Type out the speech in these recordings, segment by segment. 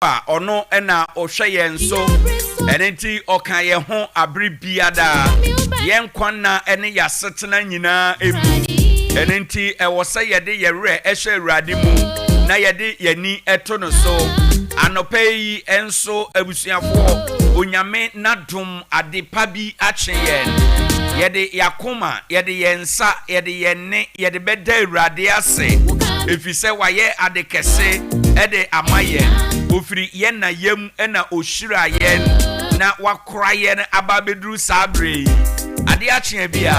A ɔno na ɔhwɛ yɛn so. Ɛno nti ɔka yɛn ho abere biara, yɛn nkwa nna ne yɛn asetena nyinaa mu. Ɛno nti ɛwɔ sɛ yɛde yɛn werɛ hyɛ Awurade mu na yɛde yɛn ani to no so. Anɔpa yi nso, abusuafoɔ, Onyame n'adom adepa bi akye yɛn. Yɛde yɛn akoma, yɛde yɛn nsa, yɛde yɛn nne, yɛde bɛda Awurade ase, ɛfiri sɛ wayɛ ade kɛse de ama yɛn. Ɔfiri yɛn na yam na ɔhyiraa yɛn na wakora yɛn aba abɛduru saa berɛ yi. Adeɛ akye bi a,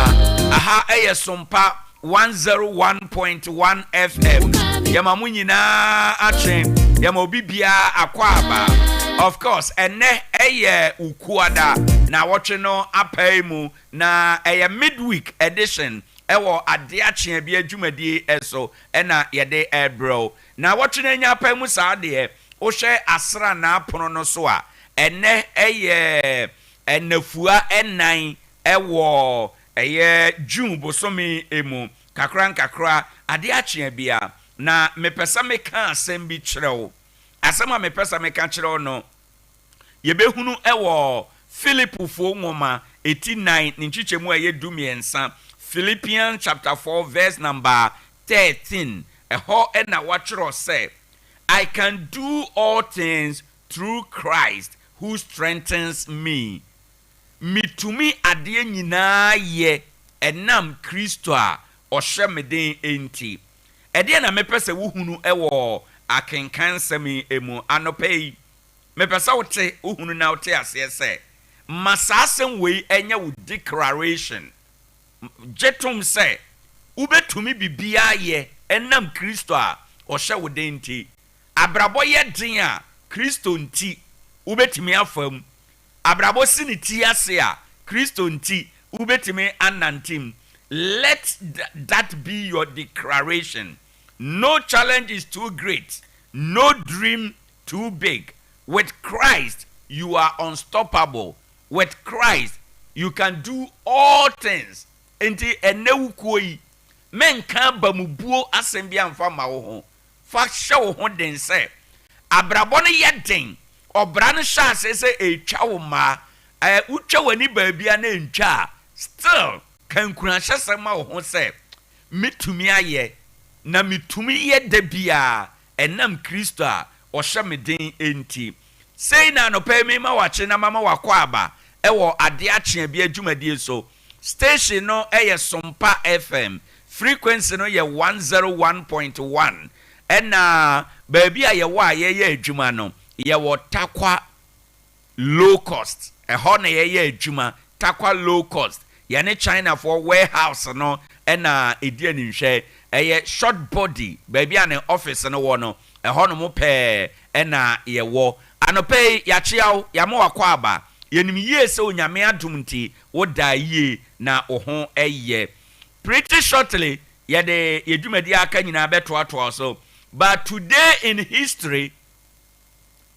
aha yɛ Sompa 101.1 FM. Yɛma mo nyinaa akye, yɛma obi biara akɔ aba. Of course, ɛnɛ ɛyɛ Wukuada na wɔtwe no apae mu na ɛyɛ midweek edition ɛwɔ Adeɛ Akye Bi adwumadie so ɛna yɛde ɛrebrɛ wo. Na wɔtwe no anya apae mu saa deɛ, wohwɛ asranaa pono no so a, ɛnɛ ɛyɛ ɛnafua 4 ɛwɔ ɛyɛ June bosome mu. Kakra nkakra, adeɛ akye bia, na mepɛ sɛ meka asɛm bi kyerɛ wo. Asɛm a mepɛ sɛ meka kyerɛ wo no, yɛbɛhunu ɛwɔ Philipfoɔ nwoma eti 4 ne nkyekyɛmu a ɛyɛ 13, Philippians chapter 4 verse number 13. Ɛhɔ ɛna wɔatwerɛ sɛ, "I can do all things through Christ who strengthens me." Mitumi adeɛ nyinaa yɛ ɛnam Kristo a ɔhyɛ me den enti. Ɛdeɛ na mepɛ sɛ wohunu ɛwɔ akenkan nsɛm yi mu anɔpa yi? Mepɛ sɛ wote, wohunu na wote aseɛ sɛ ma saa asɛm wei ɛnyɛ wo declaration. Gye tom sɛ wobɛtumi biribiara yɛ ɛnam Kristo a ɔhyɛ wo den nti. Abrabɔ yɛ den a, Kristo nti wobɛtumi afa mu. Abrabɔ si ne ti ase a, Kristo nti wobɛtumi anante. Let that be your declaration. No challenge is too great, no dream too big. With Christ you are unstoppable. With Christ you can do all things. Nti ɛnɛ wukuo yi, menka bamubuo asɛm bi amfa ma wo ho. Fa hyɛ wo ho den sɛ abrabɔ no yɛ den, ɔbra no hyɛ ase sɛ ɛtwa wo mmaa, wotwa w'ani baabi a na ɛntwa a, still ka nkuranhyɛsɛm ma wo ho sɛ metumi ayɛ na metumi yɛ da biara ɛnam Kristo a ɔhyɛ me den enti. Sei na anɔpa yi mema wakye na mama wakɔ aba ɛwɔ Adeɛ Akye Bi adwumadie so. Station no ɛyɛ Sompa FM, frequency no yɛ 101.1, ɛna baabi a yɛwɔ a yɛyɛ adwuma no, yɛwɔ Tarkwa Low Cost. Ɛhɔ na yɛyɛ adwuma, Tarkwa Low Cost. Yɛne Chinafoɔ warehouse no ɛna ɛdi animhwɛ. Ɛyɛ Short Body baabi a ne office no wɔ no, ɛhɔ nom pɛɛ ɛna yɛwɔ. Anɔpa yi yɛakyea wo, yɛama wakɔ aba. Yɛnim yie sɛ Onyame adom nti woda yie na wo ho ɛyɛ. Pretty shortly yɛde yɛ dwumadi aka nyinaa bɛtoatoa so, but today in history,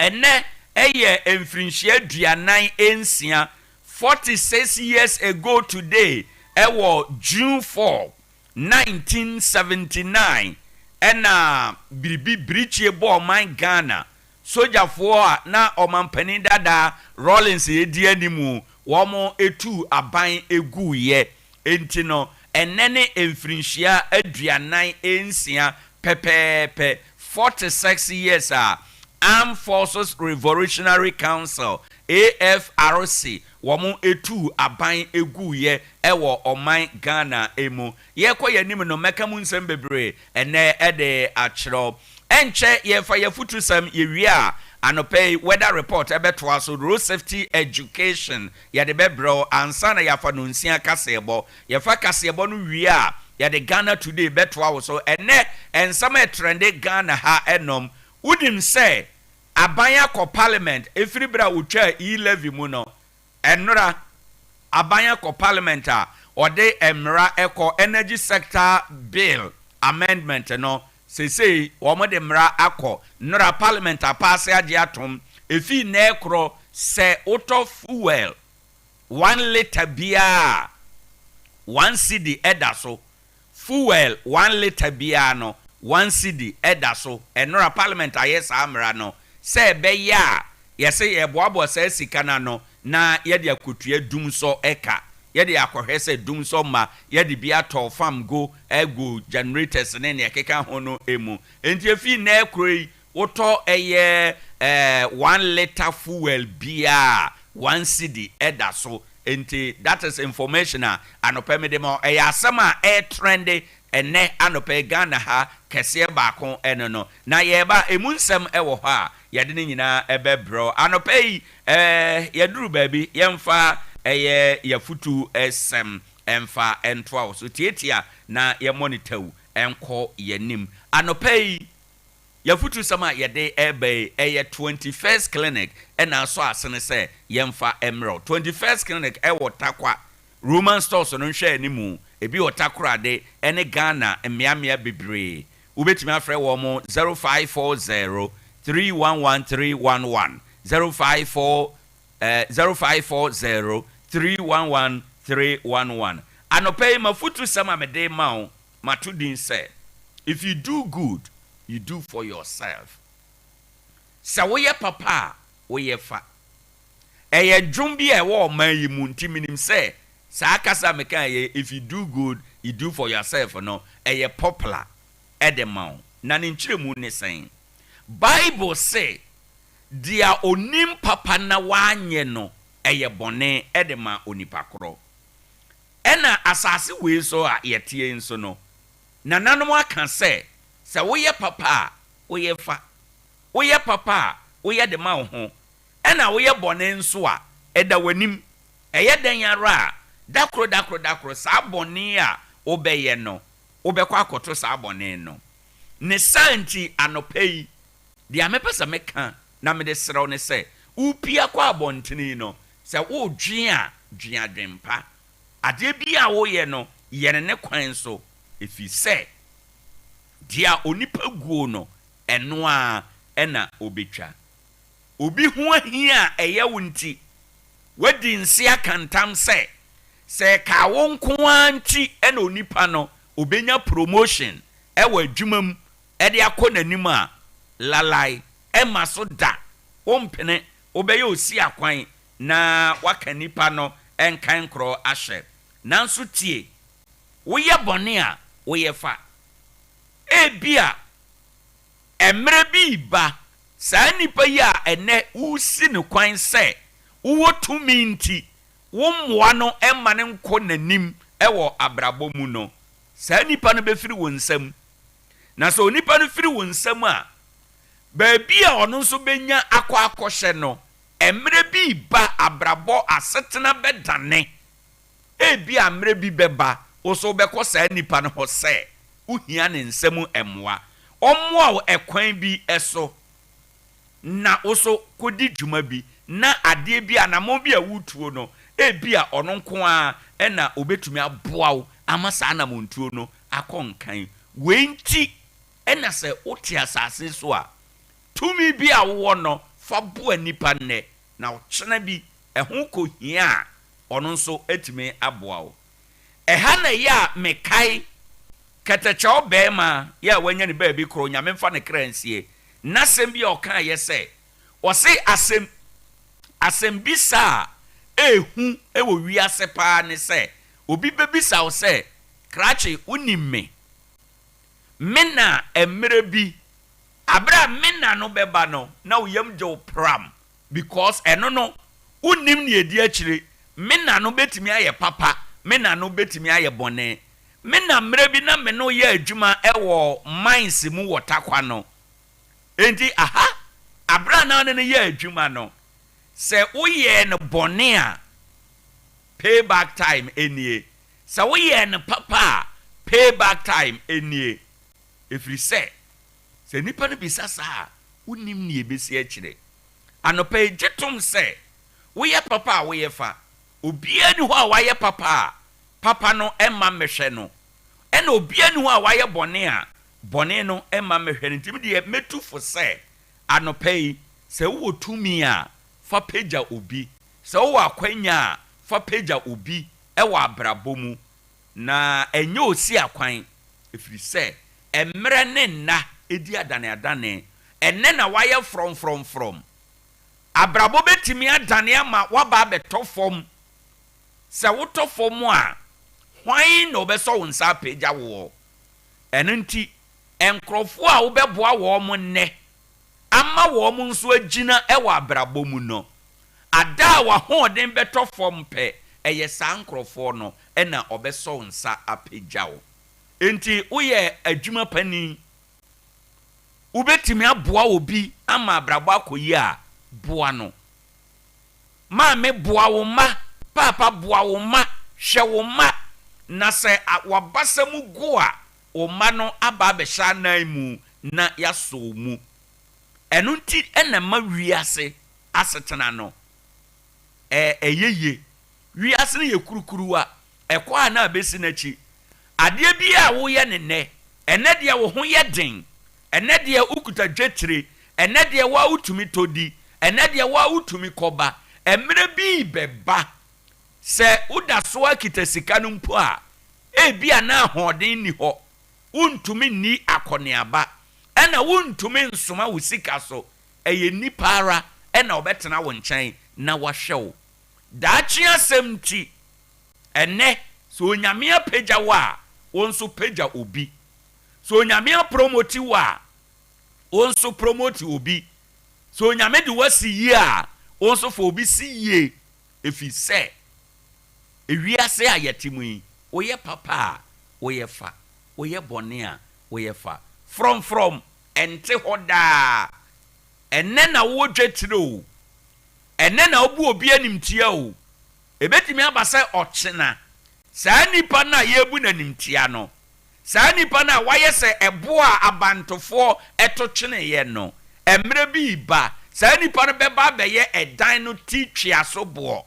ɛnɛ ɛyɛ mfirinhyia 46, 46 years ago today, ɛwɔ June 4 1979, ɛna biribi birikyie bɔ ɔman Ghana. Sogyafoɔ a na ɔmampanin dada Rawlings edi anim, wɔn etu aban eguyɛ. Enti no ɛnɛ ne mfirinhyia 46 pɛpɛɛpɛ, 46 years a Armed Forces Revolutionary Council, AFRC, wɔn etu aban eguyɛ ɛwɔ ɔman Ghana emu. Yɛkɔ yɛn anim no, mɛka mu nsɛm bebree ɛnɛ ɛde akyerɛw. Ɛnkyɛ yɛfa yɛfutu sɛm. Yɛwie a, anɔpɛ yi weather report ɛbɛtoa so. Road safety education yɛde bɛbrɛw ansa na yɛafa no 6 kaseɛbɔ. Yɛfa kaseɛbɔ no wie a, yɛde Ghana Today bɛtoa wo so. Ɛnɛ nsɛm a ɛtrend Ghana ha ɛnom, wonim sɛ aban akɔ parliament ɛfiri berɛ a wotwa e-levy mu no. Ɛnora aban akɔ parliament a ɔde mmara ɛkɔ, Energy Sector Bill Amendment no. Seesei wɔn de mmara akɔ nnora parliament apass agye atom. Efi nnɛ korɔ, sɛ wotɔ fuel 1 litre biara, 1 cedi ɛda so. Fuel 1 litre biara no, 1 cedi ɛda so. Ɛnora parliament ayɛ saa mmara no. sɛ ɛbɛyɛ a yɛsɛ yɛboaboa saa sika no ano na yɛde akotua dumsɔ ɛka, yɛde akɔhwɛ sɛ dumsɔ ma yɛde bi atɔ fam go ɛgu generators ne nea ɛkeka ho no emu. Nti efi nnɛ kuro yi, wotɔ ɛyɛ 1 litre fuel biara, 1 cedi ɛda so. Nti that is information a anɔpɛ mi de ma. Ɛyɛ asɛm a ɛɛtrend ɛnɛ anɔpɛ Ghana ha kɛseɛ baako ɛno no, na yɛreba emu nsɛm ɛwɔ hɔ a yɛde ne nyinaa ɛbɛbrɛ anɔpɛ yi. Yɛduru baabi, yɛmfa ɛyɛ yɛfutu ɛsɛm ɛmfa ɛntoa wɔ so tietia na yɛmmɔ ne taw ɛnkɔ yɛnim. Anɔpɛ yi yɛfutu sɛm a yɛde ɛreba yi ɛyɛ 21st Clinic ɛna asɔ asene sɛ yɛmfa mmerɛw. 21st Clinic ɛwɔ Takwa Roman Stores no nhwɛ anim, ebi wɔ Takorade ɛne Ghana mmeammea bebree. Wobɛtumi afrɛ wɔn mo 0540 311311, 054 0540 311311. Anɔpɛ yi mafutu sɛm a mede ma wo, mato din sɛ "If you do good, you do for yourself." Sɛ woyɛ papa a, woyɛ fa. Ɛyɛ dwom bi a ɛwɔ ɔman yi mu, nti minim sɛ saa kasa meka yɛ "If you do good, you do for yourself" no ɛyɛ popular ɛde ma wo. Na ne nkyerɛmu ne sɛn? Bible sɛ deɛ onim papa na wanyɛ no, ɛyɛ bɔne ɛde ma onipa korɔ. Ɛna asase wei so a yɛteɛ nso no, nananom aka sɛ sɛ woyɛ papa a, woyɛ fa. Woyɛ papa a, woyɛ de ma wo ho, ɛna woyɛ bɔne nso a, ɛda w'anim. Ɛyɛ dɛn ara a, dakoro dakoro dakoro, saa bɔne a wobɛyɛ no, wobɛkɔ akɔto saa bɔne no ne saa. Nti anɔpa yi deɛ mepɛ sɛ meka na mede serɛw ne sɛ wopia kɔ abɔntene no, sɛ wodwen a, dwen adwempa. Adeɛ bi a woyɛ no, yɛ ne kwan so, ɛfiri sɛ deɛ onipa guo no, ɛno a ɛna obɛtwa. Obi ho ahia a ɛyɛ wo nti wadi nse aka ntam sɛ sɛ ɛka wo nko ara nti ɛna onipa no obɛnya promotion ɛwɔ adwuma mu ɛde akɔ n'anim a, lalai, ɛma so da wompene. Wobɛyɛ osi akwan na waka nipa no ɛnkan korɔ ahyɛ. Nanso tie, woyɛ bɔne a, woyɛ fa. Ebia mmerɛ bi ba, saa nipa yi a ɛnɛ wosi ne kwan sɛ wowɔ tumi nti wo mmoa no ɛma ne nkɔ n'anim ɛwɔ abrabɔ mu no, saa nipa no bɛfiri wo nsam. Na sɛ onipa no firi wo nsam a, baabi a ɔno nso bɛnya akɔ akɔhyɛ no, mmerɛ bi ba, abrabɔ asetena bɛdane. Ebi a mmerɛ bi bɛba, wo so wobɛkɔ saa nipa no hɔ sɛ wohia ne nsam mmoa, ɔmmoa wo ɛkwan bi so na wo so kɔdi dwuma bi na adeɛ bi anammɔn bi a wotuo no, ebi a ɔno nko ara ɛna obɛtumi aboa wo ama saa anammɔntuo no akɔ nkan. Wei nti ɛna sɛ wote asase so a, tumi bi a wowɔ no, fa boa nipa nnɛ na ɔkyena bi ɛho kɔhia a, ɔno nso atumi aboa wo. Ɛha na ɛyɛ a mekae kɛtɛkyɛw bɛrima yɛ a wanya ne baabi korɔ, Nyame mfa ne kra nsie, n'asɛm bi a ɔkaa yɛ sɛ ɔse asɛm bisa a ehu wɔ wiase paa ne sɛ obi bɛbisa wo sɛ, "Krakye, wonim me? Me na mmerɛ bi abere a me na no bɛba no na wo yam gye wo pram," because ɛno no wonnim nea edi akyire. Me na no bɛtumi ayɛ papa, me na no bɛtumi ayɛ bɔne. Me na mmerɛ bi na me no yɛ adwuma ɛwɔ mines mu wɔ Takwa no. Enti aha abere a na ne no yɛ adwuma no, sɛ woyɛ no bɔne a, payback time enie. Sɛ woyɛ no papa a, payback time enie. Ɛfiri sɛ sɛ nipa no bisa saa a, wonim nea ɛbɛsi akyire. Anɔpa yi gye tom sɛ woyɛ papa a, woyɛ fa. Obiara ni hɔ a wayɛ papa a papa no ɛma mmɛhwɛ no, ɛna obiara ni hɔ a wayɛ bɔne a bɔne no ɛma mmɛhwɛ no. Nti deɛ mɛtu fo sɛ anɔpa yi, sɛ wowɔ tumi a, fa pagya obi. Sɛ wowɔ akwanya a, fa pagya obi ɛwɔ abrabɔ mu na ɛnyɛ osi akwan, ɛfiri sɛ mmerɛ ne nna ɛdi adane adane. Ɛnnɛ na woayɛ frɔmfrɔmfrɔm. Abrabɔ bɛtumi adane ama woaba abɛtɔ fam. Sɛ wotɔ fam a, hwan na ɔbɛsɔ wo nsa apagya woɔ? Ɛno nti, nkurɔfoɔ a wobɛboa wɔn nnɛ ama wɔn nso agyina wɔ abrabɔ mu no, ada a w'ahoɔden bɛtɔ fam pɛ, ɛyɛ saa nkurɔfoɔ no na wɔbɛsɔ wo nsa apagya wo. Enti woyɛ adwuma panin, wobɛtumi aboa obi ama abrabɔ akɔ yie a, boa no. Maame, boa wo mma. Paapa, boa wo mma. Hwɛ wo mma, na sɛ w'abasa mu go a, wo mma no aba abɛhyɛ anan mu na yɛasɔ wo mu. Ɛno nti na ɛma wiase asetena no ɛyɛ yie. Wiase no yɛ kurukuruwa, ɛkɔ a na abɛsi n'akyi. Adeɛ biara a woyɛ no nnɛ, ɛnnɛ deɛ wo ho yɛ den, ɛnnɛ deɛ wokuta dwetire, ɛnnɛ deɛ wo ara wotumi tɔ di, ɛnnɛ deɛ wo ara wotumi kɔba. Mmerɛ bi rebɛba, sɛ woda so ara kita sika no mpo a, ebia na ahoɔden nni hɔ, wontumi nni akɔneaba, ɛna wontumi nsoma wo sika so. Ɛyɛ nnipa ara na wɔbɛtena wo nkyɛn na wɔahwɛ wo. Daakye asɛm nti, ɛnnɛ, sɛ Onyame apagya wo a, wo nso pagya obi. Sɛ Onyame apromoti wo a, wo nso promoti obi. Sɛ Onyame de wo asi yie a, wo nso fa obi si yie. Ɛfiri sɛ, ewiase a yɛte mu yi, woyɛ papa a, woyɛ fa, woyɛ bɔne a, woyɛ fa. Frɔmfrɔm, ɛnte hɔ daa. Ɛnnɛ na wowɔ dwetire o, ɛnnɛ na wobu obi animtia o, ɛbɛtumi aba sɛ ɔkyena, saa nipa no a yɛrebu no animtia no, saa nipa no a wayɛ sɛ ɛboɔ a abantofoɔ to tweneeɛ no, mmerɛ bi reba, saa nipa no bɛba abɛyɛ ɛdan no ti tweaso boɔ.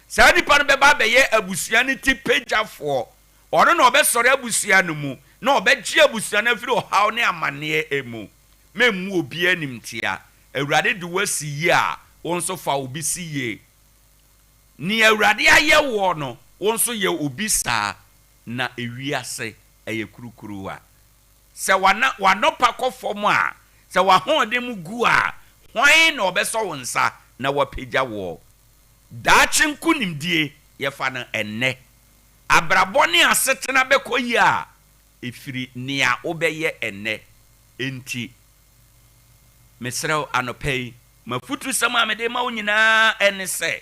Saa nipa no bɛba abɛyɛ abusua no ti pagyafoɔ. Ɔno na ɔbɛsɔre abusua no mu, na ɔbɛgye abusua no afiri ɔhaw ne amanneɛ mu. Memmu obiara animtia. Awurade de wo asi yie a, wo nso fa obi si yie. Nea Awurade ayɛ woɔ no, wo nso yɛ obi saa, na ewiase ɛyɛ kurukuruwa. Sɛ w'anɔpa kɔ fam a, sɛ w'ahoɔden mu gu a, hwan na ɔbɛsɔ wo nsa na wapagya woɔ? Daakye nkonimdie, yɛfa no ɛnnɛ. Abrabɔ ne asetena bɛkɔ yie a, ɛfiri nea wobɛyɛ ɛnnɛ. Enti, mesrɛ wo anɔpa yi, m'afutusɛm a mede rema wo nyinaa ne sɛ,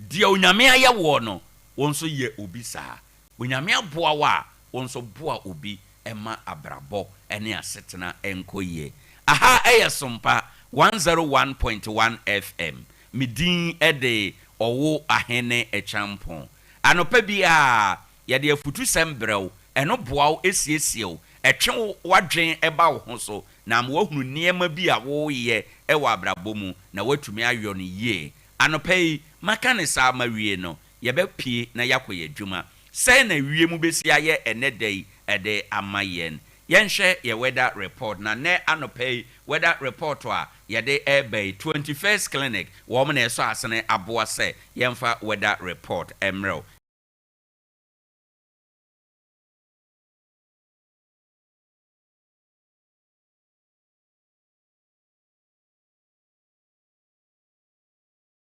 deɛ Onyame ayɛ woɔ no, wo nso yɛ obi saa. Onyame aboa wo a, wo nso boa obi ma abrabɔ ne asetena nkɔ yie. Aha yɛ Sompa 101.1 FM. Me din de Ɔwo Ahene Kyampong. Anɔpa biara, yɛde afutusɛm brɛ wo. Ɛno boa wo siesie wo, ɛtwe w'adwene ba wo ho so, na ama woahunu nneɛma bi a woreyɛ wɔ abrabɔ mu na woatumi ayɔ no yie. Anɔpa yi, maka no saa mawie no, yɛbɛpue na yɛakɔ yɛn adwuma. Sɛn na wiem bɛsi ayɛ ɛnnɛ da yi de ama yɛn? Yɛnhwɛ yɛn weather report. Na nnɛ anɔpa yi, weather report a yɛde reba yi, 21st Clinic, wɔn na ɛsɔ asene aboa sɛ yɛmfa weather report mmrɛ wo.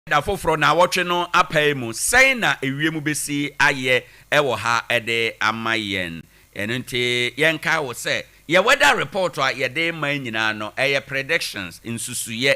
Da foforɔ, naawɔtwe no apae mu, sɛn na ewiem bɛsi ayɛ wɔ ha de ama yɛn? Ɛno nti yɛnkae wo sɛ, yɛn weather report a yɛde rema yi nyinaa no, ɛyɛ predictions, nsusuiɛ.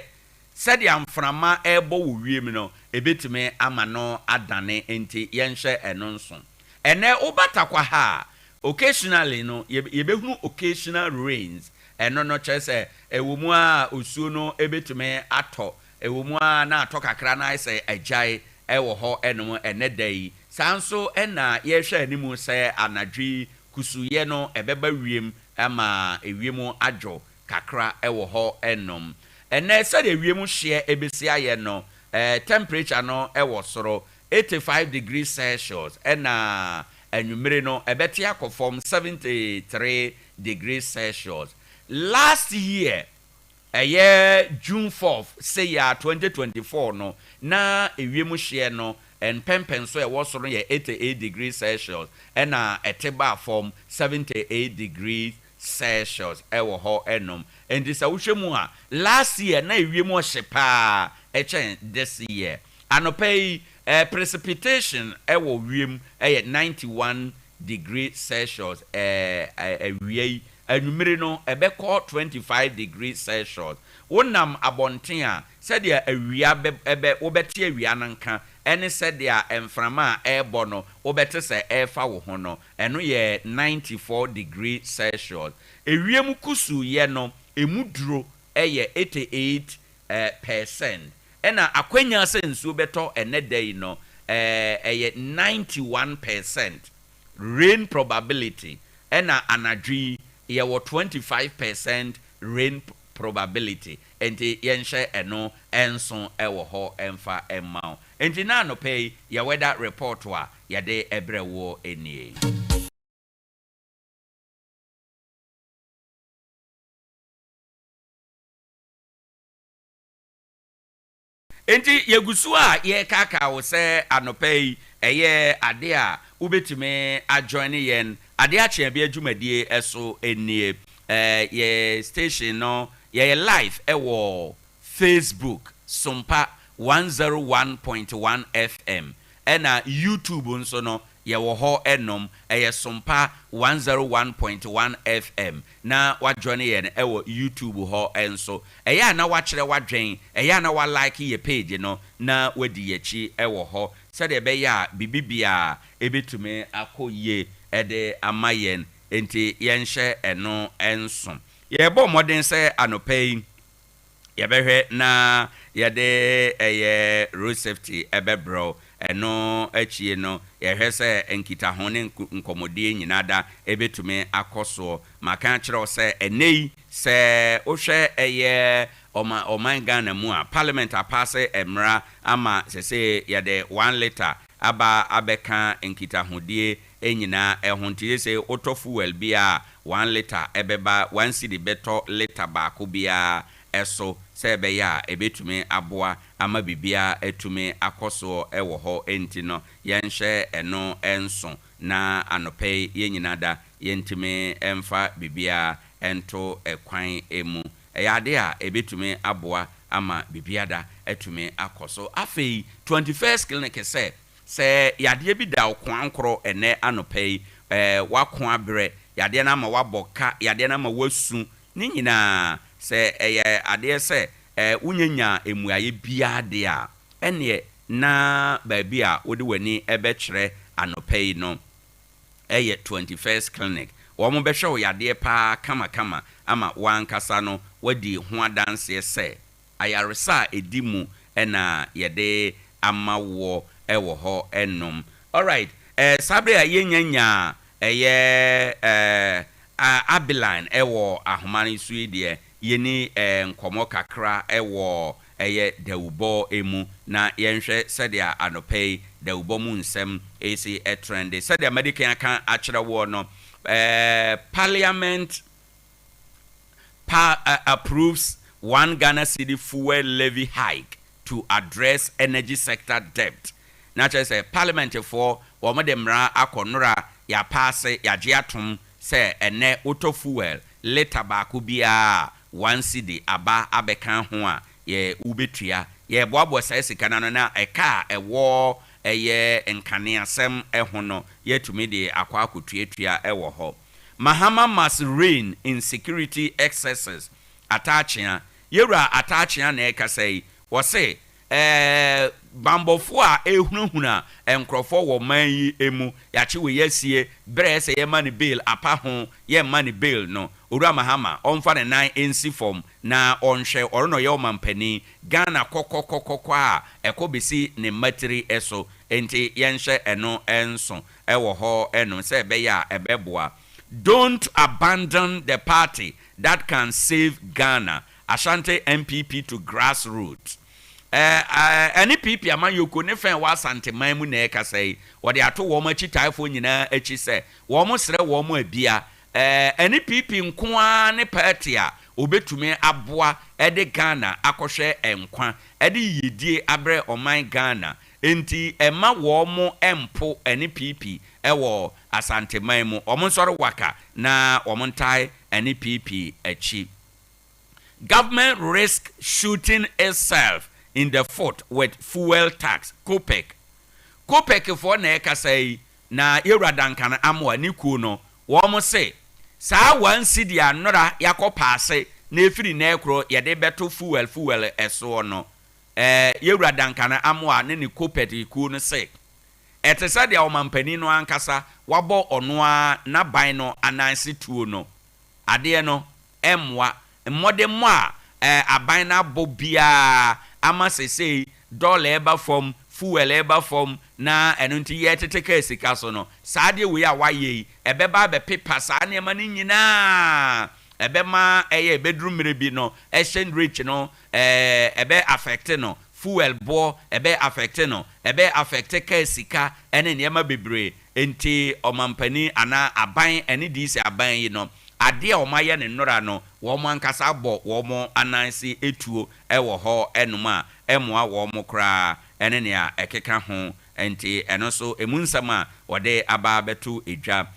Sɛdeɛ mframa rebɔ wɔ wiem no, ɛbɛtumi ama no adane, enti yɛnhyɛ ɛno nso. Ɛnnɛ woba Tarkwa ha a, occasionally no, yɛbɛhunu occasional rains. Ɛno no kyerɛ sɛ, ɛwɔ mu ara a osuo no bɛtumi atɔ, ɛwɔ mu ara na atɔ kakra na ayɛ sɛ agyae wɔ hɔ nom ɛnnɛ da yi. Saa nso na yɛrehwɛ anim sɛ anadwo yi kusuuyɛ no ɛbɛba wiem ma ewiem adwo kakra wɔ hɔ nom. Ɛnnɛ sɛdeɛ wiem hyeɛ bɛsi ayɛ no, temperature no wɔ soro, 85 degrees Celsius, ɛna anwummere no ɛbɛte akɔ fam 73 degrees Celsius. Last year, ɛyɛ June 4th sei ara, 2024 no, na ewiem hyeɛ no mpɛmpɛnso a ɛwɔ soro no yɛ 88 degrees Celsius, ɛna ɛte baa fam 78 degrees Celsius wɔ hɔ nom. Nti sɛ wohwɛ mu a, last year na ewiem ɔhye paa ɛkyɛn this year. Anɔpa yi, precipitation ɛwɔ wiem ɛyɛ 91 degrees Celsius. Awia yi, anwummere no ɛbɛkɔ 25 degrees Celsius. Wonam abɔnten a, sɛdeɛ awia bɛ ɛbɛ wobɛte awia no nka, ɛne sɛdeɛ mframa a ɛrebɔ no wobɛte sɛ ɛrefa wo ho no, ɛno yɛ 94 degrees Celsius. Ewiem kusuyɛ no emu duro ɛyɛ 88 percent, ɛna akwanya sɛ nsuo bɛtɔ ɛnɛ da yi no ɛyɛ 91% rain probability, ɛna anadwo yi yɛwɔ 25% rain probability. Nti yɛnhyɛ ɛno ɛnso ɛwɔ hɔ ɛmfa ɛmma wo. Nti na anɔpɛ yi yɛ weather report a yɛde ɛbrɛ wɔ nie. Nti yɛgu so a yɛrekaka wo sɛ anɔpa yi ɛyɛ ade a wobɛtumi ajoin yɛn ade akyea bi adwumadie ɛso nie. Yɛ station no, yɛyɛ live ɛwɔ Facebook, Sompa 101.1 FM, ɛna YouTube nso no yɛwɔ hɔ ɛnom, ɛyɛ Sompa 101.1 FM, na wajoin yɛn ɛwɔ YouTube hɔ ɛnso. Ɛyɛ a na wakyerɛ wadwen, ɛyɛ a na walike yɛ page no na wadi yɛkyi ɛwɔ hɔ, sɛdeɛ ɛbɛyɛ a biribiara ɛbɛtumi akɔ yie ɛde ama yɛn. Nti yɛnhyɛ ɛno ɛnso. Yɛbɔ mmɔden sɛ anɔpa yi yɛbɛhwɛ na yɛde ɛyɛ road safety ɛbɛbrɛw. Ɛno akyie no, yɛhwɛ sɛ nkitaho ne nkɔmmɔdie nyinaa da ɛbɛtumi akɔ soɔ. Maka kyerɛw sɛ ɛnɛ yi, sɛ wohwɛ ɛyɛ ɔma ɔman Ghana mu a, parliament apass mmara ama sɛ yɛde 1 litre aba abɛka nkitahodie nyinaa ɛho. Nti sɛ wotɔ fuel bi a, 1 litre ɛbɛba, 1 cedi bɛtɔ litre baako biara ɛso, sɛ ɛbɛyɛ a ɛbɛtumi aboa ama biribiara atumi akɔ soɔ ɛwɔ hɔ. Nti no yɛnhyɛ ɛno ɛnso na anɔpɛ yi yɛn nyinaa da yɛntumi ɛmfa biribiara ɛnto ɛkwan mu. Ɛyɛ ade a ɛbɛtumi aboa ama biribiara da atumi akɔ so. Afei 21st Clinic, sɛ yadeɛ bi da wo kwan korɔ ɛnɛ anɔpɛ yi, wako abrɛ, yadeɛ no ama wabɔ ka, yadeɛ no ama wasu ne nyinaa, sɛ ɛyɛ adeɛ sɛ wonyanya mmuayɛ biara deɛ a, ɛneɛ na baabi a wode w'ani ɛbɛkyerɛ anɔpɛ yi no ɛyɛ 21st Clinic. Wɔn bɛhwɛ wo yadeɛ paa kamakama ama wankasa no wadi ho adanseɛ sɛ ayaresa a ɛdi mu ɛna yɛde ama woɔ ɛwɔ hɔ ɛnom. Alright, saa bere a yɛnyanya ɛyɛ Abeline ɛwɔ ahoma no so yi deɛ, yɛni nkɔmmɔ kakra ɛwɔ ɛyɛ dawubɔ emu, na yɛnhwɛ sɛdeɛ anɔpɛ yi dawubɔ mu nsɛm ɛsi ɛtrend. Sɛdeɛ mɛde kan aka akyerɛ woɔ no, parliament approves 1 Ghana cedi fuel levy hike to address energy sector debt. Na kyerɛ sɛ parliamentfoɔ wɔn de mmara akɔ nnora, yɛapass, yɛagye atom sɛ ɛnɛ wotɔ fuel litre baako biara, 1 cedi aba abɛka ho a yɛ wobɛtua. Yɛboaboa saa sika no ano na ɛka a ɛwɔ ɛyɛ nkaneasɛm ɛho no, yɛtumi de akɔ akɔtuatua ɛwɔ hɔ. Mahama must rein in security excesses. Atta Akyea, yɛwura Atta Akyea na ɛkasa yi, wɔse bambɔfoɔ a ehunahuna nkurɔfoɔ wɔ man yi mu, yɛakye wɔ yɛasie berɛ sɛ yɛma no bail apa ho, yɛmma no bail no, Owura Mahama ɔmfa ne nan nsi fam na ɔnhwɛ. Ɔno na ɔyɛ ɔmampanin Ghana kɔkɔkɔkɔkɔ a ɛkɔ bɛsi ne mmatiri so. Nti yɛnhyɛ ɛno nso ɛwɔ hɔ ɛno sɛ ɛbɛyɛ a ɛbɛboa. Don't abandon the party that can save Ghana, Ashanti NPP to grassroots. Ɛne PP amanyɔkuo ne fɛn wɔ Asanteman mu na ɛkasa yi, wɔde ato wɔn akyi taafoɔ nyinaa akyi sɛ wɔn srɛ wɔn abia ɛne PP nko ara ne party a obetumi aboa ɛde Ghana akɔhwɛ nkwa, ɛde yidie abrɛ ɔman Ghana. Nti ɛma wɔn mpo ɛne PP ɛwɔ Asanteman mu, wɔn nsɔre waka na wɔn ntae ɛne PP akyi. Government risk shooting itself in the foot with fuel tax, COPEC. COPEC foɔ na ɛkasa yi, na yɛwura Duncan Amoah ne kuo no, wɔn se saa 1 cedi a nnora yakɔ pass na efiri na ɛkoro yɛde bɛto fuel ɛsoɔ no, yɛwura Duncan Amoah ne ne COPEC kuo no se ɛte sɛ deɛ ɔmampanin no ankasa wabɔ ɔno ara n'aban no anansi tuo no. Adeɛ no ɛmmoa mmɔdemmɔ a aban no abɔ biara ama sesei dɔɔla ɛba fam, fuel ɛba fam, na ɛno nti yɛtete kaa sika so no. Saa adeɛ wei a wayɛ yi, ɛbɛba abɛpepa saa nneɛma no nyinaa. Ɛbɛma ɛyɛ ɛbɛduru mmerɛ bi no, exchange rate no ɛbɛ affect no, fuel boɔ ɛbɛ affect no, ɛbɛ affect kaa sika ɛne nneɛma bebree. Nti ɔmampanin anaa aban ɛne NDC aban yi no, adeɛ a wɔn ayɛ ne nnora no, wɔn ankasa abɔ wɔn anansi etuo ɛwɔ hɔ ɛnum a ɛmoa wɔn koraa ɛne nea ɛkeka ho. Nti ɛno nso emu nsɛm a wɔde aba abɛto edwa.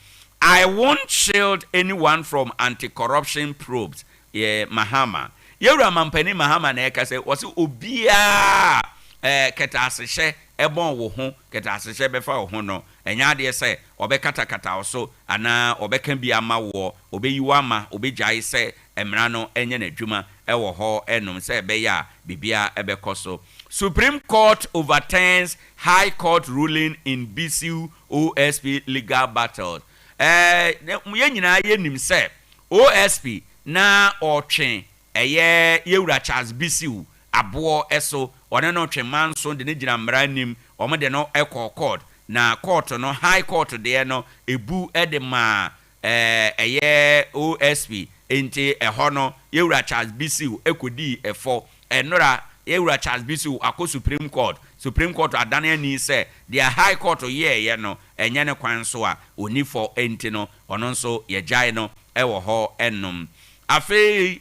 "I won't shield anyone from anti-corruption probes," yɛ Mahama, yɛwura mampanin Mahama na ɛka sɛ wɔsi obiara kɛtɛasehyɛ ɛbɔn wo ho, kɛtɛasehyɛ bɛfa wo ho no, ɛnyɛ adeɛ sɛ ɔbɛkatakata wo so anaa ɔbɛka bi ama woɔ, ɔbɛyi wo ama, ɔbɛgyae sɛ mmara no ɛnyɛ n'adwuma ɛwɔ hɔ ɛnom sɛ ɛbɛyɛ a biribiara ɛbɛkɔ so. Supreme Court overturns High Court ruling in Bissue OSP legal battle. Yɛn nyinaa yɛnim sɛ OSP na ɔtwe ɛyɛ yɛwura Charles Bissue aboɔ ɛso, ɔne no twe manso de ne gyina mmara anim. Wɔn de no ɛkɔ court, na court no, High Court deɛ no, ebu ɛde maa ɛyɛ OSP. Nti ɛhɔ no yɛwura Charles Bissue ɛkɔdii ɛfɔ. Ɛnora yɛwura Charles Bissue akɔ Supreme Court. Supreme Court adane ani sɛ deɛ High Court yɛɛyɛ no, ɛnyɛ ne kwan so a ɔni fɔ, nti no ɔno nso yɛgyae no ɛwɔ hɔ ɛnom. Afei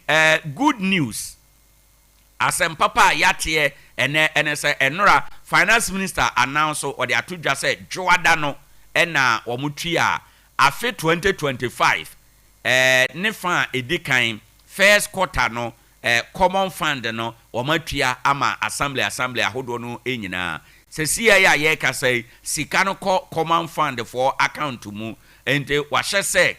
good news, asɛm papa a yɛateɛ ɛnɛ ɛne sɛ ɛnora Finance Minister announce, ɔde ato dwa sɛ dwoada no ɛna wɔn tui a afe 2025 ne fa a ɛdi kan, first quarter no, Common Fund no, wɔn atua ama assembly ahodoɔ no nyinaa. Sɛ cia a yɛrekasa yi, sika no kɔ Common Fund foɔ account mu. Nti wahyɛ sɛ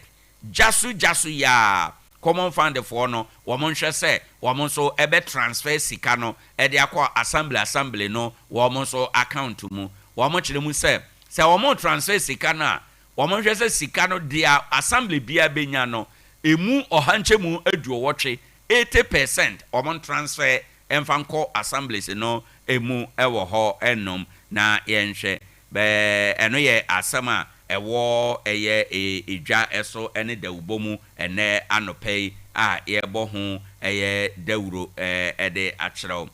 gyaso gyaso yaa Common Fund foɔ no, wɔn nhwɛ sɛ wɔn nso ɛbɛ transfer sika no ɛde akɔ assembly no wɔn nso account mu. Wɔn kyerɛ mu sɛ wɔn transfer sika no a, wɔn nhwɛ sɛ sika no deɛ assembly biara bɛnya no, emu 80%, 80%, wɔn transfer ɛmfa nkɔ assemblies no emu ɛwɔ hɔ ɛnom. Na yɛnhwɛ bɛɛ, ɛno yɛ asɛm a ɛwɔ ɛyɛ edwa ɛso ɛne dawubɔ mu ɛnɛ anɔpɛ yi a yɛrebɔ ho ɛyɛ dawuro ɛde akyerɛw.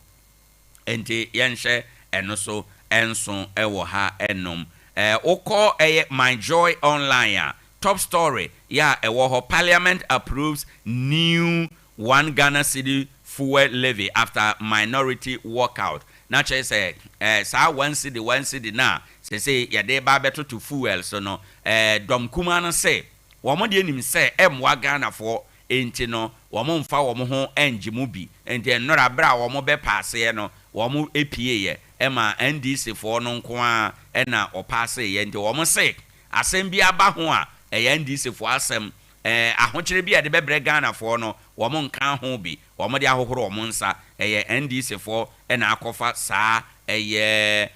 Nti yɛnhyɛ ɛno so ɛnso ɛwɔ ha ɛnom. Wokɔ ɛyɛ My Joy Online a, top story yɛ a ɛwɔ hɔ, "Parliament approves new 1 Ghana cedi fuel levy after minority walkout." Na kyerɛ sɛ saa 1 cedi 1 cedi na sese yɛde ba abɛtoto fuel so no, dɔm kuma no sɛ wɔn deɛ nim sɛ ɛmmoa Ghanafoɔ, nti no wɔn mfa wɔn ho ngye mu bi. Nti nnora abere a wɔn bɛ pass eɛ no, wɔn epie yɛ ɛma NDC foɔ no nko ara ɛna ɔ pass eɛ. Nti wɔn se asɛm bi aba ho a, ɛyɛ NDC foɔ asɛm. Ahokyere bi a yɛde bɛbrɛ Ghanafoɔ no, wɔn nka ho bi. Wɔn de ahohoro wɔn nsa, ɛyɛ NDC foɔ ɛna akɔfa saa ɛyɛ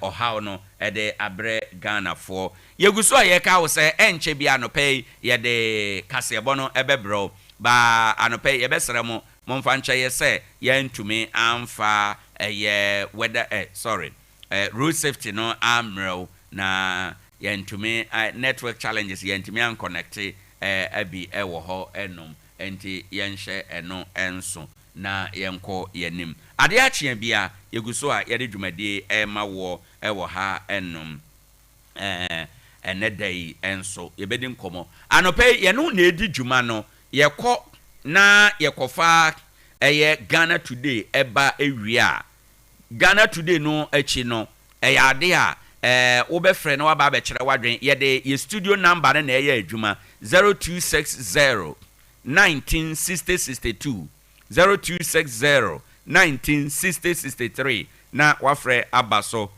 ɔhaw no ɛde abrɛ Ghanafoɔ. Yɛgu so a yɛka wo sɛ ɛnkyɛ bi anɔpɛ yi yɛde kaseɛbɔ no ɛbɛbrɛ baa. Anɔpɛ yi yɛbɛsrɛ mo, momfa nkyɛ yɛ sɛ yɛntumi amfa ɛyɛ weather, sorry, road safety no ammerɛw na yɛntumi, network challenges, yɛntumi an connect abi ɛwɔ hɔ ɛnom. Nti yɛnhyɛ ɛno ɛnso na yɛnkɔ yɛnim. Adeɛ akyea bi a yɛgu so a yɛde dwumadie ɛrema woɔ ɛwɔ ha ɛnom. Ɛnɛ da yi nso yɛbɛdi nkɔmmɔ anɔpɛ yi, yɛno na ɛdi dwuma no. Yɛkɔ na yɛkɔfa ɛyɛ Ghana Today ɛba ewie a, Ghana Today no akyi no, ɛyɛ ade a wobɛfrɛ na waba abɛkyerɛ wadwen. Yɛde yɛ studio number no na ɛyɛ adwuma, 0260 19 60 62. 0260 19 60 63 na wafrɛ aba so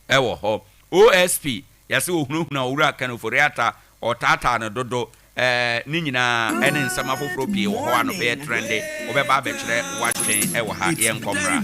ɛwɔ hɔ. OSP yɛsɛ ohunahuna Owura Ken Ofori-Atta, ɔtaataa no dodo. Ne nyinaa ɛne nsɛm afoforɔ pii wɔ hɔ a no bɛyɛ trend. Wobɛba abɛkyerɛ wadwen ɛwɔ ha. Yɛnkɔ mmra.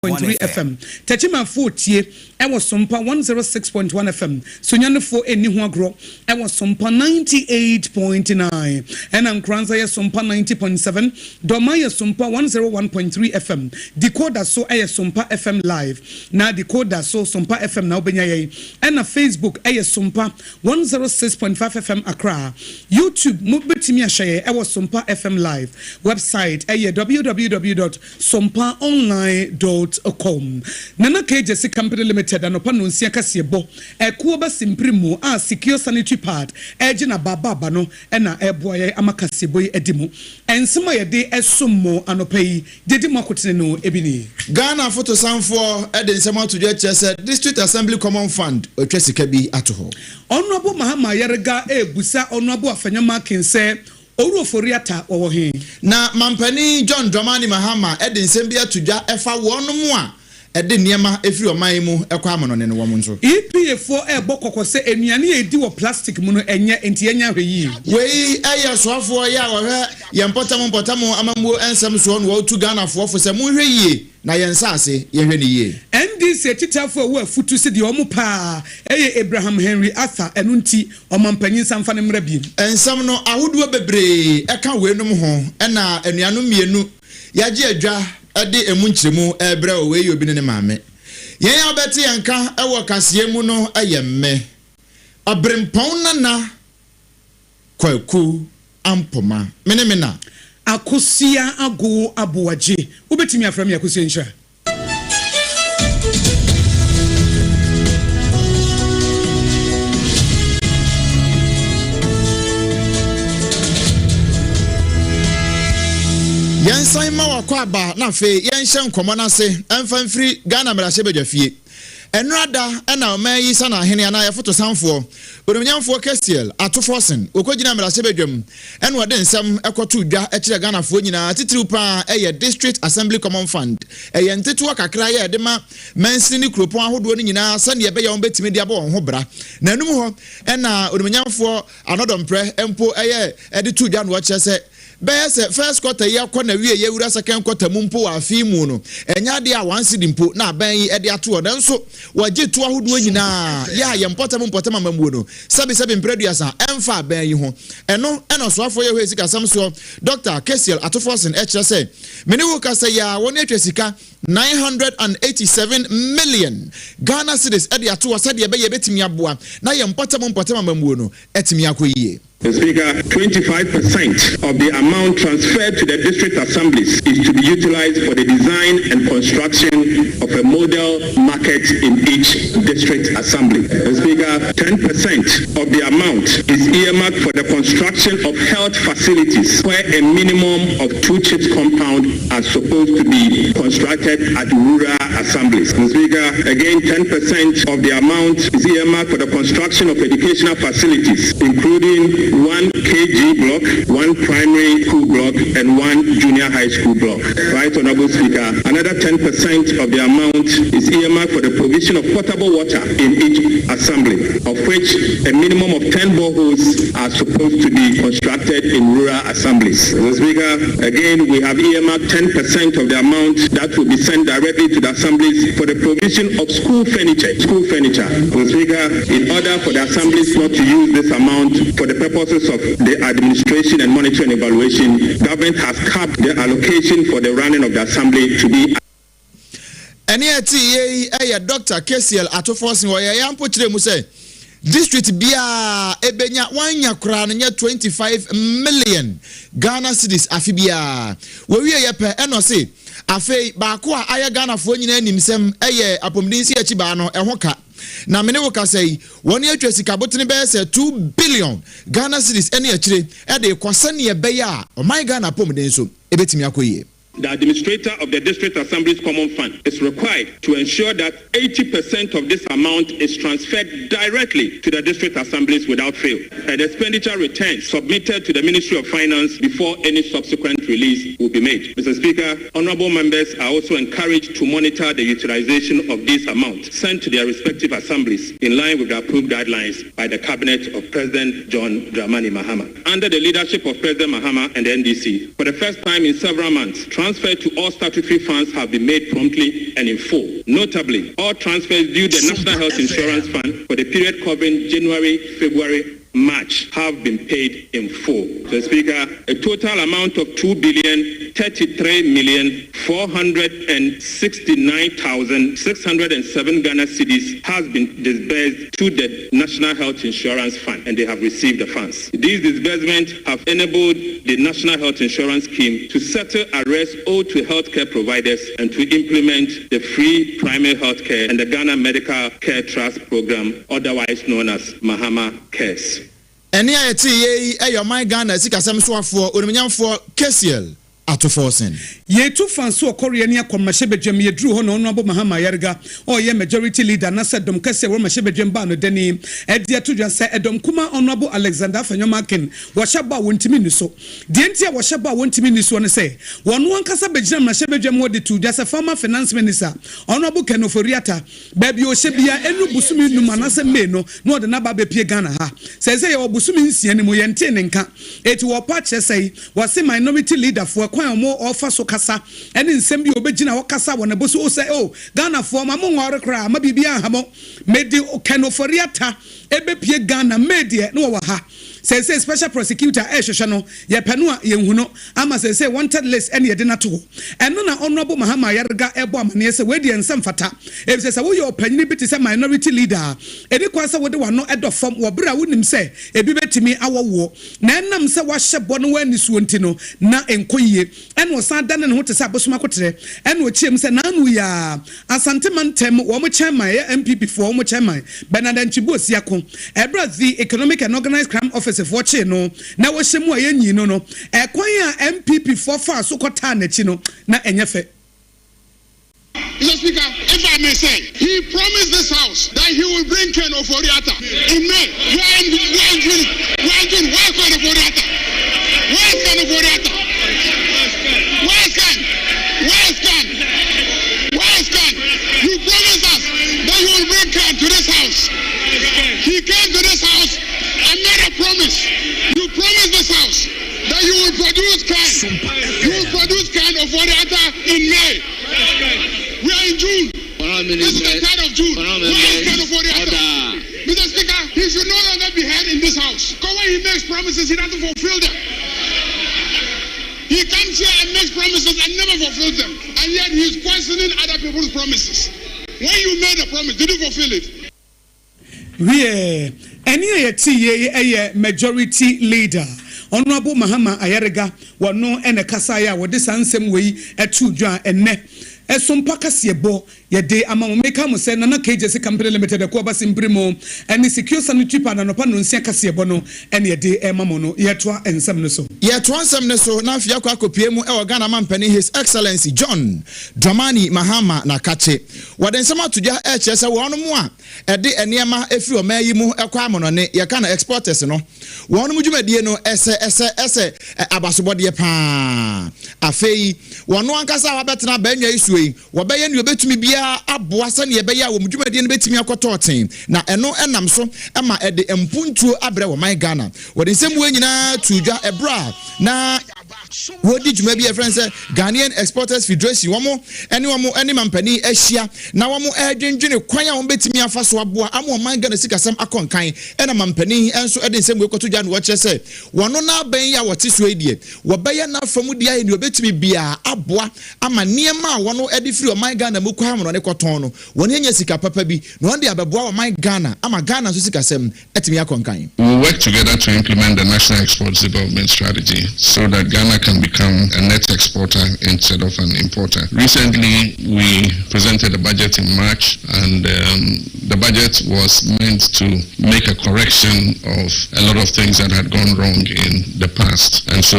3 FM. Tɛkyimafoɔ tie ɛwɔ Sompa 106.1 FM. Sonyanefoɔ ɛni ho agorɔ ɛwɔ Sompa 98.9. Ɛna Nkoranza yɛ Sompa 90.7. Dɔma yɛ Sompa 101.3 FM. Decoder so ɛyɛ Sompa FM Live. Na decoder so Sompa FM na wobɛnya yɛn. Ɛna Facebook ɛyɛ Sompa 106.5 FM Accra. YouTube mo bɛtumi ahyɛ yɛn ɛwɔ Sompa FM Live. Website ɛyɛ www.sompaonline.com. Nana KJC Company Limited, anɔpa nonsia kaseɛ bɔ ɛkuo bɛ simpiri mu a Secure Sanitary Pad ɛgye na babaaba no ɛna ɛboa yɛn ama kaseɛbɔ yi adi mu. Ɛnsɛm a yɛde ɛsom mo anɔpa yi gyedi mu akotene no ebi nie. Ghana fotosanfoɔ de nsɛm ato dwa kyerɛ sɛ District Assembly Common Fund ɔtwa sika bi ato hɔ. Honourable Mahama Ayariga ebusa Honourable Afenyo Markin sɛ Owura Ofori-Atta wɔwɔ he? Na mampanin John Dramani Mahama de nsɛm bi ato dwa ɛfa wɔnom a ɛde nneɛma efiri ɔman yi mu ɛkɔ amanɔne no wɔn nso. EPA foɔ ɛrebɔ kɔkɔ sɛ nnuane a ɛdi wɔ plastic mu no ɛnyɛ, nti yɛnyɛ ahwɛ yie. Wei ɛyɛ soafoɔ yɛ a wɔhwɛ yɛn mpɔtam mpɔtam amammuo nsɛm soɔ na wɔtu Ghanafoɔ fo sɛ monhwɛ yie na yɛn nsaase yɛhwɛ ne yie. NDC akyitafoɔ a ɛwɔ afutu si deɛ ɔmo paa ɛyɛ Abraham Henry Arthur, ɛno nti ɔmampanyin nsa ne mmerɛ biem. Nsɛm no ahodoɔ bebree ɛka weinom ho, ɛna anuanom mmienu yɛagye adwa ɛde emu nkyerɛmu ɛrebrɛ wɔ. Wei yɛ obi ne ne maame. Yɛn a wɔbɛte yɛn ka ɛwɔ kaseɛ mu no ɛyɛ mme Ɔberempɔn Nana Kwaku Ampoma, me ne me na Akosua Ago Aboagye. Wobɛtumi afrɛ me Akosua Nhyira. Yɛnsan ma wakɔ aba na afei yɛnhyɛ nkɔmmɔ no ase ɛmfa mfiri Ghana mmarahyɛbadwa fie. Ɛnora da ɛna ɔman yi sana ahene anaa yɛfoto sanfoɔ Onimnyamfoɔ Cassiel Ato Forson wɔkɔgyina mmarahyɛbadwam ɛna ɔde nsɛm ɛkɔto dwa ɛkyerɛ Ghanafoɔ nyinaa. Titiriw paa ɛyɛ District Assembly Common Fund, ɛyɛ ntetewa kakra yɛ ɛde ma mansini ne kuropɔn ahodoɔ no nyinaa sɛdeɛ ɛbɛyɛ wɔn bɛtumi de abɔ wɔn ho bra. Na anum hɔ ɛna Onimnyamfoɔ Annoh-Dompreh mpo ɛyɛ ɛde to dwa no ɔkyerɛ sɛ bɛyɛ sɛ first quarter yi akɔ na wie yɛwura second quarter mu mpo wɔ afe mu no, ɛnyɛ adeɛ a 1 cedi mpo na aban yi de ato hɔ, nanso wɔgye to ahodoɔ nyinaa yɛ a yɛn mpɔtam mpɔtam amammuo no sɛbisɛbi mprɛduasa ɛmfa aban yi ho. Ɛno ɛna ɔsoafoɔ yɛ hɔ esikasɛm soɔ Dr Cassiel Ato Forson ɛkyerɛ sɛ mene wo kasa yi a wɔn atwa sika 987 million Ghana cedis ɛde ato hɔ sɛdeɛ ɛbɛyɛ ɛbɛtumi aboa na yɛn mpɔtam mpɔtam amammuo no ɛtumi akɔ yie. Mr. Speaker, 25% of the amount transferred to the district assemblies is to be utilized for the design and construction of a model market in each district assembly. Mr. Speaker, 10% of the amount is earmarked for the construction of health facilities where a minimum of two CHPS compound are supposed to be constructed at rural assemblies. Mr. Speaker, again, 10% of the amount is earmarked for the construction of educational facilities, including one KG block, one primary school block, and one junior high school block. Right Honorable Speaker, another 10% of the amount is earmarked for the provision of potable water in each assembly. assembly, of which a minimum of 10 boreholes are supposed to be constructed in rural assemblies. Mr. Speaker, again, we have earmarked 10% of the amount that will be sent directly to the assemblies for the provision of school furniture. School furniture. Mr. Speaker, in order for the assemblies not to use this amount for the purposes of the administration and monitoring and evaluation, government has capped the allocation for the running of the assembly to be Ɛne ɛte yie yi yɛ Dɔkta Cassiel Ato Forson ɔyɛ ya mpo kyerɛ mu sɛ district biara ɛbɛnya wanya koraa no nyɛ 25 million Ghana cedis afe biara. Wɔwie yɛ pɛ ɛna ɔse afei baako a ayɛ Ghanafoɔ nyinaa nimsɛm ɛyɛ apɔmuden si akyi baa no ɛho ka na mene wo kasa yi wɔn atwa sika botene bɛyɛ sɛ 2 billion Ghana cedis ɛne akyire ɛde kɔ sɛneɛ ɛbɛyɛ a ɔman Ghana apɔmuden so ɛbɛtumi akɔ yie. The administrator of the District Assembly's Common Fund is required to ensure that 80% of this amount is transferred directly to the district assemblies without fail. An expenditure return submitted to the Ministry of Finance before any subsequent release will be made. Mr. Speaker, honorable members are also encouraged to monitor the utilization of these amounts sent to their respective assemblies in line with the approved guidelines by the cabinet of President John Dramani Mahama. Under the leadership of President Mahama and the NDC, for the first time in several months, transfer to all statutory funds have been made promptly and in full. Notably, all transfers due the National Health Insurance Fund for the period covering January, February, March have been paid in full. Mr. Speaker, a total amount of 2 billion 33 million 469,607 Ghana cedis has been disbursed to the National Health Insurance Fund and they have received the funds. These disbursements have enabled the National Health Insurance Scheme to settle arrears owed to healthcare providers and to implement the free primary healthcare and the Ghana Medical Care Trust Program, otherwise known as Mahama Cares. Ɛnne a yɛtee yɛ yi yɛ ɔman Ghana sikasɛm soafoɔ onimnyamfoɔ Cassiel Ato Forson. Yɛtu fa nso ɔkɔreɛ ne akɔ mmarahyɛbadwam. Yɛduruu hɔ na Honourable Mahama Ayariga a ɔyɛ Majority Leader anasɛ dɔm kɛseɛ wɔ mmarahyɛbadwam baa no dani de ato dwa sɛ ɛdɔm kumaa Honourable Alexander Afenyo-Markin wɔhyɛ bɔ a wɔntumi nni so. Deɛ nti a wɔhyɛ bɔ a wɔntumi nni soɔ ne sɛ wɔno ankasa bɛgyina mmarahyɛbadwam hɔ de too dwa sɛ former Finance Minister Honourable Ken Ofori-Atta Baabi a ɔhyɛ biara, ɛnnuru bosome nnum anaasɛ May no, na ɔde n'aba abɛpue Ghana ha. Seesei yɛwɔ bosome nsia no mu, yɛntee ne nka. Enti wɔrepa akyerɛ sɛn? Wɔse minority leader foɔ, ɛkwan a wɔn ɔrefa so kasa, ɛne nsɛm bi a ɔbɛgyina hɔ kasa wɔ ne bo so, oh sɛ oh, Ghanafoɔ, ma mo nware koraa, ma biribiara nha mo. Mede Ken Ofori-Atta ɛbɛpue Ghana May deɛ, na wɔwɔ ha. Seesei special prosecutor rehwehwɛ no, yɛpɛ no a yɛnhu no, ama seesei wanted list ne yɛde no ato hɔ. Ɛno na Honourable Mahama Ayariga rebɔ amaneɛ sɛ wei deɛ nsɛ mfata, efisɛ sɛ woyɛ ɔpanyini bi te sɛ minority leader a, ɛni kwan sɛ wode w'ano dɔ fam wɔ berɛ a wonim sɛ ebi bɛtumi awɔ woɔ. Na ɛnam sɛ woahyɛ bɔ na woanni soɔ nti no, na ɛnkɔ yie. Ɛna ɔsan dane ne ho te sɛ abosom akoterɛ. Ɛna ɔkyeam sɛ, N'ano yi ara, Asante mantam wɔn chairman, ɛyɛ NPP foɔ wɔn chairman, Bernard Antwi Boasiako, ɛberɛ a The Economic and Organised Crime Office foɔ kyee no na wɔhyɛ mu a yɛnyii no no, ɛkwan a NPP foɔ faa so kɔtaa n'akyi no, na ɛnyɛ fɛ. Mr. Speaker, if I may say, he promised this house that he will bring Ken Ofori-Atta in May. We are in, we are in June. We are in June. Where is Ken Ofori-Atta? Where is Ken Ofori-Atta? Where is Ken? Where is Ken? Where is Ken? You promised us that you will bring Ken to this house. He came to this house and made a promise. You promised this house that you will produce Ken. You will produce Ken Ofori-Atta in May. We are in June. This is the 3rd of June. Where is Ken Ofori-Atta? Mr. Speaker, he should no longer be heard in this house. Because when he makes promises, he doesn't fulfill them. He comes here and makes promises and never fulfills them. And yet he's questioning other people's promises. When you made a promise, did you fulfill it? Wiɛ, ɛnne a yɛte yei yɛ Majority Leader, Honourable Mahama Ayariga, wɔno na ɛkasaeɛ a wɔde saa nsɛm wei too dwa a ɛnnɛ Sompa kaseɛbɔ yɛde ama mo. Meka mo sɛ Nana KJC Company Limited, Akuaba Simpiri ne Secure Sanitary Pad anɔpa nnɔnsia kaseɛbɔ no na yɛde rema mo no. Yɛtoa nsɛm no so. Yɛtoa nsɛm no so na afei akɔ akɔpue mu wɔ Ghana Mampanin His Excellency John Dramani Mahama Nakakye. Wɔde nsɛm ato dwa rekyerɛ sɛ wɔnom a ɛde nneɛma firi ɔman yi mu kɔ amonɔne, yɛka no exporters no, wɔnom dwumadie no ɛsɛ ɛsɛ ɛsɛ abasobɔdeɛ paa. Afei wɔno ankasa a wabɛtena abannwa yi soɔ yi, wɔbɛyɛ nea ɔbɛtumi biara. biara aboa sɛdeɛ ɛbɛyɛ a wɔn dwumadie no bɛtumi akɔ tɔɔten na ɛno nam so ma ɛde mpuntuo abrɛ ɔman Ghana. Wɔde nsɛm wei nyinaa too dwa ɛberɛ a na wɔredi dwuma bi a yɛfrɛ no sɛ Ghanaian Exporters Federation, wɔn ne wɔn ne mampanin ahyia na wɔn redwendwene kwan a wɔbɛtumi afa so aboa ama ɔman Ghana sikasɛm akɔ nkan. Ɛna mampanin nso de nsɛm wei kɔto dwa na wɔkyerɛ sɛ wɔn n'abɛn yi a wɔte soɔ yi deɛ wɔbɛyɛ n'afa mu deɛ ayɛ deɛ wɔbɛtumi biara aboa ama nneɛma a wɔn de firi ɔman Ghana mu kɔ amanɔne kɔtɔn no wɔn anya sika papa bi na wɔn de abɛboa ɔman Ghana ama Ghana nso sikasɛm atumi akɔ nkan. We will work together to implement the National Exports Development Strategy so that Ghana can become a net exporter instead of an importer. Recently, we presented a budget in March, and um, the budget was meant to make a correction of a lot of things that had gone wrong in the past. And so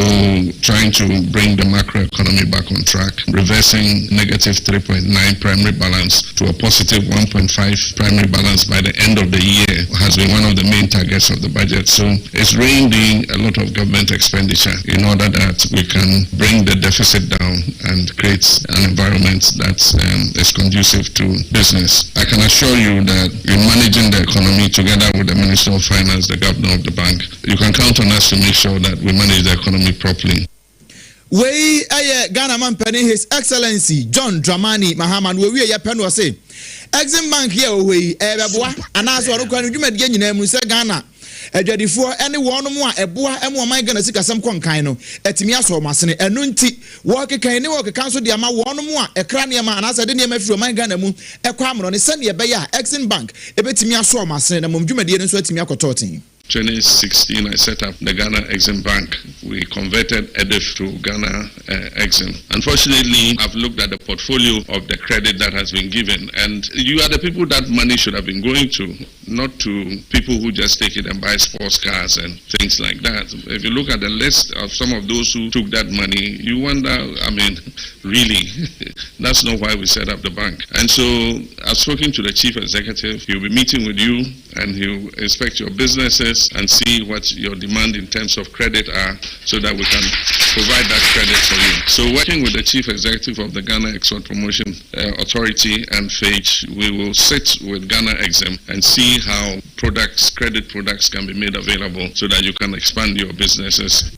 trying to bring the macroeconomy back on track, reversing negative 3.9 primary balance to a positive 1.5 primary balance by the end of the year has been one of the main targets of the budget. So it's reined in a lot of government expenditure in order that we can bring the deficit down and create an environment that um, is conducive to business. I can assure you that in managing the economy together with the Minister of Finance, the Governor of the bank, you can count on us to make sure that we manage the economy properly. Wei yɛ Ghana mampanin His Excellency John Dramani Mahama na wɔwie yɛ pɛ no ɔse Exim Bank yi a ɛwɔ hɔ yi ɛbɛboa anaasɛ ɔno koraa no dwumadie nyinaa mu sɛ Ghana adwadifoɔ ne wɔnom a ɛboa ma ɔman Ghana sikasɛm kɔ nkan no atumi asɔ wɔn asene ɛno nti wɔkeka ne wɔkeka nso de ama wɔnom a ɛkra nneɛma anaasɛ ɛde nneɛma firi ɔman Ghana mu ɛkɔ amono ne sɛdeɛ ɛbɛyɛ a Exim Bank ɛbɛtumi asɔ wɔn asene na mmom dwumadie no nso atumi akɔtɔ ten. 2016, I set up the Ghana Exim Bank. We converted EDIF to Ghana uh, Exim. Unfortunately, I've looked at the portfolio of the credit that has been given, and you are the people that money should have been going to, not to people who just take it and buy sports cars and things like that. If you look at the list of some of those who took that money, you wonder, I mean, really, that's not why we set up the bank. And so I've spoken to the chief executive. He'll be meeting with you and he'll inspect your businesses and see what your demand in terms of credit are so that we can provide that credit for you. So working with the chief executive of the Ghana Export Promotion uh, Authority and FAGE, we will sit with Ghana Exim and see how products, credit products can be made available so that you can expand your businesses.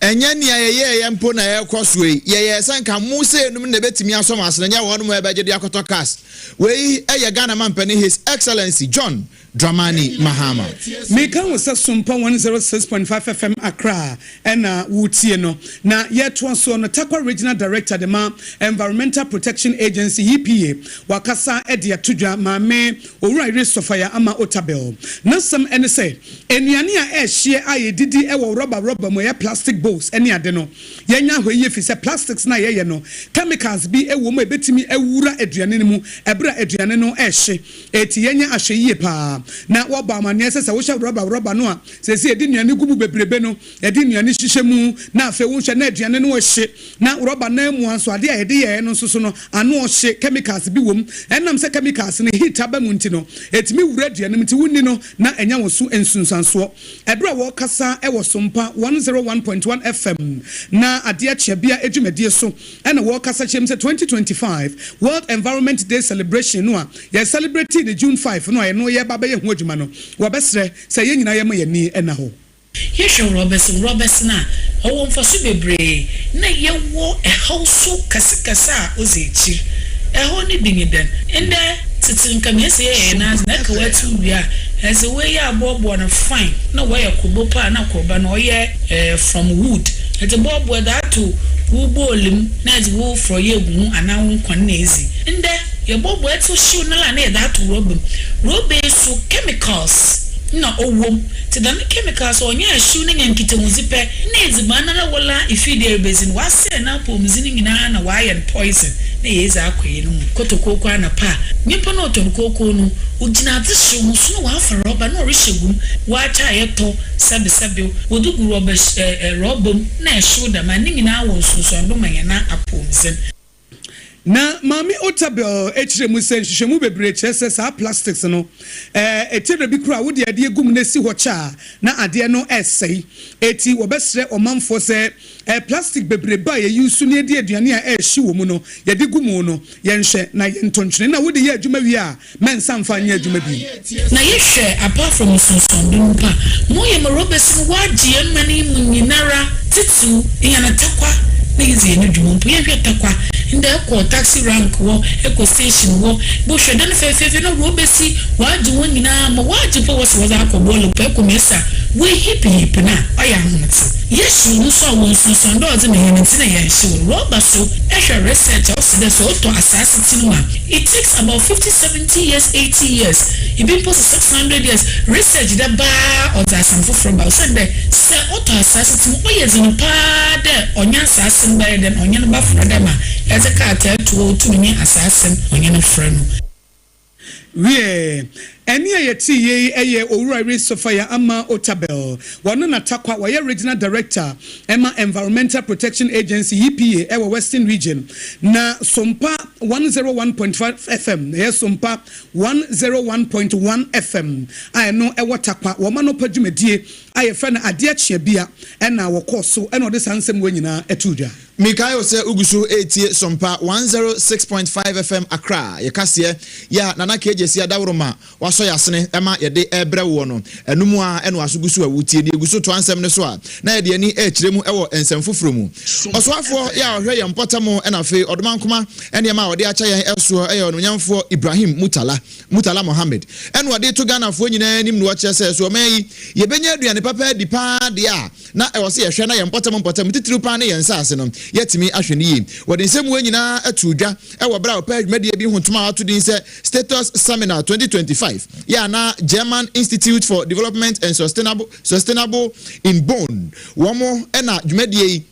Ɛnyɛ nea yɛyɛeɛ mpo na ɛrekɔ soɔ yi. Yɛyɛɛ sɛ nka mo seinom na ɛbɛtumi asɔ mo asene, nyɛ wɔnom a ɛbɛgye de akɔtɔ cars. Wei yɛ Ghana Mampanin His Excellency John Dramani Mahama. Meka wo sɛ Sompa 106.5 FM Accra na woretie no. Na yɛtoa soɔ no, Tarkwa Regional Director de ma Environmental Protection Agency, EPA, wakasa de ato dwa, Maame Owura Yere Sofaya Ama Otabil. N'asɛm ne sɛ, Nnuane a ɛrehyeɛ a yɛdidi wɔ rɔba rɔba mu, ɛyɛ plastic bowls ne ade no, yɛnyɛ ahwɛyie efisɛ plastics no a yɛyɛ no, chemicals bi wɔ mu a ɛbɛtumi awura aduane no mu ɛberɛ a aduane no rehye. Enti yɛnyɛ ahwɛyie pa ara. Na wɔbɔ amanneɛ sɛ, sɛ wohyɛ rɔba rɔba no a seesei yɛde nnuane gu mu bebrebe no, yɛde nnuane hyehyɛ mu na afei wohwɛ na aduane no rehye na rɔba no amua nso adeɛ a yɛde yɛeɛ no nso so no, ano rehye, chemicals bi wɔ mu. Ɛnam sɛ chemicals no heat aba mu nti no, ɛtumi wura aduane mu nti wonni no na ɛnya wo so nsunsuansoɔ. Ɛberɛ a wɔrekasa wɔ Sompa 101.1 FM na adeɛ kyeabea dwumadie so na wɔrekasa kyerɛ mu sɛ 2025 World Environment Day Celebration no a yɛ celebrate no June 5 no a ɛno yɛreba abɛyɛ ho adwuma no, wɔbɛsrɛ sɛ yɛn nyinaa yɛma yɛn ani nna hɔ. Yɛhwɛ rɔbɛs rɔbɛs no a, ɔwɔ mfaso beberee na yɛwɔ haw so kɛsekɛse a odzi ekyir. Haw no bi nye dɛn? Ndɛ, tsetse nka mesi yɛyɛ hɛn adze na eka w'atsiw wie a, edze wei aboaboa no fine na wɔyɛ korbo paa na korba no ɔyɛ from wood. Edze boaboa dze ato wo bowl mu na edze wo frɔyɛ egu ho anaa wo nkwan na edzi. Ndɛ, yɛboaboa etsiw hyew no la na yɛdze ato rɔba mu. Rɔba yi so chemicals na ɔwɔ mu. Ntsi dɛm chemicals a ɔnye ahyew no nya nkitahodzi pɛ, nna edziban noara wɔla efir dɛ erebedzi no, ɔasɛɛ n'apɔwmudzen nyina na ɔayɛ no poison na yeedzi akɔ hɛn mu. Kɔtɔ kooko anapa a, nyimpa no a ɔtɔn kooko no, ogyina adze hyew ho so na ɔafa rɔba na ɔrehyɛ gu mu, ɔakyɛ a yɛtɔ sɛbesɛbew, wɔdze gu rɔba rɔba mu na ɛhyew dɛm a, ne nyina wɔ nsunsuando ma hɛn apɔwmudzen. Na Maame Otabil kyerɛ mu sɛ nhwehwɛmu bebree kyerɛ sɛ saa plastics no, ɛtɔ da bi koraa a wode adeɛ gu mu na esi hɔ kyɛ a, na adeɛ no resɛe. Enti wɔbɛsrɛ ɔmanfoɔ sɛ plastic bebrebe a yɛyi so na yɛdi aduane a ɛrehye wɔ mu no, yɛde gu mu no, yɛnhwɛ na yɛnto ntwene. Na wode yɛ adwuma wie a, mɛnsa mfa nyɛ adwuma bio. Na yɛhwɛ apart from nsonsoando no mpo a, ma ɔyɛ ma rɔbɛs no wɔagye hɛn man yi mu nyinara, tsitsir hɛn Tarkwa na yɛdzi hɛn dwuma mpo. Yɛhwɛ Tarkwa ndɛ ekɔ taxi rank hɔ, ekɔ station hɔ, bohwɛ dan fɛfɛɛfɛ na rɔbɛs wɔagye hɔn nyinaa ma wɔagye mpo a wɔse wɔdze akɔ bɔɔla mpo ekɔ Mesa woeheap heap no a, ɔyɛ ahomtsew. Yɛhyew no so a wɔ nsunsuando a ɔdze ma hɛn ntsi na yɛnnhyew no. Rɔba so, ehwɛ research a ɔse dɛ sɛ ɔtɔ asaase tsin mu a, it takes about 50, 70 years, 80 years, ibi mpo so 600 years, research dɛ baa ɔdze asɛm fofor ba osiandɛ sɛ ɔtɔ asaase tsin mu ɔyɛ dzen paa dɛ ɔnye asaase no bɛyɛ dɛn, ɔnye no bɛfora dɛ ma edze krataa to hɔ otum nye asaase no ɔnye no fra no. Wiɛ, ɛnne a yɛtee yei yɛ Owura Sophia Ama Otabil. Wɔno na Tarkwa, wɔyɛ Regional Director ma Environmental Protection Agency, EPA, ɛwɔ Western Region. Na Sompa 101.5 FM, ɛyɛ Sompa 101.1 FM a ɛno ɛwɔ Tarkwa. Wɔn anɔpa dwumadie a yɛfrɛ no Adeɛ Kyea Bia ɛna wɔkɔɔ so ɛna ɔde saa nsɛm wɔ nyinaa ɛtoo dwa. Mikael sɛ wogu so ɛretie Sompa 106.5 FM Accra, yɛkaseɛ yɛ a Nana Kegyesi Adaworoma wasɔ yɛ asene ɛma yɛde ɛrebrɛ woɔ no. Ɛno mu a ɛno aso gu so a wotie ne yɛgu so toa nsɛm no so a na yɛde ani ɛrekyerɛ mu ɛwɔ nsɛm foforɔ mu. Ɔsoafoɔ yɛ a ɔhwɛ yɛn mpɔtam ɛna afei ɔdomankoma nneɛma a ɔde akyɛ yɛn ɛsoɔ ɛyɛ ɔnomnyamfoɔ Ibrahim Murtala Mohammed, ɛna ɔde to Ghanafoɔ nyinaa anim na wɔkyerɛ sɛ so ɔman yi yɛbɛnya aduane papa adi paa deɛ a, na ɛwɔ sɛ yɛhwɛ na yɛn mpɔtam mpɔtam, titiriw paa ne yɛn nsaase no, yɛatumi ahwɛ no yie. Wɔde nsɛm wei nyinaa ato dwa wɔ berɛ a wɔpɛ dwumadie bi ho ntoma a wɔato din sɛ Status Seminar 2025 yɛ a na German Institute for Development and Sustainable, Sustainable in Bonn wɔn na dwumadie yi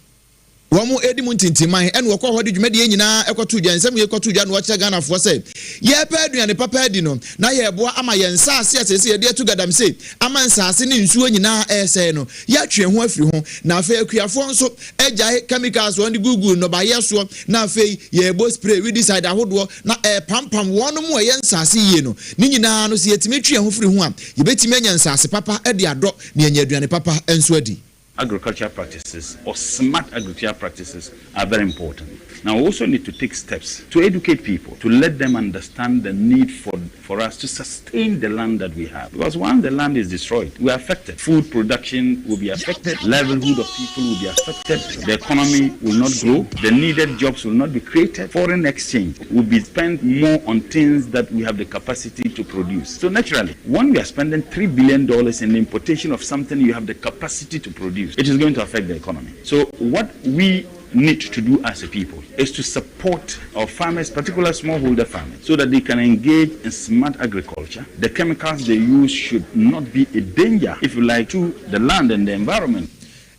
wɔn redi mu ntintimman, ɛna wɔkɔ hɔ de dwumadie nyinaa ɛkɔto dwa. Nsɛm yɛ kɔto dwa na wɔkyerɛ Ghanafoɔ sɛ yɛpɛ aduane papa adi no na yɛreboa ama yɛn nsaase a sɛsɛ yɛde atu galamsey ama nsaase ne nsuo nyinaa ɛresɛe no, yɛatwe ho afiri ho, na afei akuafoɔ nso agyae chemicals wɔn de gugu nnɔbaeɛ soɔ, na afei yɛrebɔ spray weedicide ahodoɔ na ɛrepampam wɔn mu a ɛyɛ nsaase yie no. Ne nyinaa no, sɛ yɛtumi twe yɛn ho firi ho a, yɛbɛtumi anya nsaase papa de adɔ na yɛanya aduane papa nso adi. Agriculture practices or smart agriculture practices are very important. Now, we also need to take steps to educate people, to let them understand the need for us to sustain the land that we have. Because once the land is destroyed, we are affected. Food production will be affected, livelihood of people will be affected, the economy will not grow, the needed jobs will not be created, foreign exchange will be spent more on things that we have the capacity to produce. So naturally, when we are spending $3 billion in the importation of something you have the capacity to produce, it is going to affect the economy. So what we need to do as a people is to support our farmers, particularly smallholder farmers, so that they can engage in smart agriculture. The chemicals they use should not be a danger, if you like, to the land and the environment.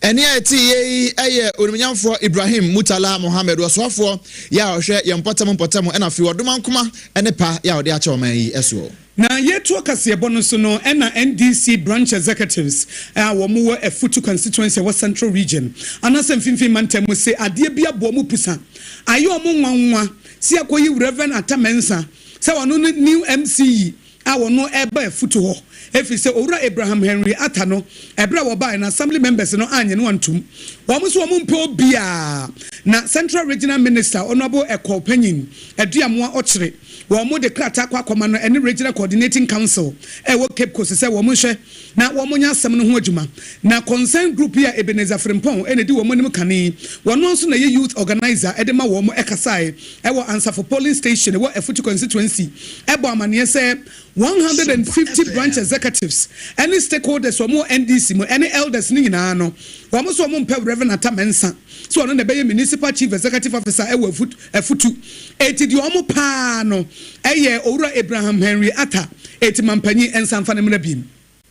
Ɛne a ɛte yie yi yɛ Onimnyamfoɔ Ibrahim Murtala Mohammed, ɔsoafoɔ yɛ a ɔhwɛ yɛn mpɔtam mpɔtam ɛna afei ɔdoma nkoma ne pa yɛ a ɔde akyɛ ɔman yi soɔ. Na yɛtoa kaseɛbɔ no so no, ɛna NDC branch executives a wɔn wɔ Afutu Constituency a ɛwɔ Central Region anaasɛ Mfimfini Mantam mu se adeɛ bi abɔ wɔn pusa ayɛ wɔn nwanwa sɛ yɛakɔyi Rev. Atta Mensah sɛ ɔno ne new MCE a wɔno ɛreba Afutu hɔ, ɛfiri sɛ Owura Abraham Henry Atta no, ɛberɛ a wɔbaeɛ no, Assembly members no annye no antom. Wɔn nso wɔn mpɛ obiara. Na Central Regional Minister Honourable Ekow Panyin Aduamoa Ɔkyere wɔn de krataa kɔ akɔma no ɛne Regional Coordinating Council a ɛwɔ Cape Coast sɛ wɔn nhwɛ na wɔn nyɛ asɛm no ho adwuma. Na Concern Group yi a Ebenezer Frimpong na ɛdi wɔn anim kane, wɔn nso na ɛyɛ Youth Organiser de ma wɔn, ɛkasae ɛwɔ Ansafo Polling Station ɛwɔ Afutu Constituency ɛbɔ amaneɛ sɛ 150 branch executives ɛne stakeholders wɔn wɔ NDC mu ɛne elders no nyinaa no, wɔn nso wɔn mpɛ Rev. Atta Mensah sɛ ɔno na ɛbɛyɛ Municipal Chief Executive Officer ɛwɔ Afutu. Eti deɛ wɔn paa no ɛyɛ Owura Abraham Henry Atta, eti mampanyin nsa mfa no mmra biem.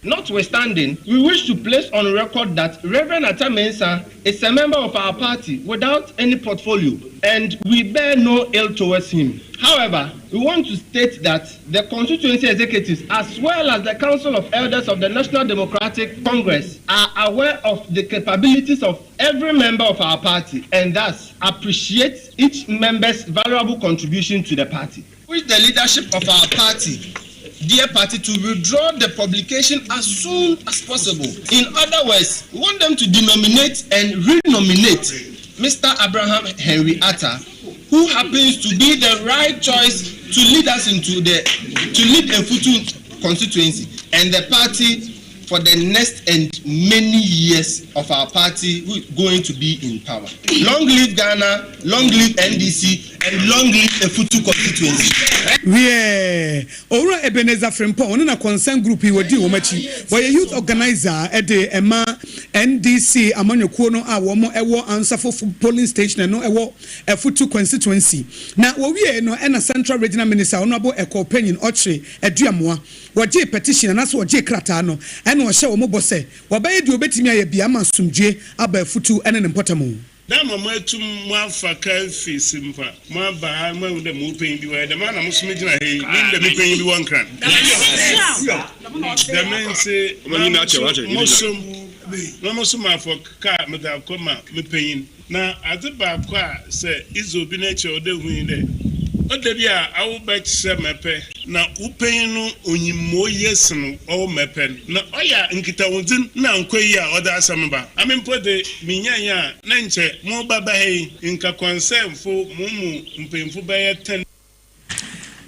Notwithstanding, we wish to place on record that Reverend Atta Mensah is a member of our party without any portfolio, and we bear no ill towards him. However, we want to state that the constituency executives, as well as the Council of Elders of the National Democratic Congress, are aware of the capabilities of every member of our party and thus appreciate each member's valuable contribution to the party. Wish the leadership of our party dear party to withdraw the publication as soon as possible. In other words, we want them to denominate and renominate Mr. Abraham Henry Atta, who happens to be the right choice to lead us into the to lead Efutu constituency and the party for the next and many years of our party who is going to be in power. Long live Ghana, long live NDC, and long live Efutu constituency. Wiɛ, Owura Ebenezer Frimpong, ɔno na Concern Group yi wɔdi wɔn akyi. Wɔyɛ Youth Organiser de ma NDC amanyɔkuo no a wɔn wɔ Ansafo Polling Station ɛno ɛwɔ Afutu Constituency. Na wɔwiee no ɛna Central Regional Minister Honourable Ekow Panyin Ɔkyere Aduamoa wɔgyee petition anaasɛ wɔgyee krataa no ɛna ɔhyɛɛ wɔn bɔ sɛ wɔbɛyɛ deɛ wɔbɛtumi ayɛ biara ama asomdwoeɛ aba Afutu ne ne mpɔtam. Dɛ ma moetum moafa kar fi Simpa moaba ha, moehu dɛ mowɔ panyin bi wɔ ha, dɛm ara na mo so migyina ha yi, minyim dɛ me panyin bi wɔ Nkran. Dɛm ntsi, mara so mosom, na mo so mafa kar medze akɔ ma me panyin. Na adze baako a sɛ idzi obi n'ekyir a ɔwɔ dɛ ihu nye dɛ, ɔda bi a awo bɛkyerɛ ma epɛ, na wo panyin no onyim ma oye sen ɔwo ma epɛ no, na ɔyɛ a nkitahodzi no nna annkɔ yie a ɔdze asɛm ba. Ame mpo dze, minyae a na nkyɛ moreba ba ha yi, nka kɔnsɛnfo, mo mu mpanyimfo bɛyɛ ten.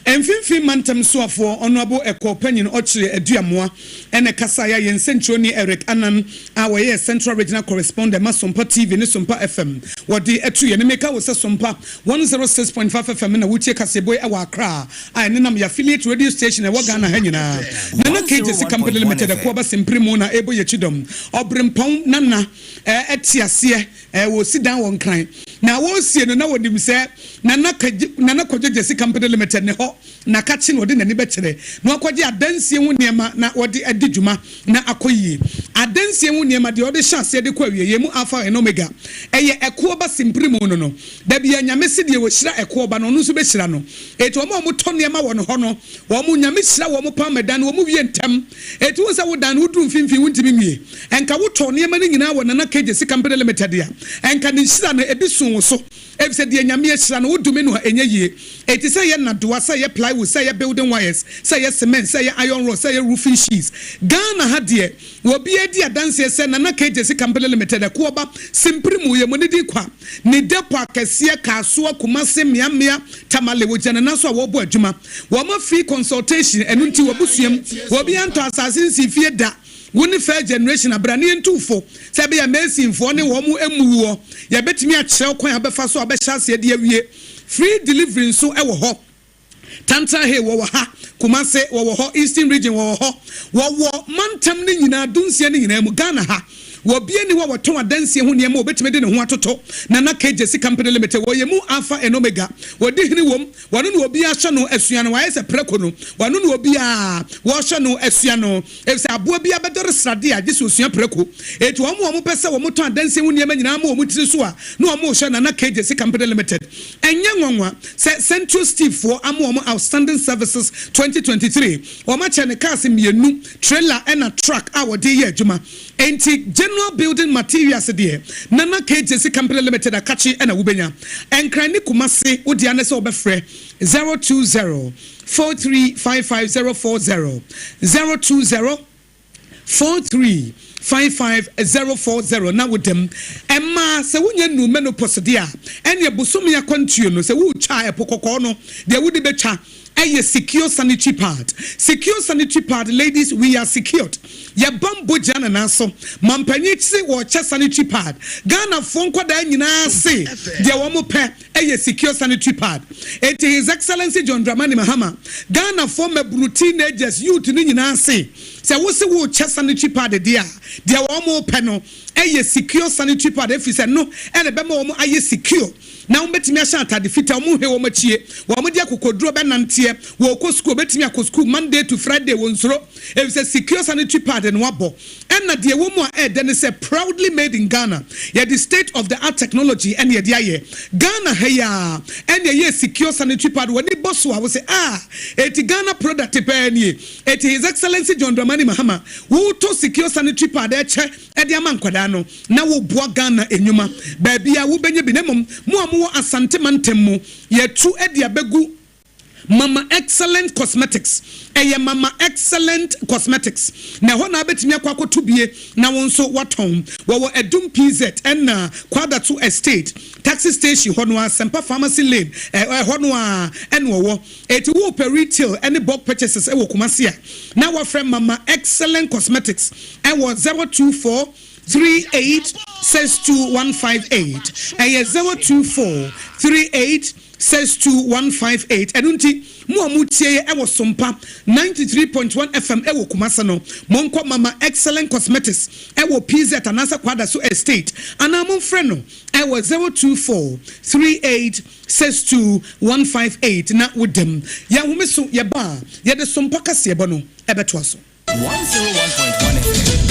Mfimfini Mantam Soafoɔ Honourable Ekow Panyin Ɔkyere Aduamoa na ɛkasaeɛ a yɛn nsɛnkyerɛwni Eric Annan a ɔyɛ Central Regional Correspondent ma Sompa TV ne Sompa FM wɔde ato yɛn. Meka wo sɛ Sompa 106.5 FM na wotie kaseɛbɔ yi wɔ Accra a ɛnenam yɛn affiliate radio station a ɛwɔ Ghana ha nyinaa. Nana K. Gyasi Company Limited Akuaba Simpirimu na ɛrebɔ yɛn kyidɔm. Ɔberempɔn Nana te aseɛ. Wɔresi dan wɔ Nkran. Na wɔresie no, na wɔnim sɛ Nana Kagye, Nana Kwadwo Gyasi Company Limited ne hɔ na kakye na ɔde n'ani bɛkyerɛ na wakɔgye adansie ho nneɛma na wɔde adi dwuma na akɔ yie. Adansie ho nneɛma deɛ ɔde hyɛ aseɛ de kɔ awieeɛ mu Alpha and Omega. Ɛyɛ ɛkoɔ ba simpire mu no no. Da biara Nyame se deɛ ɔhyira ɛkoɔ ba no ɔno nso bɛhyira no. Enti wɔn a wɔtɔ nneɛma wɔ ne hɔ no, wɔn Nyame hyira wɔn paa ma dan no wɔn wie ntɛm. Enti wohu sɛ wo dan no woduru mfimfini wontumi nwie. Ɛnka wotɔɔ nneɛma no nyinaa wɔ Nana Kegye Sika Mpene Limited a, ɛnka ne nhyira no ebi soo wo so. Efisɛ deɛ Nyame ahyira no, wodome no a, ɛnyɛ yie. Enti sɛ ɛyɛ nnadewa, sɛ ɛyɛ plywood, sɛ ɛyɛ building wires, sɛ ɛyɛ cement, sɛ ɛyɛ iron rod, sɛ ɛyɛ roofing sheets, Ghana ha deɛ, obiara di adanseɛ sɛ Nana Kegye Sika Mpene Limited, Ɛkoɔba, Simpiri mu, yɛ mo ne din kwa. Ne depot akɛseɛ, Kasoa, Kumasi, mmeammea, Tamale, wɔgyina ne nan so a wɔrebɔ adwuma. Wɔma free consultation, ɛno nti w'abusua mu, obiara ntɔ asase nsii fie da. Wo ne First Generation abra na yɛntu wo fo sɛ ɛbɛyɛ a Masonfoɔ ne wɔn mmu woɔ. Yɛbɛtumi akyerɛ wo kwan a wobɛfa so a wobɛhyɛ aseɛ de awie. Free delivery nso wɔ hɔ. Tantra Hill wɔwɔ ha, Kumase wɔwɔ hɔ, Eastern Region wɔwɔ hɔ. Wɔwɔ mantam no nyinaa, dunsia no nyinaa mu, Ghana ha. Obiara nni hɔ a wɔtɔn adansie ho nneɛma a obetumi de ne ho atoto Nana Kegyesi Company Limited. Wɔyɛ mu Alpha and Omega. Wɔdi hene wom. Wɔno na obiara hwɛ no asua no. Wɔayɛ sɛ prako no. Wɔno na obiara wɔhwɛ no asua no. Efisɛ aboa biara bɛdɔre srade a, gye sɛ osua prako. Enti wɔn a wɔpɛ sɛ wɔtɔn adansie ho nneɛma nyinaa ma wɔn tiri so a, na wɔrehwɛ Nana Kegyesi Company Limited. Ɛnyɛ nwanwa sɛ Central Steve foɔ ama wɔn Outstanding Services 2023. Wɔakyɛ no cars mmienu, trailer ɛna truck a wɔde reyɛ adwuma. Enti General Building Materials deɛ Nana KJC Company Limited akakye na wobɛnya. Nkran ne Kumase wo dea ne sɛ wobɛfrɛ 020 4355 040, 020 4355 040 na woda mu. Ɛmaa sɛ wonya nnuu menopause deɛ a, ɛneɛ bosome akwantuo no sɛ woretwa a ɛpo kɔkɔɔ no deɛ wode bɛtwa Ɛyɛ secure sanitary pad secure sanitary pad ladies we are secured yɛ banbɔ gyina ne nan so mampanyin kyse wɔkyɛ sanitary pad Ghana foɔ nkwadaa nyinaa se deɛ wɔn pɛ ɛyɛ secure sanitary pad enti his excellency John Dramani Mahama Ghana foɔ mmabunu teenagers youth no nyinaa se. Sɛ wose worekyɛ sanitary pad deɛ a, deɛ wɔn repɛ no yɛ secure sanitary pad ɛfiri sɛ ɛno na ɛbɛma wɔn ayɛ secure na wɔbɛtumi ahyɛ atade fitaa, wɔn nhwɛ wɔn akyie, wɔn de akokoduro bɛnanteɛ, wɔrekɔ sukuu, wɔbɛtumi akɔ sukuu Monday to Friday, wɔnsuro ɛfiri sɛ secure sanitary pad no abɔ. Ɛna deɛ ɛwɔ mu a ɛɛdɛ ne sɛ proudly made in Ghana, yɛde state of the art technology ɛna yɛde ayɛ. Ghana ha yi ara ɛna ɛyɛɛ secure sanitary pad, w'ani bɔ so a wose ah enti Ghana product paa nie. Enti His Excellency John Dramani Mahama wotɔ secure sanitary pad ɛkyɛ de ama nkwadaa no na woboa Ghana nnwuma baabiara wobɛnya bi na mmom mo a mowɔ Asante mantam mu yɛatu de abɛgu Mama Excellent Cosmetics ɛyɛ Mama Excellent Cosmetics na ɛhɔ na wobɛtumi akɔ akɔto bie na wo nso woatɔn. Wɔwɔ Adum PZ ɛna Kwadaso Estate taxi station hɔ no ara Sempa Pharmacy Lane ɛhɔ no ara ɛna wɔwɔ. Enti worepɛ retail ne bulk purchases wɔ Kumasi a, na woafrɛ Mama Excellent Cosmetics wɔ 024 38 62 158. Ɛyɛ 024 38 62 158. Ɛno nti, mo a motie yɛ wɔ Sompa 93.1 FM wɔ Kumasi no, monkɔ Mama Excellent Cosmetics wɔ PZ anaasɛ Kwadaso Estate anaa momfrɛ no wɔ 024 38 62158 na wo dam. Yɛn home so yɛba a, yɛde sompa kaseɛbɔ no bɛtoa so. 101.1 FM.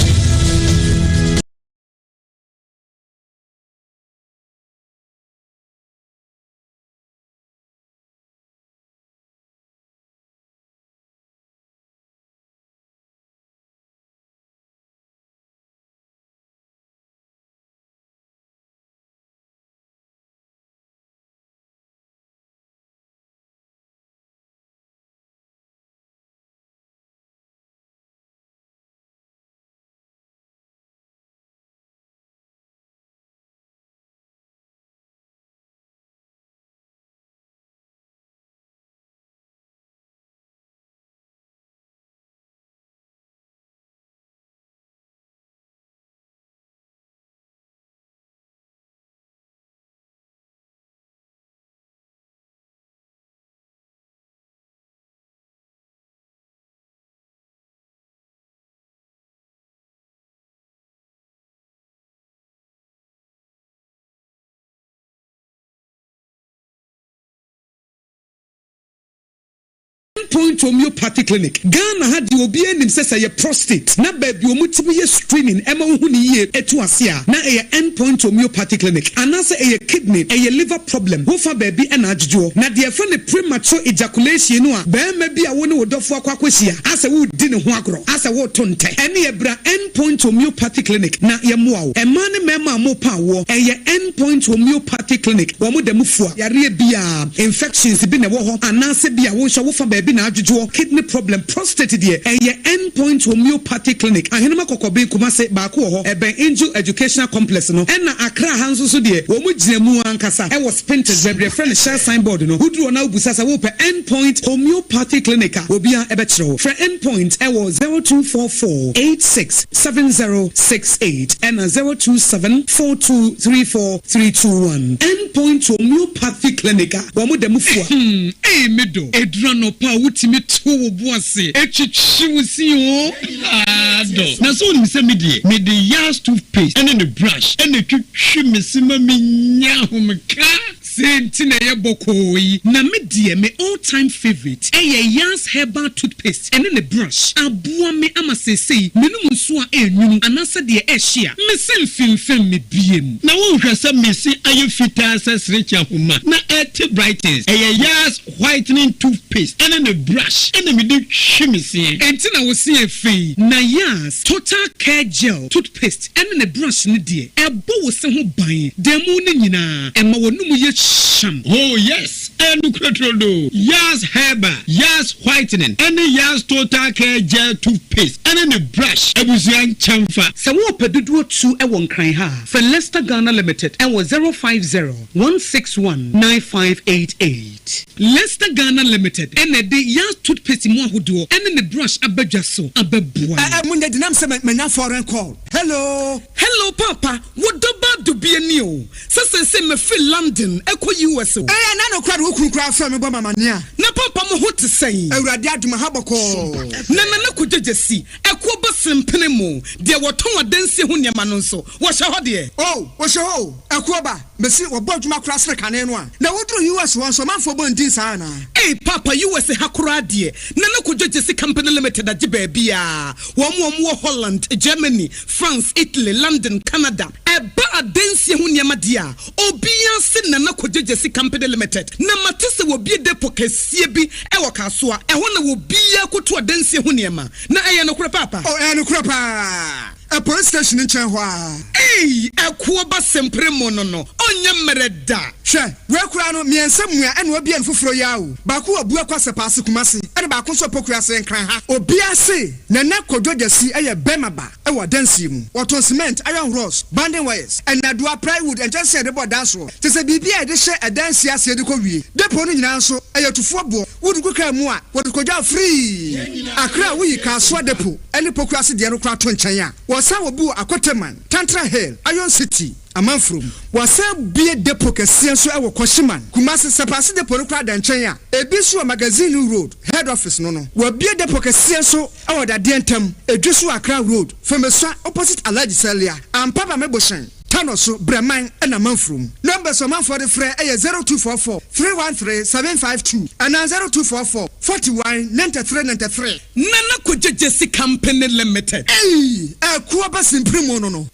Point Homeopathy Clinic, Ghana ha deɛ obiara nim sɛ sɛ ɛyɛ prostate na baabi a wɔtumi yɛ screening ɛma wohu no yie ɛtu ase a na ɛyɛ End Point Homeopathy Clinic anaasɛ ɛyɛ kidney, ɛyɛ liver problem wofa baabi ɛna adwodwoɔ. Na deɛ yɛfrɛ no premature ejaculation no a barima bi a wo ne wo dɔfoɔ akɔ akɔhyia asɛ woredi ne ho agorɔ asɛ woreto ntɛ ɛneɛ bra End Point Homeopathy Clinic na yɛmmoa wo. Mmaa ne mmarima a mopɛ awoɔ ɛyɛ End Point Homeopathy Clinic wɔn da mu fua yareɛ biara. Infections bi na ɛwɔ hɔ anaasɛ bi a wo nso wofa baabi na adwodwoɔ, kidney problem, prostate deɛ ɛyɛ End Point Homeopathy Clinic, Ahenema Kɔkɔben, Kumase, baako wɔ hɔ, ɛbɛn Angel Educational Complex no, ɛna Accra ha nso so deɛ wɔn gyina mu ankasa ɛwɔ Spintex baabi yɛfrɛ no Shell sign board no, woduru hɔ na wobisa sɛ wopɛ End Point Homeopathy Clinic a obiara ɛbɛkyerɛ wo. Frɛ End Point ɛwɔ 0244 86 7068 ɛna 027 4234 321. End Point Homeopathy Clinic a wɔn da mu fua. Hmm ei me dɔ, ɛduru anɔpa a wotumi to wo bo ase twitwi wo se oo haa dɔ. Na sɛ wonim sɛ me deɛ mede Yas toothpaste ne ne brush na ɛtwitwi me se ma menya ahomeka. Sei nti na ɛyɛ bɔkɔɔ yi. Na me deɛ me all time favourite ɛyɛ Yas herbal toothpaste ɛne ne brush. Aboa me ama seesei menom nsuo a ɛnwunu anaasɛ deɛ ɛhye a, me se mfemfem me biem. Na wonhwɛ sɛ me se ayɛ fitaa sɛ serekye ahoma na ɛte brightens. Ɛyɛ Yas whitening toothpaste ɛne ne brush ɛna mede twi me seɛ. Ɛnti na wo se yɛ fɛ yi. Na Yas total care gel toothpaste ɛne ne brush no deɛ, ɛbɔ wo se ho ban da mu no nyinaa, ɛma w'anomu yɛ hyeam. Oh yes, ɛyɛ nokorɛ turodoo. Yas Herbal, Yas Whitening ɛne Yas Total Care Gel Toothpaste ɛne ne brush abusua nkyɛnfa. Sɛ worepɛ dodoɔ tu wɔ Nkran ha a, frɛ Lester Ghana Limited wɔ 050 161 9588. Lester Ghana Limited na ɛde Yas Toothpaste mu ahodoɔ ne ne brush aba dwa so abɛboa Eh yɛn. eh monyɛ denam sɛ manya foreign call hello. Hello paapa, wo dɔ ba dubia ni o, sɛ seesei mafiri London ɛkɔ US o. Eh ɛna no koraa de wo kunu koraa frɛ me bɔ me amaneɛ a. Na papa. Paapa mo ho te sɛn? Awurade adom aha bɔkɔɔ. Na Nana Kojo Gyasi, ɛkoɔ bɔ sempene mo, deɛ wɔtɔn adansie ho nneɛma no nso, wɔhyɛ hɔ deɛ? Oh, wɔhyɛ hɔ o, ɛkoɔ ba, mese wɔbɔ adwuma koraa sene kane no a. Na woduru US hɔ nso, ɔmanfoɔ bɔ ndin saa anaa? Ei Paapa, US ha koraa deɛ, Nana Kojo Gyasi Company Limited agye baabiara. Wɔn a wɔwɔ Holland, Germany, France, Italy, London, Canada. Ɛba adansie ho nneɛma deɛ a, obiara se Nana Kojo Gyasi Company Limited. Na mate sɛ wɔabue depot kɛseɛ bi wɔ Kasoa. Ɛhɔ na obiara kɔtu adansie ho nneɛma. Na ɛyɛ nokorɛ paapa? Oh, ɛyɛ nokorɛ paa. Ɛ police station nkyɛn hɔ ara. Ei, ɛkoɔ ba sempere mo no no, ɔnyɛ mmerɛ da. Hwɛ, wei koraa no, mmiɛnsa mua ɛna wabue no foforɔ yi ara o. Baako wɔ Abuakwa Sɛpaase Kumasi, ɛna baako nso wɔ Pokuase Nkran ha. Obiara se Nana Kojo Gyasi yɛ bɛrima ba wɔ adansie mu. Wɔtɔn cement, iron rods, banding wires, nnadewa, plywood, nkyɛnsee a yɛde bɔ dan soɔ, kyerɛ sɛ biribiara a yɛde hyɛ adansie aseɛ de kɔ wie. Depot no nyinaa nso, ɛyɛ tufoɔ boɔ. Wode gu kaa mu a, wɔde kɔdwa wo firii. Accra a woyi Kasoa Depot ne Pokuase deɛ no koraa to nkyɛn a, wɔsan wɔ bi wɔ Akoteman, Tantra Hill, Iron City, Amanfurom. Wɔasan bue depot kɛseɛ nso wɔ Kwashiman, Kumasi. Sɛpaase depot no koraa da nkyɛn a, ebi nso wɔ Magazine Road, Head Office no no. Wɔabue depot kɛseɛ nso wɔ Dadeɛ Ntam, Edweso Accra Road, Femesua opposite Alhaji Salia, Ampaba Mebohyɛn. Tano so, Brɛman na Manfurom. Numbers a ɔmanfoɔ de frɛ yɛ 0244 313 752 anaa 0244 41 93 93. Nana Kogye Gyesi Company Limited. Ei! Ɛkoɔ ba simpiri mu no no.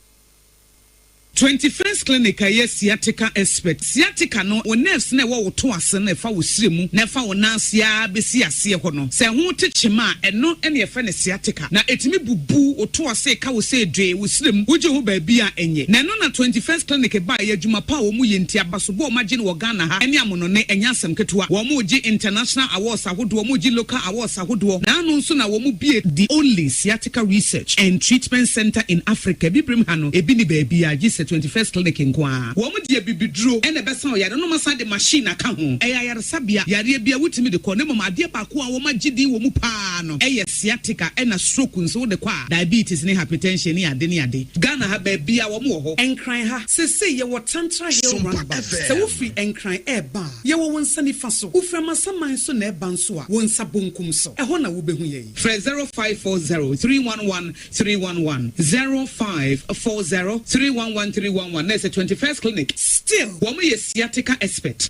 21st Clinic a ɛyɛ sciatica expert. Sciatica no, wo nerves no a ɛwɔ wo to ase no a ɛfa wo srɛ mu na ɛfa wo nan ase ara bɛsi aseɛ hɔ no, sɛ ɛho te kyema a, ɛno na yɛfrɛ no sciatica. Na ɛtumi bubu wo to ase ka wo sɛ dwee wo srɛ mu, wogye ho baabi a ɛnyɛ. Na ɛno na 21st Clinic baeɛ, adwuma pa a wɔn yɛ nti, abasobɔ a wɔn agye no wɔ Ghana ha ne amonɔne, ɛnyɛ asɛm ketewa. Wɔn regye international awards ahodoɔ, wɔn regye local awards ahodoɔ. Na ano nso na wɔn bue the only sciatica research and treatment centre in Africa, Abibirem ha no, ebi nni baabiara gye sɛ 21st Clinic nko ara. Wɔn de abibiduro na ɛbɛsa ɔyare no, na wɔasan de machine aka ho. Ɛyɛ ayaresabea, yareɛ biara wotumi de kɔ, na mmom adeɛ baako a wɔn agye din wɔ mu pa ara no yɛ sciatica ɛna stroke nso wode kɔ a, diabetes ne hypertension ne ade ne ade. Ghana ha baabiara wɔn wɔ hɔ. Nkran ha, seesei yɛwɔ Tantra Hill Roundabout. Sɛ wofiri Nkran reba a, yɛwɔ wo nsa nifa so. Wofiri Amasaman nso na ɛreba nso a, wo nsa bonkum so. Ɛhɔ na wobɛhu yɛn. Frɛ 0540 311 311, 0540 311 311 na ɛsɛ 21st Clinic. Still, wɔn yɛ sciatica expert.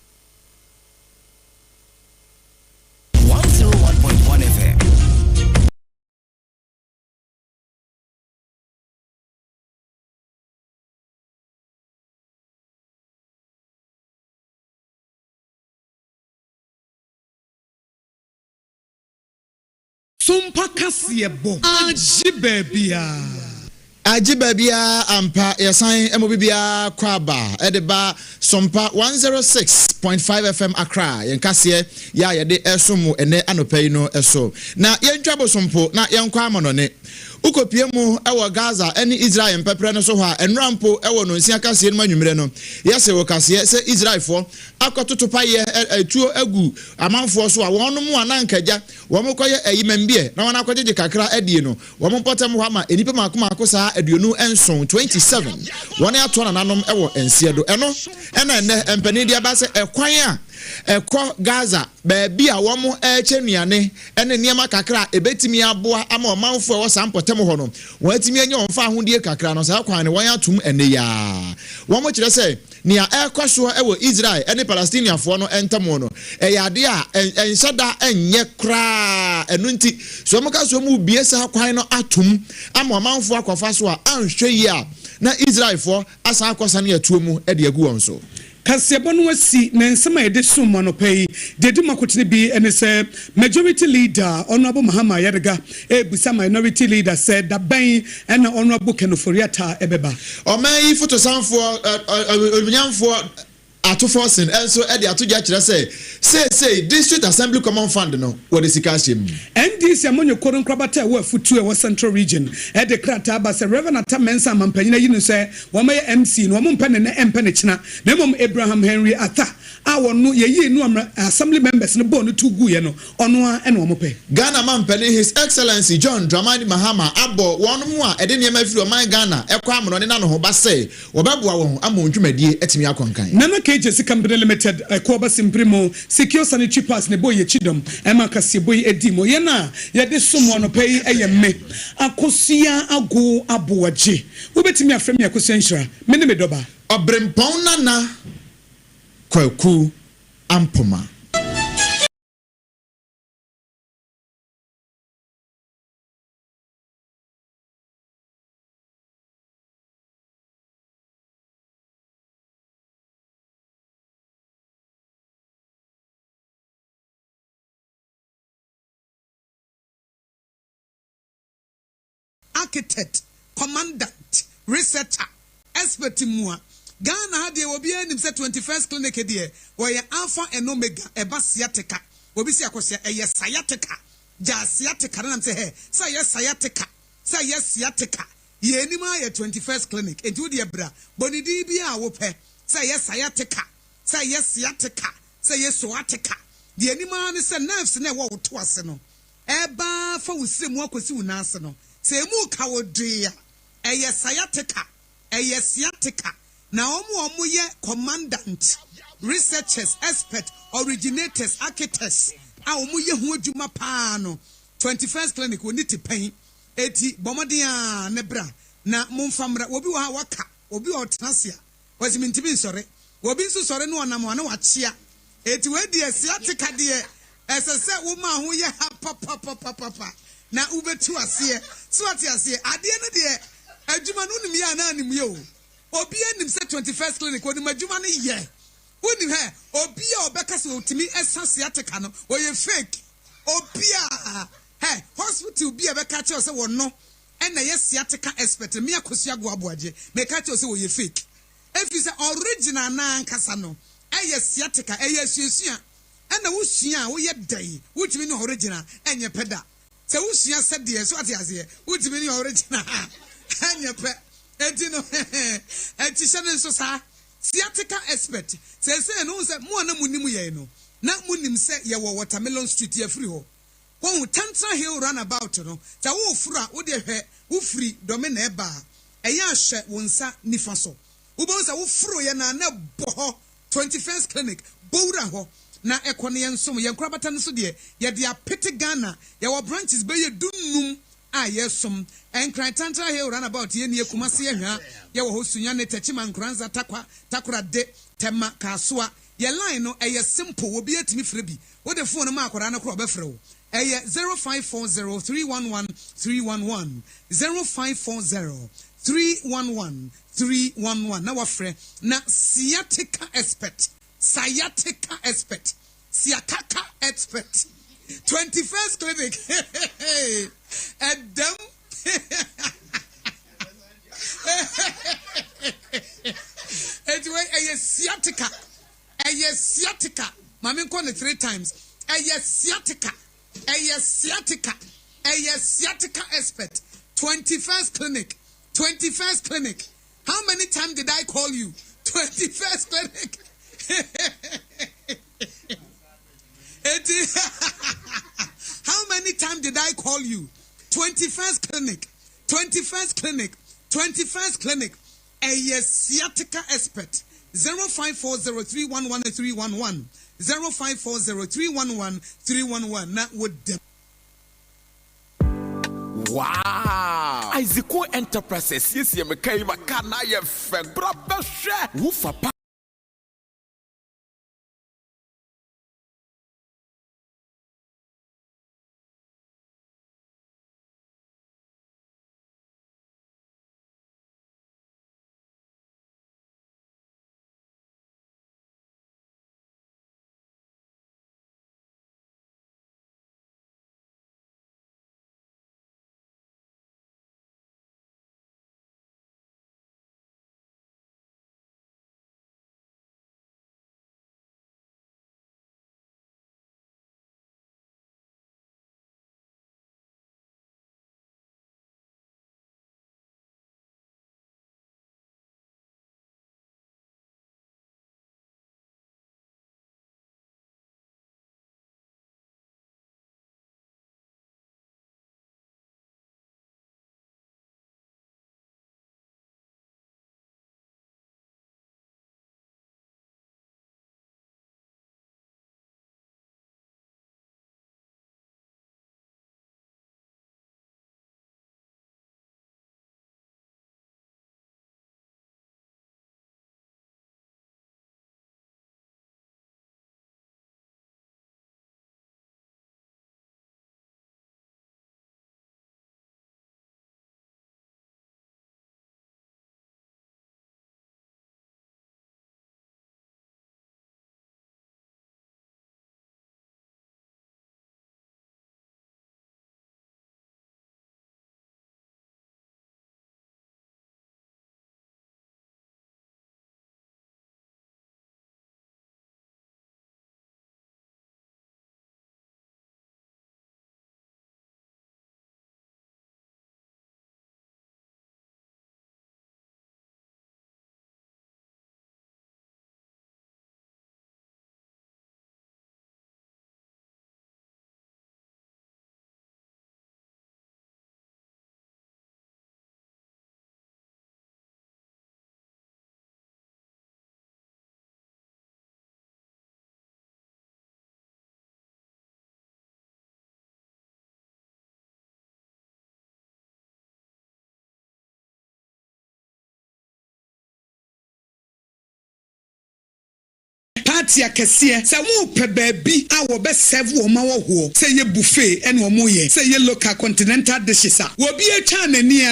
101.1 FM. Sompa kaseɛ bɔ agye baabiaa. Agye baabiaa ampa yɛsan ma obibiaa kɔ aba de ba Sompa 106.5 FM Accra yɛn kaseɛ yɛ a yɛde resom mo ɛnɛ anɔpa yi no so. Na yɛntwa bosompo na yɛnkɔ amanɔne. Wokɔpue mu wɔ Gaza ne Israel mpɛprɛ no so hɔ a, ɛnora mpo wɔ nonsia kaseɛ no mu anwummerɛ no, yɛse wo kaseɛ sɛ Israelfoɔ akɔtoto payɛ tuo agu amanfoɔ so a wɔnom a na anka agya wɔkɔyɛ ayimambiɛ na wɔn akɔgyegye kakra adie no, wɔn mpɔtam hɔ ama nnipa mako mako saa 27, 27, wɔn atoa nananom wɔ nseɛ do. Ɛno na ɛnnɛ mpanin de aba sɛ ɛkwan a ɛkɔ Gaza baabi a wɔrekyɛ nnuane ne nneɛma kakra a ɛbɛtumi aboa ama ɔmanfoɔ a ɛwɔ saa mpɔtam hɔ no wɔatumi anya wɔn fahodie kakra no, saa kwan no wɔatom ɛnnɛ yi ara. Wɔkyerɛ sɛ nea ɛrekɔ soɔ wɔ Israel ne Palestiniafoɔ no ntam no, ɛyɛ adeɛ a ɛnhyɛ da nyɛ koraa. Ɛno nti, sɛ wɔka sɛ wɔrebue saa kwan no atom ama ɔmanfoɔ akɔfa so a, anhwɛ yie a na Israelfoɔ asan akɔsane atuo mu de agu wɔn so. Kaseɛbɔ no asi, na nsɛm a yɛde som mo anɔpa yi, deɛ ɛdi mu akotene bi ne sɛ, Majority Leader Honourable Mahama Ayariga rebisa Minority Leader sɛ da bɛn na Honourable Ken Ofori-Atta bɛba. Ɔman yi fotosanfoɔ Onimuonyamfoɔ Ato Forson nso de ato dwa kyerɛ sɛ seesei District Assembly Common Fund no wɔde sika ahyɛ mu. NDC amanyɔkuo no nkorabata a ɛwɔ Afutuo a ɛwɔ Central Region de krataa aba sɛ Rev. Atta Mensah Amampanyin ayi no sɛ wɔmmɛyɛ MC no, wɔmpɛ no nnɛ ɛmpɛ no kyena na mmom Abraham Henry Arthur. a wɔno yɛyii no a Assembly members no bɔɔ no tuo guiɛ no, ɔno ara na wɔpɛ. Ghana Mampanin His Excellency John Dramani Mahama abɔ wɔn a ɛde nneɛma firi ɔman Ghana kɔ amonɔne no anohoba sɛ wɔbɛboa wɔn ama wɔn dwumadie atumi akɔ nkan. Nana KJC Company Limited, Ɛkoɔ Basimpire mu, Secure Sanitary Pads na ɛbɔɔ yɛn kyidɔm ɛma kaseɛbɔ yi dii mu. Yɛn a yɛde som mo anɔpa yi yɛ me, Akosua Agow Aboagye. Wobɛtumi afrɛ me Akosua Nhyira. Me ne me dɔba. Ɔberempɔn Nana Kwaku Ampoma. Architect, Commandant, Researcher, Expert mua. Ghana ha deɛ obiara nim sɛ 21st Clinic deɛ wɔyɛ Alpha and Omega, ɛba sciatica. Obi se akɔsea, ɛyɛ sciatica. Gyaa sciatica no nam sɛ hɛ, sɛ ɛyɛ sciatica, sɛ ɛyɛ sciatica. Yɛn anim ara yɛ 21st Clinic, enti wo deɛ bra, bɔ ne din biara a wopɛ, sɛ ɛyɛ sciatica, sɛ ɛyɛ sciatica, sɛ ɛyɛ soatica. Deɛ anim ara ne sɛ nerves no a ɛwɔ wo to ase no, Ɛreba ara fa wo srɛ mu akɔsi wo nan ase no, sɛ emu reka wo dwee a, ɛyɛ sciatica, ɛyɛ sciatica. Na wɔn a wɔyɛ commandant, researchers, expert, originators, architects a wɔyɛ ho adwuma pa ara no, 21st Clinic, wɔnni tipɛn. Enti bɔ mmɔden ara na bra na momfa mmra. Obi wɔ ha a waka, obi a ɔtena ase a, Ɔse mentumi nsɔre. Obi nso sɔre na ɔnam a na wakyea. Enti wei deɛ sciatica deɛ ɛsɛ sɛ woma ho yɛ ha papapapapa na wobɛtu aseɛ. So wate aseɛ? Adeɛ no deɛ adwuma no wonim yɛ anaa nim yɛ o. Obiara nim sɛ 21st clinic onim adwuma no yɛ. Wonim hɛ obi a ɔbɛka sɛ ɔtumi sa sciatica no ɔyɛ fake. Obiara hɛ hospital bi a ɛbɛka akyerɛ wo sɛ wɔno ɛna ɛyɛ sciatica expert no me Akosua Goaboagye meka kyerɛ wo sɛ ɔyɛ fake ɛfiri sɛ original no ankasa no ɛyɛ sciatica ɛyɛ asuasua ɛna wo sua a woyɛ dɛn wotumi ne original ɛnyɛ pɛ da sɛ wo sua sɛdeɛ so ate aseɛ wotumi ne original ɛnyɛ pɛ ɛnti no ɛnti hyɛ no nso saa sciatica expert seesei no wohu sɛ mo a na monim yɛn no na monim sɛ yɛwɔ watermelon street yɛafiri hɔ Woahu Tantra Hill runabout no? Sɛ woreforo a, wo deɛ hwɛ, wofiri Dome na ɛreba a, ɛyɛ a hwɛ wo nsa nifa so. Wobɛhu sɛ woforoeɛ no a na ɛbɔ hɔ, 21st Clinic, bɔ wura hɔ na ɛkɔ na yɛnsom. Yɛn nkorabata no nso deɛ, yɛde apete Ghana. Yɛwɔ branches bɛyɛ du-nnum a yɛsom. Nkran Tantra Hill runabout yɛ nie, Kumasi Ahwea, yɛwɔ hɔ, Sunyani, Techiman, Nkoranza, Tarkwa, Takoradi, Tema, Kasoa. Yɛn line no, ɛyɛ simple, obiara tumi frɛ bi. Wode phone no ma akwadaa no koraa a ɔbɛfrɛ wo. Ɛyɛ 0540 311 311, 0540 311 311 na wafrɛ. Na sciatica expert, sciatica expert, siakaka expert, 21st clinic, ɛdam. Enti wei ɛyɛ sciatica. Ɛyɛ sciatica ma me nkɔ no 3 times ɛyɛ sciatica ɛyɛ sciatica ɛyɛ sciatica expert 21st clinic 21st clinic how many times did I call you 21st clinic eti how many times did I call you 21st clinic 21st clinic 21st clinic Ɛyɛ sciatica expert 0540311311 0540311311 na wo dɛm. Wow! Isaac Enterprise asiesie me car yi ma car no ayɛ fɛ. Bra bɛhwɛ! Wofa pa. Party akɛseɛ, sɛ wɔrepɛ baabi a wɔbɛ serve wɔn ahɔhoɔ, sɛ ɛyɛ buffet ɛna wɔreyɛ, sɛ ɛyɛ local continental dishes a, obi atwa n'ani a,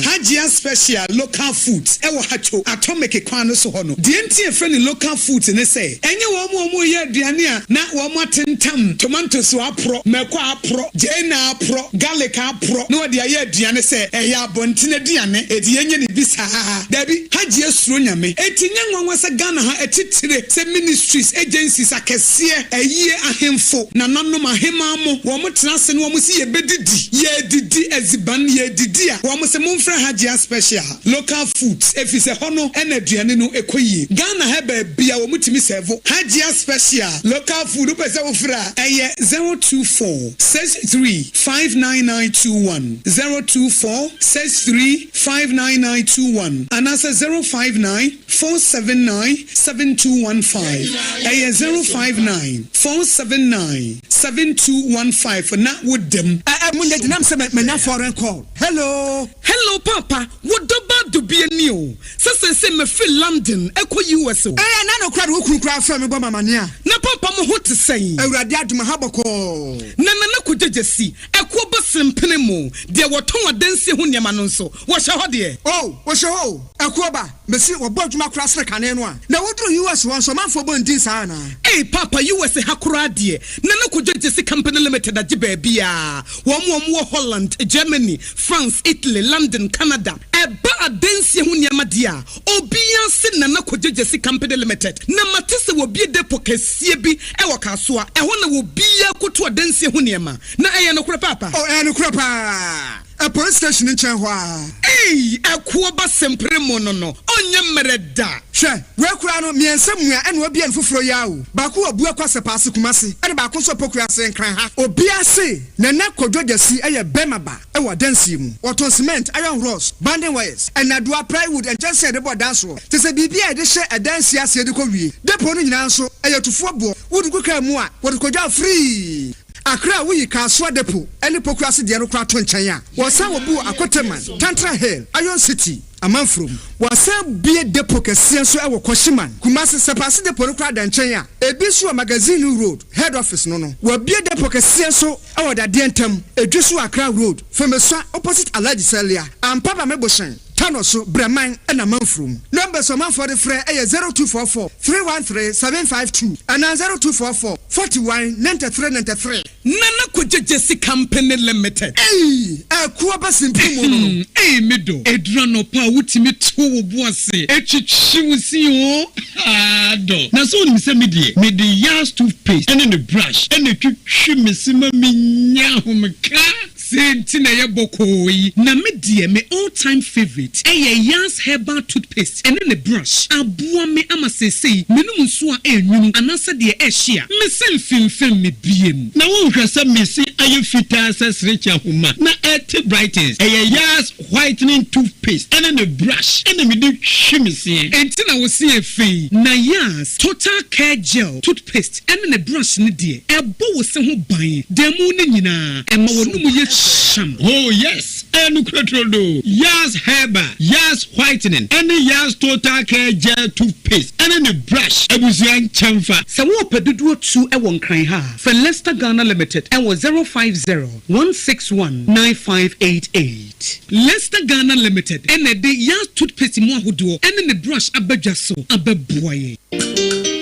Hajia Special Local Foods ɛwɔ Hatcho, Atomic kwan no so hɔ no. Deɛ nti a yɛfrɛ no local foods ne sɛ, ɛnyɛ wɔn a wɔreyɛ aduane a na wɔatentam tomatoes aporɔ, mako aporɔ, gyeene aporɔ, garlic aporɔ na wɔde ayɛ aduane sɛ ɛyɛ abɔnten aduane, enti yɛnyɛ no bi saa. Dabi, Hajia suro Nyame. Enti nyɛ nwanwa sɛ Ghana ha atitire sɛ ministries, agencies akɛseɛ, ayie, ahemfo, nananom, ahemaa mo, wɔn tena ase na wɔn se yɛbɛdidi, yɛredidi adziban, yɛredidi a, wɔn se momfrɛ Hajia Special. Local foods efisɛ hɔ no na aduane no kɔ yie. Ghana ha baabia wɔn tumi sɛvo Hajia special local food wopɛ sɛ wofrɛ a ɛyɛ 0246359921, 0246359921 anaasɛ 0594797215 ɛyɛ 0594797215 na woda mu. Ɛ ɛ mo nyɛ gyinam sɛ manya foreign call hello. Hello paapa, wo dɔ ba dubia ni o, sɛ seesei mafiri London kɔ US o. Ɛɛ na nokorɛ de wo kunu koraa frɛ me bɔ me amaneɛ a. Na paapa mo ho te sɛn? Awurade adom aha bɔkɔɔ. Na Nana Kwadwo Gyasi, ɛkoɔ ba Sempene mu, deɛ wɔtɔn adansie ho nneɛma no nso, wɔhyɛ hɔ deɛ? Oh, wɔhyɛ hɔ o, ɛkoɔ ba, mese wɔbɔ adwuma koraa sene kane no a. Na woduru US hɔ nso ɔmanfoɔ bɔ ndin saa anaa? Ei paapa US ha koraa deɛ, Nana Kwadwo Gyasi Company Limited agye baabiara, Wɔn a wɔwɔ Holland, Germany, France, Italy, London, Canada, ɛba adansie ho nneɛma deɛ a, obiara se Nana Kwadwo Gyasi Company Limited. Na mate sɛ wɔabue depot kɛseɛ bi wɔ Kasoa, ɛhɔ na obiara kɔtu adansie ho nneɛma. Na ɛyɛ nokorɛ paapa? Oh, ɛyɛ nokorɛ paa. Ɛ police station nkyɛn hɔ ara. Ei, ɛkoɔ ba sempere mo no no, ɔnyɛ mmerɛ da. Hwɛ, wei koraa no, mmiɛnsa mua ɛna wabue no foforɔ yi ara o. Baako wɔ Abuakwa Sɛpaase Kumasi, ɛna baako nso wɔ Pokuase Nkran ha. Obiara se Nana Kwadwo Gyasi yɛ bɛrima ba wɔ adansie mu. Wɔtɔn cement, iron rods, banding wires, nnadewa, plywood, nkyɛnsee a yɛde bɔ dan soɔ, kyerɛ sɛ biribi a yɛde hyɛ adansie aseɛ de kɔ wie. Depot no nyinaa nso, ɛyɛ tufoɔ boɔ. Wode gu kaa mu a, wɔde kɔdwa free. Accra a woyi Kasoa Depot ne Pokuase deɛ no koraa to nkyɛn a, wɔsan wɔbuu Akoteman, Tantra Hill, Iron City, Amanfurom. Wɔasan abue depot kɛseɛ nso wɔ Kwashiman, Kumasi. Sɛpaase depot no koraa da nkyɛn a, ebi nso wɔ Magazine Road, Head Office no no. Wɔabue depot kɛseɛ nso wɔ Dadeɛ Ntam, Edweso Accra Road, Femesua opposite Alhaji Salia, Ampaba Mebohyɛn, Tano so, Brɛman na Amanfurom. Numbers a ɔmanfoɔ de frɛ yɛ 0244 313 752 anaa 0244 41 93 93. Nana Kwadwo Gyasi Company Limited. Ei! Ɛko aba simpie mu no no. Ei me dɔ, ɛduru anɔpa a wotumi to wo bo ase twitwi wo se oo, haa dɔ. Na sɛ wonim sɛ me deɛ, mede Yas toothpaste ne ne brush na ɛtwitwi me se ma menya ahomeka. Sei nti na ɛyɛ bɔkɔɔ yi. Na me deɛ me all time favourite ɛyɛ Yas herbal toothpaste ɛne ne brush. Aboa me ama seesei menom nsuo a ɛnwunu anaasɛ deɛ ɛhye a, me se mfemfem me biem. Na wonhwɛ sɛ me se ayɛ fitaa sɛ serekye ahoma na ɛte brightens. Ɛyɛ Yas whitening toothpaste ɛne ne brush ɛna mede twi me seɛ. Enti na wo se yɛ fɛ yi. Na Yas total care gel toothpaste ɛne ne brush no deɛ, ɛbɔ wo se ho ban da mu no nyinaa, ɛma w'anomu yɛ hyeam. Oh yes, ɛyɛ nokorɛ turodoo. Yas Herbal, Yas Whitening, ɛne Yas Total Care Gel Toothpaste ɛne ne brush abusua nkyɛnfa. Sɛ worepɛ dodoɔ tu wɔ Nkran ha a, frɛ Lester Ghana Limited wɔ 050 161 9588. Lester Ghana Limited na ɛde Yas Toothpaste mu ahodoɔ ne ne brush aba dwa so abɛboa yɛn.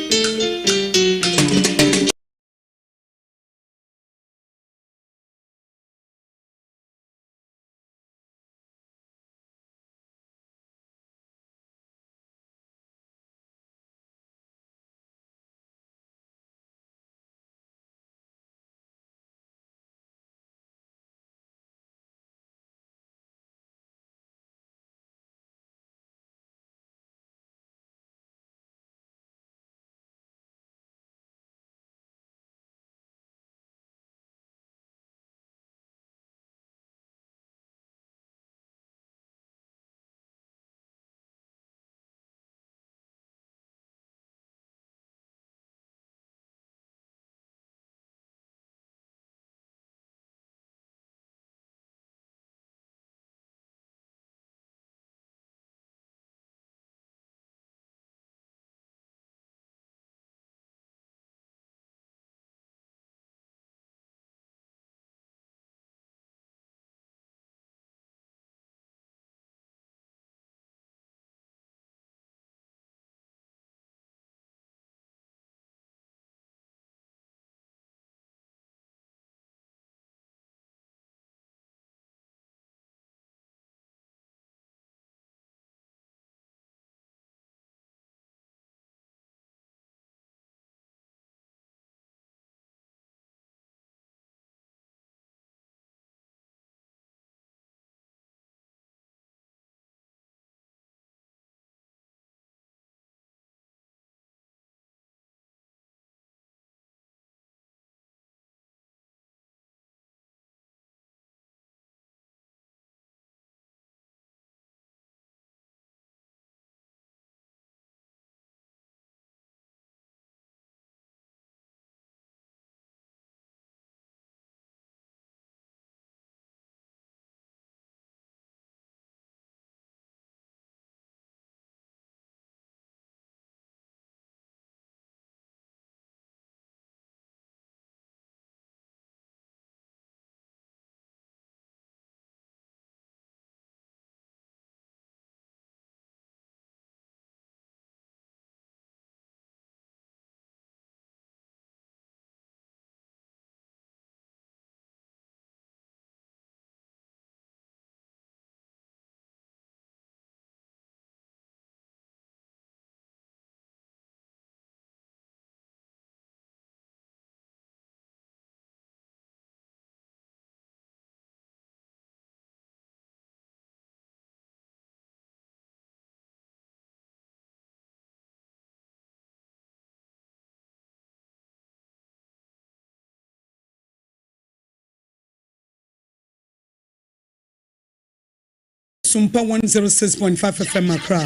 Sompa 106.5 FM Accra.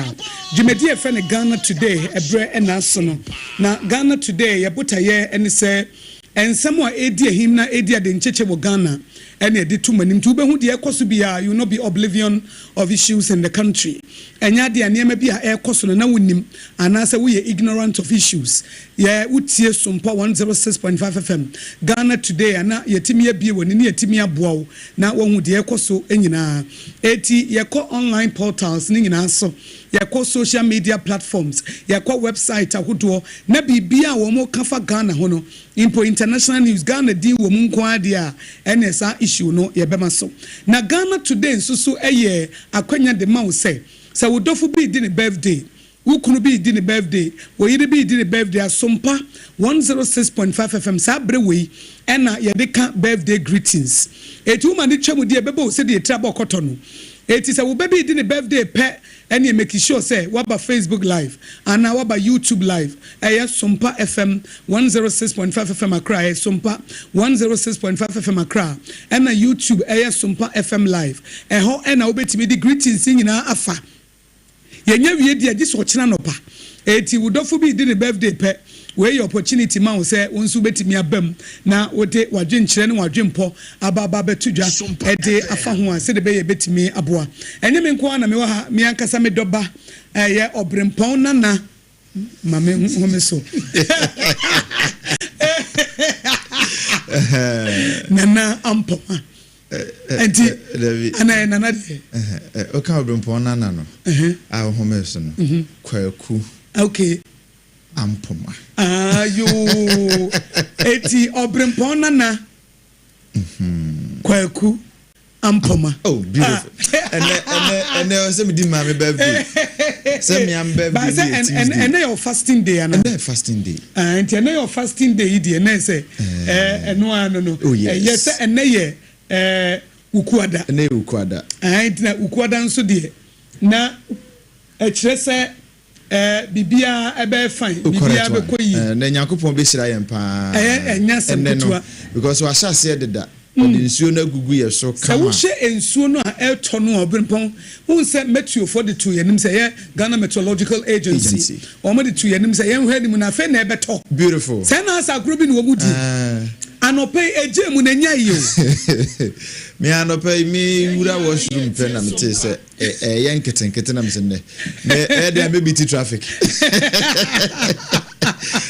Dwumadi a yɛfrɛ no Ghana Today ɛberɛ ɛna aso no. Na Ghana Today yɛ botaeɛ ne sɛ nsɛm a ɛredi ahim na ɛredi ade nkyekye wɔ Ghana ɛna yɛde to mo anim. Nti wobɛhu deɛ ɛrekɔ so biara, you will not be oblivion of issues in the country. Ɛnyɛ adeɛ a nneɛma bi a ɛrekɔ so no na wonnim anaasɛ woyɛ ignorant of issues. Yɛ wotie Sompa 106.5 FM, Ghana Today a na yɛatumi abue w'ani na yɛatumi aboa wo na woahu deɛ ɛrekɔ so nyinaa. Enti yɛkɔ online portals no nyinaa so, yɛkɔ social media platforms, yɛkɔ website ahodoɔ na biribiara a wɔka fa Ghana ho no, mpo international news, Ghana din wɔ mu nko ara deɛ a, ɛneɛ saa issue no yɛbɛma so. Na Ghana Today nso so yɛ akwanya de ma wo sɛ, sɛ wo dɔfo bi redi ne birthday, Wo kunu bi redi ne birthday, wo yere bi redi ne birthday a, Sompa 106.5 FM saa berɛ wei na yɛde ka birthday greetings. Enti woma no twa mu deɛ ɛbɛbɔ wo sɛdeɛ etire abɔ kɔtɔ no. Enti sɛ wo ba bi redi ne birthday pɛ ɛneɛ make sure sɛ woaba Facebook live anaa woaba YouTube live. Ɛyɛ Sompa FM 106.5 FM Accra, ɛyɛ Sompa 106.5 FM Accra, ɛna YouTube ɛyɛ Sompa FM live. Ɛhɔ na wobɛtumi de greetings yi nyinaa afa. Yɛnya wie di a, gye sɛ ɔkyena anɔpa. Enti wo dɔfo bi redi ne birthday pɛ, wei yɛ opportunity ma wo sɛ wo nso wobɛtumi aba mu na wode w'adwenkyerɛ ne w'adwempɔ aba aba abɛto dwa de afa ho a, sɛdeɛ ɛbɛyɛ ɛbɛtumi aboa. Ɛnyɛ me nko ara na mewɔ ha, me ankasa me dɔ ba, ɛyɛ Ɔberempɔn Nana Ma me home so. Nana Ampoma. Nti ana yɛ nana deɛ. Ɔka Ɔberempɔn Nana no a ɔhome so no, Kwaku. Okay. Ampoma. Ayoo. Eti Ɔberempɔn Nana Kwaku Ampoma. Oh beautiful. Ɛnɛ ɛnɛ ɛnɛ ɔsɛ mi di maame birthday. Sɛ mi am birthday ni yɛ Tuesday. Ɛnɛ yɛ fasting day ana? Ɛnɛ yɛ fasting day. Ah nti ɛnɛ yɛ fasting day yi deɛ ɛnɛ sɛ ɛɛ ɛno ano no. Oh yes. Ɛyɛ sɛ ɛnɛ yɛ ɛɛ Wukuada. Ɛnɛ yɛ Wukuada. Ah nti na Wukuada nso deɛ na ɛkyerɛ sɛ. Eh, biribiara ɛbɛyɛ fine, biribiara bɛkɔ yie. Eh, na Nyankopɔn bɛhyira yɛn paa. Ɛyɛ ɛnyɛ asɛm Ɛnnɛ no, ketewa. because wahyɛ aseɛ deda. Ɔde nsuo no agugu yɛ so Sɛ kama. wohwɛ nsuo no a ɛretɔ no a, Ɔberempɔn, wohu sɛ Meteofoɔ de too yɛn anim sɛ ɛyɛ Ghana Meteorological Agency, Agency. wɔn de too yɛn anim sɛ yɛnhwɛ anim na afei na ɛbɛtɔ. Beautiful. Sɛ na asa agorɔ bi na wɔn di. Eh. Anɔpa yi, ɛgyee mu na ɛnyaeɛ o. Me anɔpa yi, me wura washroom pɛ na metee sɛ. Ɛyɛ nketenkete na mesɛ nnɛ ɛyɛ dɛ mɛbi ti traffic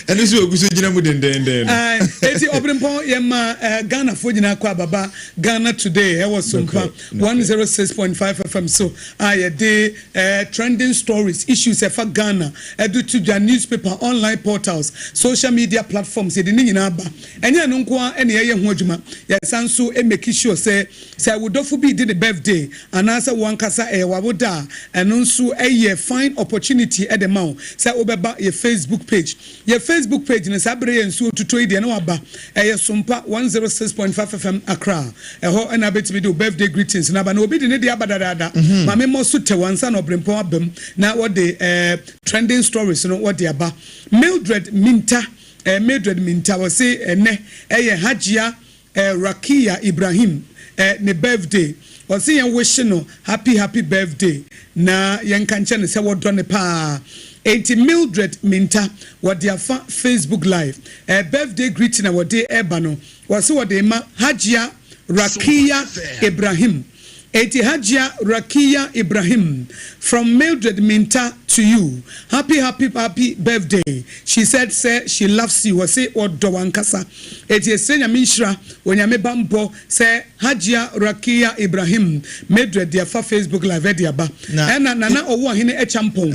ɛno so ogu so gyina mu dendenden no. Eti ɔbrempɔn yɛ ma Ghanafoɔ nyinaa kɔ ababa Ghana Today ɛwɔ Sompa 106.5 FM so a yɛde trending stories, issues ɛfa Ghana ɛde to dwa, newspaper, online portals, social media platforms yɛde ne nyinaa ba. Ɛnyɛ ɛno nko ara na yɛyɛ ho adwuma, yɛsan nso make sure sɛ Sɛ wo dɔfo bi redi ne birthday anaasɛ wo ankasa ɛyɛ w'awoda a, ɛno nso yɛ fine opportunity de ma wo sɛ wobɛba yɛ Facebook page. Yɛ Facebook page no saa bere yi a nsuo retotɔ yi deɛ na waba. Ɛyɛ Sompa 106.5 FM Accra. Ɛhɔ na wobɛtumi de wo birthday greetings no aba. Na obi de ne deɛ aba dadaada. Ma memmɔ so tɛw ansa na ɔberempɔn aba mu na wɔde trending stories no wɔde aba. Mildred Minta, Mildred Minta, ɔse ɛnnɛ ɛyɛ Hajia Eh Rakiya Ibrahim eh ne birthday ɔse yɛn wish no happy happy birthday na yɛnka nkyerɛ no sɛ wɔdɔ no paa enti Mildred Minta wɔde afa Facebook live eh birthday greeting a wɔde reba no wɔse wɔde rema Hajia Rakiya Ibrahim Enti Hajia Rakiya Ibrahim from Mildred Minta to you happy happy happy birthday she said sɛ she loves you ɔse ɔdɔ wo ankasa enti yɛsrɛ Nyame nhyira Onyame banbɔ sɛ Hajia Rakiya Ibrahim Mildred de afa Facebook live de aba ɛna Nana Ɔwoɔhene Acheampong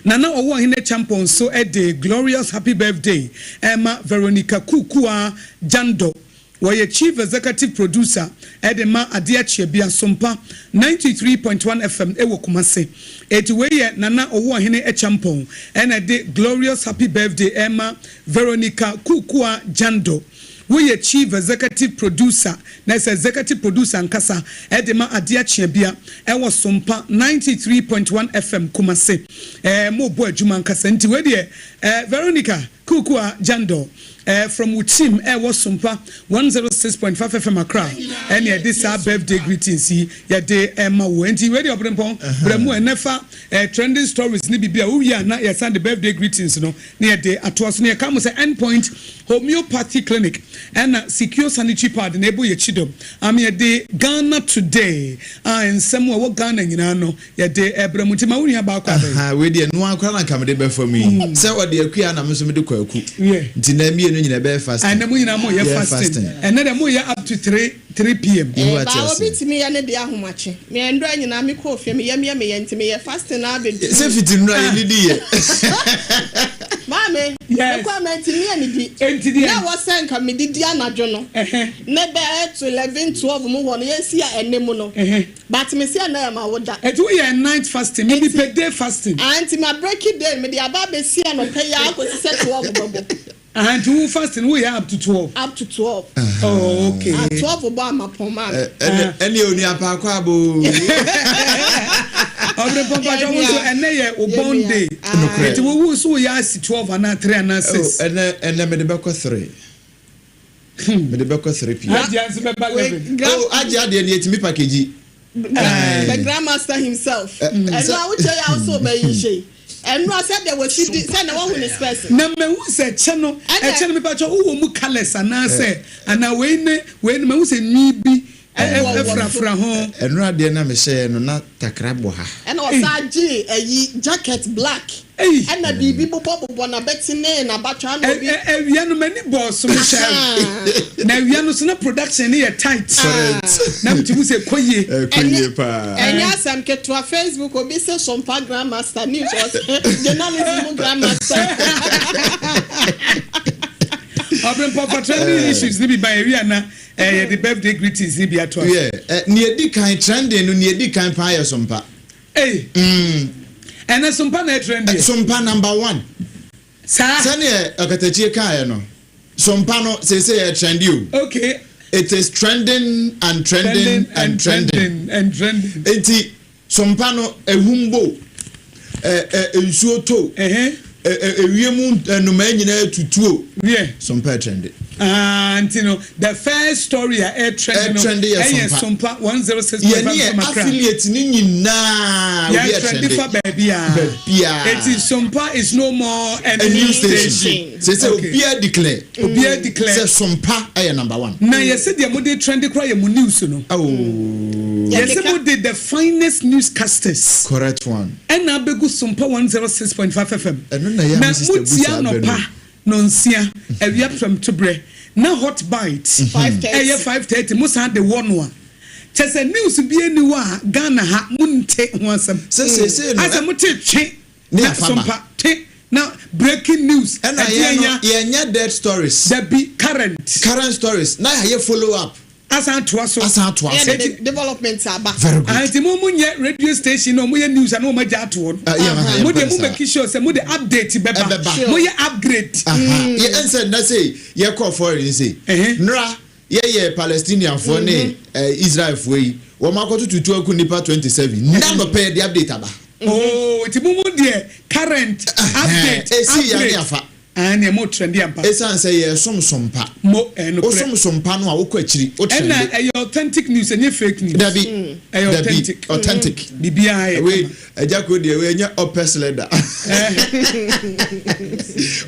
Nana Ɔwoɔhene Acheampong nso de glorious happy birthday ɛma Veronica Kukuah Jandor. Wɔyɛ Chief Executive Producer de ma Adeɛ Kyeabia Sompa 93.1 FM wɔ Kumasi. Enti wei yɛ Nana Owuohene Acheampong na ɛde Glorious Happy Birthday rema Veronica Kuukua Jando. Woyɛ Chief Executive Producer, na ɛsɛ Executive Producer ankasa de ma Adeɛ Kyeabia wɔ Sompa 93.1 FM Kumasi. Ɛɛ mobɔ adwuma ankasa nti wei deɛ ɛɛ Veronica. Kukua Jandor eh, from wo team ɛwɔ Sompa 106.5 FM Accra ɛne ɛde saa birthday greetings yi yɛde ɛma wo. Enti wei deɛ ɔberempɔn brɛ mu ɛnɛ fa eh, trending stories ne biribi a wowie a na yɛsan de birthday greetings no na yɛde atoa so. Na yɛka mo sɛ Endpoint Homeopathy Clinic ɛna Secure Sanitary Pad na ɛbɔ yɛn kyidɔm ama yɛde Ghana Today a nsɛm a ɛwɔ Ghana nyinaa no yɛde ɛbrɛ mo. Nti ma wo nua baa kɔ abɛn. Ahaa wei deɛ noaa koraa na nka mede bɛfa mu yi sɛ ɔde akua na me nso mede kwaku nti nɛ mmienu nyina ɛbɛyɛ fasting. Ɛnɛ mo nyinaa mo yɛ fasting ɛnɛ deɛ mo yɛ up to 3 3 pm. Yehowa te Baa ase. obi tumi yɛ ne deɛ ahomakye. Me ndora nyinaa me kɔɔ fie me yam yɛ me ya nti me yɛ fasting naa bɛ duru. Sɛ fiti nnora yɛ nidi yɛ. Maame me kɔ a mantumi anidi. Enti deɛn? Na ɛwɔ sɛ nka me didi anadwo no ne bɛyɛ to 11 12 mu hɔ no yɛ si a ɛnɛ mu no but me si ɛnɛ yɛ ma wo da. Enti wo yɛ night fasting me me pɛ day fasting. Ah nti ma breaki day me de aba abɛsi anɔpa yi ara kɔsi sɛ 12 bɛbɔ. Aha nti wo fasting wo yɛ up to 12. Up to 12. Oh okay. Ah 12 bɔ ama pɔn maa me. Ɛnɛ ɛnɛ onua paako abo. Ɔbɛn pɔmpatwa wo nso ɛnɛ yɛ wo born day. Nokorɛ. Nti wo wo so wo yɛ asi 12 anaa 3 anaa 6. Oh ɛnɛ ɛnɛ mede bɛkɔ 3. Mede bɛkɔ 3 pm. Agye nso bɛba 11. Oh agye adeɛ no yɛtumi package. The grandmaster himself. Ɛnu a wokyɛ yɛ a wosɛ ɔbɛyi nhyɛ yi. Ɛnura sɛdeɛ wɔsi di sɛ na wahu ne spɛs. Na mahu sɛ kyɛ no ɛkyɛ no mepakyɛ wowɔ mu colours anaasɛ anaa wei ne wei no mahu sɛ nwi bi frafra ho. Ɛnura deɛ na mehyɛɛ no na takra bɔ ha. Ɛna ɔsan gyee ɛyi jacket black ɛna biribi bobɔ bobɔ n'abɛti ne n'abatwa ɛna obi. Awia no m'ani bɔɔ so mehyɛɛ na awia no so na production no yɛ tight na metumi sɛ ɛkɔ yie. Ɛkɔ yie paa. Ɛnyɛ asɛm ketewa Facebook obi se Sompa grandmaster news ɔse journalism mu grandmaster. Ɔbrempɔn fa trending issues no bi ba yɛwie a na yɛde birthday greetings no bi atoa so. Yeah, nea edi kan trending no nea edi kan paa yɛ Sompa. Ei! Ɛnɛ Sompa na ɛtrend deɛ. Sompa number one. Saa. Sɛdeɛ Ɔkatakyie kaeɛ no, Sompa no seesei ɛtrendi o. Okay. It is trending and trending and trending. And trending. Enti Sompa no ehum bo, ɛ ɛ nsuo to, ɛ ɛ ewiem nnomaa nyinaa tutu o. Wiɛ. Sompa ɛtrendi. Ah, nti no the first story a ɛtrend no Ɛtrend yɛ ɛyɛ Sompa. Sompa 106.5 Yɛne yɛ FM Accra. affiliate no nyinaa obi Yɛ trendi ɛtrendi. fa baabiara. Baabiara. Eti Sompa is no more a A news news station. station. Seesei Okay. obiara declare. Obiara declare. Sɛ Sompa ɛyɛ number one. Na yɛse deɛ mode trendi koraa yɛ mo news no. Oh. Yɛse mode the finest newscasters. Correct one. Ɛna abɛgu Sompa 106.5 FM. Ɛno na ɛyɛ a Na me sister bu motie saa bɛ no. anɔpa Nɔnsia, awia prɛmtoberɛ, na hot bite ɛyɛ 5:30 mo san de wɔ no a, kyerɛ sɛ news biara nni hɔ a Ghana ha mo nte ho asɛm. Sɛ seesei no Asɛ mo te twe ne na afa ba. sompa twe na breaking news Ɛna ɛdeɛn yɛn no ya. yɛnyɛ dead stories. Dabi, current. Current stories na yɛayɛ follow up. Asan atoa so. Asan atoa so. Ɛyɛ de development aba. Very good. Ah, nti mo mo nyɛ radio station na ɔmo yɛ news a na ɔmo agya ato hɔ no. Ah, yeah, uh-huh, Mo deɛ mo saa. make sure sɛ mo de update bɛba. Ɛbɛba. Sure. Mo yɛ upgrade. Aha. Yɛ ɛnsɛ nnɛ sei yɛkɔɔ foreign sei. Nnora yɛyɛ Palestinianfoɔ ne eh, Israelfoɔ yi wɔn akɔtoto tuo aku nnipa 27. Nnɛ anɔpa yɛde update aba. Oh, nti mo mo deɛ current update Ɛsii yɛ ne upgrade. afa. Aane neɛ mo trɛnde ampa. Ɛsiane sɛ yɛsom som pa. Mo ɛyɛ nokorɛ. Wosom som pa no a wokɔ akyiri, wo trɛnde. Ɛna ɛyɛ authentic news ɛnyɛ fake news. Dabi, Ɛyɛ dabi, authentic. authentic. Biribiara yɛ Wei, kama. agya kuro deɛ wei ɛnyɛ ɔpɛs lɛda.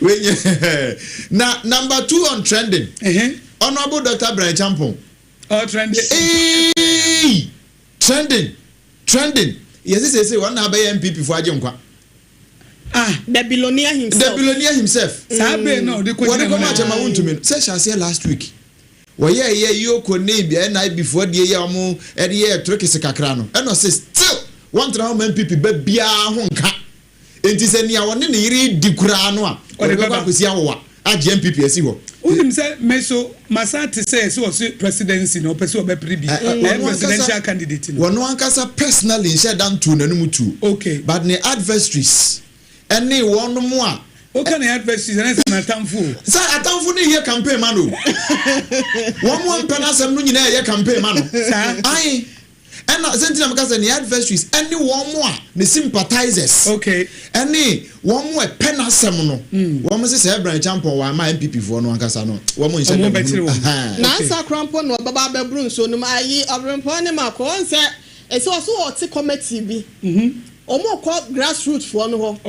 Wei nyɛ, na number two on trending, Honourable Doctor Brian Acheampong. Ɔtrɛnde. Eeii! Trending, trending, yɛse seesei wɔn na abɛyɛ NPP foɔ agye nkwa. Ah. The billionaire himself. The billionaire himself. Saa bere na ɔde kɔ gyina mu. Wɔde kɔ ma akyɛma wontumi no. Sɛ hyɛ aseɛ last week. Wɔyɛ yɛ Yoko ne NIB foɔ deɛ yɛ wɔn ɛde yɛ trikisi kakra no. Ɛna ɔse still wɔntena hɔ ma NPP ba biara ho nka. Enti sɛ nea ɔne ne yere di koraa no a ɔde bɛkɔ akɔsi awowa agye NPP asi hɔ. Wonim sɛ me nso masan ate sɛ sɛ ɔse presidency no ɔpɛ sɛ ɔbɛpere bi, ɔyɛ presidential candidate no. Ɔno ankasa personally nhyɛ da ntoo n'anum tuo. Okay. But ne adversaries ɛne wɔnom a. Woka ne adversaries a na ɛsɛ n'atamfo o. Sɛ atamfo no reyɛ campaign ma no o. Wɔn a mpɛ n'asɛm no nyinaa reyɛ campaign ma no. Saa. Ae. Ɛna sɛ nti na meka sɛ ne adversaries ɛne wɔn mo a ne sympathizers ɛne wɔn mo ɛpɛ n'asɛm no, wɔn se sɛ Bryan Acheampong wɔ ama NPP foɔ no ankasa no, wɔn nhyɛ Wɔn da bɛkyere nhunu. wɔn. Ahaa. Nansa koraa mpo na ɔbɛba abɛboro nsuo no mu ayi ɔberempɔn ne mako. Woahu sɛ ɛsɛ ɔso ɔte committee bi. Wɔn rekɔ grass root foɔ no hɔ.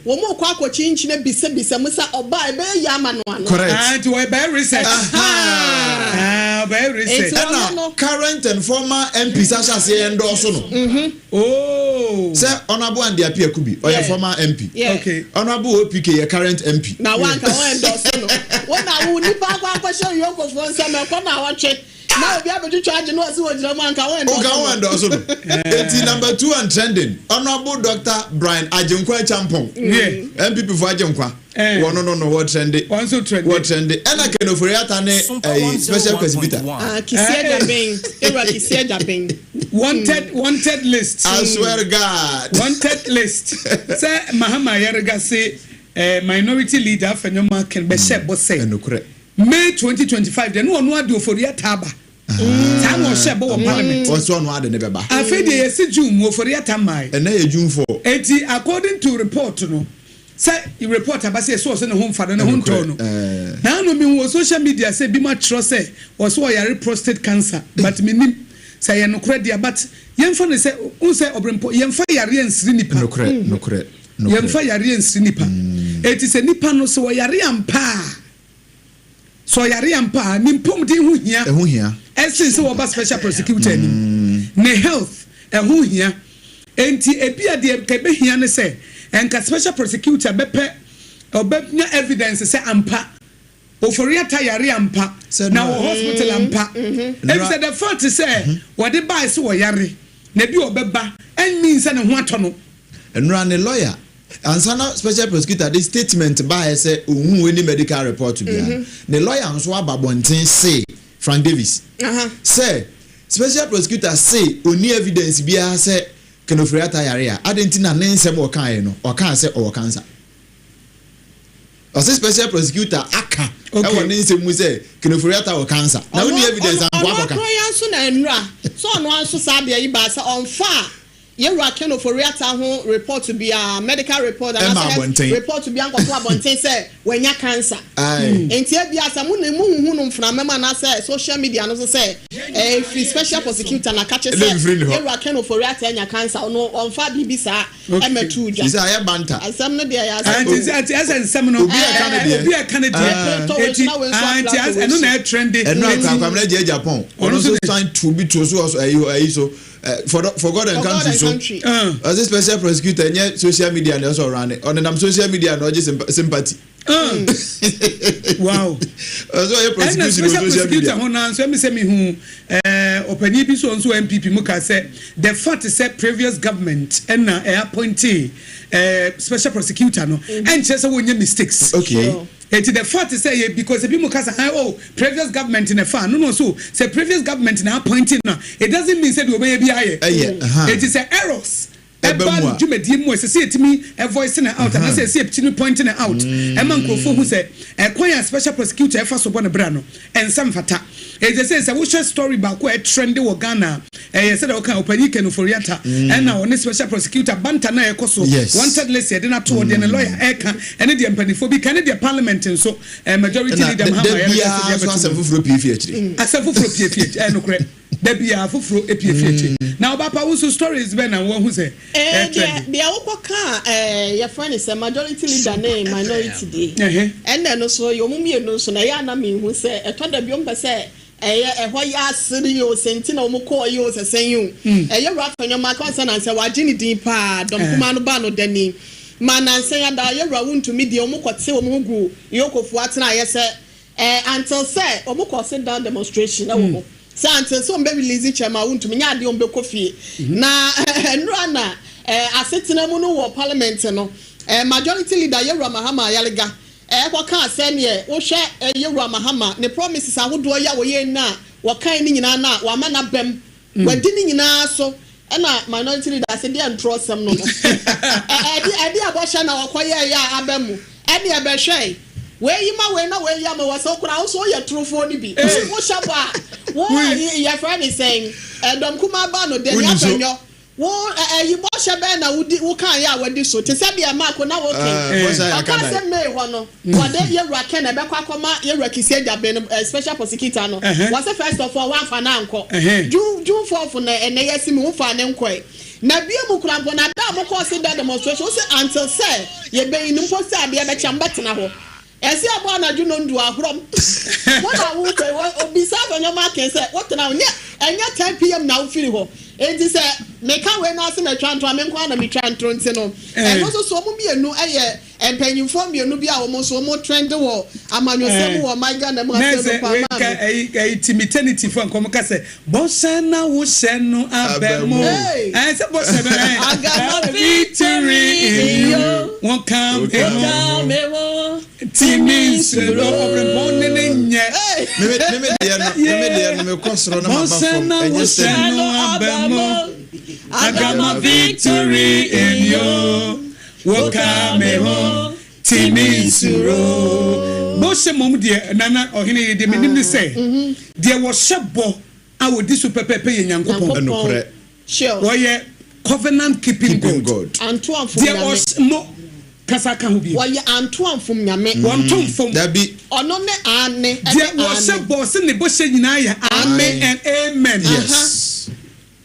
Wɔn rekɔ akɔkyinkyin abisabisa mu sɛ ɔba a ɛbɛyɛ yie ama no anaa. Correct. Ah, nti wɔbɛyɛ research. Ah, ɔbɛyɛ research. Nti ɔno Ɛna no. current and former MPs ahyɛ aseɛ endorse no. Oh. Sɛ Honourable Andy Appiah Kubi, ɔyɛ former MP. Yeah. Honourable OPK yɛ current MP. Na wanka wɔn endorse no. Wo na wo nipa akɔ akɔhyɛ Yokofoɔ nsam ɛkɔ na awɔtwe. Na obi abɛtwitwa agye na ɔse wɔgyina mu anka wɔn Nka endorse wɔn no. endorse no. Eti number two and trending, Honourable Doctor Bryan Agenkwa Acheampong. NPP fo Agenkwa. Wɔn no wɔ trende. Wɔn nso trende. Wɔ trende. Ɛna Ken Ofori-Atta ne ɛyi Special Kwesi Peter. Ah, Kissi Agyebeng. Ewura Kissi Agyebeng. Wanted list. I swear to God. Wanted list. Sɛ Mahama Ayariga se minority leader Afenyo-Markin bɛhyɛ bɔ sɛ. Ɛnokorɛ. May 2025 deɛ ne ɔno ade Ofori-Atta aba. Saa na ɔhyɛ bɔ wɔ parliament. Ɔsɛ ɔno ade ne bɛba. Afei deɛ yɛsi June mu Ofori-Atta mmae. Ɛnɛ yɛ June 4. Eti according to report no, sɛ report aba sɛ yɛsɛ ɔsɛ ne ho mfa no, ne ho ntɔɔ no. Naano mehu wɔ social media sɛ bi ma kyerɛ sɛ ɔsɛ ɔyare prostate cancer, but menim sɛ ɛyɛ nokorɛ deɛ, but yɛmfa no sɛ wohu sɛ ɔbrempɔ yɛmfa yareɛ nsiri nipa. Nokorɛ, nokorɛ, nokorɛ. Yɛmfa yareɛ nsiri nipa. Eti sɛ nipa no sɛ ɔyare ampa a, sɛ ɔyare ampa a, ne mpɔmuden ho hia. Ɛho hia. Ɛsen sɛ wɔba special prosecutor anim. Ne health ɛho hia. Enti ebia deɛ nka ɛbɛhia ne sɛ nka special prosecutor bɛpɛ ɔbɛnya evidence sɛ ampa Ofori-Atta yare ampa na wɔ hospital ampa. Efisɛ the fact sɛ wɔde bae sɛ ɔyare na ebi ɔbɛba ɛnmean sɛ ne ho atɔ no. Nnora ne lawyer ansa na special prosecutor de statement baeɛ sɛ ɔnhuu any medical report biara. Ne lawyer nso aba abɔnten se Frank Davis sɛ special prosecutor se ɔnni evidence biara sɛ Ken Ofori-Atta yare a, adɛn nti na ne nsɛm ɔkaeɛ no ɔkaa sɛ ɔwɔ cancer. Ɔse special prosecutor aka ɛwɔ ne nsɛm mu sɛ Ken Ofori-Atta wɔ cancer na wonni evidence a nkoa Ɔno kɔka. akora yi nso na nnura sɛ ɔno nso saa adeɛ yi baa sɛ ɔmfa Yɛwura Ken Ofori-Atta ho report biara, medical report Ɛma anaasɛ health abɔnten. report biara nkɔto abɔnten sɛ wanya cancer. Aye. Nti ebia sɛ mo ne mo huhu no mframa mu anaasɛ social media no so sɛ ɛfiri special prosecutor na kakye Ɛna sɛ mfiri ne hɔ. Yɛwura Ken Ofori-Atta anya cancer, ɔno ɔmfa biribi saa ɛmɛto dwa. Sisi ayɛ banta. Asɛm no deɛ yɛ asɛm. Nti sɛ nti ɛsɛ nsɛm no. Obi a ɛka ne deɛ. Obi a ɛka ne deɛ. Aplantɔ wei so Eti na wei nso ah, nti aplantɔ wei ɛno so. na ɛtrende. Ɛno akora Kwamina gye Japan. Ɔno Ɔno nso nso de. san tu bi to so wɔ so ɛyi ɛyi so for God and For God country and so. country. Ɔsɛ special prosecutor nyɛ social media na ɛsɛ ɔrane. Ɔnenam social media na ɔgye sympathy. Wow. Ɔsɛ ɔyɛ Ɛna prosecution wɔ special social prosecutor media. ho na nso ɛmi sɛ mi hu ɔpanin bi so nso NPP mu ka sɛ the fact sɛ previous government ɛna ɛ appointee special prosecutor no ɛnkyerɛ sɛ wɔnyɛ mistakes. Eti the fact sɛ yɛ because ebi mu kasa oh, previous government na fa no so sɛ previous government na appointing no, it doesn't mean sɛ deɛ ɔbɛyɛ bi ayɛ. Ɛyɛ, aha. Eti sɛ errors Ɛbɛ ɛba mu a. ne dwumadie mu a, ɛsɛ sɛ yɛtumi ɛvoice no out anaasɛ ɛsɛ yɛtumi point no out ɛma nkurɔfoɔ hu sɛ ɛkwan a special prosecutor ɛfa so bɔ ne bra no ɛnsa mfata. Ɛsɛ sɛ wohwɛ story baako a ɛtrende wɔ Ghana a, ɛyɛ sɛdeɛ wɔka ɔpanyin Ken Ofori-Atta ɛna ɔne special prosecutor banta na ɛkɔ so. Wanted list yɛde no ato hɔ deɛ, ne lawyer ɛka ɛne deɛ mpanimfoɔ bi ka ne deɛ parliament nso majority Ɛna leader da Mahama da yɛreka sɛ biara deɛ nso bɛto asɛm mu. foforɔ pie fi akyire. Asɛm foforɔ pie fie akyi, ɛyɛ nokorɛ, da biara foforɔ epie fie akyi. Na ɔbaapa wo nso stories bɛn na wɔahu sɛ deɛ ɛtrend? Deɛ wokɔ ka yɛfrɛ no sɛ majority leader ne minority deɛ, ɛnna no so yɛ ɔmo mmienu nso na ɛyɛ ana mehu sɛ ɛtɔ da bi ɔmo pɛ sɛ ɛyɛ ɛhɔ yɛ asere yi o, sɛ nti na ɔmo kɔɔ yi o, sɛ sɛn yi o, ɛyɛ wura Afenyo-Markin ɔnsɛ nansɛ wagye ne din paa dɔm kumaa no ba no dani ma nansɛn ada yɛ wura Wontumi deɛ, ɔmo kɔte ɔmo ho gu yokofoɔ atena ayɛ sɛ until sɛ ɔmo kɔ sit down demonstration ɛwɔ hɔ sɛ until sɛ ɔmo bɛ release chairman Wontumi nyɛ adeɛ ɔmo bɛ kɔ fie. Na nnura na asetena mu no wɔ parliament no, majority leader Yɛwura Mahama Ayariga ɛkɔ kaa sɛ neɛ wohwɛ Yɛwura Mahama ne promises ahodoɔ yi a wɔyɛ nna a wɔkan ne nyinaa na wama n'abɛm wadi ne nyinaa so. Ɛna minority leader sɛ deɛ ntorɔ sɛm no ɛde abɔhyɛ na wɔkɔyɛ yɛ a aba mu ɛne ɛbɛhwɛ wei yi ma wei na wei yi ama wɔ sɛ okura ahosuo yɛ torofoɔ no bi wohyɛ bɔ a wo ayi yɛfrɛ ne sɛn. Ɛdɔm kumaa ba no, Danny Wonim so. Afenyo, wo ɛ ɛyi bɔhyɛ bɛn na wodi wokaeɛ a wadi so? Te sɛ deɛ Marko na woka yi. Bɔhyɛ a yɛaka Ɔkaa dan. sɛ May hɔ no, wɔde Yɛwura Ken na ɛbɛkɔ akɔma Yɛwura Kissi Agyabeng no ɛ special prosecutor no. Wɔse first of all woamfa no ankɔ. June June fourth na ɛnnɛ yɛasi mu, womfaa no nkɔe. Na bio mu koraa mpo na da a mokɔɔ Sidda demonstration, wose until sɛ yɛbɛyi no mpo sɛ adeɛ bɛkye a mobɛtena hɔ. Ɛse ɛbɔ anadwo nondu ahorɔm. Wo na wo kɔ yi, obisa Afenyo Markin sɛ wo tena hɔ, nyɛ ɛnyɛ 10 pm na wo firi hɔ. Enti sɛ me ka wei no ase mɛtwa ntoro a, me nko ara na me twa ntoro nti no, ɛno nso so wɔn mmienu yɛ mpanyinfoɔ mmienu bi a wɔn nso wɔn trend wɔ amanyɔsɛm mu wɔ ɔman Ghana mu ha Nɛ sɛ sɛ no wei paa ka maame. ɛyi ɛyi timitɛniti fo nkɔm ka sɛ bɔhyɛ na wo hyɛ no abɛ mu Hey! ɛɛ sɛ bɔhyɛ bɛ ɛɛ I got my ɛɛ victory in you wɔn ka Wo me ka ho me ho. timi nsuro ɔbrɛmpɔn ne ne nyɛ. Me me me deɛ no me me deɛ no mekɔ soro na maba Bɔhyɛ fam na wo ɛnyɛ hyɛ steady. no abɛ mu I got my victory in you wo ka me ho. Tumi nsuro. Bɔhyɛ mmom deɛ, Nana Ɔhene yi, deɛ menim ne sɛ, deɛ wɔhyɛ bɔ a wɔdi so pɛpɛɛpɛ yɛ Nyankopɔn. Nokorɛ. Ɔyɛ Covenant Keeping God. Deɛ ɔhyɛ, mo, kasa ka ho bio. Wɔyɛ antoamfom Nyame. Wɔnto mfom. Dabi. Ɔno ne Aane ɛne Deɛ wɔhyɛ Amen. bɔ, ɔse ne bɔhyɛ nyinaa yɛ Aane and Amen. Yes.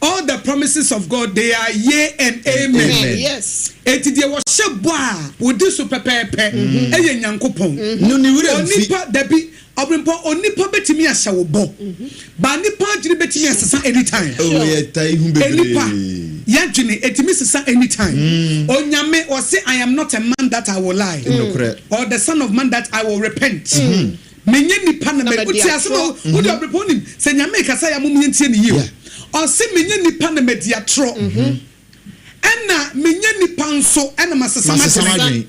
All the promises of God they are yea and amen. Amen. Yes. Enti deɛ wɔhyɛ bɔ a wɔdi so pɛpɛɛpɛ yɛ Nyankopɔn. No ne werɛ mfi. Onipa, dabi, ɔbrempɔn, onipa bɛtumi ahyɛ wo bɔ, but nipa adwene bɛtumi asesa anytime. Oh, yɛ taa hu bebree. Nipa, yɛadwene, ɛtumi sesa anytime. Onyame, ɔse I am not a man that I will lie, Nokorɛ. or the son of man that I will repent. Menyɛ nipa na madi. Wote asɛm a wode ɔbrepɔ wonim sɛ Nyame rekasa yɛ a mom yɛntie no yie o. Ɔse menyɛ nipa na madi atorɔ ɛna menyɛ nipa nso ɛna masesa m'adwene.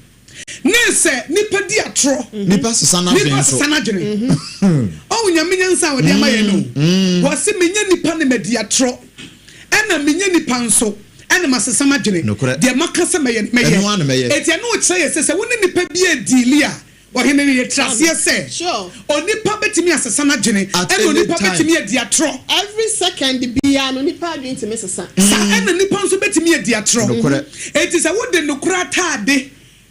Ne sɛ nipa di atorɔ nipa sesa n'adwene. Ɔhu Nyame nyansa a ɔde ama yɛn no. Ɔse menyɛ nipa na madi atorɔ ɛna menyɛ nipa nso ɛna masesa m'adwene. Deɛ maka sɛ mɛyɛ no mɛyɛ. Enti ɛno kyerɛ yɛ sɛ sɛ wo ne nipa bi rediili a Ɔhene no, yɛte aseɛ sɛ onipa bɛtumi asesa n'adwene, At ɛna any onipa time. bɛtumi adi atorɔ. Every second biara no, nipa adwene tumi sesa. Saa ɛna nipa nso bɛtumi adi atorɔ. Nokorɛ. Enti sɛ wode nokorɛ ataade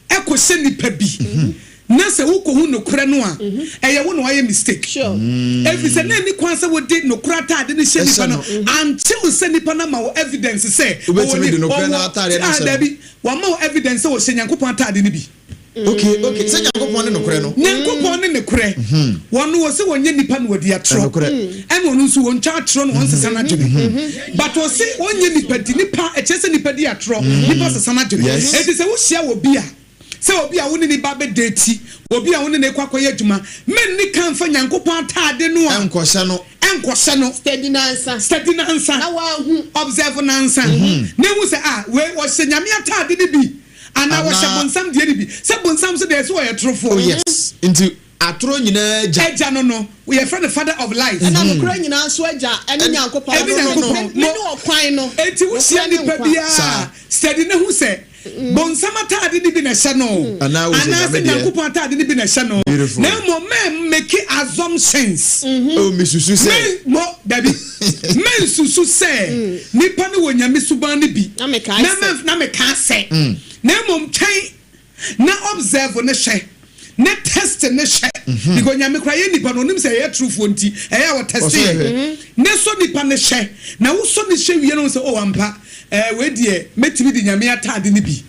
kɔhyɛ nipa bi, na sɛ wokɔhu nokorɛ no a, ɛyɛ wo na woayɛ mistake. Ɛfiri sɛ na ɛnni kwan sɛ wode nokorɛ ataade no hyɛ nipa Ɛhyɛ no no. until sɛ nipa no ama wo evidence sɛ ɔwɔ Wobɛtumi ne, de nokorɛ no ɔwɔ, ataadeɛ no ah, ahyɛ no. dabi, wama wo evidence sɛ ɔhyɛ Nyankopɔn ataade no bi. Okay, okay. Sɛ Nyankopɔn ne nokorɛ no. Nyankopɔn ne nokorɛ. Wɔn wɔ sɛ wɔnyɛ nipa na wɔdi atorɔ. Ɛnokorɛ. Ɛna ɔno nso wɔntwa atorɔ na wɔnsesa n'adwene. But ɔse ɔnyɛ nipa di nipa, ɛkyerɛ sɛ nipa di atorɔ, nipa sesa n'adwene. Yes. Enti sɛ wohyia obi a, sɛ obi a wo ne ne ba bɛ date, obi a wo ne no rekɔ akɔyɛ adwuma, mɛnni kan mfa Nyankopɔn ataade no a. Ɛnkɔhyɛ no. Ɛnkɔhyɛ no. Steady nansa. Steady nansa. Na wahu. Observe nansa. Na ehu sɛ ah, wei ɔhyɛ Nyame ataade no bi. Anaa wɔhyɛ bonsam deɛ no bi. Sɛ bonsam nso deɛ, sɛ ɔyɛ torofoɔ. Oh yes, nti atorɔ nyinaa agya. Agya no no, yɛfrɛ no father of lies. Ɛna nokorɛ nyinaa nso agya ɛne Nyankopɔn. Ɛne Nyankopɔn. Mene ɔkwan no, Enti wohyia nokorɛ ne nipa nkwa. biara a, study no hu sɛ bonsam ataade no bi na ɛhyɛ no Anaa wohyɛ anaasɛ Nyame deɛ. Nyankopɔn ataade no bi na ɛhyɛ no. Beautiful. Na mmom mɛ make assumptions. Oh, mesusu sɛ. Me, mo, dabi. Mɛnsusu sɛ nipa no wɔ Nyame suban no bi. Na mekae Na sɛ. mɛ, na mekaa sɛ. Na mmom twɛn na observe no hwɛ, na test no hwɛ. Because Nyame koraa yɛ nipa no, onim sɛ yɛyɛ torofoɔ nti, ɛyɛ a ɔtɛste Ɔsɔ yɛ yɛn. hwɛ. Na sɔ nipa no hwɛ, na wosɔ no hwɛ wie no, wohu sɛ, oh ampa, eh, wei deɛ mɛtumi de Nyame ataade no bi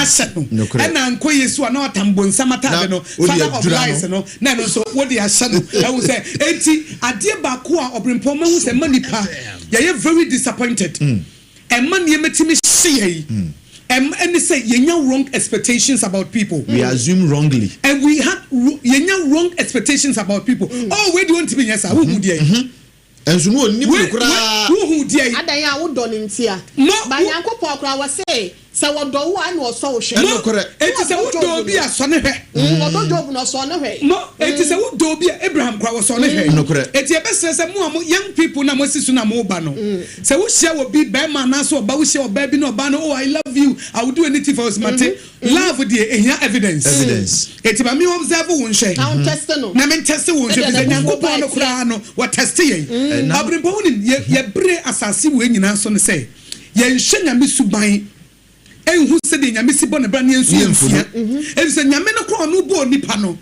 ahyɛ no. Nokorɛ. Ɛna ankɔ yie so a, na watam bonsam ataade Na no, wode father of adura lies no. no, na ɛno nso wode ahyɛ no. Ɛhu sɛ, enti adeɛ baako a ɔbrempɔn mahu sɛ ɛma nipa yɛyɛ very disappointed, ɛma nneɛma tumi hye yɛn, ɛma ɛne sɛ yɛnya wrong expectations about people. We assume wrongly. And we had yɛnya wrong expectations about people. Oh, wei deɛ ɔntumi nyɛ saa, wohu deɛ. Nso no ɔnnim Wei, no koraa. wei, wohu deɛ. Adan a wodɔ no ntia. Mo, Ba wo. Nyankopɔn koraa wɔse. Sɛ wɔdɔ wo a, ɛna ɔsɔ wo hwɛ. Mo, enti sɛ wodɔ obi a, sɔ no hwɛ. Ɔdɔ Job na ɔsɔɔ no hwɛe. Mo, enti sɛ wodɔ obi a, Abraham koraa wɔsɔɔ no hwɛe. Nokorɛ. Enti yɛbɛsrɛ sɛ mo a mo, young people no a moasi so no a moreba no, sɛ wohyia obi, barima anaasɛ ɔbaa, wohyia ɔbaa bi na ɔbaa no, oh, I love you, I will do anything for you, ɔse mate. Love deɛ, ɛhia evidence. Evidence. Enti ma me observe wo nhwɛ. Na wo ntɛste no. Na me ntɛste wo nhwɛ, Sɛdeɛ efisɛ n'abufuo Nyankopɔn ba no ɛteɛ. koraa no, wɔtɛste yɛn. Ɔberempɔn, wonim, yɛ, yɛbere asase wei nyinaa so ne sɛ, Yɛnhwɛ Nyame suban nhu sɛdeɛ Nyame si bɔ ne bra na yɛnso yɛnsua. Efisɛ Nyame no koraa ɔno bɔɔ nipa no,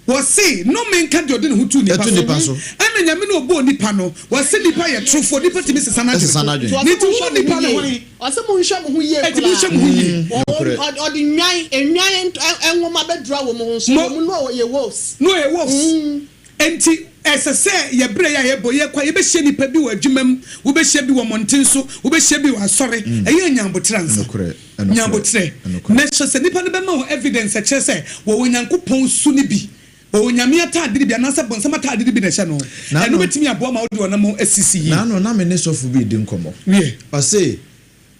wɔse, Nnome nka deɛ ɔde ne ho to nipa so. Ɛna Nyame no ɔbɔɔ nipa no, wɔse nipa yɛ torofoɔ, nipa tumi sesa n'adwene. Ne nti wo nipa no hwan? Ɔse monhwɛ mo ho yie Enti monhwɛ mo ho yie. koraa. Ɔde nnwan, nnwan nwoma bɛdura wɔn ho nso, wɔn no ɔyɛ wolves. No ɔyɛ wolves. Enti, ɛsɛ sɛ yɛn bere a yɛbɔ, yɛkɔ a, yebehyia nnipa bi wɔ adwuma mu, wubehyia bi wɔ mmɔnten so, wubehyia bi wɔ asɔre. Ɛyɛ a nya aboterɛ ansa. Nya aboterɛ, na hyɛ sɛ nnipa no bɛma wo evidence a ɛkyerɛ sɛ wɔwɔ Onyankopɔn su no bi, wɔwɔ Onyame ataade no bi anaasɛ bonsam ataade no bi na ɛhyɛ no. Ɛno betumi aboa ma wode w'anammɔn asisi yie. Naano na me ne sɔfo bi redi nkɔmmɔ. Wiɛ. Ɔse,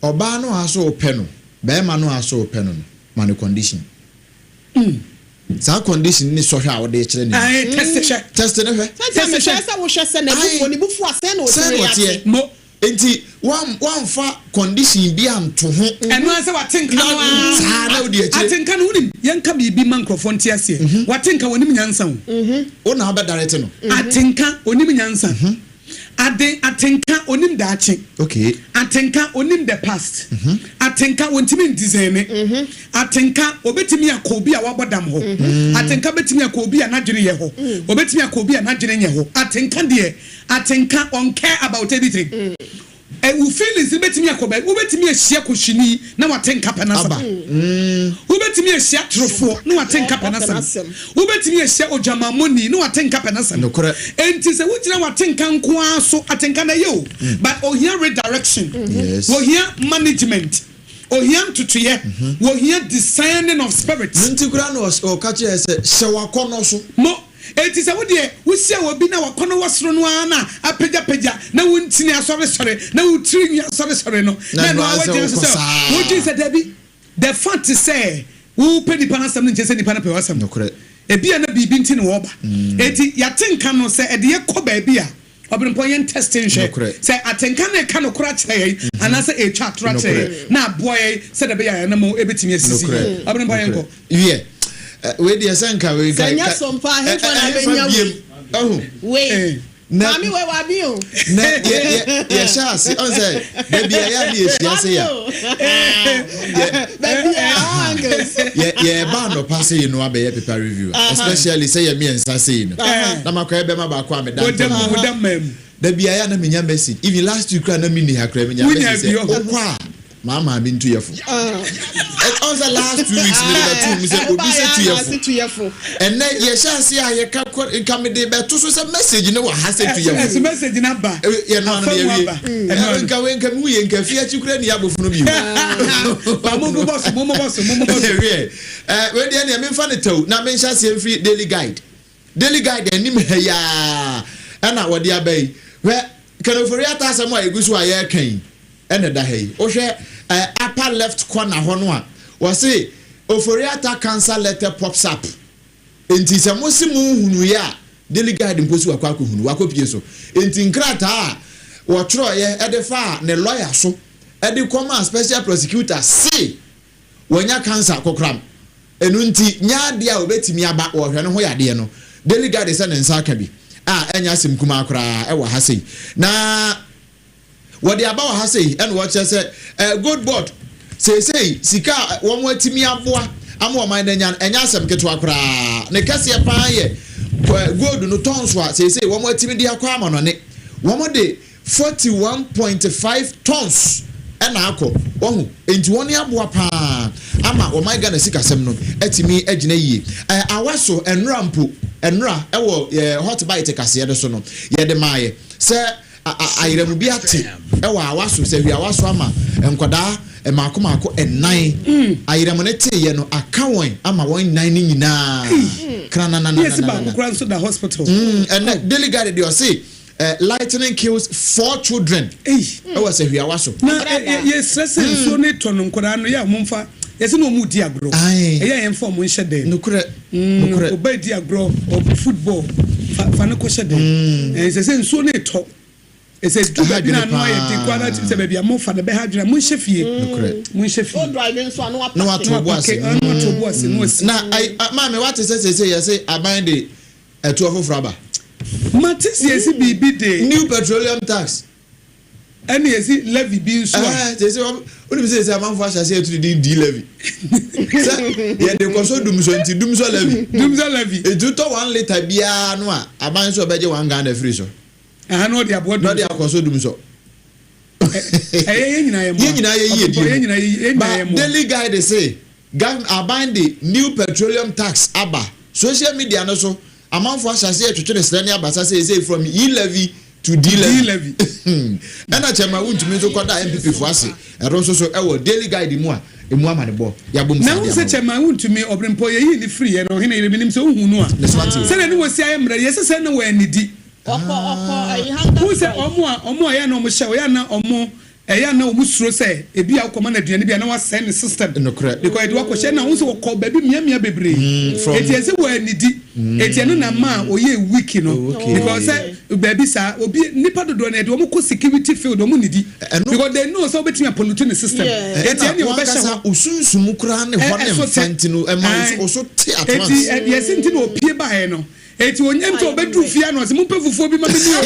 ɔbaa no a so wopɛ no, barima no a so wopɛ no no, ma no condition. Saa condition ne sɔhwɛ a wode rekyerɛ no yi. Test hwɛ. Test no hwɛ. Sɛ mehwɛ sɛ wohwɛ sɛ n'abufuo ne bo fu a sɛn na Sɛn na ɔteɛ. Mo. Nti wamfa condition bi anto ho. Ɛno ara sɛ wate nka no ara. Saa na wodi akyire. Atenka no wonim yɛnka biribi ma nkurɔfoɔ nte aseɛ. Wate nka wɔnim nyansa o. Wo na wobɛdarete no. Atenka onim nyansa. Ade, atenka, onim daakye. Okay. Atenka, onim the past. Atenka, ontumi ndisɛne. Atenka, obetumi akɔ obi a wabɔ dam hɔ. Atenka betumi akɔ obi a n'adwene yɛ hɔ. Obetumi akɔ obi a n'adwene nyɛ hɔ. Atenka deɛ, atenka, ɔncare about anything. Ɛ, wo feelings no bɛtumi akɔ baabi. Wobɛtumi ahyia kɔhwini na wate nka pɛ n'asɛm. Wobɛtumi ahyia torofoɔ na wate nka pɛ n'asɛm. Wobɛtumi ahyia odwamammɔni na wate nka pɛ n'asɛm. Nokorɛ. Enti sɛ wogyina w'atenka nko ara so, atenka no ɛyɛ o, but ohia redirection, ohia management, ohia ntotoeɛ, ohia discerning of spirits. Ɛno nti koraa na ɔka kyerɛɛ sɛ, Hyɛ w'akɔnnɔ so. Mo. Enti sɛ wo deɛ, wohyia obi na w'akɔnnɔ wɔ soro no ara na apagyapagya, na wo ntini asɔresɔre, na wo tiri nwi asɔresɔre no, na ɛno ara woagyina so sɛ wodwen sɛ, Dabi, the fact sɛ wopɛ nipa no asɛm no nkyerɛ sɛ nipa no pɛ w'asɛm. Ebia na biribi nti na wɔreba. Enti yɛate nka no, sɛ ɛde yɛn kɔ baabi a, Ɔbenpɔn, yɛn test nhwɛ sɛ atenka no reka nokorɛ akyerɛ yɛn anaasɛ ɛretwa atorɔ akyerɛ yɛn na aboa yɛn sɛdeɛ ɛbɛyɛ a yɛn anammɔn bɛtumi asisi yie. Ɔbenpɔn, yɛnkɔ. Wiɛ, wei deɛ sɛ nka wei Sɛ nyɛ so mpo a, hefa na ɛhefa bɛnya biem? wei? Ahu. Wei. Na Maame wei waben o. na yɛ yɛ yɛhyɛ ase ɔn sɛ dabi a yɛ a ne yɛhyia se ya. Yɛ Baabi a all angles. yɛ yɛba anɔpa sei no abɛyɛ paper review a especially sɛ yɛ mmiɛnsa sei no na makɔyɛ bɛma baako a meda Woda ntɛm mu, woda mmaa mu. Dabi a yɛ a na menya message even last week koraa na menni ha koraa menya Wonya message bi sɛ ɔho. wokɔ a Maa maame ntu yɛ fo. Ɔn sɛ last 2 weeks mede bɛto mu sɛ obi sɛ tu yɛ fo. Ɛnɛ yɛhyɛ ase a yɛka kɔ nka mede bɛto so sɛ message no wɔ ha sɛ tu yɛ fo. Ɛso message no aba. Yɛ no ano Afa yɛ mu wie. aba. Ɛno ano. Nka wei nka mehu yɛ nka fi akyi kura ni abofono bio. Ba mo bobɔ so, mo bobɔ so, mo bobɔ so. Wiɛ, wei deɛ neɛ memfa no tɛw na menhyɛ aseɛ mfiri Daily Guide. Daily Guide anim ha yi ara ɛna wɔde aba yi. Hwɛ Ken Ofori-Atta asɛm a ɛgu so a yɛreka yi ɛna ɛda ha yi. Wohwɛ upper left corner hɔ no a, wɔse Ofori-Atta cancer letter pops up. Enti sɛ mo se mo nhunuiɛ a, Daily Guide mpo se wakɔ akɔhunu, wakɔpie so. Enti nkrataa a wɔtwerɛeɛ de faa ne lawyer so de kɔmaa special prosecutor se wanya cancer kokoram, ɛno nti nyɛ adeɛ a ɔbɛtumi aba wɔhwɛ no ho yadeɛ no, Daily Guide sɛ ne nsa aka bi a ɛnyɛ asɛm kumaa koraa ɛwɔ ha sei. Na wɔde aba wɔ ha sei ɛna wɔkyerɛ sɛ eh, Gold Board seesei sika a wɔn atumi aboa ama ɔman no anya no ɛnyɛ asɛm ketewa koraa. Ne kɛseɛ paa yɛ eh, gold no tɔnso a seesei wɔn atumi de akɔ amanɔne. Wɔn de 41.5 tons na akɔ, wahu, enti wɔn aboa paa ama ɔman Ghana sikasɛm no atumi agyina yie. Ɛɛ awa so nnora mpo, nnora ɛwɔ yɛ Hot Bite kaseɛ no so no, yɛde maaeɛ sɛ ayerɛmo bi ate ɛwɔ awa so, sɛ hwi awa so ama nkwadaa mmaako mmaako nnan. Ayerɛmo no teeɛ no, aka wɔn ama wɔn nnan no nyinaa Yɛsi baako krananananana. koraa nso da hospital. Ɛnɛ Daily Guide deɛ ɔse. Lightning kills four children ɛwɔ Sahwiawa so. Na yɛsrɛ sɛ nsuo no tɔ no nkwadaa no yɛ a wɔmfa yɛsɛ na wɔn di agorɔ ɛyɛ a yɛmfa wɔn nhyɛ dɛm. Nokorɛ nokorɛ. Ɔba di agorɔ ɔbɔ football fa fa no kɔhyɛ dɛm. Ɛsɛ sɛ nsuo no retɔ ɛsɛ du baabi na ano ayɛ den koraa na sɛ baabi a mofa no bɛha adwene a monhyɛ fie. Nokorɛ. Monhyɛ fie. O drive nso a na Na wato wapake. bo ase. Na wato bo ase na wasi. Na maame wate sɛ seesei yɛse aban de ɛtoɔ foforɔ aba. Mate sɛ yɛsi biribi de. New petroleum tax. Ɛna yɛsi levy bi nso a. Ɛɛ seesei wɔn wonim sɛ seesei amanfoɔ ahyɛ aseɛ ɛto ne din D levy. Sɛ yɛde kɔ so dumsɔ nti dumsɔ levy. Dumsɔ levy. Nti wotɔ one litre biara no a aban nso ɔbɛgye one Ghana afiri so. Aha na ɔde aboa dumsɔ. Na ɔde akɔ so dumsɔ. Ɛyɛ yɛn nyinaa yɛ mmoa. Yɛn nyinaa yɛ yiedie Yɛn nyinaa yɛ mu. mmoa. Ba Daily Guide se Gov aban de new petroleum tax aba. Social media no so amanfoɔ ahyɛ aseɛ retwetwe ne serɛ ne abasa seesei from E levy to D levy. Ɛna kyɛma wontumi nso kɔda NPP foɔ ase. Ɛno nso so ɛwɔ Daily Guide mu a emu amanebɔ yɛabɔ mu Na saa wohu de sɛ ama wo. kyɛma wontumi ɔbrempɔ yɛyii no firi yɛ no ɔhene yere menim sɛ wohu no a Ne so ate o. sɛdeɛ ne wɔsi ayɛ mmerɛ yɛsɛ sɛ na wɔannidi. Ɔkɔ ɔkɔ ɛyi hunger Wohu sɛ strike. ɔmo a ɔmo a ɛyɛ a na ɔmo hyɛ ɛyɛ a na ɔmo ɛyɛ a na ɔmo suro sɛ ebi a wokɔma no aduane bi a na wasɛe ne system. Nokorɛ. Because yɛde wakɔhyɛ na wohu sɛ wɔkɔ baabi mmeammea bebree. From. Eti ɛsɛ wɔannidi. Eti ɛno na ɛmaa ɔyɛɛ weak no. Oh, okay. Because sɛ baabi saa obi nnipa dodoɔ no yɛde wɔn kɔ security field ɔmo nnidi. Ɛno. Because they know sɛ wobɛtumi apollute ne system. Yeah. Eti Ɛna ɛnea wɔbɛhyɛ wankasa hɔ. osunsum koraa ne hɔ ne Ɛso mfa te. nti no ɛma Ae. wo so te at Eti once. ɛ yɛse nti na opie baeɛ no. Enti ɔnya nti ɔbɛduru fie a na ɔse mompɛ fufuo bi ma me ni o,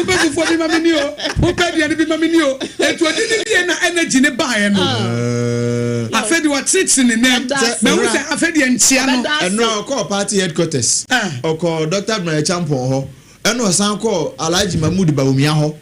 mompɛ fufuo bi ma me ni o, mompɛ aduane bi ma me ni o. Enti ɔdidi wie na energy no baeɛ no, afei deɛ wakyerɛkyerɛ ne nan mu. Mahu sɛ afei deɛ nkyea no. Ɛnora ɔkɔɔ party headquarters, ɔkɔɔ Doctor Bryan Acheampong hɔ, ɛna ɔsan kɔɔ Alhaji Mahmood Bawumia hɔ.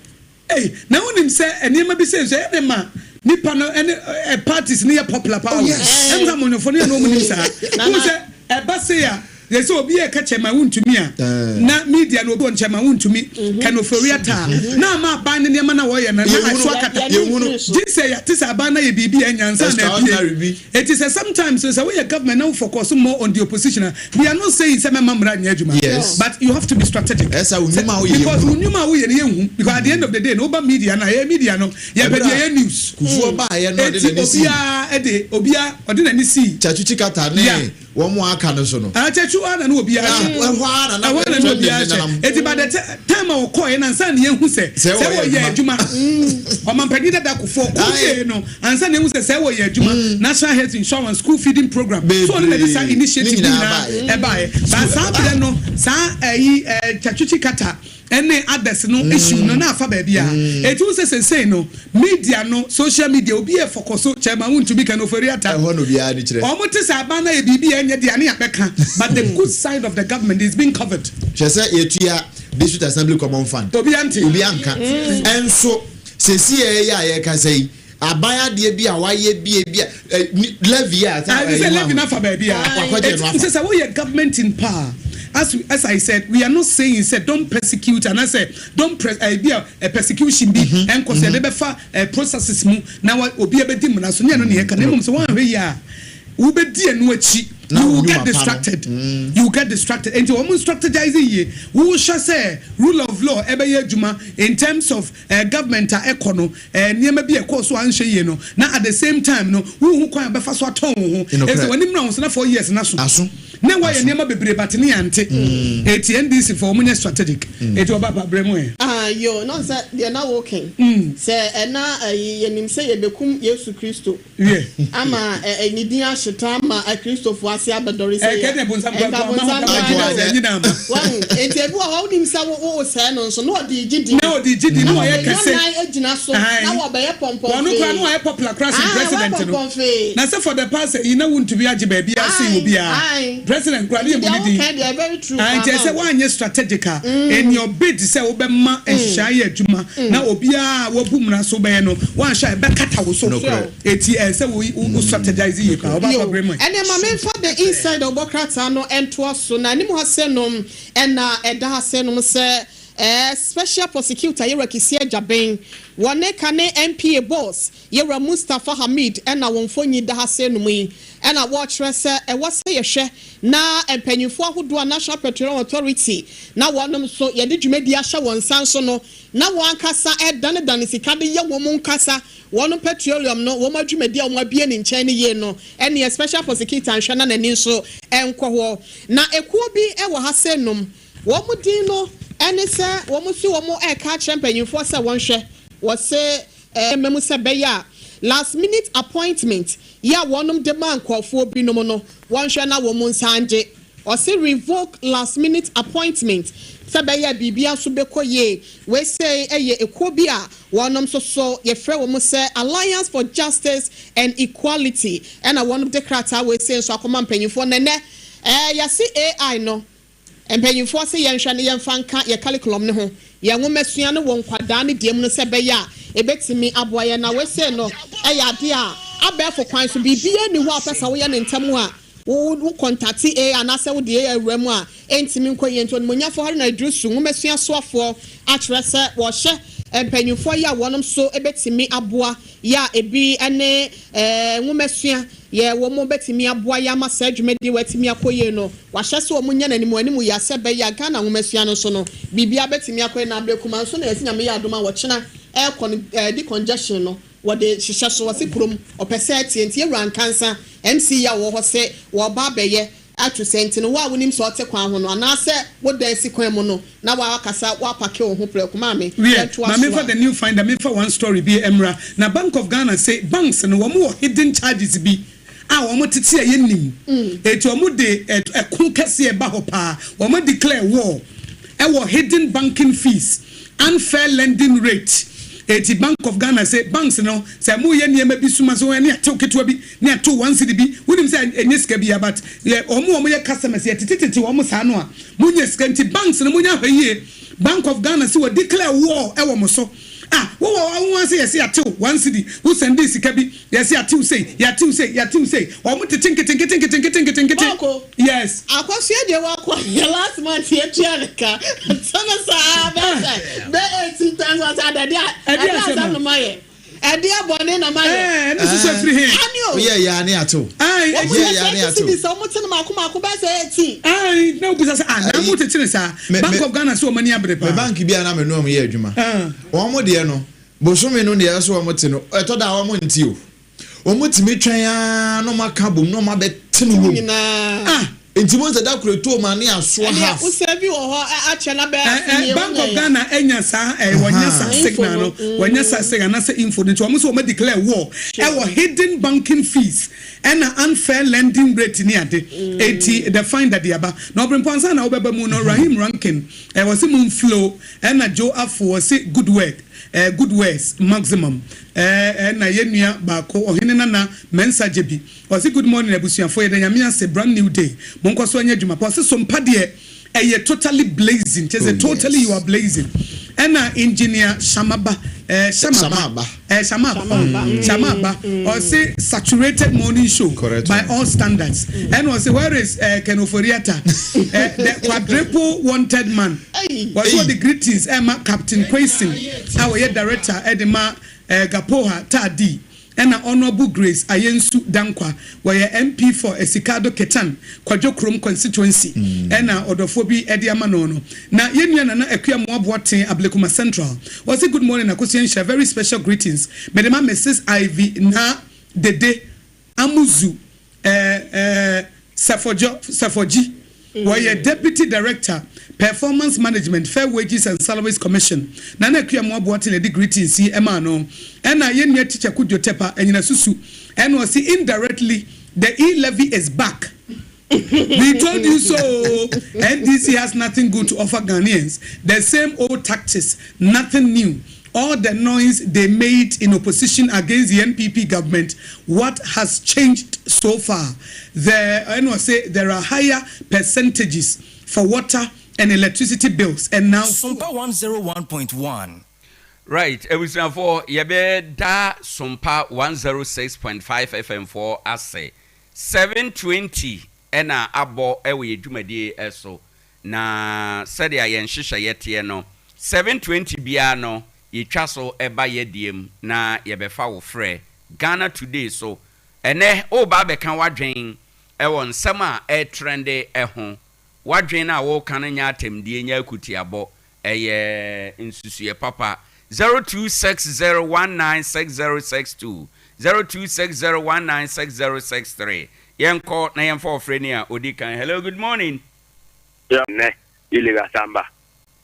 Ei, na wonim sɛ nneɛma bi sei nso ɛyɛ den ma nipa no ɛne ɛ parties no yɛ popular paa Oh o. yes. Ɛmu sɛ amanyɔfoɔ no yɛ na wɔn nim saa. Wohu sɛ ɛba sei a, yɛ sɛ obi ɛka kyɛma wontumi a, na media no obi wɔ nkyɛma wontumi, Ken Ofori-Atta a, na ama aban no nneɛma no a wɔyɛ no na Yɛhunu, aso akata. yɛhunu. Gye sɛ yɛate sɛ aban no ayɛ biribi a ɛnyɛ ansa na Extraordinary apue. bi. Enti sɛ sometimes no sɛ woyɛ government na wo focus more on the opposition a, we are not saying sɛ mɛma mmara nyɛ adwuma Yes. but you have to be strategic. Ɛsɛ wo nnwuma a woyɛ Because yɛnhunu. wo nnwuma a woyɛ no yɛnhu because at the end of the day no woba media no a yɛyɛ media no yɛpɛ Ɛberɛ deɛ a ɛyɛ news. Kufuor baeɛ no ɔde Enti n'ani sii. obiara de obiara ɔde n'ani sii. Tsatsu Tsikata ne Yeah. wɔn a aka no so no. Ah, Tsatsu ara na na obiara Ah, hyɛ. ɛhɔ ara na na Ɛhɔ ara na na obiara trending hyɛ. nenam. Enti by the time a wɔkɔeɛ no ansa na yɛhu sɛ Sɛ sɛ wɔyɛ wɔyɛ adwuma. adwuma. Ɔmampanin dada Kufuor ko Aye. wiee no ansa na yɛhu sɛ sɛ wɔyɛ adwuma. National Health Insurance, School Feeding Program. So ɔno na ɛde saa Bebree. initiative Ne no nyinaa nyinaa baeɛ. ɛbaeɛ. But saa berɛ no saa ɛyi eh, Tsatsu Tsikata ɛne others no issue no na afa baabi a. Enti wohu sɛ seesei no media no, social media, obi yɛ fɔkɔ so, Chairman Wontumi, Ken Ofori-Atta. Ɛhɔ na obiara ani kyerɛ. Wɔn te sɛ aban no ayɛ biribi a ɛnyɛ dea ne yɛabɛka but the good side of the government is being covered. Hwɛ sɛ yɛtua District Assembly Common Fund. Obiara nte. Obiara nka. Ɛnso seesei yi a yɛrekasa yi, aban adeɛ bi a wayɛ bi a ebi a ɛ ni levy a. Ah, ɛsɛ sɛ levy no afa baabi a. Wakɔgye ɛno afa. Ɛti sɛ woyɛ government in power as as I said we are not saying sɛ don't persecute anaasɛ don't pre ɛbi a ɛ persecution bi ɛnkɔ so yɛde bɛfa ɛ processes mu na wa obi ɛbɛdi mmara so ne ɛno ne yɛka na mmom sɛ woanhwɛ yie a wobɛdi ɛno akyi Na you will wo get nnwuma pa no. distracted you will get distracted nti wɔn strategize yie wohwɛ sɛ rule of law ɛbɛyɛ adwuma in terms of eh, government a ɛkɔ no eh, nneɛma bi a ɛkɔɔ so a anhwɛ yie no na at the same time no wohu kwan a bɛfa so atɔn wo ho Nokorɛ. ɛsɛ w'anim na wo so na 4 years na so Aso. na woayɛ nneɛma bebree but ne yɛante eti NDC fo wɔn nyɛ strategic eti ɔba pa brɛ mu ɛ. Ah, yo, na sɛ deɛ na woken sɛ ɛna ayi yɛnim sɛ yɛbɛkum Yesu Kristo ama ɛ ne din ahyeta ama Akristofoɔ ase abɛdɔre sɛ Ɛkɛ ne bonsam ɛnka kura kura bonsam ama kura ho kura na nyina ama. Wahu, enti ebi wɔ hɔ wonim sɛ wo wo sɛɛ no nso na ɔde gye din Na ɔde gye din na ɔyɛ wɔbɛnya kɛse. nan agyina so Ae. na wɔbɛyɛ pɔmpɔn Wɔn fee. koraa na ɔyɛ popular koraa sen Ae, president wɔyɛ no. pɔmpɔn fee. Na sɛ for the past yi na wontumi agye baabi ase Ae, obiara. ae. President koraa ne Nti yɛ deɛ mu ne din. woka deɛ very true Ae, paa nti ɛsɛ ma wo. woanyɛ strategic a, in your bid sɛ wobɛma nhyehyɛe ayɛ adwuma na obiara a wabu mmara so bɛyɛ no, woanhwɛ a ɛbɛkata wo so. Nokorɛ. Eti ɛsɛ sɛ wo wo strategize yie paa. Ɔba Yo, fa brɛ mu ɛ. ɛnneɛ ma memfa The Insider ɔbɔ krataa no ntoa so. Na anim ha sɛ nom ɛna ɛda ha sɛ nom sɛ. Ɛɛ Special Prosecutor Yewura Kissi Agyabeng, wɔne kane NPA boss Yewura Mustapha Hamid na wɔn mfonyin da ha sɛɛ mu yi na wɔrekyerɛ sɛ ɛwɔ sɛ yɛhwɛ na mpanyimfoɔ ahodoɔ a National Petroleum Authority na wɔnom nso yɛde dwumadie ahyɛ wɔn nsa nso no na wɔn ankasa redanedane sika de yɛ wɔn nkasa wɔn petroleum no wɔn adwumadie a wɔn abue ne nkyɛn no yie no ɛneɛ Special Prosecutor nhwɛ na n'ani nso nkɔ hɔ. Na ekuo bi wɔ ha sɛ nom Wɔn din no ne sɛ wɔn se wɔn reka akyerɛ mpanyinfoɔ sɛ wɔnhwɛ, wɔse ɛma mu sɛ ɛbɛyɛ a last minute appointment yi a wɔnom de ma nkorɔfoɔ binom no wɔnhwɛ na wɔn nsa ngye. Ɔse revoke last minute appointment sɛ ɛbɛyɛ a biribiara nso bɛkɔ yie. Wei sei yɛ ekuo bi a wɔnom nso so yɛfrɛ wɔn sɛ Alliance for Justice and Equality ɛna wɔnom de krataa wei sei nso akɔma mpanyinfoɔ na ɛnɛ ɛɛ yɛse AI no Mpanyimfoɔ se yɛnhwɛ na yɛmfa nka yɛn curriculum no ho, yɛn nwomasua no wɔ nkwadaa no deɛ mu no sɛ ɛbɛyɛ a ɛbɛtumi aboa yɛn. Na wei sei no yɛ adeɛ a abɛɛfo kwan so, biribiara nni hɔ a wopɛ sɛ woyɛ no ntɛm a wo wo kɔntate AI anaasɛ wode AI wura mu a ɛntumi nkɔ yie. Nti Onimuonyamfoɔ Haruna Iddrisu, nwomasua soafoɔ akyerɛ sɛ wɔhyɛ mpanyimfoɔ yi a wɔnom nso bɛtumi aboa yɛ a ebi ne nwomasua yɛ wɔn bɛtumi aboa yɛ ama saa dwumadie wei atumi akɔ yie no, wɔahyɛ sɛ wɔn nyɛ no animuanimu yɛ sɛ ɛbɛyɛ a Ghana nwomasua no nso no biribiara bɛtumi akɔ yie na abrɛ kumaa nso na yɛse Nyame yɛ adom a wɔkyena ɛrekɔ no decongestion no wɔde hyehyɛ so wɔse kurom ɔpɛ sɛ ɛteɛ nti yɛwura Nkansa MC yi a ɔwɔ hɔ se wɔreba abɛyɛ ato sɛ nti no wo a wonim sɛ ɔte kwan ho no anaasɛ wo dan si kwan mu no na woakasa woapake wo ho prɛko maame Wiɛ, yɛntoa ma so memfa a. The New Finder memfa one story bi mmra. Na Bank of Ghana se banks no wɔn wɔ hidden charges bi a wɔn tete a yɛnnim. Enti wɔn de ɛko kɛseɛ ba hɔ paa. Wɔn a declare war ɛwɔ hidden banking fees, unfair lending rate. Enti Bank of Ghana se banks no sɛ moyɛ nneɛma bi suma so ne atew ketewa bi ne atew one cedi bi, wonim sɛ ɛnyɛ sika biara but yɛ wɔn a wɔyɛ customers yɛtete tete wɔn saa no a monya sika nti banks no monyɛ ahwɛyie. Bank of Ghana se wɔ declare war wɔ mo so. Ah wo wɔ wo ho ase yɛse yɛatew one cedi, wo sɛndee sika bi yɛse yɛatew sei, yɛatew sei, yɛatew sei, wɔn tete nketenkete nketenkete nketenkete. Bɔko, Yes. Akosua deɛ wakɔ yɛ last month yɛtua ne ka tene saa bɛyɛ sɛ bɛ 18 times ɔsɛ ada deɛ Ɛdeɛ ɛdeɛ asɛm asɛm a. no mayɛ. Ɛdeɛ bɔne na mayɛ. Ɛɛ, ɛno nso so ɛfiri he? Aane o. Woyɛɛ yɛ a ne yɛate wo. Ae, Wɔn Woyɛɛ yɛ yɛ a ne 30 yɛate wo. cedis a wɔn te no maako maako bɛyɛ sɛ 18. Ae, na wobisa sɛ, ah, na Ayi, mo tete no saa? me, Bank me, of Ghana se wɔn ani abere me paa. bank bi a na me ne wɔn yɛ adwuma. Ah. Wɔn deɛ no, bosome no deɛ ɛsɛ wɔn te no, ɛtɔ da a wɔn nte o. Wɔn tumi twɛn ara na wɔn aka abom na wɔn abɛte no wom. Nyinaa. Ah! Nti mo sɛ da koro etuo ma ne asoa Ɛdeɛ half. wo sɛ bi wɔ hɔ akyɛ na bɛyɛ Eh, afe eh, nie Bank wonya of yɛ. Ghana anya saa eh, wɔnya saa Ahaa. Info signal no no, wɔnya saa mm. signal anaasɛ info no, nti wɔn nso wɔn declare war Sure. ɛwɔ hidden banking fees ɛna unfair lending rate ne ade. Eti the finder de aba. Na ɔbrempɔn ansa na wobɛba mu no, Rahim Rankin eh, wɔse mo nflow, ɛna Joe Afo wɔse good work, eh, good words maximum, eh, ɛna yɛn nua baako Ɔhene Nana Mensah Gyebi Ɔse good morning abusuafoɔ yɛda Nyame ase brand new day monkɔ so nyɛ adwuma pa ɔse sompa deɛ ɛyɛ totally blazing kyerɛ sɛ Oh totally you are yes. blazing ɛna engineer Shamaba eh, Shamaba Shamaba. eh, Shamaba Shamaba. oh, Shamaba ɔse saturated morning show Correct by one. all standards ɛna ɔse where is eh, Ken Ofori-Atta eh, the quadruple wanted man Ei. ɔse Ei. ɔde greetings ɛma Captain Kwesi a ɔyɛ director ɛde ma eh, Gapoha Taadi Ɛna Honourable Grace Ayensu Dankwa, wɔyɛ MP for Esikado Ketan, Kwadwo Krom Constituency, ɛna ɔdɔfoɔ bi de ama no no. Na yɛn nua Nana Akua Moa Boateng, Ablekuma Central, ɔse Good morning Akosua Nhyira, very special greetings mede ma Mrs Ivy Naa Dede Amuzu eh eh Sefodjo Sefodji, wɔyɛ Deputy Director, Performance Management, Fair Wages and Salaries Commission. Nana Akua Amoah Boateng na ɛde greetings yi maa no. Ɛna yɛn nua Teacher Kudjo Tepa, Anyina Susu, ɛna ɔse indirectly the e-levy is back. We told you so oo, NDC has nothing good to offer Ghanaians, the same old tactics, nothing new. All the noise they made in opposition against the NPP government, what has changed so far? The ɛna ɔse there are higher percentages for water and electricity bills and now Sompa 101.1. Right abusuafoɔ yɛbɛ da Sompa 106.5 FM foɔ ase. 7:20 na abɔ wɔ yɛn dwumadie so na sɛdeɛ yɛn nhyehyɛeɛ teɛ no. 7:20 biara no, yɛtwa so ba yɛdeɛ mu na yɛbɛfa wo frɛ. Ghana Today so, ɛnnɛ woreba abɛka w'adwen wɔ nsɛm a ɛretrɛnde ho. W'adwen no a woreka no nyɛ atɛmdie, nyɛ akutiabɔ, ɛyɛ nsusuiɛ papa. 0260196062, 0260196063. Yɛnkɔ na yɛmfa ɔfrɛni a ɔdi kan. Hello, good morning. Nnɛ, illegal samba,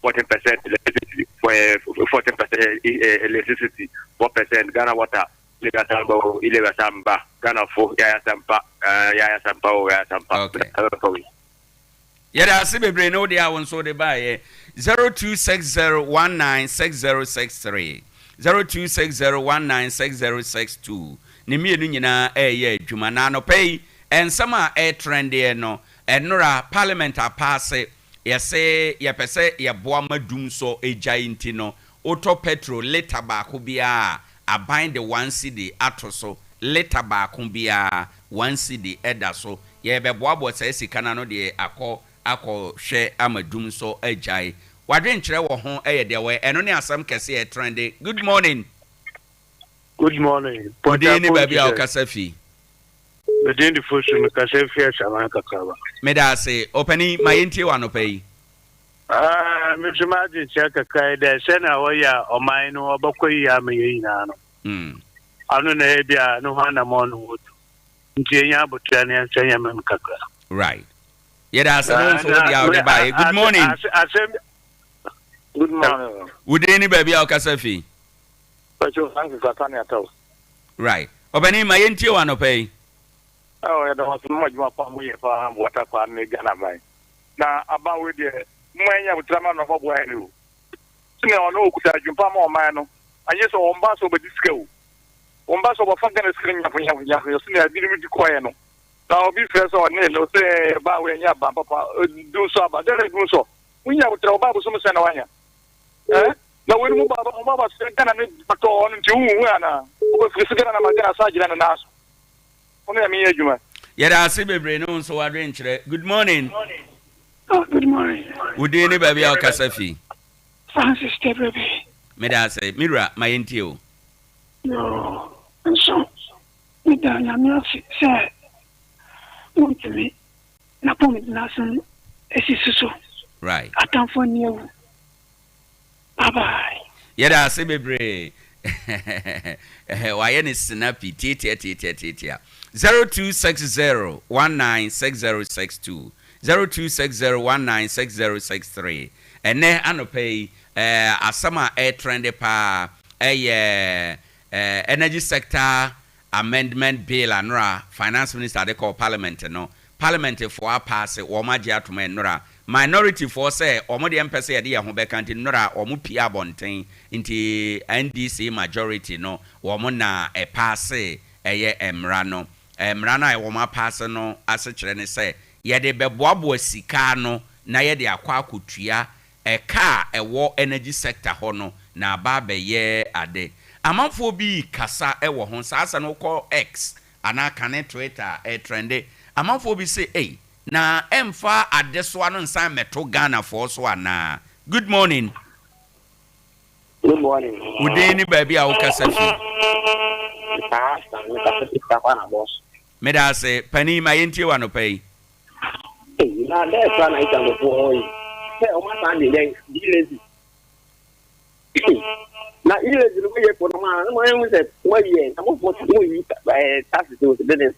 14% electricity, 14% electricity, 4% Ghana water, illegal samba o, illegal samba, Ghana fo, yaya sampa, yaya sampa o, yaya sampa. Okay. Yɛda ase bebree ne wo deɛ a wo nso wode baeɛ 0260196063 0260196062 ne mmienu nyinaa ɛreyɛ adwuma na anɔpa yi nsɛm a ɛretrendeɛ no ɛnora parliament apaase yɛse yɛpɛ sɛ yɛboa ma dum sɔ gyae nti no wotɔ petrol litre baako biara a aban de one cedi ato so litre baako biara one cedi da so Yɛrebɛboaboa saa sika no ano de akɔ akɔhwɛ ama dum nso agyae. W'adwenkyerɛ wɔ ho yɛ deɛ wɔ ɛno ne asɛm kɛse a ɛtrɛnde. Good morning. Good morning. Wo din ne baabi a wokasa fi? Me din de Fosu, mekasa fi Asaman Kakraba. Meda ase. Ɔpanin, ma yɛntie wo anɔpa yi. Ah, me nso m'adwenkyerɛ kakra yi dɛ sɛnea wɔyɛ a ɔman no ɔbɛkɔ yie ama yɛn nyinaa no, ano na ebi a ne ho anammɔn no wɔtu. Nti yɛnya aboterɛ na yɛnhwɛ nneɛma mu kakra. Right. Yɛda ase no nso wode a wode baeɛ. Good morning. Asɛm. Good morning. Wo din ne baabi a wokasa fi? Pacho Francis Atani Ataw. Right. Ɔpanin ma yɛntie wo anɔpa yi. Oh, yɛda wo ase mo adwuma pa mo yɛ paa boata paa ne Ghana ban. Na aban wei deɛ mo ɛnyɛ aboterɛ ma no ɔbɛboa yɛn o. Sɛnea ɔno okuta adwumpa ma ɔman no, anyɛ sɛ wɔn ba sɛ ɔbɛdi sika o. Wɔn ba sɛ ɔbɛfa Ghana sika no nyafo nyafo nyafo nyafo sɛnea ebinom di kɔɛ no. Na obi frɛ sɛ ɔne no sɛ ba wei ɛnyɛ aban papa, du nso aba. Dɛn na du nso? Wonya aboterɛ ɔba abosom sɛn na wanya? Eh? Na wei no mu ba ba ba ba sɛ Ghana ne batɔ ɔno nti wonhu anaa? Wobɛfiri so Ghana na ma Ghana san agyina ne nan so. Wo ne Nyame nyɛ adwuma. Yɛda ase bebree ne wo nso w'adwenkyerɛ. Good morning. Oh, good morning. Wo din ne baabi a wokasa fi? Francis Tebrebe. Meda ase. Me wura, ma yɛntie wo. Yoo, nso meda Nyame ase sɛ wontumi n'apɔmuden asɛm asisi so. Right. Atamfo ani awu. Bye bye. Yɛda ase bebree. Wayɛ no snappy, tiatia tiatia tiatia. 0260 196062, 0260 196063. Ɛnnɛ anɔpa yi, asɛm a ɛretrɛnde paa yɛ Energy Sector Amendment Bill a nnora Finance Minister de kɔɔ Parliament no, Parliament foɔ apaase, wɔn agye atom nnora. Minority foɔ sɛ wɔn deɛ mpɛ sɛ yɛde yɛn ho bɛka nti nnora wɔn pue abɔnten nti NDC majority no wɔn na ɛpaase ɛyɛ mmra no. Mmra no a wɔn apaase no asekyerɛ ne sɛ yɛde bɛboaboa sika ano na yɛde akɔ akɔtua ɛka a ɛwɔ energy sector hɔ no na aba abɛyɛ ade. Amanfoɔ bi rekasa wɔ ho, saa asɛm no wokɔ X anaa kane Twitter a, ɛretrɛnde. Amanfoɔ bi se ei, na ɛmfa adesoa no nsan mmɛto Ghanafoɔ so anaa? Good morning. Good morning. Wo din ne baabi a wokasa fi? Pastor, mekasa fi Tarkwa na bɔs. Meda ase, panin ma yɛntie wo anɔpa yi. Ei na dɛn koraa na Italy foɔ hɔ yi sɛ wɔn asan de yɛn e-levy na e-levy no moyɛ fo no ma na mo ehu sɛ mo ayi yɛn na mo fo mo yi ɛɛ taxes no sɛ dɛn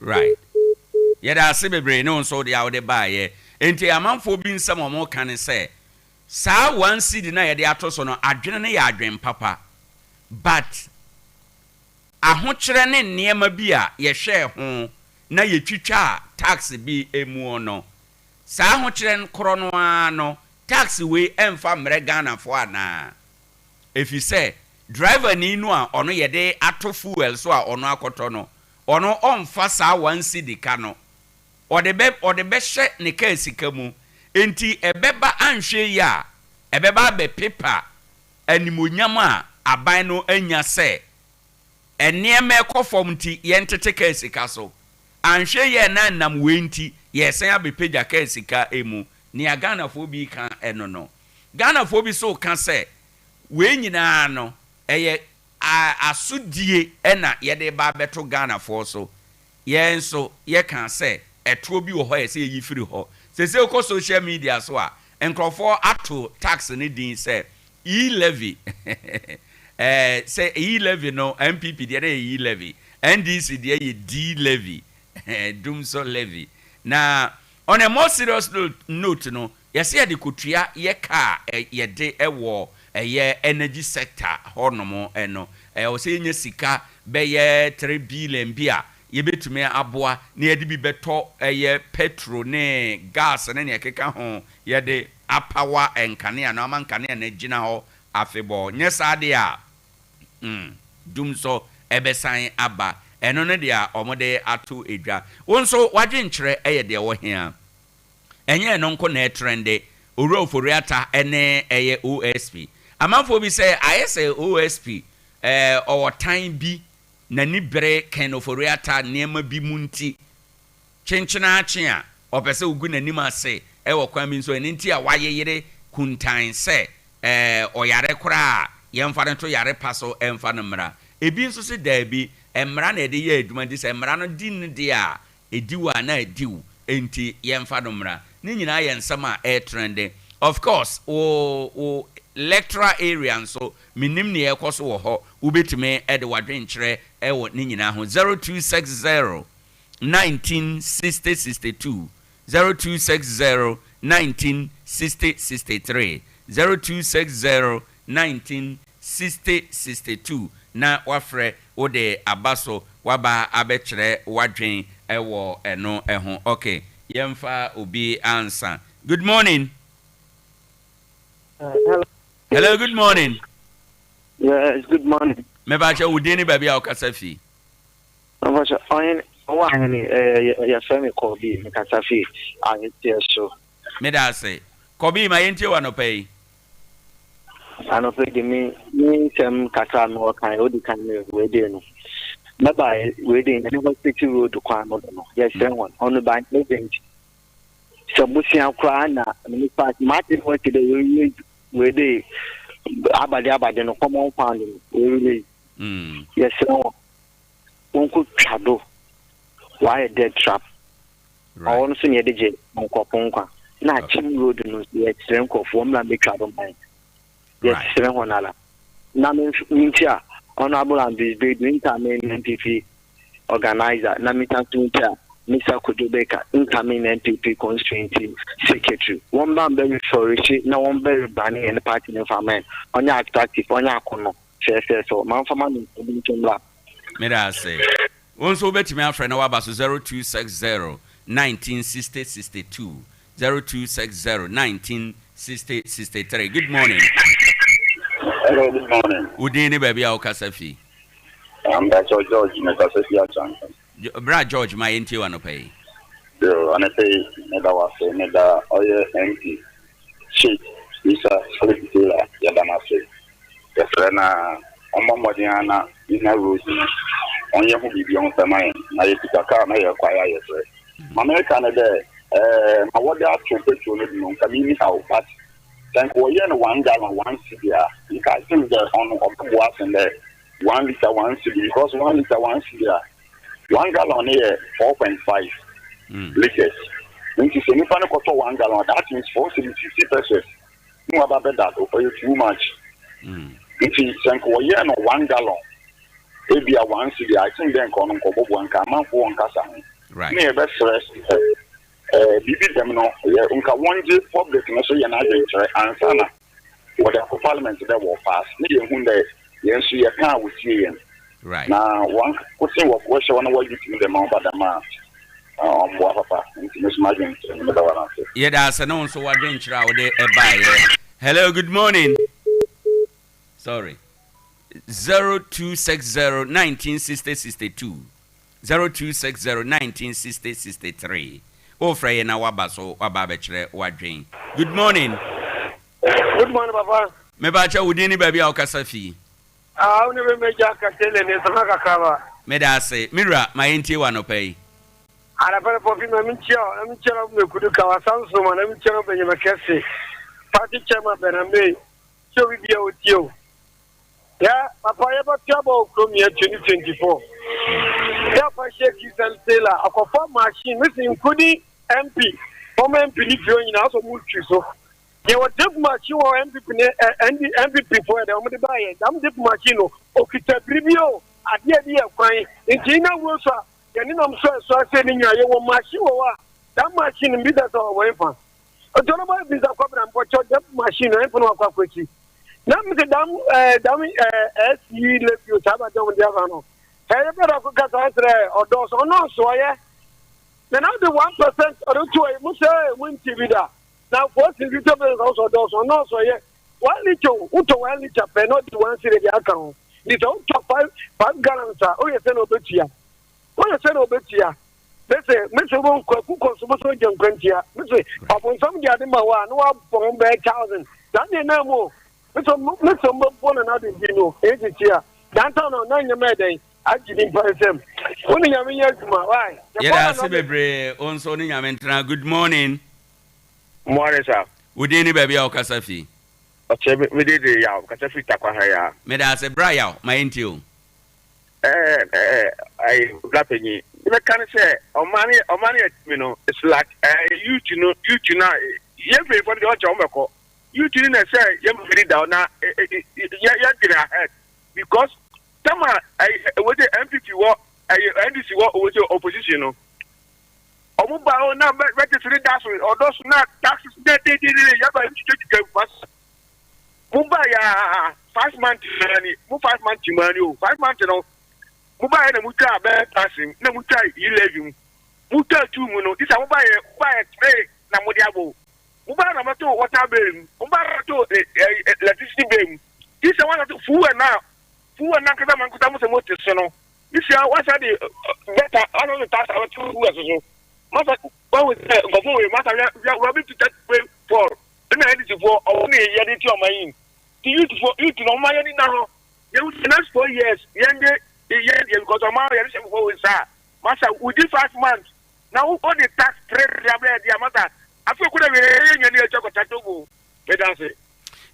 Right. Yɛda ase bebree ne wo nso deɛ a wode baeɛ. Enti amanfoɔ bi nsɛm a wɔka ne sɛ, saa one cedi no a yɛde ato so no, adwene no yɛ adwene papa. But ahokyerɛ ne nneɛma bi a yɛhwɛɛ ho na yɛtwitwaa tax bi muo no, saa ahokyerɛ korɔ no ara no, tax wei ɛmfa mmrɛ Ghanafoɔ anaa? Efisɛ driverni no a ɔno yɛde ato fuel so a ɔno akɔtɔ no, ɔno ɔmfa saa one cedi ka no, ɔde bɛ ɔde bɛhyɛ ne kaa sika mu. Enti ɛbɛba anhwɛ yie a, ɛbɛba abɛpepa. animuonyam a aban no anya sɛ nneɛma rekɔ fam nti yɛntete kaa sika so. Anhwɛ yie a na ɛnam wei nti yɛresan abɛpagya kaa sika mu. Nea Ghanafoɔ bi reka no no. Ghanafoɔ bi nso reka sɛ wei nyinaa no ɛyɛ asodie na yɛde reba abɛto Ghanafoɔ so. Yɛn nso yɛkaa sɛ ɛtoɔ bi wɔ hɔ a ɛsɛ yɛyi firi hɔ. Seesei wokɔ social media so a, nkurɔfoɔ ato tax no din sɛ E-levy. Ɛɛ, sɛ E-levy no, NPP deɛ na ɛyɛ E-levy, NDC deɛ yɛ D-levy, Dumsor levy. Na on a more serious note no, Yɛse yɛde kotua yɛ ka a yɛde wɔ ɛyɛ energy sector hɔ nom no, ɛwɔ sɛ yɛnya sika bɛyɛ three billion bi a yɛbɛtumi aboa na yɛde bi bɛtɔ ɛyɛ petrol ne gas ne nea ɛkeka ho yɛde apawa nkanea no ama nkanea no agyina hɔ afebɔɔ. Nyɛ saa deɛ a, mm, dumsɔ ɛbɛsan aba. Ɛno ne deɛ wɔde ato dwa. Wo nso w'adwenkyerɛ yɛ deɛ ɛwɔ he a? Ɛnyɛ ɛno nko na ɛtrɛnde, Owura Ofori-Atta ne ɛyɛ OSP. Amanfoɔ bi sɛ ayɛ sɛ OSP ɔwɔ tan bi, n'ani bere Ken Ofori-Atta nneɛma bi mu nti, kyenkyenaakye a ɔpɛ sɛ ɔgu n'anim ase wɔ kwan bi nso, ɛno nti a wayeyere kuntann sɛ ɔyare koraa a, yɛmfa no nto yare pa so mfa no mmra. Ebi nso se daabi, mmara na yɛde yɛ adwuma nti sɛ mmara no di no deɛ a, Ɛdi wo a na adi wo, enti yɛmfa no mmra. Ne nyinaa yɛ nsɛm a ɛretrɛnde. Of course, wo wo lecturer area nso, mennim nea ɛrekɔ so wɔ hɔ, wobɛtumi de w'adwenkyerɛ wɔ ne nyinaa ho. 0260 19 60 62, 0260 19 60 63, 0260 19 60 62 na wafrɛ Wode aba so waba abɛkyerɛ w'adwen wɔ ɛno ho ok yɛmfa obi ansa good morning. Hello. Hello good morning. Yes good morning. Mepakyɛ wo din ne baabi a wokasa fi. Mepakyɛ ɔhene ɔwɔ ahene ɛɛ yɛfrɛ me Kɔbi mekasa fi aheteɛ so. Meda ase Kɔbi ma yɛntie wo anɔpa yi. Anɔpa yi de me me nsɛm kakra a mewɔ kan odi kan no wei de no mɛba wei de ɛne hospital road kwan no do no yɛsrɛ wɔn ɔno by agent sɛ bosia koraa na nipa mate ho ti dɛ wei wei de abade abade no common fund no wei release yɛsrɛ wɔn wɔnkɔ twa do wɔayɛ dead trap. Ɔhɔ no so na yɛde gye nkurɔfo nkwa. Na Akyem road no nso yɛsrɛ nkurɔfo wɔn mmra mmɛtwa do mma yɛn. Yɛsrɛ hɔn ara. Na me nso me nti a Honourable Andrews Bedu incoming NPP organiser na me san so nti a Mister Kojo Baker incoming NPP constituency secretary wɔn mmra mbɛ reflourish na wɔn bɛ rebrand yɛn party no mfa mma yɛn. Ɔnyɛ attractive, ɔnyɛ akɔnnɔ fɛɛfɛɛfɛw. Ma mfa ma no obi nso mmra. Meda ase. Wo nso wobɛtumi afrɛ na woaba so 0260 19 60 62, 0260 19 60 63. Good morning. Hello, good morning. Wo din ne baabi a wokasa fi? Mpakyɛw George, mekasa fi Akyang. Bra George ma yɛntie wo anɔpa yi. Yo, anɔpa yi meda wo ase, meda ɔyɛ MP Sheikh Issa Philip Taylor yɛda no ase. Yɛsrɛ no ara ɔmmɔ mmɔden ara na yɛnya road no, ɔnyɛ ho biribi ɔmfa ma yɛn na yɛkita car na yɛrekɔ ayɛ a yɛbrɛ. Ma mereka ne dɛ eh, ma wɔde ato petrol no do no nka minni haw but sɛ nka wɔyɛɛ no one gallon one cedi a nka I think dɛ ɔno ɔbɛboa sen dɛ one litre one cedi because one litre one cedi a one gallon no yɛ 4.5 litres nti sɛ nipa no kɔtɔ one gallon a that means four cedi 50 pesewas na waba bɛda do ɔyɛ too much nti sɛ nka wɔyɛɛ no one gallon ebia one cedi a I think dɛ nka ɔno nka ɔbɔboa nka amanfoɔ nkasa ho ne yɛbɛsrɛ sɛ eh, biribi dɛm no yɛ nka wɔngye public no so yɛn adwenkyerɛ ansa na wɔde akɔ parliament dɛ wɔ pass ne yɛhu dɛ yɛn nso yɛka a wɔtie yɛn na wɔn wɔ wɔhyɛ wɔn na wɔagye tumi dɛm a wɔba dɛm a ɔmboa papa nti me so m'adwenkyerɛ no meda wɔn ase. Yɛda ase ne wo nso w'adwenkyerɛ a wode baeɛ. Hello, good morning. Sorry. 0260 1960 62 0260 1960 63 Wofrɛ yɛn na woaba so woaba abɛkyerɛ w'adwen. Good morning. Good morning, Papa. Mepakyɛw, wo din ne baabi a wokasa fi? Ah, wo ne me m'agya Katele ne nsɛmma kakraba. Meda ase. Me wura, ma yɛntie wo anɔpa yi. Anɔpa no, Pɔpi, ma menkyia wo, na menkyia na Mekudu Kawa, Samson ma, na menkyia na Benjamin Kɛse, Party Chairman Bernard May, kyia obi bia otie o. Yɛ, papa, yɛbɛto aba wɔ kurom yɛ 2024. Yɛ afa hyɛ Christian Taylor, akɔfa machine, mesi nkudi MP, former MP ne fie hɔ nyinaa, asɔ mu twi so. Yɛwɔ tape machine wɔ NPP ne ND NPP foɔ yɛ dɛ wɔn de ba yɛ dam tape machine no okita biribi o adeɛ bi yɛ kwan nti na wuo so a yɛne nam so ɛso ase ne nyinaa yɛwɔ machine wɔ hɔ a dam machine no bisa sɛ ɔwɔ nfa nti ɔno bɔ bisa kɔbra mpɔkyɛ dam machine no ɛnfa no wakɔ akɔsi na mi sɛ dam ɛɛ dam ɛɛ ɛsi levio saa ba dɛm de aba no ɛyɛ bɛ dɛ kɔ kasa ɛsrɛ ɔdɔɔso ɔno nso ɔyɛ na na de 1% ɔde to ɛyi mo sɛ mo nti bi da. Na four cedi tɔ bɛn nka wosɔ dɔɔso ɔnɔɔso ɛyɛ 1 litre o wotɔ 1 litre pɛ na ɔde 1 cedi de aka ho nti sɛ wotɔ five gallons a woyɛ sɛ na obetua woyɛ sɛ na obetua mese mese wo nkwaku kɔ so bosɔ gya nkwantia mese ɔbonsam de ade ma wo a na wabɔ ho bɛyɛ thousand saa deɛ na mu o mese mese mbɛbɔ na n'ade bi no ɛyɛ sisi a dantan no na nyɛma ɛdɛn agye nipa nsam wo ne Nyame nyɛ adwuma why. Yɛda ase bebree wo nso ne Nyame ntena. Good morning. Morning sir. Wo din ne baabi a wo kasa fi? Ɔkyɛ me me din de Yaw, me kasa firi Tarkwa ha yi ara. Meda ase, bra Yaw, ma yɛntie o. Ɛɛ ɛɛ ayi bra panyin, deɛ mɛka ne sɛ ɔman no ɔman no yɛ tumi no it's like ɛɛ youth no youth no a yɛn mpanyinfoɔ no deɛ ɔnkyɛ wɔn bɛkɔ youth no na ɛsɛ yɛn mpanyinfoɔ da na yɛ yɛ dwene ahead because tama ɛyɛ ɛwɔ sɛ NPP wɔ ɛyɛ NDC wɔ ɛwɔ sɛ opposition no. Ɔmo ba hɔ na bɛ bɛte so ne da so ɔdɔ so na taxes na dededede yaba twitwatwitwa masa. Mo ba ya 5 months maa ni mo 5 months maa ni o 5 months no mo ba yɛ na mo twa bɛ tax mu na mo twa e-levy mu mo twa tu mu no isa mo ba yɛ mo ba yɛ three na mo de abɔ mo ba na mo to water bill mu mo ba na to electricity bill mu isa wɔn to fuel na fuel na nkasa ma nkasa mo sɛ mo te so no. Isia wasa de bɛta ɔno de tax abɛto US so masa wahu sɛ nkɔfo wei masa wia wia bi tuta wei Paul ɛna NDC foɔ ɔmo ne yɛ de ti ɔmo ayi ti youth foɔ youth na ɔmo ayɛ ni na hɔ yɛ the next 4 years yɛn de yɛn deɛ because ɔmo ayɛ de hyɛ foɔ wei saa masa within 5 months na wo de tax three de abɛyɛ deɛ masa afei kó dɛ wei yɛ nyɛ ne yɛ kyɛ kɔta Togo meda ase.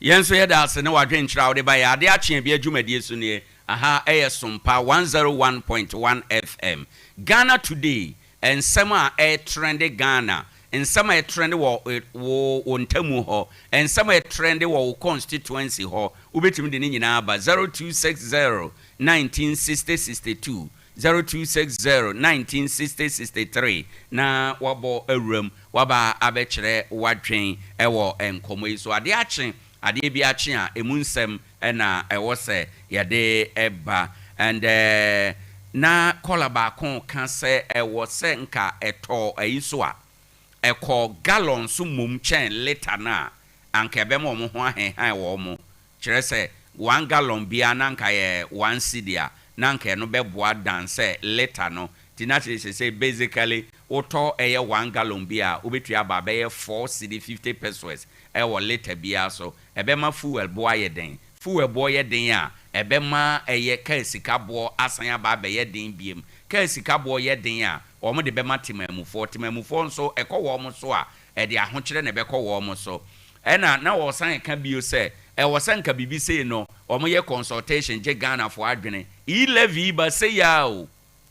Yɛn nso yɛda ase ne w'adwenkyerɛ a wode ba yɛ ade akye bi adwumadie so nie. Aha ɛyɛ Sompa 101.1 FM. Ghana Today, nsɛm a ɛtrend Ghana, nsɛm a ɛtrend wɔ wo ntamu hɔ, nsɛm a ɛtrend wɔ wo constituency hɔ, wobɛtumi de ne nyinaa ba 0260 1960 62, 0260 1960 63 na wabɔ awuram waba abɛkyerɛ wadwen ɛwɔ nkɔmmɔ yi so. Adeɛ akye, adeɛ bi akye a emu nsɛm ɛna ɛwɔ sɛ yɛde ɛba and na caller baako ka sɛ ɛwɔ sɛ nka ɛtɔ ayi so a ɛkɔ gallon so mmom kyɛn litre no a anka ɛbɛma wɔn ho ahenhan wɔ wɔn kyerɛ sɛ 1 gallon biara na nka yɛ 1 cedi a na nka ɛno bɛboa dan sɛ litre no ti na kyerɛ sɛ basically wotɔ ɛyɛ 1 gallon bi a wobɛtua aba bɛyɛ 4 cedi 50 pesewas ɛwɔ litre biara so. Ɛbɛma fuel boɔ ayɛ den. Fuel boɔ yɛ den a, ɛbɛma ɛyɛ kaa sika boɔ asan aba abɛyɛ den biem. Kaa sika boɔ yɛ den a, wɔn de bɛma temamufoɔ. Temamufoɔ nso ɛkɔ wɔn so a, ɛde ahokyerɛ na ɛbɛkɔ wɔn so. Ɛna na wɔsan ka bio sɛ ɛwɔ sɛ nka biribi sei no wɔn yɛ consultation gye Ghanafoɔ adwene. E-levy ba sei ya o,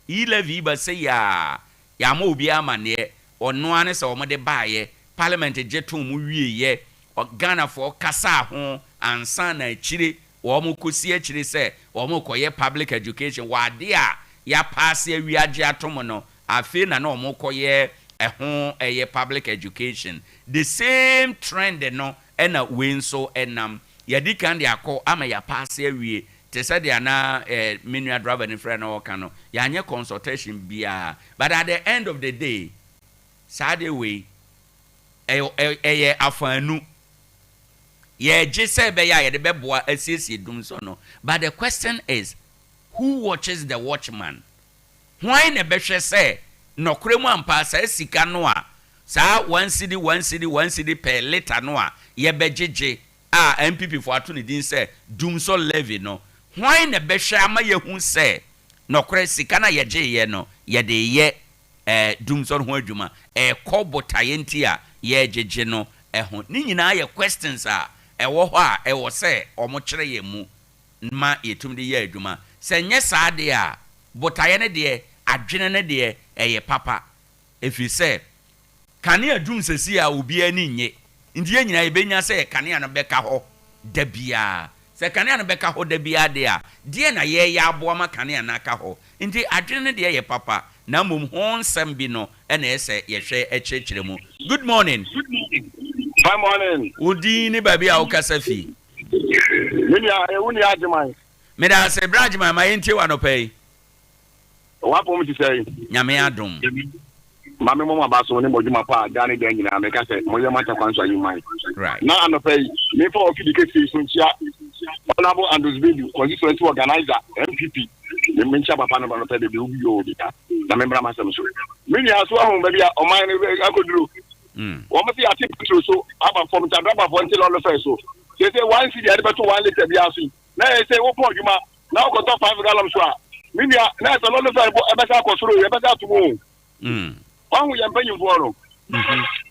e-levy ba sei ya, yɛama obiara amanneɛ. Ɔno ara ne sɛ wɔn de baayɛ parliament gye to mu wieɛ, Ghanafoɔ kasa ho ansa na akyire wɔn kɔsi akyire sɛ wɔn kɔyɛ public education wɔ adeɛ a yɛapaase awie agye atom no. Afei na wɔn kɔyɛ ɛho ɛyɛ public education. The same trend no ɛna wei nso ɛnam yɛdi kan de akɔ ama yɛapaase awie te sɛ deɛ na me nua driver ne frɛ na ɔka no, yɛanyɛ consultation biara, but at the end of the day saa de wei ɛyɛ afaanu yɛgye sɛ ɛbɛyɛ a yɛde bɛboa asiesie dum so no, but the question is, who watches the watchman? Hwan na ɛbɛhwɛ sɛ nɔkorɛ mu ampa saa sika no a saa 1 cedi, 1 cedi, 1 cedi per litre no a yɛbɛgyegye? a NPP foɔ ato ne din sɛ Dumsor Levy no, hwan na ɛbɛhwɛ ama yɛahu sɛ nɔkorɛ sika no a yɛgyeeɛ no yɛde reyɛ Dumsor ho adwuma, ɛrekɔ botaeɛ nti a yɛregyegye no ho? Ne nyinaa yɛ questions a ɛwɔ hɔ a ɛwɔ sɛ wɔkyerɛ yɛn mu ma yɛtumi de yɛ adwuma. Sɛ ɛnyɛ saa deɛ a, botaeɛ no deɛ, adwene no deɛ, ɛyɛ papa. Ɛfiri sɛ, kanea dum seesei a obiara ani nnye. Nti yɛn nyinaa yɛbɛnya sɛ kanea no bɛka hɔ da biara. Sɛ kanea no bɛka hɔ da biara deɛ a, deɛn na yɛreyɛ aboa ma kanea no aka hɔ? Nti adwene no deɛ yɛ papa, na mmom ho nsɛm bi no na ɛyɛ sɛ yɛhwɛ kyerɛkyerɛ mu. Good morning. Fine morning. Wo din ne baabi a wokasa fi? Me nua, ɛyɛ wo nua Agyeman. Meda ase, Bra Agyeman, ma yɛntie wo anɔpa yi. W'apɔm te sɛn? Nyame adom. Ma me mmɔ mo aba so ne mo adwuma pa a daa ne daa nyinaa meka sɛ moyɛ mo atakwan so ahemman. Right. Na anɔpa yi, memfa wɔ fidi kɛseɛ yi so nkyia Honourable Andrews Bedu, Constituency Organizer, NPP. Me menkyia papa no anɔpa yi baabi a obi yɛ obi na membra m'asɛm so. Me nua, so ahu baabi a ɔman no akɔduro? Wɔn se yɛate petrol so aba fam nti adrabafoɔ nte lɔre fare so. Seesei one cedi a yɛde bɛto one litre biara so yi, na ɛyɛ sɛ wopɔn adwuma na wokɔtɔ 5 gallon so a, me nua, na ɛsɛ lɔre fare bo ɛbɛsa akɔ soro o, ɛbɛsa ato mu o. Wahu yɛn mpanyimfoɔ no.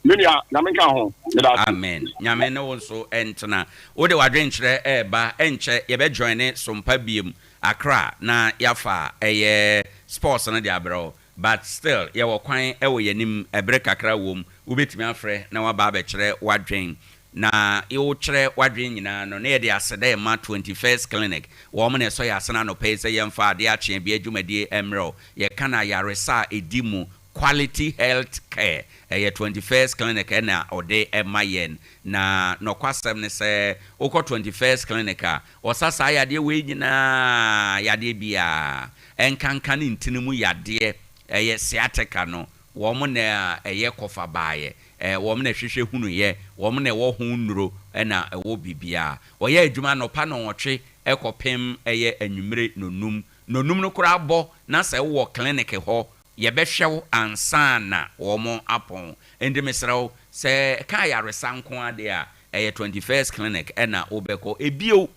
Me nua, Nyame nka ho. Meda ase. Amen. Nyame ne wo nso ntena. Wode w'adwenkyerɛ reba, ɛnkyɛ yɛbɛ joine Sompa biom, Accra, na yɛafa ɛyɛ sports no de abrɛ wo. But still yɛwɔ kwan wɔ yɛn anim, bere kakra wom, wobɛtumi afrɛ na woaba abɛkyerɛ w'adwen. Na wokyerɛ w'adwen nyinaa no, na yɛde aseda rema 21st Clinic. Wɔn na ɛsɔ yɛn asene anɔpa yi sɛ yɛmfa adeɛ akye abia dwumadie mmrɛ wo. Yɛka no ayaresa a ɛdi mu, quality health care. Ɛyɛ 21st Clinic na ɔde ma yɛn. Na nɔkwasɛm ne sɛ, wokɔ 21st Clinic a, wɔsa saa yadeɛ wei nyinaa, yadeɛ biara. Ɛnkanka ne ntini mu yadeɛ, ɛyɛ sciatica no, wɔn na ɛyɛ kɔfa baeɛ, wɔn na ɛhwehwɛ hunuiɛ, wɔn na ɛwɔ ho nnuro na ɛwɔ biribiara. Wɔyɛ adwuma anɔpa nnɔnwɔtwe kɔpem ɛyɛ anwummere nnɔnum. Nnɔnum no koraa bɔ na sɛ wowɔ clinic hɔ, yɛbɛhwɛ wo ansa na wɔn apɔn. Enti mesrɛ wo, sɛ ɛka ayaresa nko ara deɛ a, ɛyɛ 21st Clinic na wobɛkɔ. Ebio,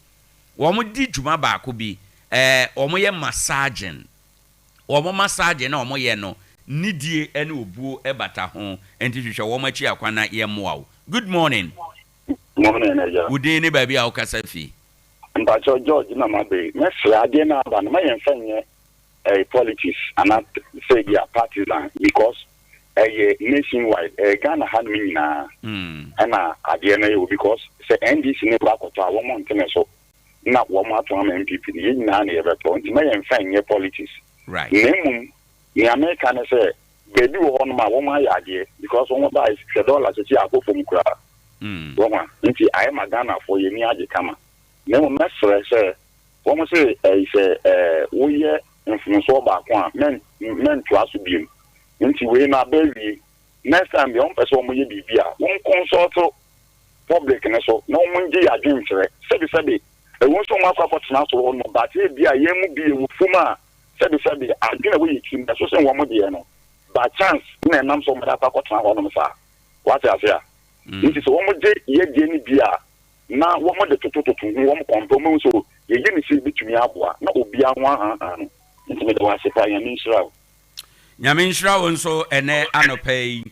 Wɔn di dwuma baako bi, ɛɛ wɔn yɛ massaging. Wɔn massaging a wɔn yɛ no, nidie ne obuo bata ho. Nti hwehwɛ wɔn akyi akwan na yɛ mmoa wo. Good morning. Morning agya. Wo din ne baabi a wo kasa fi? Mpakyɛw George na ma bɛ yi. Mɛsrɛ adeɛ no aba no ma yɛn fa nyɛ ɛyɛ politics ana sɛ bi a partisan because ɛyɛ nation wide ɛyɛ Ghana ha nom nyinaa ɛna adeɛ no yɛ wɔ because sɛ NDC ne kɔ akɔtɔ a wɔn ntene so na wɔn ato ama NPP no yɛn nyinaa na yɛbɛtɔ nti ma yɛn fa nyɛ politics Right. na mmom nea meka ne sɛ baabi wɔ hɔ nom a wɔn ayɛ adeɛ because wɔn ba hwɛ dollar sisi akɔ fam koraa wɔn a nti ayɛ ma Ghanafoɔ yɛn ani agye kama na mmom mɛsrɛ sɛ wɔn se ɛyi sɛ ɛɛ woyɛ mfomsoɔ baako a mɛn mɛntoa so biom nti wei no aba awie next time deɛ wɔn pɛ sɛ wɔn yɛ biribi a wɔn consult public no so na wɔn ngye yɛ adwenkyerɛ sɛbi sɛbi ɛwɔ nso wɔn akɔ akɔtena soro hɔ no but ebi a yɛn mu bi yɛ wɔ fam a sɛbi sɛbi adwene a wɔyɛ tirim ɛso sɛ wɔn deɛ no by chance na ɛnam so wɔn de akɔ akɔtena hɔ nom saa wate ase a nti sɛ wɔn gye yɛ deɛ no bi a na wɔn de totototo ho wɔn kɔmpɛ wɔn nso yɛyɛ ne sɛ ebitumi aboa na obiara ho ahanhan no nti mede wɔn ase paa. Nyame nhyira wo. Nyame nhyira wo nso ɛnɛ anɔpa yi.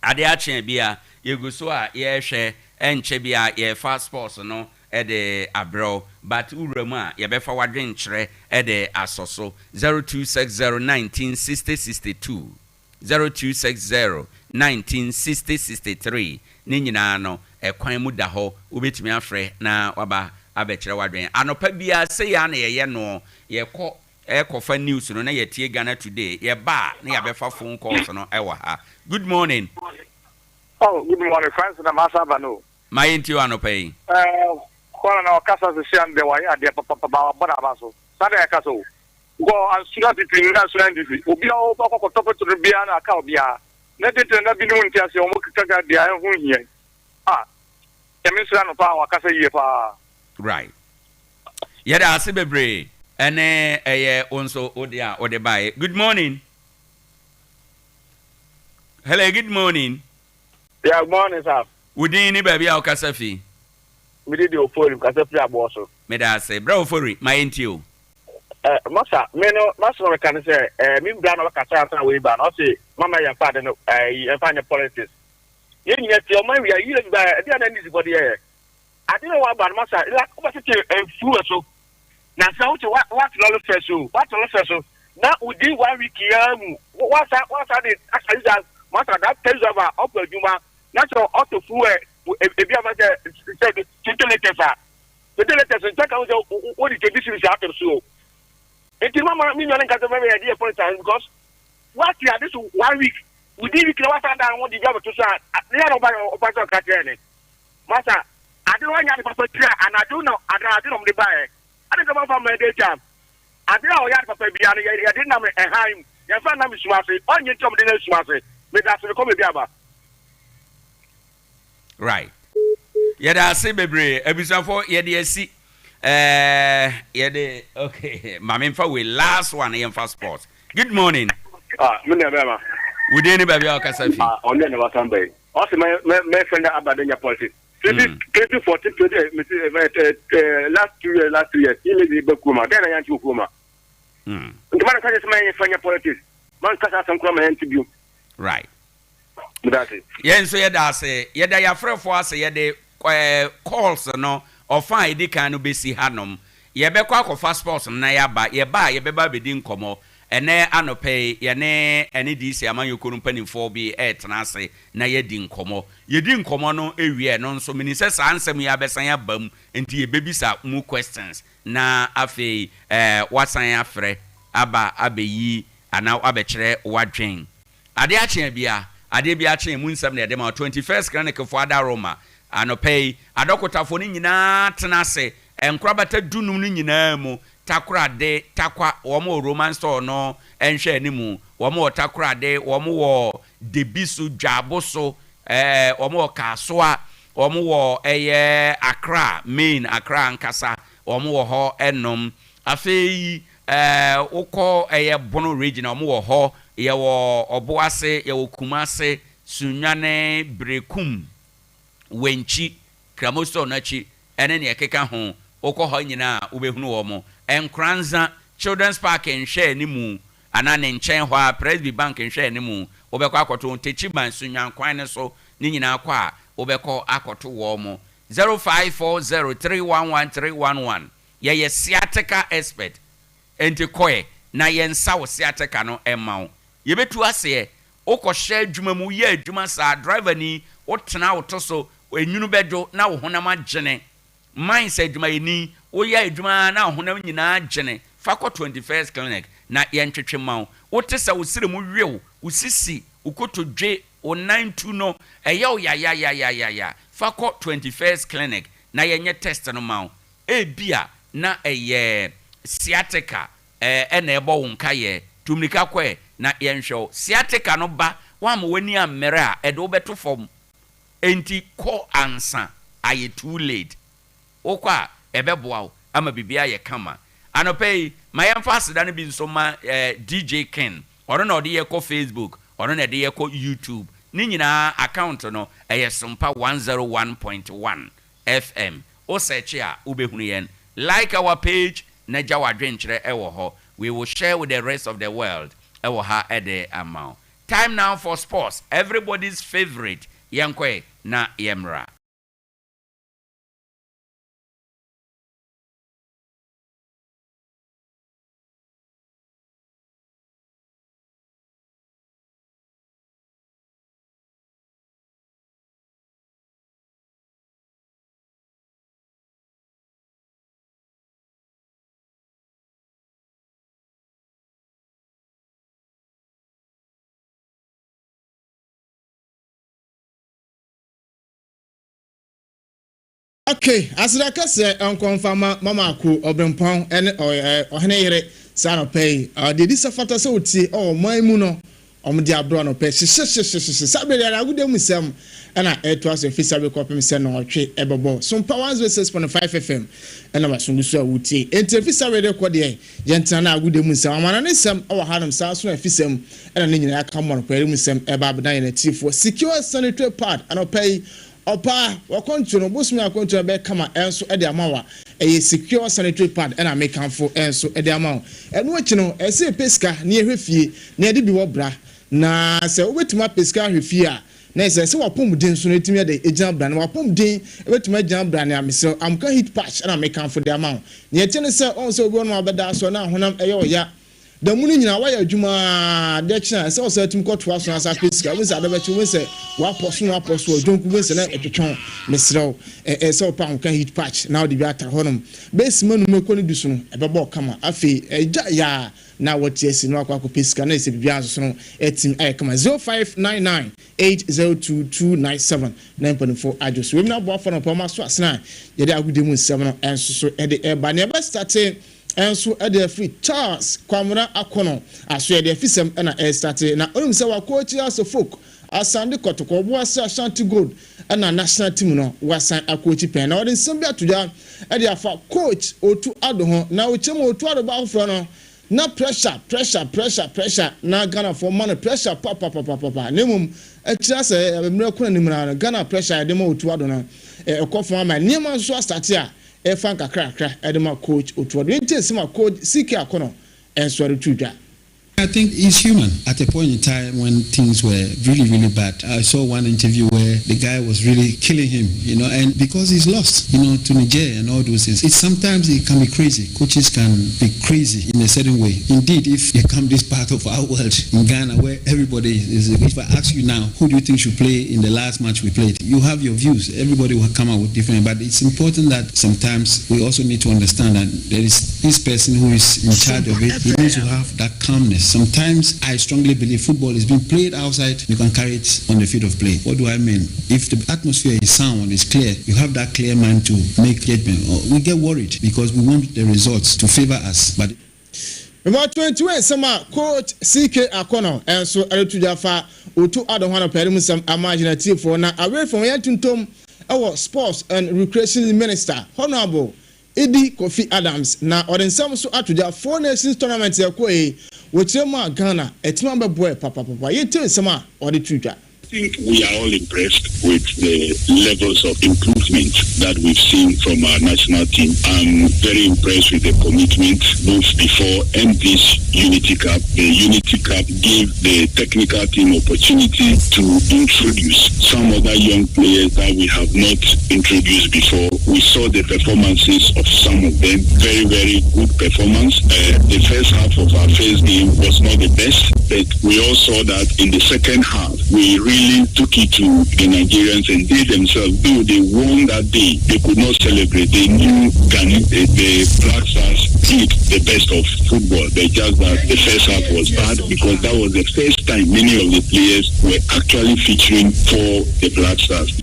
Ade akye bi a yɛgu so a yɛrehwɛ, ɛnkyɛ bi a yɛrefa sports no de abrɛ wo, but wowura mu a yɛbɛfa w'adwenkyerɛ de asɔ so. 0260 19 60 62, 0260 19 60 63 ne nyinaa no ɛkwan mu da hɔ, wobɛtumi afrɛ na waba abɛkyerɛ w'adwene. Anɔpa biara sei ara na yɛyɛ noɔ, yɛkɔ ɛkɔfa news no na yɛtie Ghana Today, yɛba a na yɛabɛfa phone calls no ɛwɔ ha. Good morning. Oh, good morning, friends. Na masa aba no. Ma yɛntie wo anɔpa yi. Eh, kɔla na ɔkasa sisi an de wayɛ adeɛ papapapa wabɔ n'aba so. Saa na yɛkasa o. Nkɔ ansura pipi na ansura NDC. Obi a ɔbɛkɔ kɔtɔ petrol biara na aka obiara. Na tete na binom nte ase wɔn keka deɛ ɛho hia. Ah, Nyame nhyira no paa, wakasa yie paa. Right. Yɛda ase bebree ɛne ɛyɛ wo nso wo deɛ a wode baeɛ. Good morning. Hello, good morning. Yeah, good morning, sir. Wo din ne baabi a wokasa fi? Me de deɛ Ofori, mekasa firi aboɔ so. Meda ase. Bra Ofori, ma yɛntie o. Eh, masa, me no, m'asɛm a meka ne sɛ, eh, me bra na ɔbɛkasa ansa na wei ba no, ɔse mama yɛmfa ade no, eh, yɛmfa nyɛ politics. Yɛn nyinaa tie, ɔman wia, yie bi ba, ɛde a na NDC fɔ de yɛyɛ. Ade na waba no, masa, like, wobɛtete mfuo wɔ so. Na sɛ wote, wa, wate lɔre fɛ so, wate lɔre fɛ so, na within one week yɛn mu, wasa, wasa de, asa, use masa, that taxi driver, ɔkɔ adwuma, na sɛ ɔtɔ fuel, ebi ama sɛ, sɛ, 20 litres a, 20 litres nkyɛn ka ho sɛ wode 20 series ato so o. Nti mama me nua no nka sɛ mɛmɛ yɛde yɛ politics because wate ade so one week within week na wasan dan ho de bi abɛto so a ne yɛ na ɔba ɔba sɛ ɔka kyerɛ ne masa ade no wanya ade papa tira anadwo na ade ade na ɔmde baeɛ ade sɛ ɔmfa mma ɛde atwa ade a ɔyɛ ade papa bia no yɛde nam ɛhan mu yɛmfa nam sum ase ɔnyɛ nti ɔmde no sum ase meda ase mekɔ baabi aba. Right. Yɛda ase bebree abusuafo yɛde asi ɛɛ yɛde okay maame nfa wei last one yɛnfa sports. Good morning. Ah, me nua bɛrima. Wo din ne baabi a ɔkasa fi. Ah, ɔno na wasan bɛyi. Ɔsɛ mɛ mɛ mɛ fɛn dɛ aba de nya politics. 2014 20 last 2 years last 2 years yi ne bɛ kurom a dɛn na yɛn ti wɔ kurom a. Nti ma na kasa sɛ mɛ yɛn fɛn nya politics. Ma nkasa asɛm kura ma yɛn ti bio. Right. Yɛn nso yɛda ase. Yɛda yɛn afrɛfoɔ ase. Yɛde eh, calls no ɔfa a ɛdi kan no bɛsi hanom. Yɛbɛkɔ akɔfa sports no na yɛaba. Yɛba a yɛbɛba abɛdi nkɔmmɔ. Ɛnnɛ anɔpa yi, yɛne ɛne DC amanyɔkuo no mpanimfoɔ bi retena ase na yɛadi nkɔmmɔ. Yɛdi nkɔmmɔ no wie a, ɛno nso menim sɛ saa nsɛm yi abɛsan aba mu, nti yɛbɛbisa mu questions na afei eh, woasan afrɛ aba abɛyi anaa woabɛkyerɛ w'adwen. Adeɛ akye a bia, adeɛ bi akye emu nsɛm na yɛde ma wo. 21st Clinic foɔ adaworoma, anɔpa yi, adɔkotafoɔ no nyinaa tena ase, nkorabata dunum no nyinaa mu, Takorade, Tarkwa, wɔn wɔ Roman Store no nhwɛanimu, wɔn wɔ Takorade, wɔn wɔ Debiso, Dwaboso, ɛɛ, wɔn wɔ Kasoa, wɔn wɔ ɛyɛ Accra, main Accra ankasa, wɔn wɔ hɔ nom. Afei Ɛɛ wokɔ ɛyɛ Bono region a ɔmo wɔ hɔ, yɛwɔ Ɔboase, yɛwɔ Kumase, Sunyane, Berekum, Wenchi, Kramo store no akyi ɛne nea ɛkeka ho, wokɔ hɔ nyinaa a wobɛhunu wɔn. Nkoranza, Children's Park nhwɛanimu anaa ne nkyɛn hɔ ara, Presby Bank nhwɛanimu, wobɛkɔ akɔto wɔn. Techiman, Sunyan kwan no so ne nyinaa kɔ a wobɛkɔ akɔto wɔn. 0540 311 311. Yɛyɛ sciatica expert enti kɔɛ na yɛnsa wo sciatica no mma wo. Yɛbɛtu aseɛ. Wokɔ hyɛ adwuma mu, woyɛ adwuma saa, driver ni, wotena wo to so, enwunu bɛdwo na wo honam agyene. Mines adwumayɛni, woyɛ adwuma ara na wo honam nyinaa agyene, fa kɔ 21st clinic na yɛntwetwe mma wo. Wote sɛ wo srɛ mu we wo, wo sisi, wo kotodwe, wo nan tu no, ɛyɛ wo yayayayayaya, fa kɔ 21st clinic na yɛnyɛ test no mma wo. Ebia na ɛyɛ sciatica na ɛrebɔ wo nkaeɛ. Tu mmirika kɔ ɛ na yɛnhwɛ wo. Sciatica no ba, woamma w'ani ammere a, ɛde wo bɛto fam. Enti kɔ ansa ayɛ too late. Wokɔ a, ɛbɛboa wo ama biribiara ayɛ kama. Anɔpa yi, ma yɛmfa aseda no bi nso mma DJ Ken. Ɔno na ɔde yɛn kɔ Facebook, ɔno na ɛde yɛn kɔ YouTube. Ne nyinaa account no, ɛyɛ Sompa 101.1. FM. Wo search a, wobɛhunu yɛn. Like our page na gya w'adwenkyerɛ wɔ hɔ. We will share with the rest of the world wɔ ha de ama wo. Time now for sports, everybody's favourite. Yɛnkɔ ɛ na yɛmmra. Ok, aseda kɛseɛ nkɔ mfa ma Mama Aku Ɔbrempɔn ne Ɔhene yere saa anɔpa yi. Deɛ ɛdi sɛ fata sɛ wotie wɔ ɔman mu no, wɔde abrɛ anɔpa yi hyehyehyehye. Saa berɛ yi ara agodie mu nsɛm na ɛretoa so ɛfiri saa berɛ kɔpem sɛ nnɔnwɔtwe bɛbɔ. Sompa 106.5 FM na waso gu so a wotie. Enti ɛfiri saa berɛ yi rekɔ deɛ, yɛntena na agodie mu nsɛm, amanɔne nsɛm wɔ hanom, saa nso na afisɛm na ne nyinaa ka mmɔ anɔpa yi mu nsɛm ɛreba abɛdan yɛn atiefoɔ. Secure sanitary pad anɔpa yi. Ɔpaa, w'akwantuo no, bosome akwantuo no bɛyɛ kama nso de ama wo a, ɛyɛ secure sanitary pad na mekamfo nso de ama wo. Ɛno akyi no, ɛsɛ sɛ yɛpɛ sika na yɛhwɛ fie na yɛde bi wɔ bra. Na sɛ wobɛtumi apɛ sika ahwɛ fie a, na ɛsɛ sɛ w'apɔmuden nso no ɛtumi yɛ dɛn? Ɛgyina bra. Na w'apɔmuden bɛtumi agyina bra nea mesrɛ wo, Amka heat patch na mekamfo de ama wo. Nea ɛteɛ ne sɛ, woahu sɛ obi wɔ hɔnom a wabɛda asɔre na honam yɛ ɔya, Da mu no nyinaa woayɛ adwuma ara, adeɛ kye a, ɛsɛ sɛ ɔsan tumi kɔtoa so na asan pɛ sika. Wobɛhu sɛ ade bɛkye, wobɛhu sɛ woapɔ so na woapɔ so, ɔdwonku, wobɛhu sɛ na ɛtwetwe wo. Mesrɛ wo, ɛsɛ sɛ wopɛ ahoka heat patch na wode bi atare hɔnom. Bɛyɛ simma num rekɔ ne du so no, ɛbɛbɔ wo kama. Afei, ɛgya yɛ a na woate asi na woakɔ akɔpɛ sika na ayɛ sɛ biribiara nso so no atumi ayɛ kama. 0599 802 297 na mpanimfoɔ adwo so. Wei mu na aboafoɔ no pɛ wɔn aso asene a yɛde agodie mu nsɛm no nso so de reba. Nea ɛbɛstate nso de afiri Charles Kwamena Akono asoɛde afisɛm na ɛrestate na onim sɛ wakɔ akyi asɛ folk Asande Kɔtɔkɔ Obuasi Ashanti Gold na national team no wasan akɔ akyi pɛn na ɔde nsɛm bi ato dwa de afa coach Otu Addo ho na ɔkyerɛ mu Otu Addo ba foforɔ no na pressure pressure pressure pressure na Ghanafoɔ ma no pressure papapapapa na mmom akyiri asɛ mmerɛ kɔ n'anim no Ghana pressure a yɛde ma Otu Addo no ɛkɔ fam ama nneɛma nso astate a Ɛfa nkakrakra de ma Coach Otuo. Yɛntie nsɛm a Coach CK Akono nso de too dwa. I think he's human. At a point in time when things were really, really bad, I saw one interview where the guy was really killing him, you know, and because he's lost, you know, to Niger and all those things. It's sometimes it can be crazy. Coaches can be crazy in a certain way. Indeed, if you come this part of our world in Ghana where everybody is, if I ask you now, who do you think should play in the last match we played? You have your views. Everybody will come out with different, but it's important that sometimes we also need to understand that there is this person who is in charge of it. He needs to have that calmness. Sometimes I strongly believe football is being played outside. You can carry it on the field of play. What do I mean? If the atmosphere is sound, is clear, you have that clear mind to make judgment. We get worried because we want the results to favor us. But Mema 21 nsɛm a Coach CK Akonnor nso reto dwa fa Otto Addo ho anɔpa yi mu nsɛm ama agyina atiefoɔ na away from yɛn ntontom wɔ Sports and Recreation Minister Honourable Iddi Kofi Adams na ɔde nsɛm nso ato dwa Four Nations Tournament yɛkɔɛ yi wɔkyerɛ mu a Ghana atumi abɛboɛ papapapa yɛntie nsɛm a ɔde too dwa. Think we are all impressed with the levels of improvement that we've seen from our national team. I'm very impressed with the commitment both before and this Unity Cup. The Unity Cup gave the technical team opportunity to introduce some other young players that we have not introduced before. We saw the performances of some of them, very, very good performance. Uh, the first half of our first game was not the best, but we all saw that in the second half, we really took it to the Nigerians and they themselves, though they won that day, they could not celebrate. They knew Ghana, the, the Black Stars did the best of football. They just that the first half was bad because that was the first time many of the players were actually featuring for the Black Stars.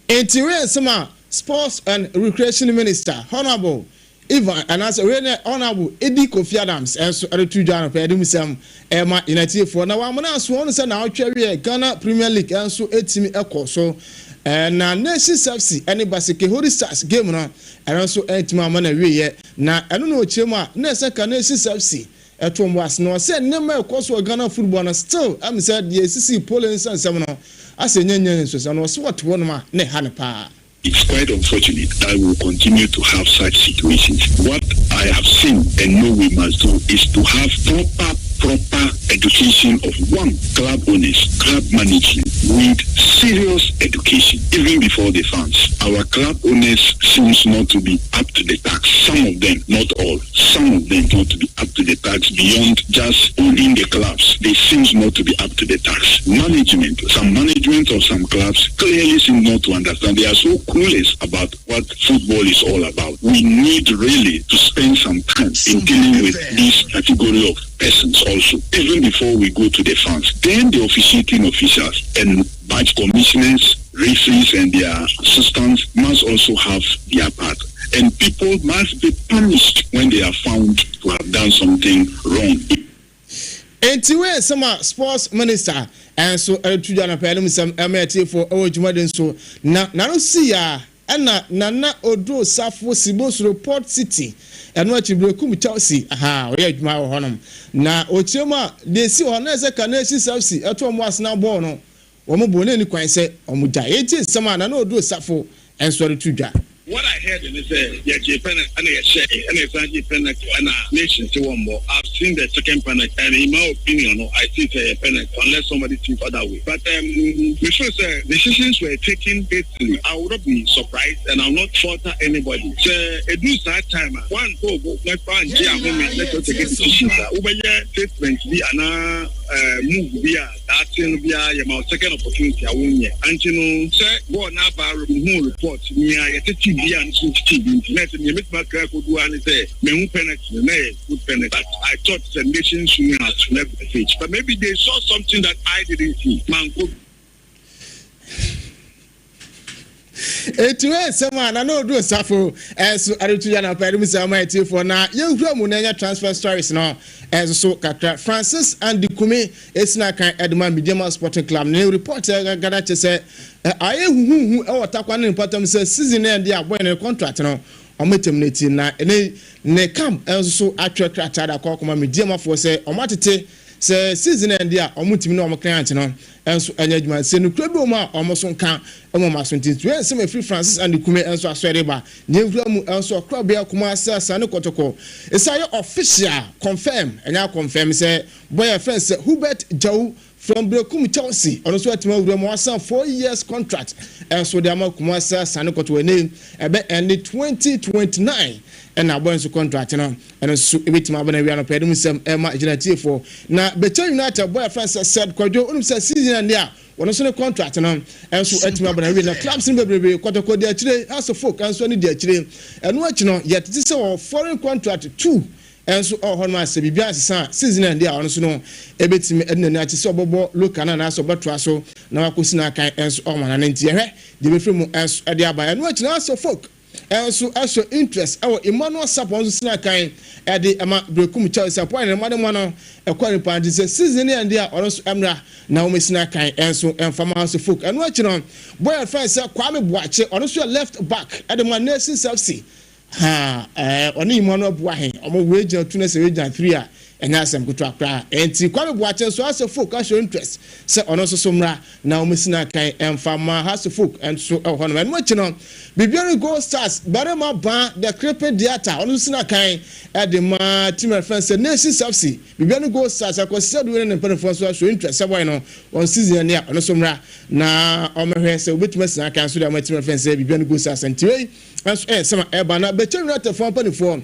Enti wei nsɛm a Sports and Recreation Minister Honourable Ivan anaasɛ wei ne Honourable Iddi Kofi Adams nso de to dwa anɔpa yi de mu sɛm ɛma yɛn atiefoɔ na wɔamena aso wɔn sɛ naawɔtwe awie Ghana Premier League nso ɛtumi ɛkɔ so na Nations FC ne Basake Holy Stars game no ɛno nso ɛntumi ama no awieɛ na ɛno na ɔkyerɛ mu a na ɛsɛ ka Nations FC ɛto wɔn ase na ɔsɛ nneɛma ɛkɔ so wɔ Ghana football no still ɛm sɛ deɛ esisi pole nsɛnsɛm no asɛ nyɛ nyɛ nso na ɔsɛ wɔte hɔ nom a na ɛha no paa. It's quite unfortunate that we will continue to have such situations. What I have seen and know we must do is to have proper, proper education of one, club owners, club management. Need serious education, even before the fans. Our club owners seems not to be up to the task. Some of them, not all, some of them not to be up to the task beyond just owning the clubs. They seems not to be up to the task. Management, some management of some clubs clearly seem not to understand. They are so clueless about what football is all about. We need really to spend some time in dealing with this category of persons also, even before we go to the fans. Then the officiating officials and match commissioners, referees and their assistants must also have their part. And people must be punished when they are found to have done something wrong. Enti wei nsɛm a Sports Minister nso reto dwa anɔpa yi no mu nsɛm ɛma atiefoɔ ɛwɔ dwumadi nso na n'ano sii a ɛna Nana Oduro Safo Sibosuro Port City ɛno akyi Berekum Chelsea aha ɔyɛ adwuma wɔ hɔnom na ɔkyerɛ mu a deɛ esi hɔ na ɛsɛ Kaneshie FC ɛto wɔn asena bɔɔl no. wɔn bo na ɛni kwan sɛ wɔn gyae. Yɛntie nsɛm a Nana Oduro Safo nso de to dwa. What I heard ne sɛ yɛgyee penalty ɛna yɛhyɛe ɛna yɛsan gyee penalty ɛna Nation se wɔmmɔ. I've seen the second penalty and in my opinion no I see sɛ ɛyɛ penalty unless somebody sees other way but um, me feel sɛ decisions were taken hastily. I would not be surprised and I will not falter anybody sɛ ɛduru saa time a woantɔ wo bo na woangye ahome na sɛ wo take decisions a wobɛyɛ statement bi anaa eh, move bi a Daakye no biara yɛma wo second opportunity a wonyɛ. Ɛnti no sɛ bɔɔl no aba mehu report nea yɛtete bi a nso tete bi nti na ɛsɛ nea mɛtumi akra akɔdu ara ne sɛ mahu penalty no na ɛyɛ good penalty but I thought sɛ nation shouldn't have left the pitch but maybe they saw something that I didn't see mankɔ bi. Enti wei nsɛm a Nana Odu Osafo nso de to dwa na ɔpɛ de mu sɛ ɔma atiefoɔ na yɛnhura mu na ɛnyɛ transfer stories no nso so kakra. Francis Andy Kumi esina kan de ma Medeama Sporting Club ne report gada kyɛ sɛ ayɛ huhuhu wɔ Tarkwa ne ne mpɔtam sɛ season no ɛnde a bɔyɛ ne contract no wɔn atam no ti na ne ne camp nso so atwerɛ krataa de akɔ akɔma Medeamafoɔ sɛ wɔn atete sɛ season ɛnde a wɔn ntumi ne wɔn client no nso nyɛ adwuma. Sɛ nokorɛ bi wɔ mu a, wɔn nso nka mmɔ mo aso. Nti ntuɛ nsɛm a ɛfiri Francis Andy Kume nso asoɛe reba ne nwura mu nso ɔkorabea Kumasi Asane Kɔtɔkɔ ɛsan yɛ official confirm ɛnyɛ akɔnfɛm sɛ boy a yɛfrɛ no sɛ Hubert Gyau from Berekum Chelsea ɔno nso atumi awura mu wasan 4 years contract nso de ama Kumasi Asane Kɔtɔkɔ ɛnɛ yi ɛbɛ ɛnde 2029 ɛna abɔ nso contract no Ɛno nso ebetumi aba n'awia anɔpa yɛde mu nsɛm ɛma gyina atiefoɔ. Na Bechem United bɔ yɛfrɛ no sɛ Seth Kwadwo wonim sɛ season ɛnde a wɔn nso ne contract no nso atumi aba n'awie na clubs no bebrebe Kɔtɔkɔ di akyire Hearts of Oak nso ani di akyire ɛno akyi no yɛtete sɛ wɔ foreign contract two nso ɛwɔ hɔ nom a sɛ biribi ansesa a season ɛnde a ɔno nso no ebetumi ɛde n'ani akyi sɛ ɔbɛbɔ local no anaasɛ ɔbɛtoa so na wakɔsi n'akan nso ɔma no nti yɛhwɛ deɛ ebɛfiri mu nso ɛde aba ɛno akyi no Hearts of Oak nso sɔ interest wɔ Emmanuel Sarpong nso sini akan de ma Berekum Chelsea. Sarpong ne mmɔdemmɔ no kɔ nipa nti sɛ season no ɛnde a ɔno nso mmra na wɔn sini akan nso mfa ma House of Folk. Ɛno akyi no boy a yɛfrɛ no sɛ Kwame Boakye ɔno nso yɛ left back de ma Nations FC. Ha ɛɛ ɔne Emmanuel Boahe wɔn wei gyina two na sɛ wei gyina three a Ɛnyɛ asɛm ketewa koraa. Enti Kwame Boakye nso Hearts of Oak ahyɛ interest sɛ ɔno nso so mmra na wɔmmɛsi no akan mfa mma Hearts of Oak nso wɔ hɔnom. Ɛno akyi no, Bibiani Gold Stars barima Baa The Crippin Diatta ɔno nso si no akan de ma team a yɛfrɛ no sɛ Nations FC. Bibiani Gold Stars Akwasi Adu ne ne mpanimfoɔ nso ahyɛ interest sɛ boy no wɔn season ani a ɔno nso mmra na ɔmmɛhwɛ sɛ wɔbɛtumi asi no akan nso de ama team a yɛfrɛ no sɛ Bibiani Gold Stars. Nti wei nso yɛ nsɛm a ɛreba na Bechem United foɔ mpanimfoɔ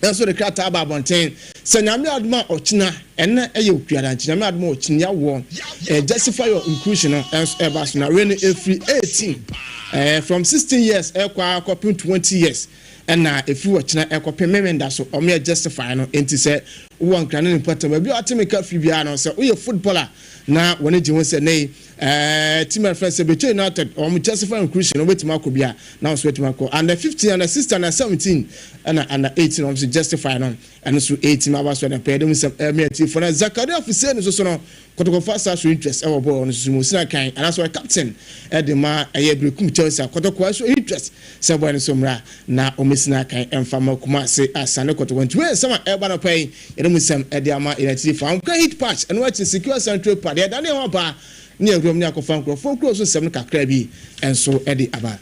nso de krataa aba abɔnten sɛ Nyame adom a ɔkyena, ɛnnɛ ɛyɛ Okuada nti Nyame adom a ɔkyena yɛawoɔ eh, Justify Your Inclusion no nso ɛba so na wei no ɛfiri 18 eh, from 16 years ɛkɔ ara kɔpem 20 years ɛna ɛfiri ɔkyena ɛkɔpem Memenda so ɔmo yɛ Justify no nti sɛ wowɔ Nkran ne ne mpɔtam baabi a wate me ka firi biara no sɛ woyɛ footballer na wɔne gye ho sɛ nnɛ yi Ɛɛ team a yɛfrɛ no sɛ Bekyem United wɔn Justify Inclusion no wobɛtumi akɔ bi a na wɔn nso bɛtumi akɔ under 15 under 16 under 17 ɛna under 18 wɔn nso Justify no ɛno nso ɛtumi aba so ɛna pɛɛ de mu nsɛm ɛmɛ atiefo na Zakaria Fuseni nso so no Kɔtɔkɔfo asa so interest ɛwɔ bɔɔl no nso mu osina kan anaasɛ ɔyɛ captain ɛde ma ɛyɛ Berekum Chelsea Kɔtɔkɔ nso interest sɛ bɔɔl no so mmra na wɔn kan ɛmfa ma Kumasi Asante Kɔtɔkɔ nti wei nsɛm a ɛreba no pɛn Yɛde mu nsɛm de ama yɛn atiefo. Ahoka Heat Patch, ɛno akyi Secure Sanitary Pad, yɛdane yɛn ho aba ne awuram ne akɔfa nkurɔfoɔ nkuro so nsɛm no kakra bi nso de aba.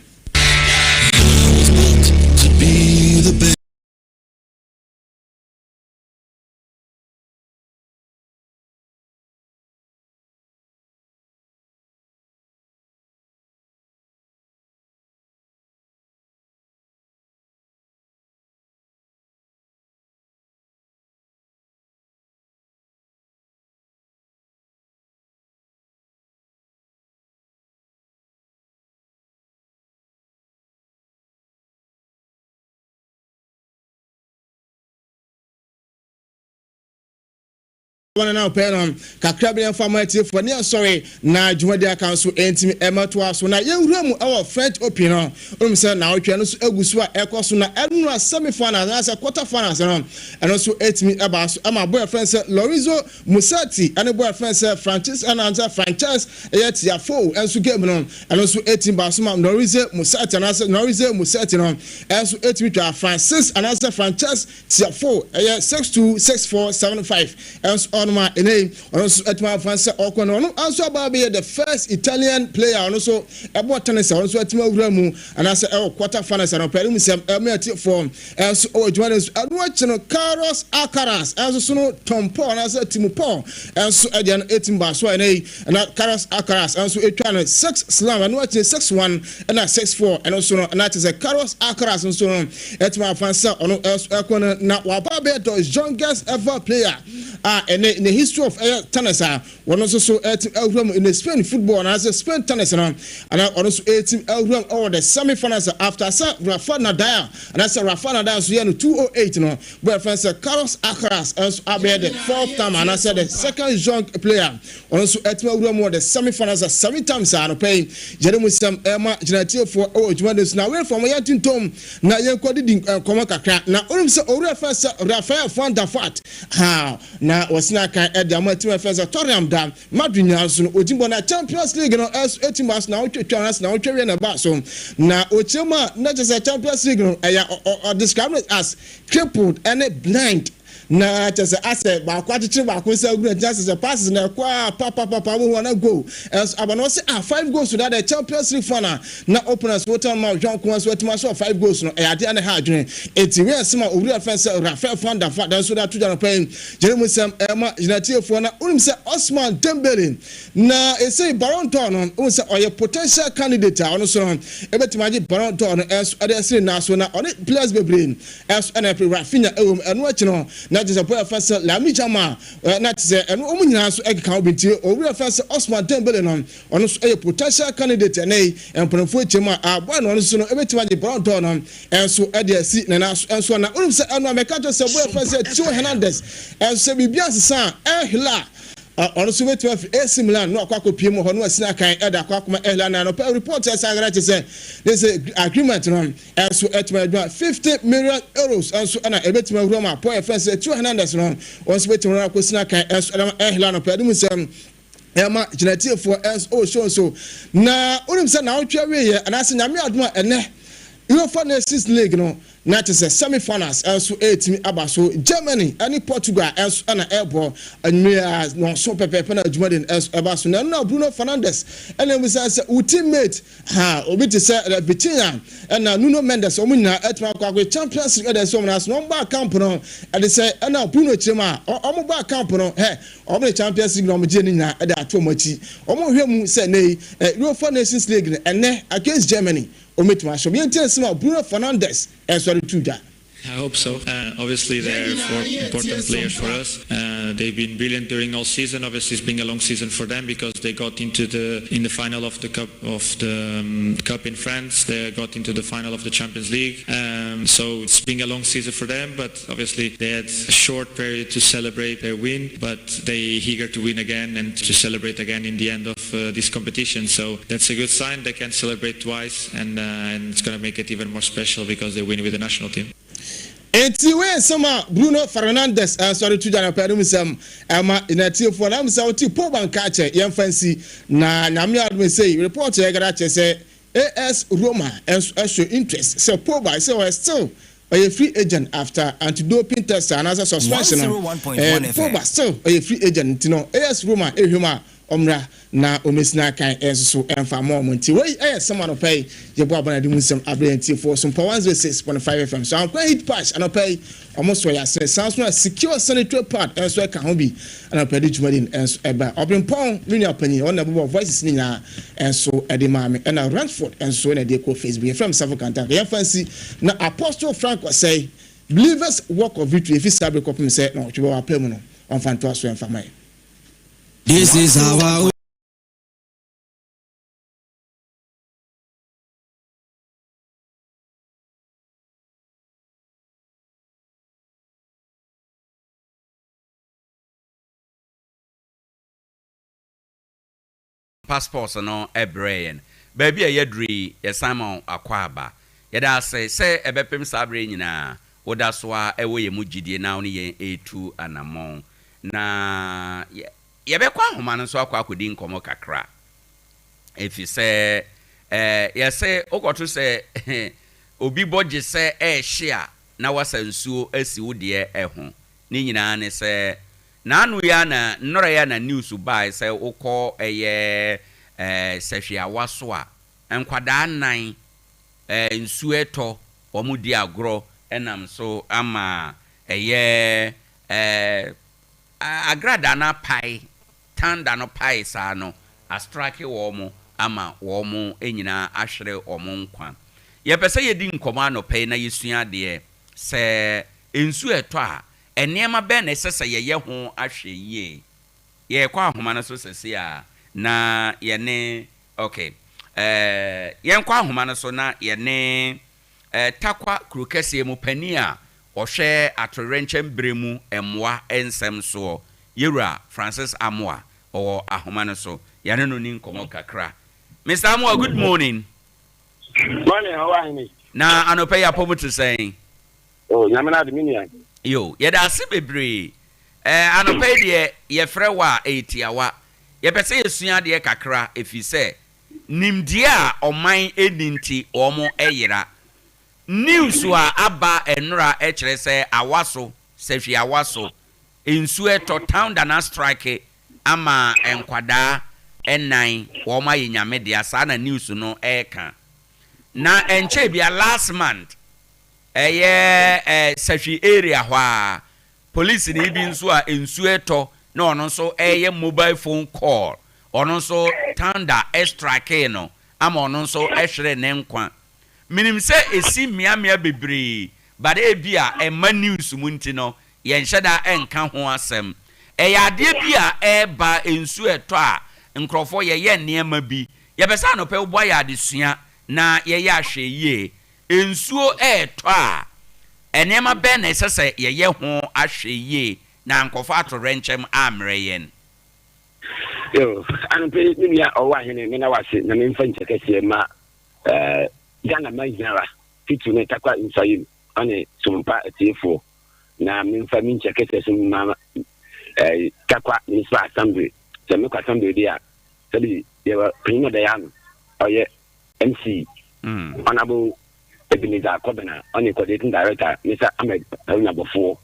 Wɔn na ɔpɛ no kakra bi mfa ma atiefoɔ ne asɔre na dwumadi aka nso ɛntumi ɛma toa so na yɛnwura mu ɛwɔ French Open no wonim sɛ naawɔtwe no nso agu so a ɛkɔ so na ɛnora semi finals anaasɛ quarter finals no ɛno nso ɛtumi ɛbaa so ɛma boy ɛfrɛ sɛ Lorenzo Musetti ɛne boy ɛfrɛ sɛ Francis ɛna Frances ɛyɛ Tiafoe ɛnso game no ɛno nso ɛtumi baa so ma Lorenzo Musetti anaasɛ Lorenzo Musetti no ɛnso ɛtumi twa Francis anaasɛ Frances Tiafoe ɛyɛ 626475 ɛnso. hɔnom a ɛnɛ yi ɔno nso atumi afa sɛ ɔkɔ no, ɔno nso aba abɛyɛ the first Italian player ɔno nso ɛbɔ tennis a ɔno nso atumi awura mu anaasɛ ɛwɔ quarter finals anɔpa yi mu sɛm ɛmo atiefoɔ ɛnso ɛwɔ adwuma no nso. Ɛno akyi no Carlos Alcaraz ɛnso so no Tom Paul anaasɛ Timo Paul ɛnso ɛdeɛ no ɛtumi baa so a ɛnɛ yi ɛna Carlos Alcaraz ɛnso ɛtwa no 6 slam, ɛno akyi 6-1 ɛna 6-4. Ɛno nso no ɛna kyerɛ sɛ Carlos Alcaraz nso no ɛtumi afa sɛ ɔno ɛnso ɛkɔ no na waba abɛyɛ the youngest ever player a ɛnɛ in the history of ɛyɛ tennis a wɔn nso so ɛtumi awura mu in the Spain football anaasɛ Spain tennis no, ana ɔno nso ɛtumi awura mu ɛwɔ the semi finals after sɛ Rafa Nadal anaasɛ Rafa Nadal nso yɛ no 208 no bɔ ɛfɛn sɛ Carlos Alcaraz nso abɛyɛ the fourth time anaasɛ the second young player ɔno nso ɛtumi awura mu wɔ the semi finals seven times a anɔpɛ yi yɛde mu nsɛm ɛma gyinatiefoɔ ɛwɔ dwuma de so. Na awɛfoɔ mo yɛn na yɛnkɔ didi nkɔmɔ kakra na onim sɛ owura fɛn sɛ Rafael van der Vaart ha na wɔsena kan ɛde ama team ɛfɛn sɛ Tottenham da Madrid nyinaa nso no ɔgyi bɔ na Champions League no ɛso ɛtim ba so na wotwatwa no ase na wotwa wie na ɛba so na ɔkyerɛ mu a na kyerɛ sɛ Champions League no ɛyɛ ɔ describe it as crippled ɛne blind, na kyerɛ sɛ asɛ baako akyekyere baako nsa agu n'akyi asɛ sɛ passes na ɛkɔ a papapapa wo na goal ɛnso aba na ɔsɛ ah, five goals da the Champions League final na opponents wotan ma Jean ko nso atumi aso five goals no, ɛyɛ adeɛ ne ha adwene. Eti wei ɛsɛm a owura fɛn sɛ Rafael van der Vaart nso de ato dwa no pɛn gyere mu nsɛm ɛma gyinatiefoɔ. Na wonim sɛ Ousmane Dembele na ɛsɛ Ballon d'Or no, wonim sɛ ɔyɛ potential candidate a ɔno so no ɛbɛtumi agye Ballon d'Or no ɛnso ɛde ɛsere naa so, na ɔne players bebree ɛnso ɛna ɛpere Raphinha ɛwɔ mu. Ɛno akyi no na kyerɛ sɛ player fɛn sɛ Lamine Yamal na kyerɛ sɛ ɛno wɔn nyinaa nso ɛkeka ho bi, nti owura fɛn sɛ Ousmane Dembele no ɔno nso ɛyɛ potential candidate. Ɛnɛ yi mpanimfoɔ akyɛ mu a aboa no ɔno nso no ɛbɛtumi agye Ballon d'Or no ɛnso ɛde asi ne nan so ɛnso. Na wonim sɛ ɛno a mɛka kyerɛ sɛ boy fɛn sɛ Theo Hernandez ɛnso sɛ biribi asesa a Al Hilal, ɔno nso bɛtumi afiri AC Milan na wakɔ akɔpie mu hɔ na wasi akan ɛde akɔ akɔma Al Hilal. Na anɔpɛ report ɛsan gara kyerɛ sɛ ne sɛ agreement no ɛnso ɛtumi adwuma €50 million ɛnso ɛna ɛbɛtumi awura mu a Paul ɛfɛn sɛ Theo Hernandez no ɔno nso bɛtumi akɔsi akan ɛnso ɛde Al Hilal no pɛ ɛde mu nsɛm ɛma gyinatiefoɔ ɛnso ɔwɔ show nso. Na wonim sɛ naawotwe awieɛ anaasɛ Nyame adom a ɛnɛ UEFA Nations League no na kyerɛ sɛ semi finals ɛnso ɛretumi aba so. Germany ɛne Portugal ɛnso ɛna ɛrebɔ anwummerɛ a nɔnso pɛpɛɛpɛ na adwuma no ɛnso ɛba so. Na ɛno na Bruno Fernandes ɛna ebusa sɛ wo teammate ha obi te sɛ Vitinha ɛna Nuno Mendes, wɔn nyinaa ɛtumi akɔ akɔ Champions League ɛde ɛsɛ wɔn ase na wɔn ba camp no ɛde sɛ ɛna Bruno kyerɛ mu a wɔn ba camp no hɛ wɔn de Champions League na wɔn gye ne nyinaa ɛde ato wɔn akyi, wɔn hwɛ mu sɛ ne yi UEFA Nations League no ɛnɛ against Germany wɔn bɛtumi ahyɛ wɔn. Yɛn ti nsɛm a Bruno Fernandes ɛnso ɛde to dwa. I hope so. Obviously, they're four important players for us. They've been brilliant during all season. Obviously, it's been a long season for them because they got into the in the final of the cup of the cup in France. They got into the final of the Champions League. So it's been a long season for them. But obviously, they had a short period to celebrate their win. But they eager to win again and to celebrate again in the end of this competition. So that's a good sign. They can celebrate twice, and it's going to make it even more special because they win with the national team. Eti wei nsɛm a Bruno Fernandes ɛsɔre to dwa no pɛ no mu nsɛm ɛma n'atiefoɔ na sɛ wote Pogba nka kyɛ yɛmfa nsi na Nyame adom sɛ report yɛ gara kyerɛ sɛ AS Roma ɛnso ɛso interest sɛ Pogba sɛ ɔyɛ still ɔyɛ free agent after anti-doping test anaasɛ suspension no. Pogba still ɔyɛ free agent, nti no AS Roma ehwɛ mu a ɔmmra na ɔmɛsina akan ɛnso so ɛmfa ma ɔmo. Nti wei ɛyɛ sɛm anɔpa yi yɛbɔ abɔnade mu nsɛm aberɛ ntiefoɔ so mpa 106.5 FM so. Ankwa Heat Patch anɔpa yi ɔmo so yɛ asene san so a Secure Sanitary Pad ɛnso ɛka ho bi anɔpa de dwumadi no ɛnso ɛba. Ɔbrempɔn me nua panyin ɔno na ɛbobɔ voices ne nyinaa ɛnso ɛde maa me, ɛna Ransford ɛnso ɛna ɛde kɔ Facebook. Yɛfrɛ m Safo Kantanka. Yɛmfa nsi na Apostle Frank Ɔsɛe Believers Walk of Victory efi saa bere kɔpem sɛ na ɔtwe bɛ wɔ apɛ mu no ɔmfa ntoa so ɛmfa ma yɛ. This is our Passports no brɛ yɛn. Baabi a yɛaduru yi, yɛsan ma wo akwaaba. Yɛda ase sɛ ɛbɛpem saa berɛ yi nyinaa, woda so ara wɔ yɛn mu gyidie na wo ne yɛn retu anammɔn. Na yɛbɛkɔ ahoma no so akɔ akɔdi nkɔmmɔ kakra, ɛfiri sɛ yɛse wokɔto sɛ obi bɔ gye sɛ ɛrehye a na wasa nsuo asi wo deɛ ho. Ne nyinaa ne sɛ Naano yi ara na nnora yi ara na news bae sɛ wokɔ ɛyɛ eh, Sahwiawa so a, nkwadaa nnan eh, nsuo ɛtɔ, wɔn di agorɔ ɛnam so ama ɛyɛ eh, agradaa no apae, tanda no pae saa no, astrake wɔn ama wɔn nyinaa ahwere wɔn nkwa. Yɛpɛ sɛ yɛdi nkɔmmɔ anɔpa yi na yɛsua adeɛ sɛ nsuo ɛtɔ a, Nneɛma bɛn na ɛsɛ sɛ yɛyɛ ho ahwɛyie? Yɛrekɔ ahoma no so seesei a, na yɛne, ok, eh, yɛnkɔ ahoma no so na yɛne, eh, Tarkwa kuro kɛseɛ mu panin a ɔhwɛ atoyerɛnkyɛm berɛ mu mmoa nsɛm soɔ, Yɛwura Francis Amoah, ɔwɔ ahoma no so. Yɛne no nni nkɔmmɔ kakra. Mister Amoah, good morning. Morning, how are you? Na anɔpa yi apɔmu te sɛn? Oh, Nyame n'ade, me nua. Yo, yɛda ase bebree. Eh, anɔpa yi deɛ yɛfrɛ wo a, ɛyɛ tiawa. Yɛpɛ sɛ yɛsua adeɛ kakra ɛfiri sɛ nimdeɛ a ɔman nni nti wɔn yera. News a aba nnora kyerɛ sɛ Awaso, Sahwi Awaso, nsuo ɛtɔ, town da no astrike ama nkwadaa nnan wɔn ayɛ Nyame dea, saa na news no ɛreka. Na ɛnkyɛɛ bia last month Ɛyɛ eh, Sahwi area hɔ ara. Polisini bi nso a nsuo retɔ na ɔno nso reyɛ mobile phone call, ɔno nso thunder strakee no ama ɔno nso hweree ne nkwa. Menim sɛ ɛsi mmeammea bebree but ebia ɛmma news mu nti no yɛnhyɛ da nka ho asɛm. Ɛyɛ adeɛ bi a ɛreba, nsuo retɔ a nkurɔfoɔ yɛyɛ nneɛma bi. Yɛpɛ sɛ anɔpa yi woboa yɛn adesua na yɛyɛ ahwɛyie. Nsuo retɔ a, nneɛma bɛn na ɛsɛ sɛ yɛyɛ ho ahwɛyie na ankɔfa atoyerɛnkyɛm ammrɛ yɛn? Yo, anɔpa yi me nua ɔwɔ ahene mena wase na memfa nkyɛ kɛseɛ ma eh, Ghana man nyinara titiri ne Tarkwa Nsayim ɔne Sompa atiefoɔ na memfa me nkyɛ kɛseɛ so ma eh, Tarkwa Municipal Assembly sɛ mekɔ assembly deɛ a sɛbi yɛwɔ panyin na ɔda yɛ ano ɔyɛ MC, Honourable Ebenezer Kobena, ɔne Coordinating Director, Mr. Ahmed Haruna Bɔfoɔ.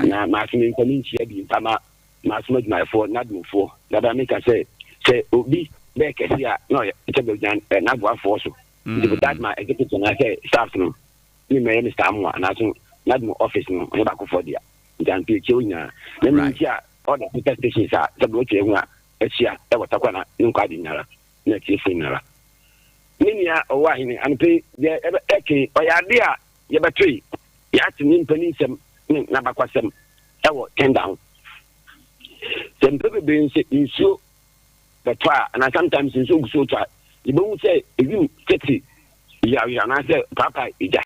Na maaso me mfa me nkyia bi mfa ma maasom adwumayɛfoɔ, NADMOfoɔ. Dada meka sɛ, sɛ obi bɛyɛ kɛse a, na ɔyɛ sɛ bɛgyina n'aboafoɔ so. Nti without my executive anaasɛ staff no, me mmɛyɛ Mr. Amoah anaaso NADMO office no, ɔnyɛ baakofoɔ dea. Nti anto ekyia wo nyinaa. Na me nkyia all the sister stations a sɛ bɛwɔ ho a ahyia ɛwɔ Tarkwa na ne nkɔ ade nyinara. na atiefo nyinara. Me nua ɔwɔ ahene anɔpa yi, deɛ ɛke ɔyɛ ade a yɛbɛtoe, yɛate ne mpanin nsɛm ne n'abakwasɛm ɛwɔ tenda ho. Sɛ mpɛ bebree sɛ nsuo bɛtɔ a, anaa sometimes nsuo gu so tɔ a, yɛbɛhu sɛ ewim tete yerawyera anaasɛ paapa egya.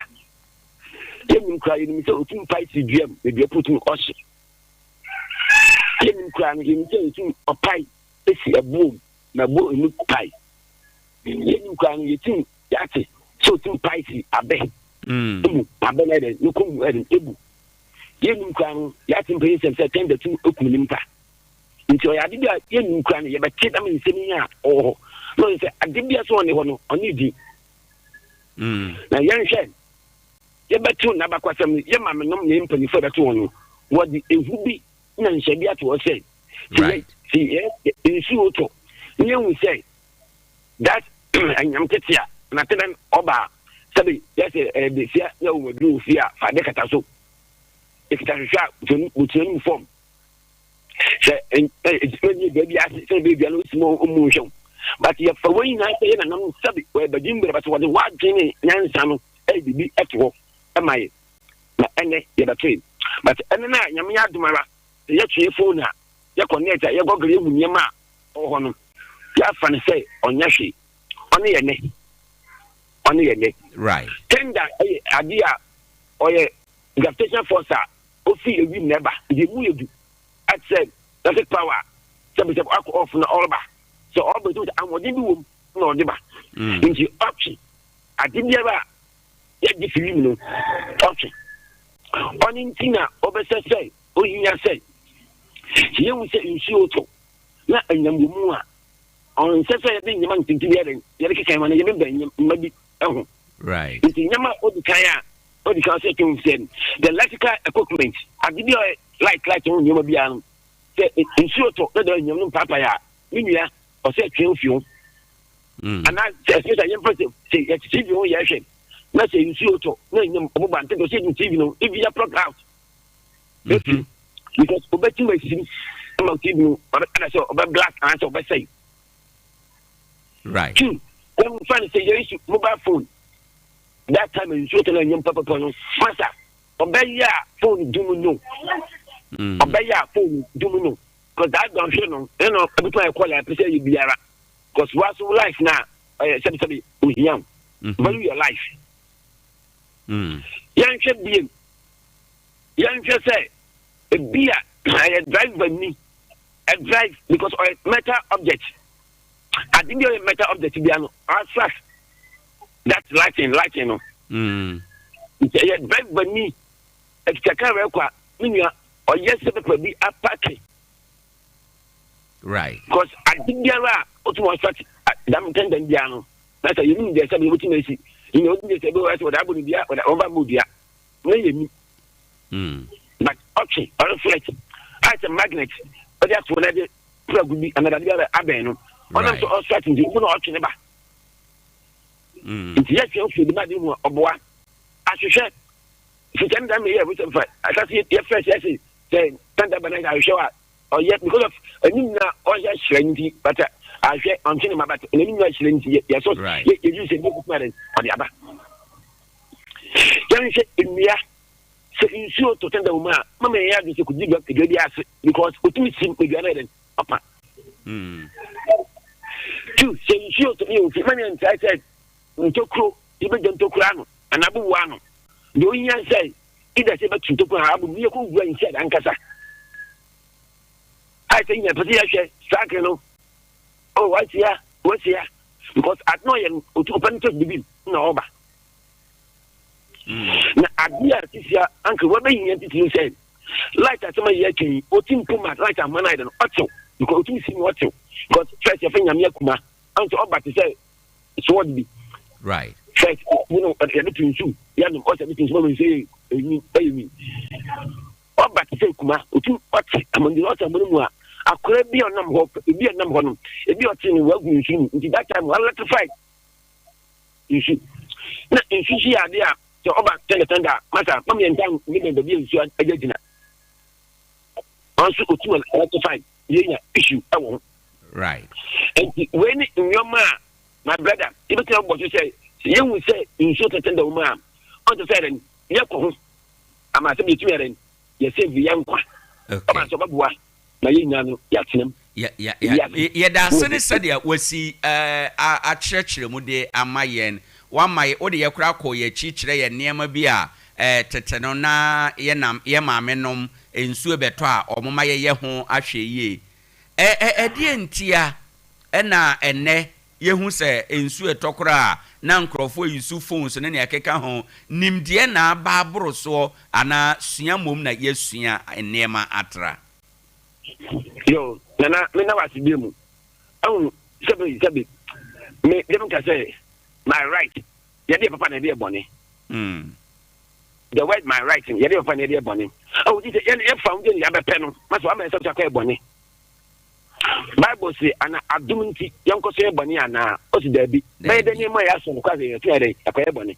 Yɛnim koraa yɛnim sɛ otum pae si dua mu, na dua po tum ɔhye. Yɛnim koraa no yɛnim sɛ otum ɔpae si ɛboɔ mu. na ɛbɔ emu pae. Yɛnim koraa no, yɛtim yɛate sɛ ɔtim pae si abɛ mm. mu, abɛ no ɛdɛ ne kɔn mu ɛdɛ ebu. Yɛnim koraa no, yɛate mpanyin sɛm sɛ tɛn dɛtum ekum ne mpa. Nti ɔyɛ ade bi a yɛnim koraa no, yɛbɛte dɛm nsɛm yi a ɔwɔ hɔ. Na ɔyɛ sɛ ade bi a sɛ ɔne hɔ no, ɔne di. Mm. Na yɛnhwɛ yɛbɛto n'abakwasɛm no, yɛ maamenom ne mpanyinfoɔ yɛbɛto wɔn no, wɔde ehu bi na nhyɛ bi ato hɔ sɛ Right. Sɛ yɛ nsuo tɔ ne yɛhu sɛ that anyam tete a na te dɛn ɔba a sɛbi yɛsɛ ɛbɛsia na wɔn aduru wɔ fie a fa ade kata so ekita hwehwɛ a butua no mu fam sɛ ɛgyina nie baabi ase sɛ baabi a no si mu ɔmu nhwɛ wo but yɛfa wɔn nyinaa sɛ yɛ nanam sɛbi wɔyɛ badwin bɛrɛ but wɔde wɔadwene nyansa no ɛyɛ biribi ɛto hɔ ɛma yɛ na ɛnɛ yɛbɛtoe but ɛnɛ no a nyame yɛ adom ara Sɛ yɛtwe phone a, yɛkɔ net a, yɛgɔgre yɛhu nneɛma a ɔwɔ hɔ no, yɛafa no sɛ ɔnyɛ hwee. Ɔne yɛ nɛ. Ɔne yɛ nɛ. Right. Tender yɛ adeɛ a ɔyɛ gravitation force a ofi ewim na ɛba. Nti emu yɛ du. Ɛte sɛ electric power a sɛbi sɛ akɔ off na ɔreba. Sɛ ɔreba etu sɛ ahoɔden bi wom na ɔde ba. Mm. Nti ɔtwe ade biara a yɛgye fi wim no ɔtwe. Ɔne nti na ɔbɛsɛ sɛ Ohia sɛ, sɛ yehu sɛ nsuo retɔ na anyinam wɔ mu a, ɔnsɛ sɛ yɛde nneɛma nketenkete bi yɛde yɛde keka yɛn ho anaa yɛbɛbɛn nneɛma bi ho. Right. Nti nneɛma a odi kan a odi kan sɛ ɛtɔn sɛ the electrical equipment ade bi a ɔyɛ light light ho nneɛma biara no. Sɛ nsuo tɔ na dɛm anyinam no mpaapae a, me nua, ɔsɛ twe wo fi ho. Mm. Anaa sɛ ɛsɛ sɛ yɛmfa sɛ sɛ yɛte TV ho yɛhwɛ na sɛ nsuo tɔ na anyinam ɔmo ba ntɛntɛ ɔsɛ yɛde TV no ebi yɛ plug out. Mm-hmm. Because obetumi asim ama TV no ɔbɛ ɛna sɛ ɔbɛ black anaasɛ ɔbɛsɛe. Right. Two, yɛmfa no sɛ yɛyi mobile phone that time nsuo tɔ na anyinam papapa no masa ɔbɛyɛ a phone dum no. Mm. Ɔbɛyɛ a phone dum no. Because that dɔnhwere no ɛna ɔbɛtumi ayɛ kɔla ɛpɛ sɛ ɛyɛ biara. Because waso life na ɛyɛ sɛbisɛbi ohia wo. Mm-hmm. Value your life. Mm. Yɛnhwɛ biem. Yɛnhwɛ sɛ ebi a ɛyɛ driver ni ɛ drive because ɔyɛ metal object. Ade bi a ɔyɛ metal object bi ano attract that lighting lighting no. Mm. Nti ɛyɛ driver ni ɛkita kaa wɛ kɔ a me nua ɔyɛ sɛ pɛpɛ bi apake. Right. Because ade biara a otum attract dam tɛntɛn biara no na sɛ yɛnim deɛ sɛ yɛbɛtumi asi nyina onim deɛ sɛ ɛbɛwɔ sɛ wɔde abɔ no dua wɔde wɔba mmɔ dua na yɛni. Mm. But ɔtwe ɔreflect ayɛ sɛ magnet ɔde ato na ɛde plug bi anaa dade bi abɛn no ɔnam sɛ ɔsort nti mu na ɔtwe ne ba. Mm. Nti yɛtwe mfiri de ba de mu a ɔboa ahwehwɛ sika no dame yɛ sɛ fa asase yɛfrɛ sɛ ɛse sɛ tanda ba na ahwehwɛ a ɔyɛ because of anim na ɔyɛ hyerɛn nti but ahwɛ ɔntwe ne ma but n'anim na hyerɛn nti yɛsɔ yɛyi sɛ bi kuma dɛn ɔde aba. Yɛnhwɛ nnua sɛ nsuo tɔ tanda wɔ mu a mama yɛn adwene sɛ kɔdi dua dua bi ase because otumi sim dua no yɛ dɛn ɔpa. Two sɛ nsuo tɔ ne yɛ ofi mama yɛn ntae sɛ ntokuro yɛbɛgya ntokuro ano anaa abobo ano deɛ ohia sɛ ida sɛ yɛbɛto ntokuro ha abobo yɛkɔ wura inside ankasa ayɛ sɛ nyina pɛ sɛ yɛhwɛ sakre no oh wasia wasia because ade na ɔyɛ no otu ɔpɛ no tɔ bibi na ɔba. Na adeɛ a sisi a anka wabɛhia titiri sɛ light asɛm a yɛka yi ɔti mpo ma light ahoma no ayɛ dɛ no ɔtew because ɔtumi si mu ɔtew because first yɛfɛ nyame akuma anso ɔba te sɛ sword bi right first you know yɛde to nsu yɛnom ɔsɛ de to nsu ma nsu yɛ enyi ɛyɛ nyi ɔba te sɛ kuma ɔtumi ɔte amandi ɔte amandi mu a akora bi a ɔnam hɔ ebi a ɔnam hɔ no ebi a ɔte no wagu nsu mu nti that time electrified nsu na nsu nso yɛ adeɛ a sɛ ɔba tɛndɛtɛndɛ a masa ma mmiɛnsa ne bɛn baabi a nsuo agya gyina ɔnso otum electrify yɛnya issue ɛwɔ ho right nti wei ne nneɛma a my brother yɛbɛtumi abɔ so sɛ sɛ yɛhu sɛ nsuo tɛntɛndɛ wɔ mu a ɔnte sɛ dɛn yɛkɔ ho ama sɛ yɛtumi yɛ dɛn yɛsɛ vi yɛ nkwa ɔba sɛ ɔbɛboa na yɛn nyinaa no yɛatena mu. Yɛda ase ne sɛdeɛ wasi akyerɛkyerɛ mu de ama yɛn. Wama yɛ, wode yɛ koraa kɔɔ yɛn akyi kyerɛ yɛn nneɛma bi a tete no na yɛnam yɛn maamenom nsuo bɛtɔ a wɔma yɛyɛ ho ahwɛyie. Ɛdeɛn ntia na ɛnnɛ Yɛhu sɛ nsu ɛtɔ koraa a, na nkurɔfoɔ use phones ne nea ɛkeka ho. Nimdeɛ na aba aboro soɔ anaa sua mmom na yɛasua nneɛma atra? Yo, Nana, me na wase bie mu. Ahu, sɛbi, sɛbi, me, deɛ meka sɛ, my right, yɛde yɛ papa na yɛde yɛ bɔne. Mm. The word my right, yɛde yɛ papa na yɛde yɛ bɔne. Ahu, gye sɛ, yɛn, yɛfa ho gye ne yɛabɛpɛ no, ma sɛ wama yɛn sɛ akɔyɛ bɔne. Bible se, Ana adom nti yɛnkɔ so yɛ bɔne anaa? Ose, Daabi. Bɛyɛ dɛn nneɛma a yɛasɔ no kwa sɛ yɛto yɛ dɛn? Yɛkɔyɛ bɔne.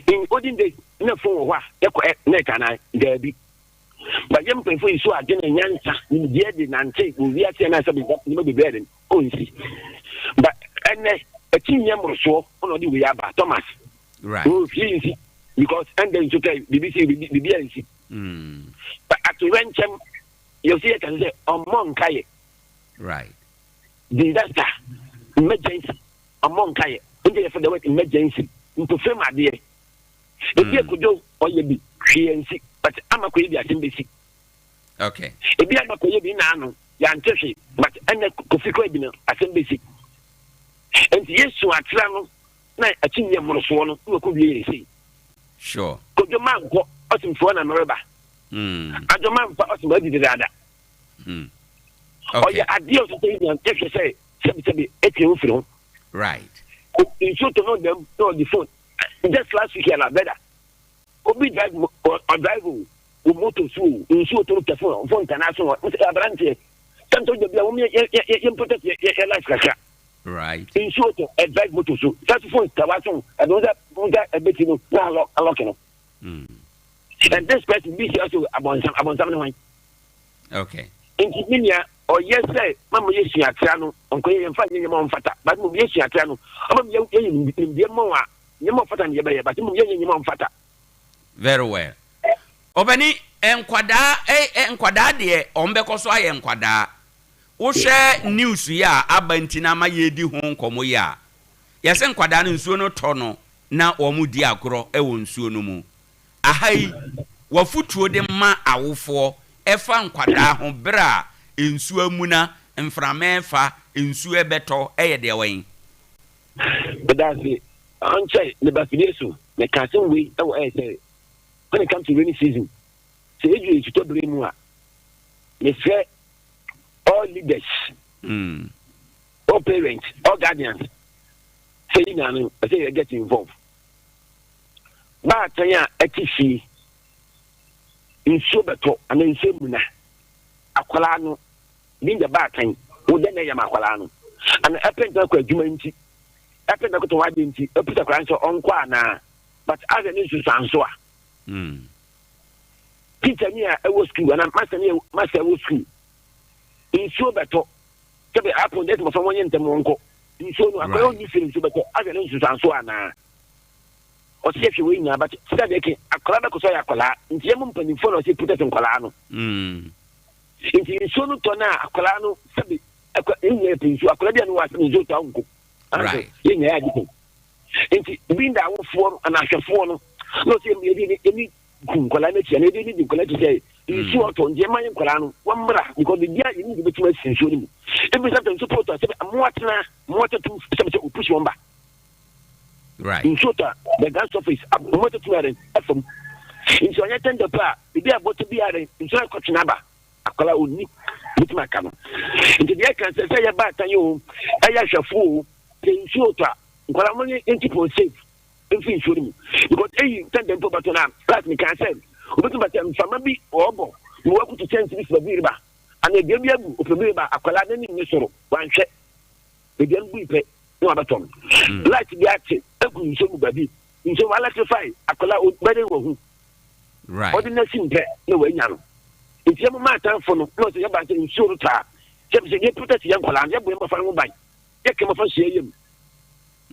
In olden days, na phone wɔ hɔ a yɛkɔ net anaa? Daabi. But yɛn mpanyinfoɔ yi so adwene nyansa nimdeɛ de nante wɔ wiase anaa sɛ nneɛma bebree de ɔnsi. But ɛnɛ akyi nyɛ mmorosoɔ ɔna ɔde wei aba Thomas. Right. Oh, fie nsi because ɛndɛ nso tɛ biribi si biribi ansi. But atoyerɛnkyɛm yɛsi yɛ kan sɛ ɔmmɔ nkaeɛ. Right. Disaster, emergency, ɔmmɔ nkaeɛ. Nti yɛfrɛ the word emergency. Mpofam adeɛ. Ebi akodwo ɔyɛ bi hwee ansi but ama kɔyɛ bi asɛm bɛsi. Okay. Ebi ama kɔyɛ bi na ano yɛante hwee but ɛnɛ kofi kɔ bi no asɛm bɛsi. Nti Yesu atra no na akyi nyɛ mmorosoɔ no na wɔkɔ wie yɛ sei. Sure. Kodwo mankɔ ɔsemfoɔ na mereba. Mm. Adwo mamfa ɔsem adi dedaada. Okay. Ɔyɛ adeɛ a ɔsɛ sɛ yɛnya yɛhwɛ sɛ sɛbisɛbi ɛtwe wo firi ho. Right. Nsuo tɔ no dɛm na ɔde phone. Just last week yɛ la brother. Obi drive ɔ drive o. Wɔ moto so o, nsuo tɔ no tɛ fon fon ntanaa so o, aberanteɛ, sometimes da bi a wɔn yɛ yɛ yɛ protect yɛ yɛ life kakra. Right. Nsuo tɔ ɛ drive moto so, sɛ so phone tawa so, ɛdɔn sɛ phone sɛ ɛbɛti no na alɔ alɔki no. And this person bi si so abɔnsam abɔnsam ne hwan. Okay. Nti mi nua ɔyɛ sɛ mama yɛ sua atra no nkɔyɛ yɛn fa nyɛ nyɛma ɔmfata but mo yɛ sua atra no ɔma yɛ yɛ nimdeɛ mɔ a nyɛma ɔfata ne yɛbɛyɛ but mo yɛ nyɛ nyɛma ɔmfata. Very well. Ɔbɛni, nkwadaa eh, eh, nkwadaa deɛ wɔn bɛkɔ so ayɛ nkwadaa. Wohwɛ news yi a aba nti na ama yɛredi ho nkɔmmɔ yi a, yɛsɛ nkwadaa no nsuo no tɔ no na wɔn di agorɔ wɔ nsuo no mu. Aha yi, w'afotuo de ma awofoɔ ɛfa nkwadaa ho berɛ a nsuo amuna, mframa ɛrefa, nsuo ɛbɛtɔ ɛyɛ deɛ wɛn? Meda ase. Ankyɛ meba fidie so, meka asɛm wei wɔ ɛyɛ sɛ when it comes to rainy season, sɛ yɛduru nsutɔ bere mu a, mesrɛ all leaders, mm. all parents, all guardians, sɛ yi nyinaa no, ɛsɛ yɛ get involved. Baatan a ɛte fie, nsuo bɛtɔ anaa nsuo muna, akwadaa no, bi nyɛ baatan, wo dɛn na ɛyɛ ma akwadaa no? Ana ɛpɛ ntɛm akɔ adwuma nti, ɛpɛ ntɛm akɔtɔn adeɛ nti, ɛpusa akwadaa no sɛ ɔnkɔ anaa? But ahwɛ ne nsunsuanso a. Teacher ni a ɛwɔ school anaa master ni a master ɛwɔ school, nsuo bɛtɔ, sɛbi apon deɛ mmɔfra wɔnyɛ ntɛm wɔnkɔ nsuo no, akwadaa ɔnni fie nsuo bɛtɔ, ahwɛ ne nsunsuanso anaa? Ɔsɛ yɛhwɛ wei nyinaa but sɛ deɛ ke akwadaa bɛkɔ so ayɛ akwadaa nti yɛn mu mpanimfoɔ na ɔsɛ protect nkwadaa no. Nti nsuo no tɔ no a akwadaa no sɛbi ɛkɔ yɛn nyinaa yɛpɛ nsuo akwadaa bi a no wɔ asɛm nsuo tɔ a ɔnkɔ anso yɛn nyinaa yɛ adi pɛn nti bi nda awofoɔ no anaa ahwɛfoɔ no na ɔsɛ yɛde yɛni gu nkwadaa no akyi anaa yɛde yɛni di nkwadaa akyi sɛ nsuo ɔtɔ nti ɛma yɛ nkwadaa no wɔmmra because biribi a yɛni de bɛtumi asi nsuo no mu ebi sɛ nsuo pɔ tɔ sɛ mmoa tena mmoa tatu sɛ sɛ opusi wɔn ba Right. Nsuo tɔ a, the ground surface, mmoa tatu ayɛ dɛn ɛfam. Nti ɔnyɛ tɛndɛ pɛ a, biribi a bɔtɔ bi ayɛ dɛn, nsuo no akɔtwe n'aba. Akwadaa ɔnni, bɛtumi aka no. Nti deɛ ɛka sɛ sɛ yɛ baatan yi o, ɛyɛ ahwɛfo o, sɛ nsuo tɔ a, nkwadaa mo nye nti pɔn safe mfi nsuo no mu. Because eyi tɛndɛ mpo bɛtɔ no a, last mekaa sɛ, obɛtumi ba sɛ mframa bi ɔɔbɔ, na wakutu kyɛnse bi si baabi reba, anaa dua bi agu, ɔpɛ bi reba, akwadaa n'anim ne soro, wanhwɛ. Baabi a no bui pɛ na wabɛtɔ no. Hmm. Light bi ate egu nsuo mu baabi. Nsuo mu electrify akwadaa bɛde wɔ ho. Right. Ɔde n'asi mpɛ na wanya no. Nti yɛn mma atanfo no na ɔsɛ yɛba sɛ nsuo no taa. Sɛ sɛ yɛ protect yɛn nkwadaa no yɛbɔ yɛn mmɔfra no ho ban. Yɛka mmɔfra hyia yam.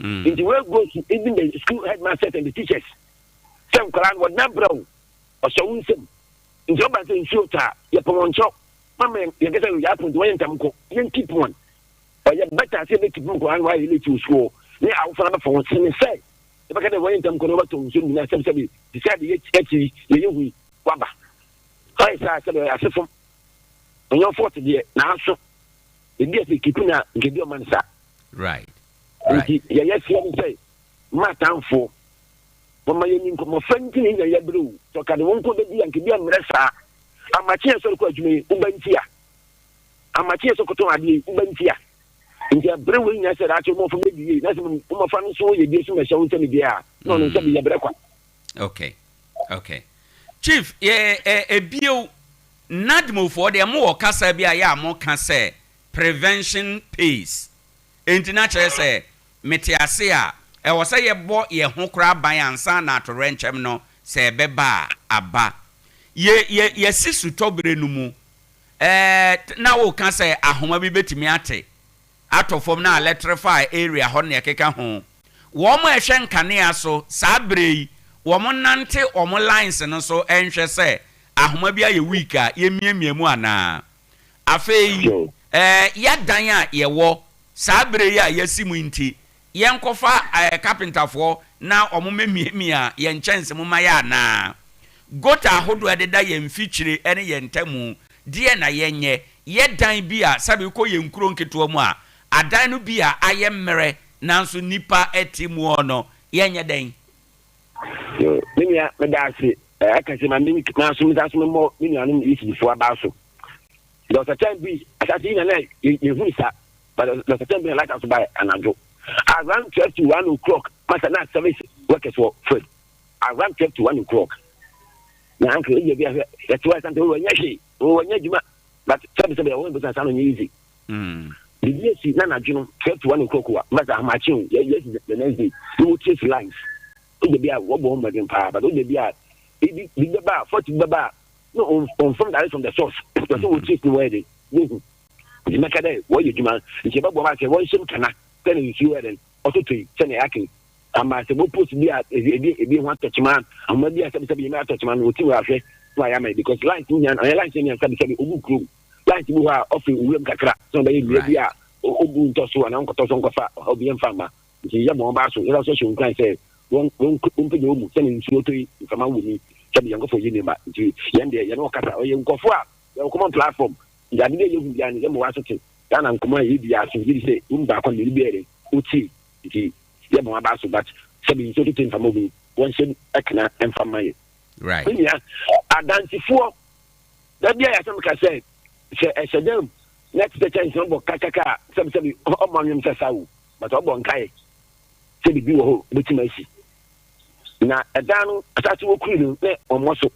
Hmm. Nti where goes even the school headmasters and the teachers. Sɛ nkwadaa no wɔde n'abrɛ wo ɔhyɛ wo nsam. Nti ɔba sɛ nsuo taa yɛpɛ wɔn nkyɛw. Mama yɛn kɛsɛ yɛ apo nti wɔyɛ ntam nko yɛn keep one. Ɔyɛ better sɛ yɛbɛkeep nkwadaa no wɔayɛ late wɔ sukuu hɔ ne awofo no abɛfa wɔn sene sɛ yɛbɛka dɛ wɔyɛ ntam kɔ na wɔbɛtɔ nsuo no nyinaa sɛbi sɛbi te sɛ ade yɛakyi yi yɛyɛ hu yi waba ɔyɛ saa sɛbi ɔyɛ ase fam ɔnyɛ fɔɔte deɛ nanso ebi a sɛ keep no a nka ebi ɔma no saa. Right. Nti yɛyɛ seɛ no sɛ maatanfoɔ wɔma yɛni nkɔmmɔfra nti na yɛnya yɛbrɛ o sɛ ɔka de wo nko bɛdi a nka ebi ammerɛ saa amakye yɛ sɔre kɔ adwuma yi woba nti a Amakye yɛ sɛ kɔtɔn adeɛ yi, woba nti a. Nti ɛberɛ wei nyinaa sɛ daakye wo mmɔfra bɛdi yie, na sɛ wo mmɔfra no nso yɛ die so mɛhyɛ wo nsam deɛ a, na ɔno nsa bi yɛ berɛ kwa. Okay, okay. Chief, yɛ ɛ ebio, NADMOfoɔ deɛ mowɔ kasa bi a yɛ a moka sɛ prevention pays. Enti na kyerɛ sɛ mete ase a, ɛwɔ sɛ yɛbɔ yɛn ho koraa ban ansa na atoyerɛnkyɛm no sɛ ɛbɛba a, aba. Yɛ yɛ yɛasi sutɔberɛ no mu, Ɛɛ, na woka sɛ ahoma bi bɛtumi ate atɔ fam na alɛtrifai area hɔ ne nea ɛkeka ho. Wɔn a ɛhwɛ nkanea so saa berɛ yi, wɔnnante wɔn lines no so nhwɛ sɛ ahoma bi ayɛ weak a, yɛmmiamia mu anaa. Afei, ɛɛ, yɛadan a yɛwɔ saa berɛ yi a yɛasi mu yi nti, Yɛnkɔfa ɛɛ kapentafoɔ na wɔmmɛmiamia yɛn nkyɛnse mu mma yɛn anaa? Gota ahodoɔ a ɛdeda yɛn mfikyire ne yɛn ntamu, deɛn na yɛnyɛ? Yɛ dan bi a, sɛbe wokɔ yɛn nkuro nketewa mu a, adan no bi a ayɛ mmerɛ nanso nnipa te muɔ no, yɛnyɛ dɛn? Yo, me nua, meda ase. Ɛka sɛ ma me manso me nsa so memmɔ me nuanom Yisdifoɔ aba so. There was a time bi, asase yi na na yɛhunu sa. But there was a time bi na light house ba anadwo. Around 12 to 1 o'clock, masa na service workers wɔ fed. Around 12 to 1 o'clock. Na anka eyi bi ahwɛ yɛte hɔ ɛsante wɔnyɛ hwee wɔnyɛ adwuma but sɛbi sɛbi ɛwɔ mbɛsa saa no nyɛ easy. Biribi esi na anadwo no 12 to 1 o'clock wa mbɛsa ahomakye o yɛ yɛ the next day na wɔ trace lines o de bi a wɔbɔ wɔn mmɔden paa but o de bi a ebi bi bɛba a 40 bi bɛba a na ɔnfam direct from the source pɛ sɛ wɔ trace no wɔyɛ de wɔhu nti mɛka dɛ wɔyɛ adwuma nti yɛbɛboa ma sɛ wɔnhyɛm kana sɛ ne nsuo yɛ dɛn ɔtotɔ yi sɛnea yɛake ama sɛ mo post bi a ebi ebi ho atɔkyema ahoma bi a sɛbisɛbi yɛmɛ atɔkyema no wɔti wɔ ahwɛ na wɔayɛ ama yi because lines nyɛ ɔyɛ lines nyɛ sɛbisɛbi ogu kurom lines bi hɔ a ɔfi owuram kakra sɛ ɔbɛyɛ nnua bi a obu ntɔ so anaa nkɔtɔ so nkɔfa ɔhaw bi mfa mma nti yɛ bɔn baa so yɛda so hyɛ nkuran sɛ wɔn wɔn wɔmpagya wɔn mu sɛnea nsuo tɔ yi mframa wɔ mu sɛbi yɛn nkɔfo yɛ nneɛma nti yɛn deɛ yɛn ɔkasa ɔyɛ nkɔfo a yɛwɔ common platform nti ade bi a yɛhu biara no yɛma wɔn aso te Ghana nkɔmɔ a yɛdi aso yɛdi sɛ wɔn mu baako mmienu bi yɛ wotie nti yɛ ma waba so but sɛbi nsuo tete mfama obi wɔn hyɛ ɛkena mfa mma yɛ. Right. Me nua adansifoɔ da bi a yɛasɛm ka sɛ sɛ ɛhyɛ dɛm na ɛte sɛ kyɛnse ɔbɔ kakaka a sɛbi sɛbi ɔmɔ nwom sɛ sa o but ɔbɔ nkae sɛ biribi wɔ hɔ obetumi asi na ɛdan no asase wɔ kuri no na ɔmmɔ so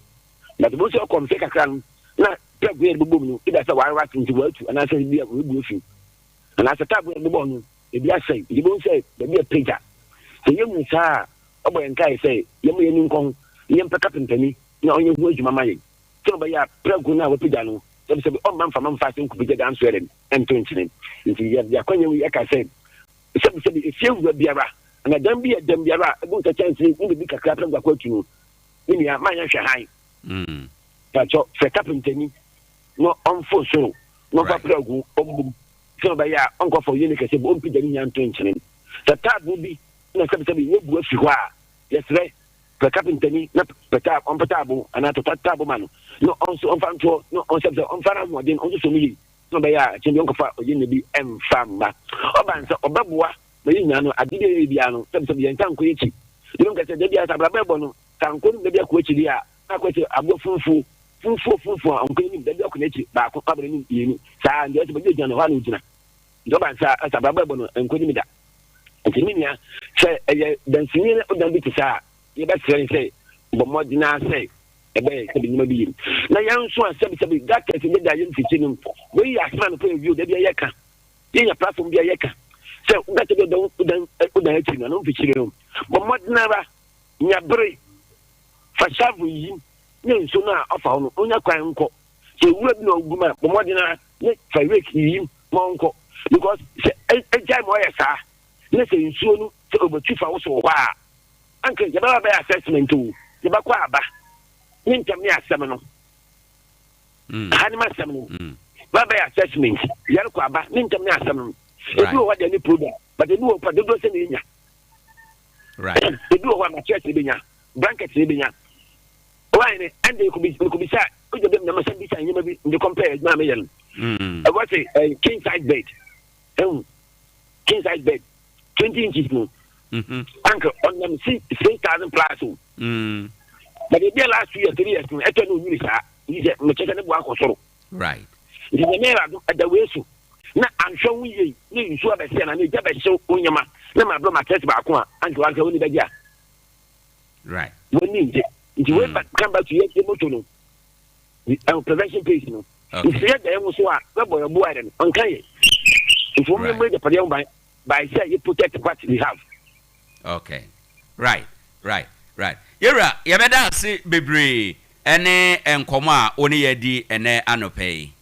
but bo sɛ ɔkɔ mfe kakra no na pɛg yɛ de bobom no ida sɛ wɔarewa nti wɔatu anaasɛ bi a wɔabu afi anaasɛ taabo yɛ de bobɔ no ebi asɛe nti bohu sɛ baabi a pagya sɛ yɛhu saa a ɔbɔ yɛn nkae sɛ yɛma yɛn ani nkɔ ho na yɛmpɛ kapentani na ɔnyɛ ho adwuma ma yɛn sɛ ɔbɛyɛ a prɛko no a wapagya no sɛbisɛbi ɔmma mfama mfa ase nkɔpagya dan so ɛrɛn ɛnto nkyene nti yɛde akwanya yi ɛka sɛ sɛbisɛbi efie wura biara anaa dan bi a dan biara a ɛbu sɛ kyɛnse ne biribi kakra prɛko akɔ atu no ne nua ma yɛnhwɛ hann patwɔ frɛ kapentani na ɔmfo soro na ɔmfa prɛko ɔmbom sɛ ɔbɛyɛ a ɔnkɔfa oyɛ ne kɛse bɔ ɔmpagya ne nya nto nkyene sɛ taabo bi na sɛbisɛbi wɔbu afi hɔ a yɛsrɛ pɛ kapentani na pɛ taa ɔmpɛ taabo anaa tɔ taabo ma no na ɔnso ɔmfa ntoɔ na ɔnsɛbisɛ ɔmfa no ahoɔden ɔnso mu yie na ɔbɛyɛ a kyɛn bi ɔnkɔfa ɔyɛ ne bi ɛmfa mma ɔba nsɛ ɔbɛboa ma yɛ nyinaa no ade bi a yɛyɛ biara no sɛbisɛbi yɛn nsa nkɔ yɛkyi ebi nka sɛ dabi a sɛ abrabɔ ɛbɔ no sɛ ankɔ no dabi akɔ akyi deɛ a na akɔ sɛ aboa funfuo funfuo funfuo a ɔnkɔ anim dabi akɔ n'akyi baako aba n'anim mmienu saa nti ɛsɛ baabi ogyina no hɔ a na ogyina nti ɔba nsa ɛsɛ abrabɔ ɛbɔ no nkɔ anim da nti me nua sɛ ɛyɛ dansini ne ɔdan bi te saa yɛbɛsrɛ ne sɛ bɔ mmɔden ara sɛ ɛbɛyɛ sɛbi nneɛma bi yam na yɛn nso a sɛbi sɛbi gutters ne da yɛn mfikyi no wei yɛ asɛm a nokɔ yɛ bio dabi ɛyɛ ka yɛnya platform bi a yɛka sɛ gutter bi ɔdan ɔdan ɔdan akyi no anaa mfikyiri no bɔ mmɔden ara nya bere fa shovel yi ne nsuo no a ɔfa hɔ no onya kwan nkɔ sɛ ewura bi na ɔgu mu a bɔ mmɔden ara ne fa rake yi ma ɔnkɔ because sɛ egyae ma ɔyɛ saa ne sɛ nsuo no sɛ ɔbɛtu fa wo so wɔ hɔ a anka yɛbɛba bɛyɛ assessment o yɛbɛkɔ aba ne ntɛm ne asɛm no ha ne ma asɛm no bɛba bɛyɛ assessment yɛrekɔ aba ne ntɛm ne asɛm no ebi wɔ hɔ deɛ ne program but ebi wɔ hɔ dodoɔ sɛ na enya ebi wɔ hɔ a mattress ne benya blanket ne benya why ne ɛnde nkobisa o jɛ bi na masa bisa nneɛma bi nde compare adwuma a meyɛ no ɛwɔ sɛ eh, king size bed ɛhu king size bed 20 inches no anka ɔnam 6000 plus o but ebi a last 2 years 3 years no ɛtɔ ne onyini saa nti sɛ mekyɛ sɛ ne bo akɔ soro right nti nyame yɛ ado ɛda wei so na anhwɛ wo yie ne nsuo abɛseɛ na ne gya bɛhyew wo nneɛma na ma abrɛ mattress baako a anka wanka w'ani bɛgye a right w'ani ngye nti wei ba come back to yɛ yɛ moto no the prevention page no nti sɛ yɛda yɛn ho so a bɛbɔ yɛn bo ayɛ no ɔnka yɛ nti wɔn mmɛ agyapadeɛ ho ban by sɛ yɛ protect what we have. Okay right right right yɛwura yɛbɛda ase bebree ɛne nkɔmɔ a wo ne yɛ adi ɛnɛ anɔpa yi.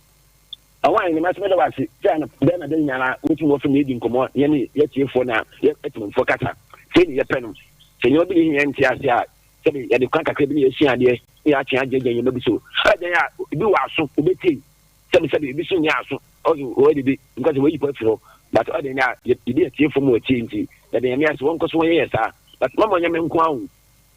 Ɔwɔ ahene mase mɛda wo ase sɛ anɔpa bɛɛ na da nyinara wotumi wɔfrɛ me yɛdi nkɔmmɔ yɛne yɛtiefoɔ na yɛtemamufoɔ kasa sei ne yɛpɛ no sɛ nneɛma bi ne yɛn nte ase a sɛbi yɛde kwan kakra bi ne yɛsua adeɛ ne yɛatwe agyagya nneɛma bi so ɛdɛn a ebi wɔ aso wobɛtie sɛbi sɛbi ebi so nyɛ aso ɔso wɔyɛ dede nka sɛ wɔyi pa afiri hɔ but ɔdɛn a yɛde atiefoɔ mu atie nti yɛde nyame ase wɔnkɔ so wɔnyɛ yɛ saa but mama ɔnyɛ me nko ahu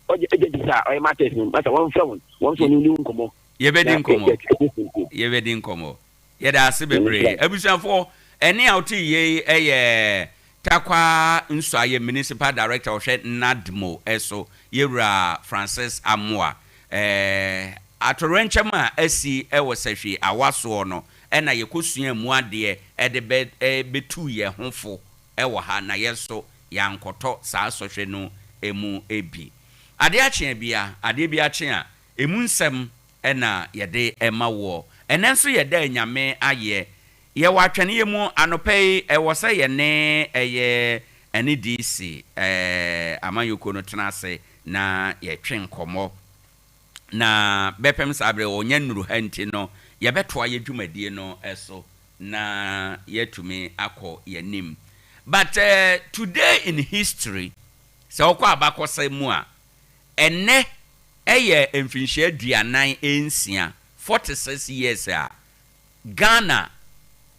ɔgye agya gye saa ɔyɛ matters no masa wɔmfrɛ wɔn wɔn so wɔn ne nkɔmmɔ. Yɛbɛdi nkɔmmɔ. Yɛbɛdi nkɔmmɔ. Yɛda ase bebree. Abusuafoɔ, ɛnne a wote yei yɛ Tarkwa Nsuaeɛ Municipal Director ɔhwɛ NADMO so, Yɛwura Francis Amoah. Atoyerɛnkyɛm a asi wɔ Sahwi Awa soɔ no na yɛkɔsuaa mu adeɛ de bɛ bɛtuu yɛn ho fo wɔ ha na yɛn nso yɛankɔtɔ saa sɔhwɛ no mu bi. Adeɛ akye a bia, adeɛ bi akye a. Ɛmu nsɛm na yɛde ma woɔ. Ɛnnɛ nso yɛda Nyame ayɛ. Yɛwɔ atwɛneɛ mu anɔpa yi, ɛwɔ sɛ yɛne ɛyɛ ɛne DC amanyɔkuo no tena ase na yɛtwe nkɔmmɔ. Na bɛpem saa berɛ ɔnya nnuru ha nti no, yɛbɛtoa yɛ dwumadie no so na yɛatumi akɔ yɛanim. But today in history, sɛ wokɔ abakɔsɛm mu a, ɛnnɛ ɛyɛ mfinhyia 46, 46 years a Ghana,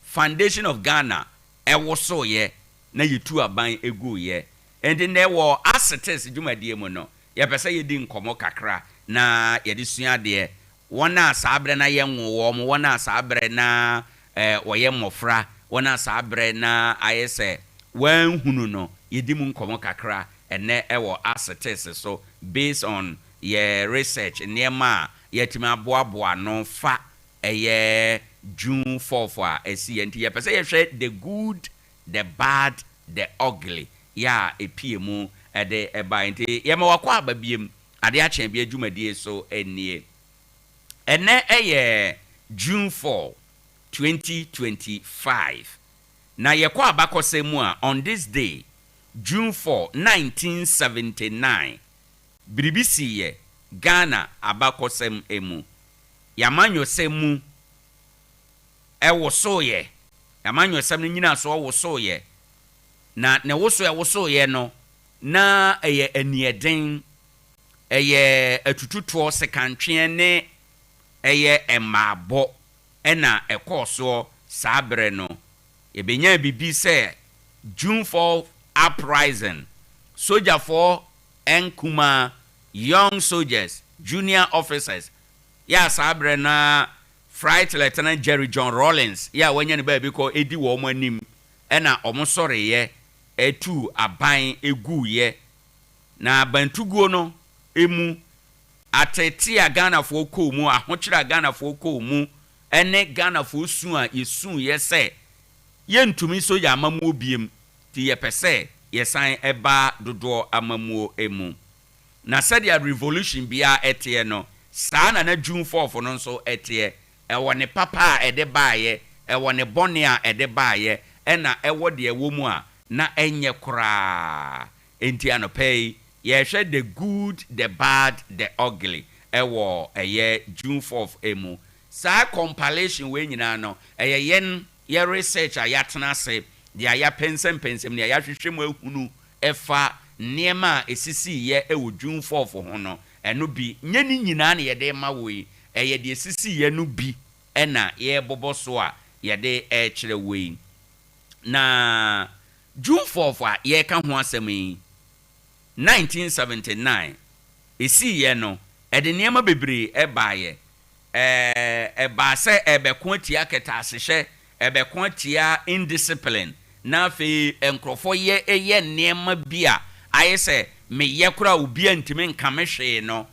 Foundation of Ghana wosoeɛ na yɛtuu aban guiɛ. Enti nnɛ wɔ Asetes dwumadie mu no, yɛpɛ sɛ yɛdi nkɔmmɔ kakra na yɛde sua adeɛ. Wɔn a saa berɛ na yɛnwoo wɔn, wɔn a saa berɛ na wɔyɛ mmɔfra, wɔn a saa berɛ na ayɛ sɛ wɔanhunu no, yɛdi mu nkɔmmɔ kakra ɛnnɛ wɔ Asetes so based on yɛ research, nneɛma a yɛatumi aboaboa ano fa ɛyɛ June fourth a ɛsiiɛ nti yɛpɛ sɛ yɛhwɛ the good, the bad, the ugly yɛ a ɛpie mu de baeɛ nti yɛma wakɔ aba biom adeɛ akye abia dwumadie so nie. Ɛnnɛ ɛyɛ June 4, 2025 na yɛkɔ abakɔsɛm mu a on this day June 4, 1979 biribi siiɛ Ghana abakɔsɛm mu. Y'amanyɔsɛm mu wosoeɛ, y'amanyɔsɛm no nyinasoɔ wosoeɛ, na ne wosoɛ a ɛwosoeɛ no, na ɛyɛ aniɛden, ɛyɛ atututoɔ, sekantweɛ ne ɛyɛ mmaabɔ na ɛkɔɔ soɔ saa berɛ no. Yɛbɛnyaa biribi sɛ June 4 Uprising, sogyafoɔ nkumaa, young soldiers, junior officers, yɛ a saa berɛ no ara Flight Lieutenant Jerry John Rawlings yɛ a wanya ne baabi kɔ di wɔn anim na wɔsɔreeɛ tuu aban guiɛ. Na abantuguo no mu, ateetee a Ghanafoɔ kɔɔ mu, ahokyerɛ a Ghanafoɔ kɔɔ mu ne Ghanafoɔ su a yɛsuiɛ sɛ yɛntumi nso yɛn amammuo biom nti yɛpɛ sɛ yɛsan ba dodoɔ amammuo mu. Na sɛdeɛ revolution biara teɛ no, saa na na June fourth no nso teɛ. Ɛwɔ ne papa a ɛde baeɛ, ɛwɔ ne bɔne a ɛde baeɛ, ɛna ɛwɔ deɛ ɛwɔ mu a na ɛnyɛ koraa. Enti anɔpa yi, yɛrehwɛ the good, the bad, the ugly ɛwɔ ɛyɛ June fourth mu. Saa compilation wei nyinaa no, ɛyɛ yɛn yɛ research a yɛatena ase, deɛ yɛapɛnsɛmpɛnsɛm, deɛ yɛahwehwɛ mu ahunu ɛfa nneɛma a ɛsisiiɛ wɔ June fourth ho no, ɛno bi, nyɛ ne nyinaa na yɛde rema wo yi, ɛyɛ deɛ ɛsisiiɛ no bi na yɛrebobɔ so a yɛde rekyerɛ wo yi. Na June fourth a yɛreka ho asɛm yi, 1979, ɛsiiɛ no, ɛde nneɛma bebree baeɛ. Ɛbaa sɛ ɛrebɛko atia kɛtɛasehyɛ, ɛrebɛko atia indiscipline, na afei nkurɔfoɔ yɛ yɛ nneɛma bi a ayɛ sɛ meyɛ koraa a obiara ntumi nka me hwee no.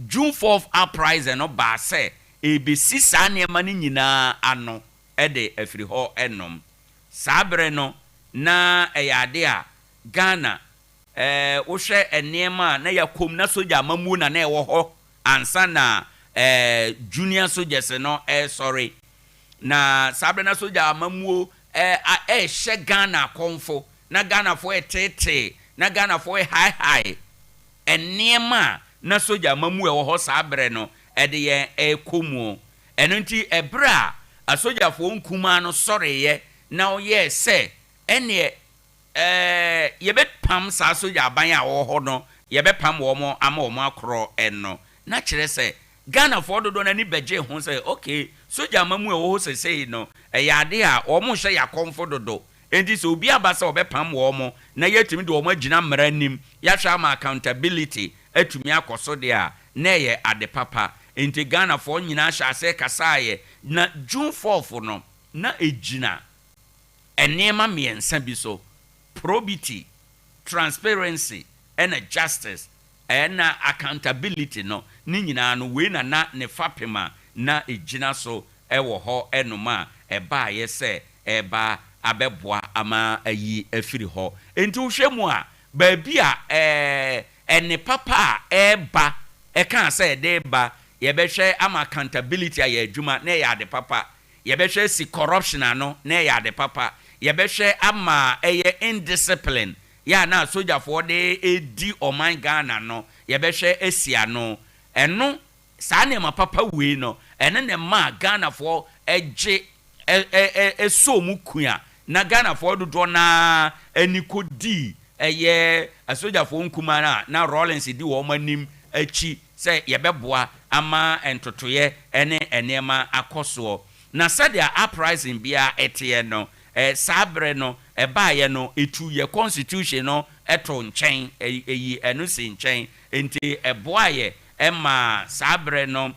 June fourth uprising no baa sɛ ɛrebɛsi saa nneɛma no nyinaa ano de afiri hɔ nom. Saa berɛ no, na ɛyɛ adeɛ a Ghana, wohwɛ nneɛma a na yɛakɔ mu, na sogya amammuo na na ɛwɔ hɔ ansa na junior soldiers no resɔre. Na saa berɛ na sogya amammuo rehyɛ Ghana akɔmfo, na Ghanafoɔ reteetee, na Ghanafoɔ rehaehae nneɛma a na sogya amammuo a ɛwɔ hɔ saa berɛ no de yɛn rekɔ mu. Ɛno nti ɛberɛ a asogyafoɔ nkumaa no sɔreeɛ na wɔyɛɛ sɛ ɛnneɛ Ɛɛ, yɛbɛpam saa sogya aban a wɔwɔ hɔ no, yɛbɛpam wɔn ama wɔn akorɔ no. Na kyerɛ sɛ, Ghanafoɔ dodoɔ no ani bɛgyee ho sɛ, okay, sogya amamuo a ɛwɔ hɔ seesei no, ɛyɛ adeɛ a wɔrehyɛ yɛn akɔmfo dodo. Enti sɛ obi aba sɛ ɔbɛpam wɔn na yɛatumi de wɔn agyina mmara anim, yɛahwɛ ama accountability atumi akɔ so deɛ a, na ɛyɛ ade papa. Enti Ghanafoɔ nyinaa hyɛɛ aseɛ kasaeɛ. Na June fourth no, na ɛgyina nneɛma mmiɛnsa bi so, probity, transparency, ɛna justice, ɛna accountability no, ne nyinaa no, wei na na ne fapem a na ɛgyina so wɔ hɔ nom a ɛbaeɛ sɛ ɛreba abɛboa ama ayi afiri hɔ. Enti wohwɛ mu a, baabi a ɛɛ nne papa a ɛreba, ɛkaa sɛ ɛde reba. Yɛbɛhwɛ ama accountability ayɛ adwuma na ɛyɛ ade papa. Yɛbɛhwɛ asi corruption ano na ɛyɛ ade papa. Yɛbɛhwɛ ama ɛyɛ indiscipline yɛ a na asogyafoɔ de redi ɔman Ghana no, yɛbɛhwɛ asi ano. Ɛno, saa nneɛma papa wei no, ɛno na ɛmaa Ghanafoɔ gye sɔɔ mu kua na Ghanafoɔ dodoɔ no ara ani kɔdii ɛyɛ asogyafoɔ nkumaa no a na Rawlings di wɔn anim akyi sɛ yɛbɛboa ama ntotoeɛ ne nneɛma akɔ soɔ. Na sɛdeɛ uprising biara teɛ no, saa berɛ no ɛbaeɛ no, ɛtuu yɛn constitution no too nkyɛn, ɛyii ɛno sii nkyɛn. Enti ɛboaeɛ maa saa berɛ no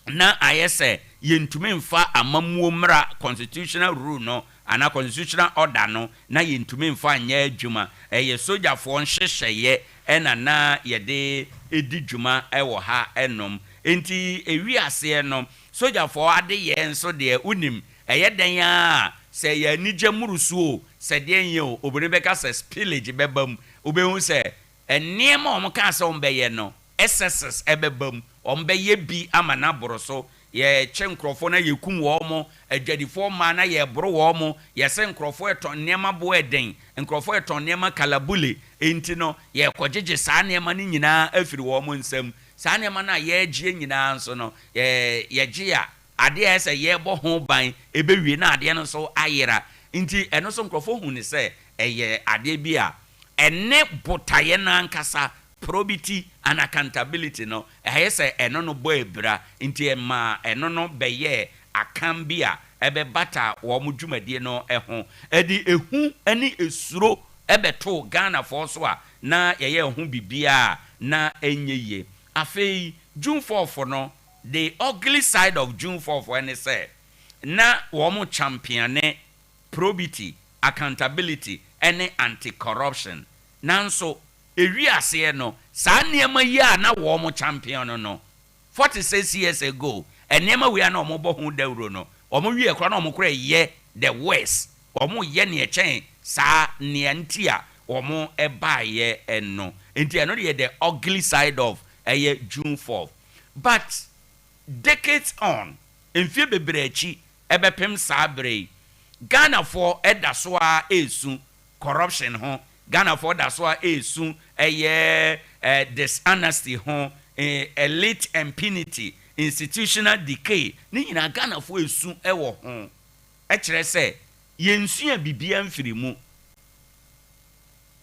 na ayɛ sɛ yɛntumi mfa amammuo mmara, constitutional rule no anaa constitutional order no, na yɛntumi mfa nyɛ adwuma. Ɛyɛ sogyafoɔ nhyehyɛeɛ na na yɛde di dwuma wɔ ha nom. Enti ɛwii aseɛ no, sogyafoɔ adeyɛɛ nso deɛ wonim, ɛyɛ dɛn ara a, sɛ ɛyɛ anigye mmorosoɔ o, sɛ deɛn yɛ o, obroni bɛka sɛ spillage bɛba mu. Wobɛhu sɛ nneɛma a wɔkaa sɛ wɔbɛyɛ no, Excesses bɛba mu, wɔbɛyɛ bi ama no aboro so. Yɛkye nkurɔfoɔ na yɛkum wɔn, adwadifoɔ mmaa na yɛboro wɔn, yɛse nkurɔfoɔ retɔn nneɛma bo ɛden, nkurɔfoɔ retɔn nneɛma kalabule, enti no yɛrekɔgyegye saa nneɛma no nyinaa afiri wɔn nsam. Saa nneɛma no a yɛregyeɛ nyinaa nso no, yɛgye a, adeɛ a ɛsɛ sɛ yɛbɔ ho ban ɛbɛwie na adeɛ no nso ayera. Nti ɛno nso nkurɔfoɔ hu no sɛ ɛyɛ adeɛ bi a ɛne botaeɛ no ankasa Probity and accountability no, ɛyɛ sɛ ɛno no bɔ abira, nti ɛmaa ɛno no bɛyɛɛ akam bi a ɛbɛbata wɔn dwumadie no ho. Ɛde ehu ne esuro bɛtoo Ghanafoɔ so a na yɛyɛ ho biribiara a na ɛnyɛ yie. Afei June fourth no, the ugly side of June fourth ne sɛ, na wɔn champione probity, accountability ne anti-corruption. Nanso Ewi aseɛ no, saa nneɛma yi a na wɔn champion no no, 46 years ago, nneɛma wei a na wɔn bɔ ho dawuro no, wɔn wieɛ koraa na wɔn koraa yɛ the worse, wɔn yɛ nea ɛkyɛn saa, nea nti a wɔn baeɛ no. Nti ɛno deɛ the ugly side of ɛyɛ June 4th. But decades on, mfie bebree akyi ɛbɛpem saa berɛ yi, Ghanafoɔ da so ara resu corruption ho, Ghanafoɔ da so ara resu ɛyɛ dishonesty ho, elite impunity, institutional decay, ne nyinaa Ghanafoɔ resu wɔ ho. Ɛkyerɛ sɛ yɛnsua biribiara mfiri mu.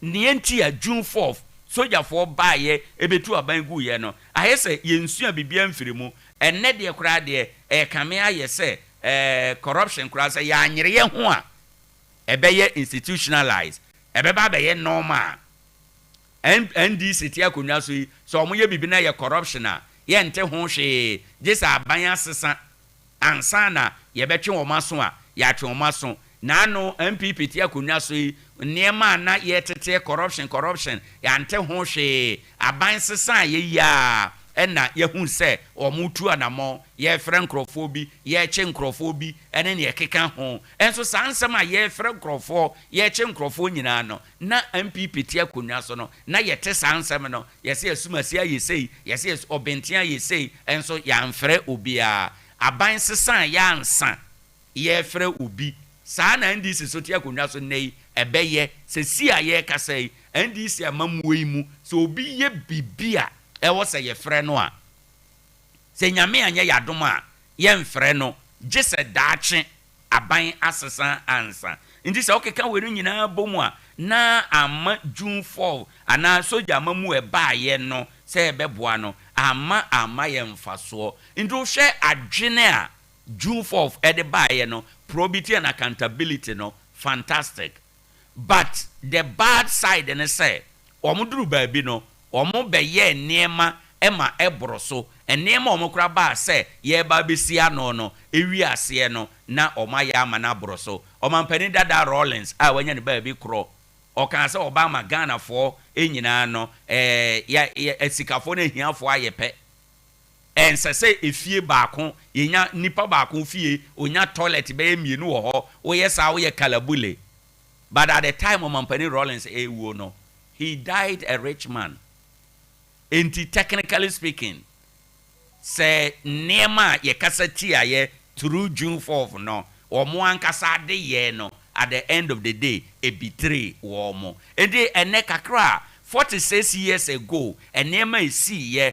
Nea nti a June fourth sogyafoɔ baeɛ bɛtuu aban guiɛ no, ayɛ sɛ yɛnsua biribiara mfiri mu. Ɛnnɛ deɛ koraa deɛ ɛrekame ayɛ sɛ corruption koraa sɛ yɛanyere yɛn ho a, ɛbɛyɛ institutionalized, ɛbɛba abɛyɛ normal. NDC te akonnwa so yi, sɛ wɔyɛ biribi na ɛyɛ corruption a, yɛnte ho hwee, gye sɛ aban asesa ansa na yɛbɛtwe wɔn aso a, yɛatwe wɔn aso. Naano NPP te akonnwa so yi, nneɛma a na yɛteteɛ corruption corruption, yɛante ho hwee. Aban sesaeɛ yi ara na yɛahu sɛ wɔretu anammɔn, yɛrefrɛ nkurɔfoɔ bi, yɛrekye nkurɔfoɔ bi ne nea ɛkeka ho. Nso saa nsɛm a yɛrefrɛ nkurɔfoɔ, yɛrekye nkurɔfoɔ nyinaa no, na NPP te akonnwa so no, na yɛte saa nsɛm no, yɛse Asumasi ayɛ sei, yɛse Asu, Ɔbenten ayɛ sei, nso yɛamfrɛ obiara. Aban sesaeɛ ansa yɛrefrɛ obi. Saa na NDC nso te akonnwa so nnɛ yi, ɛbɛyɛ. Seesei a yɛrekasa yi, NDC amammuo yi mu, sɛ obi yɛ biribi a ɛwɔ sɛ yɛfrɛ no a, sɛ Nyame anyɛ yɛn adom a, yɛmfrɛ no, gye sɛ daakye aban asesa ansa. Nti sɛ wokeka wei no nyinaa bɔ mu a, na amma June 4 anaa sogya amammuo a ɛbaeɛ no sɛ ɛbɛboa no, amma amma yɛn mfasoɔ. Nti wohwɛ adwene a June 4th de baeɛ no, probity and accountability no, fantastic. But the bad side ne sɛ, wɔn duru baabi no, wɔn bɛyɛɛ nneɛma ma ɛboro so. Nneɛma a wɔn koraa baa sɛ yɛreba abɛsi ano no, ɛwie aseɛ no, na wɔn ayɛ ama no aboro so. Ɔmampanin dada Rawlings a wanya ne baabi korɔ, ɔkaa sɛ ɔba ama Ghanafoɔ nyinaa no, ɛɛ, yɛ, yɛ, asikafoɔ ne ahiafoɔ ayɛ pɛ. Ɛnsɛ sɛ efie baako yɛnya nipa baako fie onya toilet bɛyɛ mmienu wɔ hɔ, woyɛ saa woyɛ kalabule. But at the time Ɔmampanin Rawlings rewuo no, he died a rich man. Enti technically speaking, Sɛ nneɛma a yɛkasa tiaeɛ through June fourth no, wɔn ankasa adeyɛɛ no at the end of the day ɛbitray wɔn. Enti ɛnnɛ kakra a 46 years ago nneɛma a ɛsiiɛ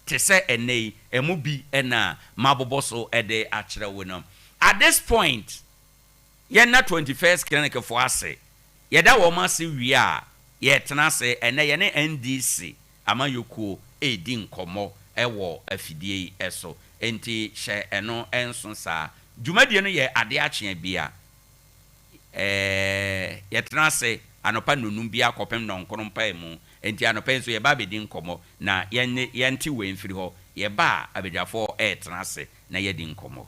te sɛ ɛnnɛ yi, ɛmu bi na mabobɔ so de akyerɛ wo no. At this point, yɛnna 21st Clinic foɔ ase. Yɛda wɔn ase wie a, yɛtena ase. Ɛnnɛ yɛne NDC amanyɔkuo redi nkɔmmɔ wɔ afidie yi so. Enti hyɛ ɛno nso saa. Dwumadie no yɛ adeɛ akyeɛ bia. Ɛɛ, yɛtena ase anɔpa nnɔnum biara kɔpem nnɔnkron mpaemu. Enti anɔpa yi nso yɛba abɛdi nkɔmmɔ na yɛne yɛnte wei mfiri hɔ. Yɛba a, abadwafoɔ retena ase na yɛadi nkɔmmɔ.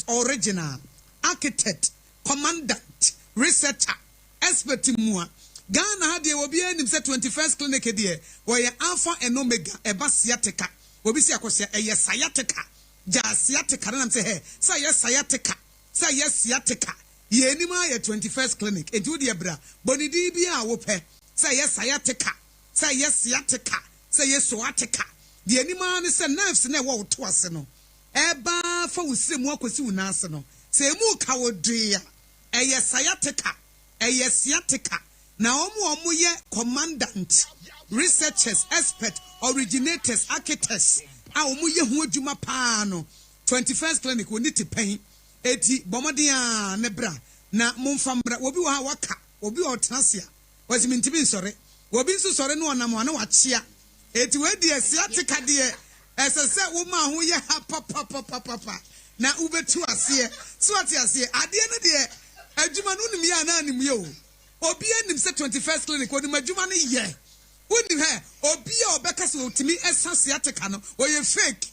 Original, Architect, Commandant, Researcher, Expert mua. Ghana ha deɛ obiara nim sɛ 21st Clinic deɛ wɔyɛ Alpha and Omega ɛba sciatica. Obi se akɔsea ɛyɛ sciatica. Gyaa sciatica no nam sɛ hɛ sɛ ɛyɛ sciatica sɛ ɛyɛ sciatica. Yɛn anim ara yɛ 21st Clinic enti wo deɛ bra bɔ ne din biara a wopɛ sɛ ɛyɛ sciatica sɛ ɛyɛ sciatica sɛ ɛyɛ soatica. Deɛ anim ara ne sɛ nerves no a ɛwɔ wo to ase no ɛreba ara fa wo srɛ mu akɔsi wo nan ase no sɛ emu ka wo doe a Ɛyɛ sciatica, ɛyɛ sciatica, na wɔn a wɔyɛ commandant, researchers, expert, originators, architects a wɔyɛ ho adwuma paa no, 21st Clinic, wɔnni tipɛn. Enti bɔ mmɔden ara ne bra na momfa mmra. Obi wɔ hɔ a waka, obi wɔ hɔ ɔtena ase a, ɔse mentumi nsɔre. Obi nso sɔre na ɔnam a na wakyea. Enti wei deɛ sciatica deɛ ɛsɛ sɛ woma ho yɛ ha papapapapa na wobɛtu aseɛ. So wate aseɛ? Adeɛ no deɛ adwuma no wonim yɛ anaa nim yɛ o. Obiara nim sɛ 21st clinic onim adwuma no yɛ. Wonim hɛ obi a ɔbɛka sɛ ɔtumi sa sciatica no ɔyɛ fake.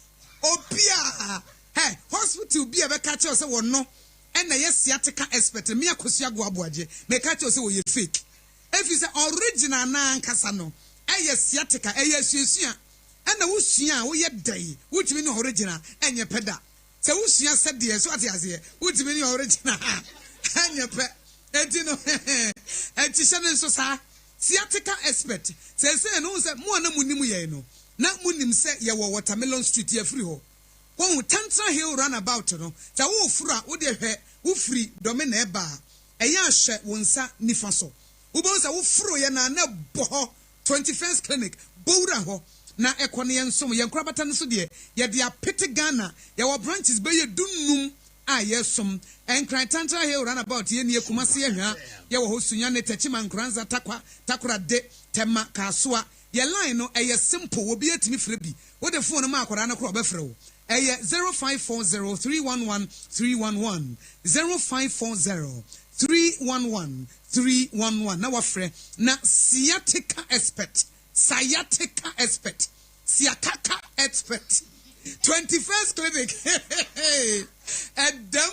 Obiara hɛ hospital bi a ɛbɛka kyerɛ sɛ wɔno ɛna ɛyɛ sciatica expert no me Akosua Goaboagye meka kyerɛ sɛ ɔyɛ fake. Efisɛ original no ankasa no yɛ sciatica, ɛyɛ asuasua. Ɛna wosua a woyɛ dɛn? Wontumi ne original nyɛ pɛ da. Sɛ wosua sɛdeɛ, so ate aseɛ? Wontumi ne original nyɛ pɛ. Enti no, ɛnti hyɛ no nso saa. Sciatica expert, seesei no wohu sɛ mo a na monim yɛn no, na monim sɛ yɛwɔ Watermelon Street, yɛafiri hɔ. Woahu, Tantra Hill Runabout no, sɛ woreforo a, wodeɛ hwɛ, wofiri Dome na ɛba a, Ɛyɛ a hwɛ wo nsa nifa so. Wobɛhu sɛ woforoeɛ no a na ɛbɔ hɔ, 21st Clinic, bɔ wura hɔ na ɛkɔ na yɛnsom. Yɛn nkorabata no nso deɛ, yɛde apete Ghana. Yɛwɔ branches bɛyɛ du-nnum a yɛsom. Nkran, Tantra Hill Runabout, yɛnnie, Kumasi, Ahwea, yɛwɔ hɔ, Sunyani, Techiman, Nkoranza, Tarkwa, Takorade, Tema, Kasoa. Yɛn line no, ɛyɛ simple, obiara tumi frɛ bi. Wode phone no ma akwadaa no koraa a, ɔbɛfrɛ wo. Ɛyɛ 0540 311 311, 0540 311 311 na wafrɛ na sciatica expert, sciatica expert, siakaka expert, 21st clinic, ɛdɛm.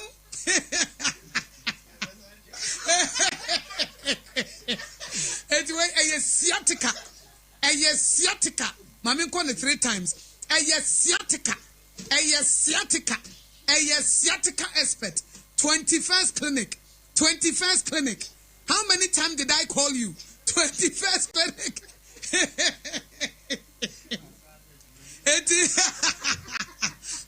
Eti wei ɛyɛ sciatica. Ɛyɛ sciatica. Ma me nkɔ no 3 times. Ɛyɛ sciatica. Ɛyɛ sciatica. Ɛyɛ sciatica expert. 21st Clinic. 21st Clinic. How many times did I call you? 21st Clinic. Eti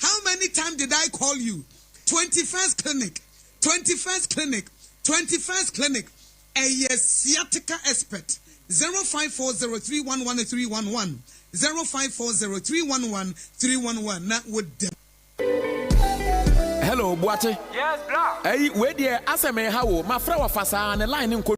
how many times did I call you? 21st Clinic. 21st Clinic. 21st Clinic. Ɛyɛ sciatica expert 0540311311 0540311311 na wo dɛm. Hello, Boakye. Yes, bra. Ɛyi, wei deɛ asɛ meha wo, mafrɛ wo afa saa ne line ne nkɔ.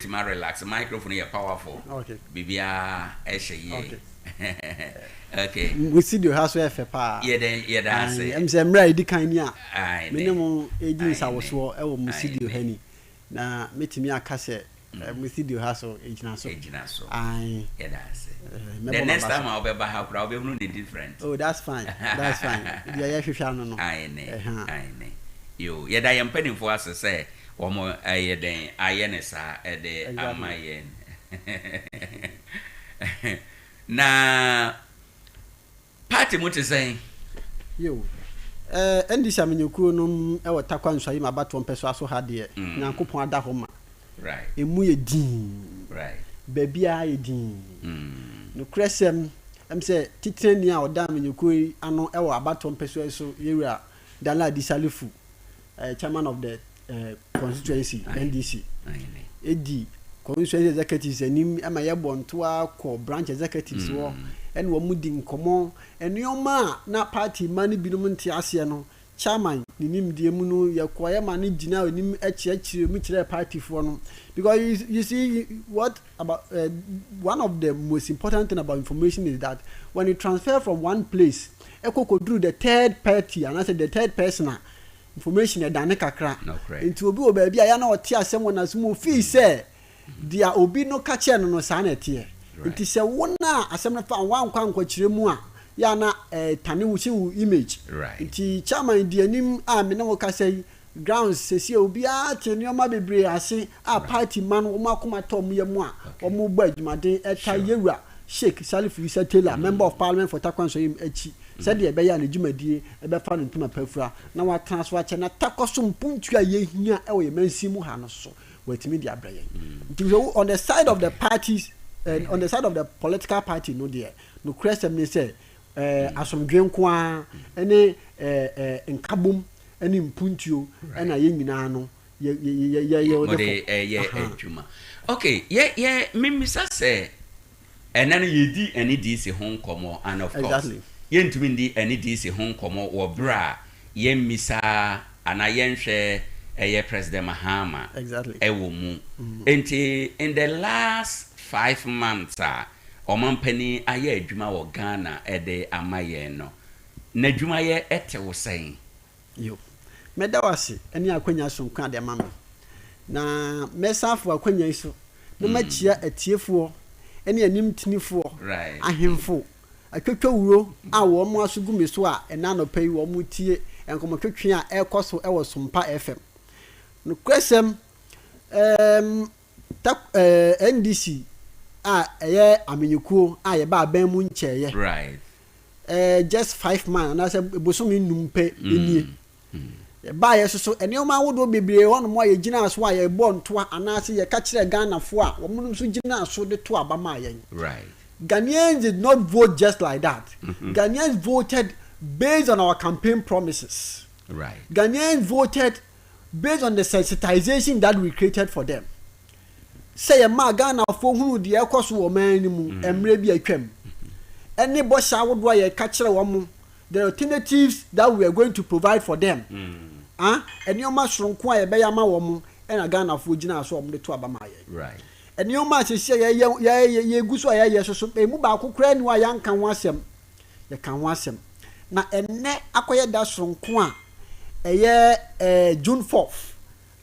Wobɛtumi a relax, microphone yɛ powerful. Okay. Biribiara ɛhyɛ yie. Okay. Okay. Mo studio ha so yɛ fɛ paa. Yɛda yɛda ase. Ɛm sɛ mmerɛ a ɛdi kan ni a Ae me ne ne. mo redi Ae ne. nsawosoɔ wɔ mo Ae studio ha ne. ni. Na mɛtumi aka sɛ mo studio ha so ɛgyina so. Ɛgyina so. Ae. Yɛda ase. Mɛbɔ The next m'aba time so. a wobɛba ha koraa wobɛhunu ne different. Oh that's fine, that's fine. Deɛ yɛhwehwɛ ano no. Ae ne. Ɛha. Ae ne. Yoo, yɛda yɛn mpanimfoɔ ase sɛ Wɔn ayɛ dɛn ayɛ no saa de ama yɛn? Na party mu te sɛn? Yiw. Eh, NDC amanyɔkuo nom wɔ Tarkwa Nsuaem abatoɔ mpɛsoa so ha deɛ, Nyankopɔn ada hɔ ma. Emu yɛ dinn. Baabiara yɛ dinn. Nokorɛsɛm, ɛm sɛ titenani a ɔda amanyɔkuo yi ano wɔ abatoɔ mpɛsoa yi so, Yɛwura Danladi Salifu, Chairman of the constituency, NDC, di constituency executives anim ma yɛbɔ ntoa kɔ branch executives hɔ ɛne wɔn di nkɔmmɔ. Nneɛma a na party mma no binom nte aseɛ no, chairman ne nimdeɛ mu no yɛkɔ yɛ ma no gyina anim kyerɛkyerɛ mu kyerɛɛ partyfoɔ no. Because you, you see what about uh, one of the most important thing about information is that when you transfer from one place ɛkɔ kɔduru the third party anaasɛ the third person a information ɛdane kakra. Nti obi wɔ baabi a yɛ na ɔte asɛm wɔ n'aso mu ofii sɛ deɛ obi no ka kyerɛ no no saa na ɛteɛ. Nti sɛ wo na asɛm no fa woankɔ ankɔkyerɛ mu a yɛ a na ɛtane wo hye wo image. Nti chairman di anim a me ne wo kasa yi grounds sesie obiara te nneɛma bebree ase a party mma no wɔn akoma tɔ wɔn yam a wɔn bɔ adwumaden ɛta Yewura Sheikh Salifu Issa Taylor member of parliament for Tarkwa Nsuaem akyi sɛdeɛ ɛbɛyɛ a ne dwumadie bɛfa no ntoma pa afura na watena so akyɛ na Tarkwa so mpuntuo a yɛhia wɔ yɛn mansin mu ha no so watumi de abrɛ yɛn. Nti sɛ wo on the side of the parties eh, on the side of the political party no deɛ nokorɛsɛm ne sɛ eh, asomdwoe nko ara ne eh, eh, nkabom ne mpuntuo na yɛn nyinaa no yɛ yɛ yɛ yɛ Mode ɛyɛ adwuma. Ok, yɛ yɛ memmisa sɛ ɛnɛ no yɛdi ɛne DC ho nkɔmmɔ and of course Exactly. yɛntumi ndi ɛne DC ho nkɔmmɔ wɔ berɛ a yɛmmisa anaa yɛnhwɛ ɛyɛ President Mahama Exactly. ɛwɔ mu. Nti in the last 5 months a ɔmampanin ayɛ adwuma wɔ Ghana ɛde ama yɛn no, n'adwumayɛ ɛte wo sɛn? Yo. Mɛda wo ase ne akwanya sononko a de ama me. Na mɛsan afa w'akwanya yi so na makyia atiefoɔ ne animtinifoɔ, ahemfo, atwotwowuro a wɔn aso gu me so a ɛnnɛ anɔpa yi wɔretie nkɔmmɔtwetwe a ɛrekɔ so wɔ Sompa FM. Nokorɛsɛm, ɛɛm, ta, ɛɛ, NDC a ɛyɛ amanyɔkuo a yɛbaa aban mu nkyɛeɛ, ɛɛ, just 5 months anaasɛ bosome 5 pɛ nie. Yɛbaeɛ nso so, nneɛma ahodoɔ bebree wɔ hɔnom a yɛgyinaa so a yɛbɔɔ ntoa anaasɛ yɛka kyerɛɛ Ghanafoɔ a wɔn nso gyinaa so de to aba maa yɛn. Ghanaians did not vote just like that. Ghanaians voted based on our campaign promises. Ghanaians voted based on the sensitization that we created for them. Sɛ yɛmaa Ghanafoɔ hunuu deɛ ɛrekɔ so wɔ ɔman no mu mmerɛ bi a atwam, ɛne bɔhyɛ ahodoɔ a yɛka kyerɛ wɔn, the alternatives that we are going to provide for them, ah, nneɛma soronko a yɛbɛyɛ ama wɔn, ɛna Ghanafoɔ gyinaa so a wɔde to aba maa yɛn. Nneɛma a seesei a yɛyɛ, yɛyɛ, yɛgu so a yɛyɛ so so, emu baako koraa nni hɔ a yɛanka ho asɛm. Yɛka ho asɛm. Na ɛnnɛ akɔyɛ da soronko a ɛyɛ eh, June 4th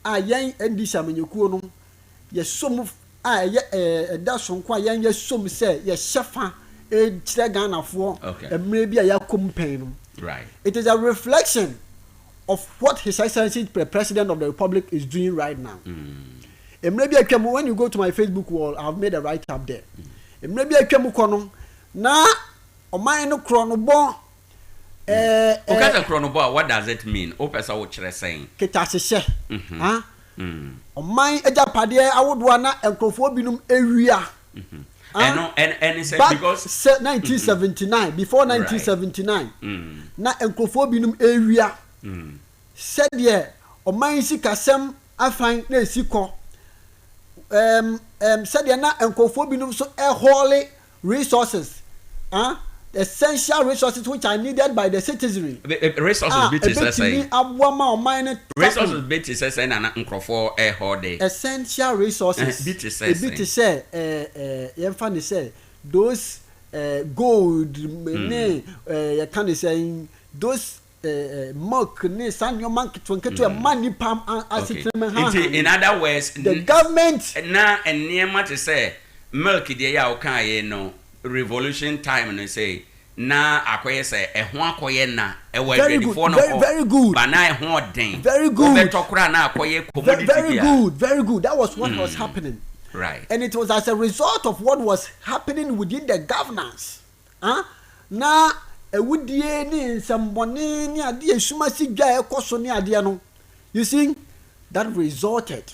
a yɛn NDC amanyɔkuo no yɛsɔ mu a ɛyɛ eh, ɛda soronko a yɛn yɛsɔ mu sɛ yɛhyɛ fa kyerɛ Ghanafoɔ mmerɛ bi a yɛakɔ mu pɛn no. It is a reflection of what His Excellency the President of the Republic is doing right now. Mmerɛ bi atwa mu, when you go to my Facebook wall, I have made a write up there. Mmerɛ bi atwa mu kɔ no, na ɔman no korɔ no bɔ ɛɛ Woka sɛ korɔ no bɔ a, what does it mean? Wopɛ sɛ wokyerɛ sɛn? Ketasehyɛ, ah, ɔman agyapadeɛ ahodoɔ a na nkurɔfoɔ binom awia. Ɛno ɛne sɛ Back because sɛ 1979, before 1979, na nkurɔfoɔ binom awia sɛdeɛ ɔman sikasɛm afan na ɛsi kɔ, ɛɛm, ɛɛm, sɛdeɛ na nkurɔfoɔ binom nso ɛhɔɔle resources, ah, Essential resources which are needed by the citizenry Resources a bi te sɛ ɛbɛtumi sɛn? aboa ma ɔman no Resources fapem. bi te sɛ sɛn na na nkurɔfoɔ ɛhɔɔde? Essential resources, Bi te sɛ ebi sɛn? te sɛ ɛɛ ɛɛ yɛmfa no sɛ those ɛɛ gold ne ɛɛ yɛka no sɛn those ɛɛ milk ne saa nneɛma nketewa nketewa ɛma nnipa Okay. asetena mu Nti hahan in no. other words, The government. na nneɛma te sɛ milk deɛ yi a wokaeɛ no, revolution time no sei, na akɔyɛ sɛ ɛho akɔyɛ na ɛwɔ Very good, adwadifoɔ no very hɔ, very good. ba na ɛho ɔden, Very good. wobɛtɔ koraa na akɔyɛ Ve- commodity very bi a. good, very good. That was what was happening. Right. And it was as a result of what was happening within the governance. Ah, na awudie ne nsɛmbɔne ne adeɛ esumasi dwa a ɛkɔ so ne adeɛ no. You see, that resulted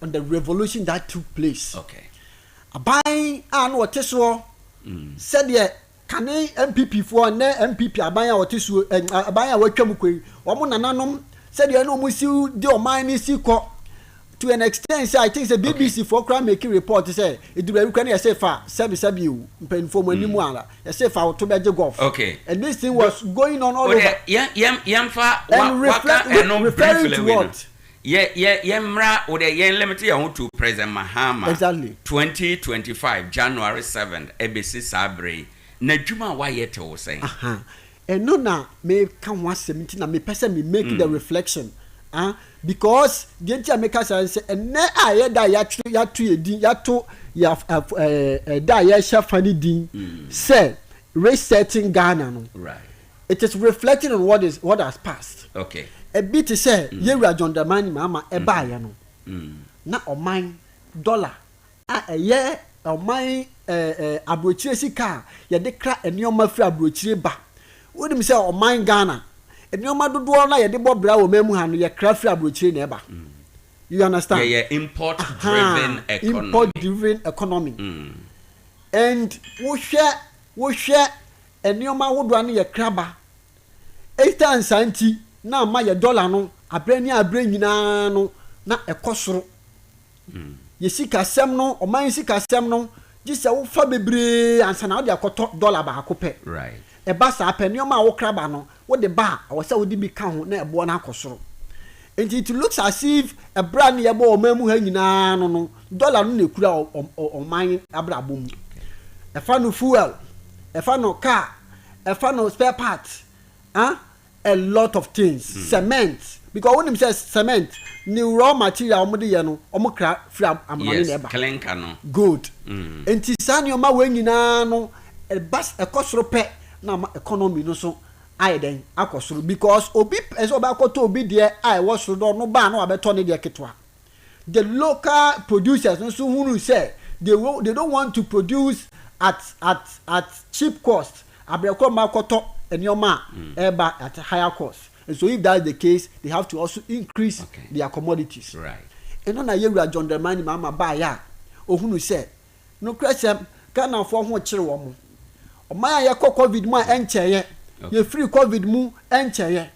on the revolution that took place. Okay. Aban a na ɔte soɔ sɛdeɛ kane NPP foɔ nnɛ NPP aban a ɔte soɔ ɛ aban a watwa mu kɔ yi wɔn nananom sɛdeɛ na wɔn si de ɔman no si kɔ to an extent sɛ I think sɛ BBC foɔ koraa make report sɛ eduru baabi koraa na yɛsɛ fa sɛbi sɛbi o mpanyinfoɔ mo anim ala yɛsɛ fa woto bɛgye golf. Okay. And this thing was going on all Wode over. yɛn yɛn yɛnfa wa And waka reflect ɛno referring briefly to wei no. what? Yɛ yɛ yɛmmra wode yɛn limit yɛn ho to President Mahama Exactly. 2025 January 7th ɛbɛsi saa bere yi n'adwuma a wayɛ te wo sɛn? Aha. Ɛno na meka ho asɛm nti na mepɛ sɛ me make the reflection ah because deɛ nti a meka saa ne sɛ ɛnɛ a ɛyɛ da a yɛatwerɛ yɛato yɛ din yɛato yɛ ɛɛ da a yɛhyɛ fa ne din sɛ resetting Ghana no Right. it is reflecting on what is what has passed. Okay. Ebi te sɛ yɛwura John Dramani Mahama ɛbaayɛ no na ɔman dollar a ɛyɛ ɔman ɛɛ ɛɛ aburokyire sika a yɛde kra nneɛma firi aburokyire ba. Wonim sɛ ɔman Ghana nneɛma dodoɔ no a yɛde bɔ bra wɔ man mu ha no yɛkra firi aburokyire na ɛba. You understand? Yɛyɛ import driven economy. Import driven economy. And wohwɛ wohwɛ nneɛma ahodoɔ a no yɛkra ba. Ɛsiane saa nti na ama yɛ dollar no aberɛ ne aberɛ nyinaa no na ɛkɔ soro. Yɛ sikasɛm no, ɔman sikasɛm no, gye sɛ wofa bebree ansa na wode akɔtɔ dollar baako pɛ. Right. Ɛba saa pɛ, nneɛma a wokra ba no, wode ba a, ɛwɔ sɛ wode bi ka ho na ɛboɔ no akɔ soro. Nti it looks as if ɛberɛ a ne yɛbɔ ɔman mu ha nyinaa no no, dollar no na ɛkura ɔman abrabɔ mu. Ɛfa no fuel, ɛfa no car, ɛfa no spare part, ah, a lot of things, cement, because wonim sɛ cement ne raw material a wɔde yɛ no, wɔn kra firi amanɔne Yes, na ɛba. clinker no. Good. Nti saa nneɛma wei nyinaa no, ɛba ɛkɔ soro pɛ na ama economy no so ayɛ dɛn akɔ soro because obi pɛ sɛ ɔbɛakɔtɔ obi deɛ a ɛwɔ soro na ɔno baa na wabɛtɔ ne deɛ ketewa. The local producers nso hunu sɛ they will, they don't want to produce at at at cheap cost abrɛkɔ ma akɔtɔ nneɛma a ɛba at higher cost and so if that's the case they have to also increase Okay. their commodities. Right. Ɛno na yɛwura John Dramani Mahama baeɛ a ohunu sɛ nokorɛ sɛm Ghanafoɔ ho kyere wɔn. Ɔman a yɛkɔ covid mu a ɛnkyɛeɛ, yɛfiri covid mu ɛnkyɛeɛ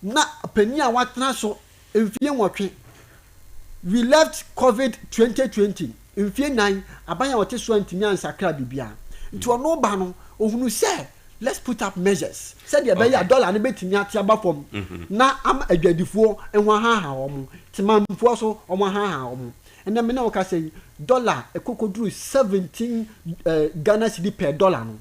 na panin a watena so mfie nwɔtwe we left covid 2020 mfie nan aban a ɔte so antumi ansakra biribiara nti ɔno ba no ohunu sɛ let's put up measures sɛdeɛ ɛbɛyɛ a dollar no bɛtumi ate aba fam na ama adwadifoɔ ho ahaha wɔn temamfoɔ so wɔn ahaha wɔn ɛnna mi na wɔka sɛ dollar ɛkɔkɔduru 17 eh, Ghana cedi per dollar no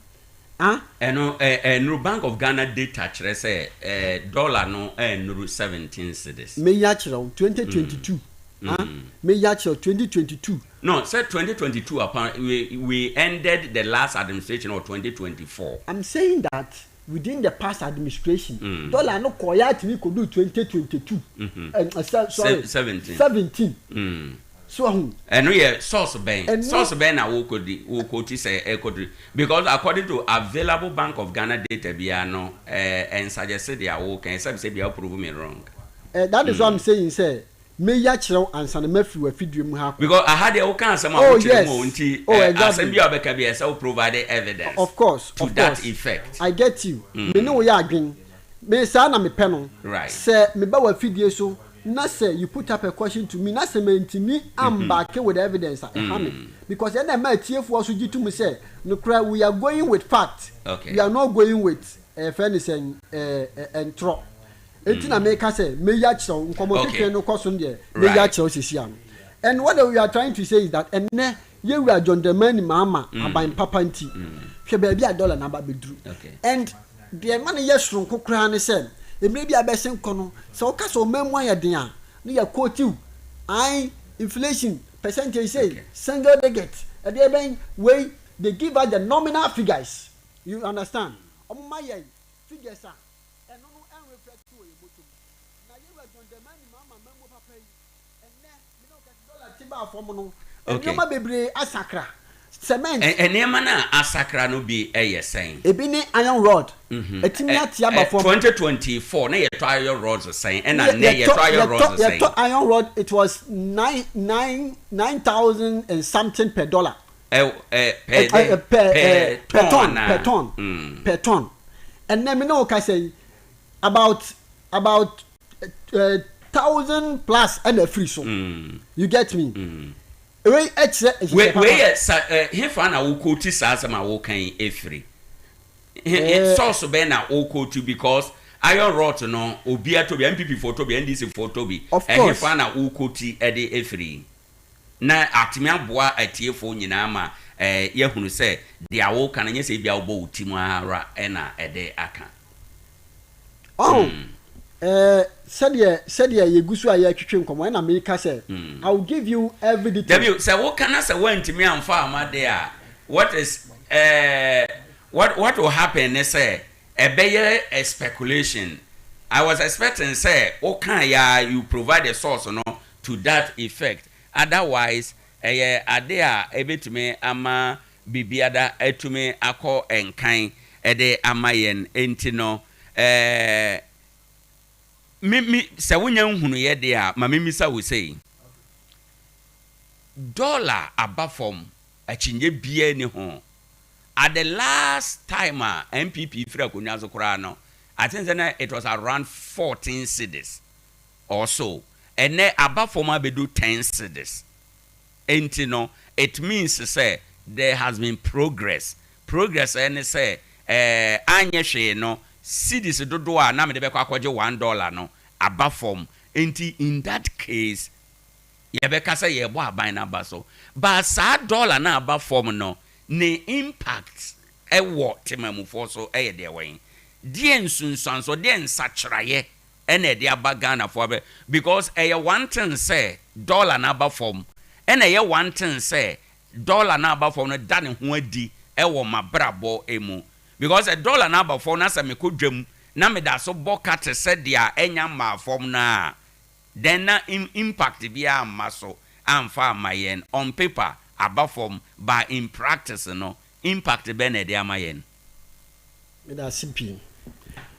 ah Ɛno ɛ ɛnuru Bank of Ghana data kyerɛ sɛ ɛ dollar no ɛnuru 17 cedis. meyi akyerɛ wo 2022 ah meyi akyerɛ wo 2022 No, sɛ 2022 upon we ended the last administration of 2024. I'm saying that within the past administration dollar no kɔɔ yɛ atumi kɔduru 2022 mm. Sorry 17. 17 so ahu Ɛno yɛ source bɛn? Ɛno- Source bɛn na wokɔdi wokɔti sɛ ɛkɔdi because according to available Bank of Ghana data biara no ɛɛ ɛnsagyɛse deɛ awoka ɛsɛ sɛ bia prove me wrong. That is what I'm saying sɛ meyi akyerɛ wo ansa na mafiri w'afidie mu ha akɔ. Because aha deɛ woka asɛm a Oh wokyerɛ yes mu o nti oh ɛ exactly asɛm bi a wobɛka bi ɛsɛ wo provide evidence of course to of that course effect. I get you me ne wo yɛ adwen me saa na mepɛ no Right. sɛ meba w'afidie so na sɛ you put up a question to me na sɛ mantumi ambacke with evidence a, ɛha me. Because ɛna ɛma atiefoɔ nso gye tom sɛ nokorɛ we are going with fact, we are not going with yɛfrɛ no sɛn, ɛɛ ntorɔ. Enti na meka sɛ mɛyi akyerɛ wo, nkɔmmɔ twetwe no kɔ so no deɛ mɛyi akyerɛ wo seesei ano. And what we are trying to say is that ɛnnɛ yɛn wura John Dramani Mahama aban papa nti, hwɛ baabi a dollar no aba abɛduru. And deɛ ɛma no yɛ soronko koraa ne sɛ, mmerɛ bi a abɛsen kɔ no, sɛ woka sɛ ɔman mu ayɛ den a, na yɛ quote wo, ae, inflation percentage sei, single digit, ɛdeɛ bɛn, wei, they give us the nominal figures, you understand, wɔma yɛn figures a ɛno no ɛnreflect wɔ yɛn bɔtɔ mu. Na yɛn wura John Dramani Mahama amammuo papa yi, ɛnnɛ, me ne wo kasa, dɔla ti baa fam no, nneɛma bebree asakra. Cement. Nneɛma no a asakra no bi yɛ sɛn? Ebi ne iron rod. Atumi ate aba fam. 2024 na yɛtɔ iron rods sɛn? Ɛna nnɛ yɛtɔ iron rods sɛn? Yɛtɔ iron rod, it was nine, nine, 9,000 and something per dollar. Ɛ ɛ per dɛn? Per per ton anaa? Per ton. Per ton. Ɛnnɛ me ne wo kasa yi, about about 1,000 plus ɛna afiri so. You get me? Wei kyerɛ nhyehyɛe papa. Wei yɛ sa ɛ hefa na wo quote saa asɛm a woka yi efiri? He he source bɛn na wo quote because iron rod no obiara tɔ bi, NPP foɔ tɔ bi, NDC foɔ tɔ bi. Of course. Ɛhefa na wo quote ɛde efiri? Na atumi aboa atiefoɔ nyinaa ma yɛahunu sɛ deɛ woka no nyɛ sɛ ebia wobɔ wo ti mu ara na ɛde aka. Ɔho, ɛɛ, sɛdeɛ, sɛdeɛ yɛgu so a yɛretwetwe nkɔmmɔ, ɛna meka sɛ, I will give you every detail. Dabi o, sɛ woka na sɛ woantumi amfa amma deɛ a, what is, ɛɛ, what, what will happen ne sɛ, ɛbɛyɛ a speculation. I was expecting sɛ wokaeɛ ara, you provide the source no to that effect, otherwise ɛyɛ ade a ɛbɛtumi ama biribiara atumi akɔ nkan de ama yɛn. Enti no, eh, me, me, sɛ wonya nhunuiɛ deɛ a, ma memmisa wo sei. Dɔla aba fam, akyinnye biara nni ho. At the last time a NPP firi akonnwa so koraa no, I think sɛ na it was around 14 cedis. Or so, ɛnnɛ aba fam abɛdu ten cedis. Enti no, it means sɛ there has been progress. Progress ne sɛ, ɛɛ, anyɛ hwee no, cedis dodoɔ a na mede bɛkɔ akɔgye one dollar no aba fam. Enti in that case, yɛbɛka sɛ yɛrebɔ aban no aba so. But saa dollar no a aba fam no, ne impact wɔ temamufoɔ so yɛ deɛ wɛn? Deɛn nsunsuansoɔ, deɛn nsakyeraeɛ ɛna ɛde aba Ghanafoɔ abɛ because ɛyɛ one thing sɛ dollar no aba fam ɛna ɛyɛ one thing sɛ dollar no aba fam no da ne ho adi ɛwɔ m'abrabɔ mu because sɛ dollar no aba fam na sɛ mekɔ dwam na meda so bɔ ka te sɛ deɛ ɛnya mmaa fam no a then na impact biara mma so amfa amma yɛn on paper aba fam but in practice no impact bɛn na ɛde ama yɛn. Meda ase pii.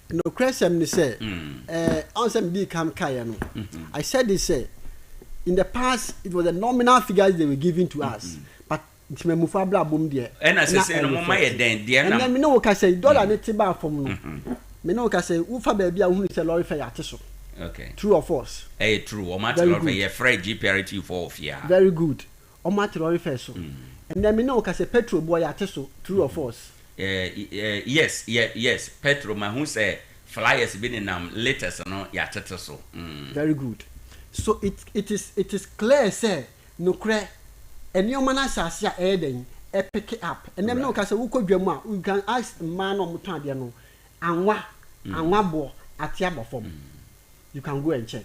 Nokorɛsɛm ne sɛ, eh, ɔn sɛ medii kan kaeɛ no, I said this sɛ, in the past it was the nominal figures they were giving to us, but ntemamufo abrabɔ mu deɛ, Ɛna na sesei no moma yɛ ɛreflect. dɛn? Deɛ nam. Ɛnnɛ me ne wo kasa yi, dɔla no te baa fam no, me ne wo kasa yi, wofa baabi a wohunu sɛ lɔre fare ate so. Okay. True or false? Ɛyɛ true, wɔn ate Very lɔre fare, good. yɛfrɛ GPRTU foɔ wɔ fie ha. Very good. Wɔn ate lɔre fare so. Ɛnnɛ me ne wo kasa yi, petrol boɔ yɛate so. True or false? Eh yes yɛ yes petro mahu sɛ flyers bi nenam litres no yɛatete so mm. Very good so it it is it is clear sɛ nokorɛ nneɛma no ahyɛ ase a ɛyɛ dɛn ɛpeke up ɛnɛ me ne wo ka sɛ wokɔ dwa mu a you can ask mmaa no a wɔtɔn adeɛ no anwa anwa boɔ ate aba fam You can go and check.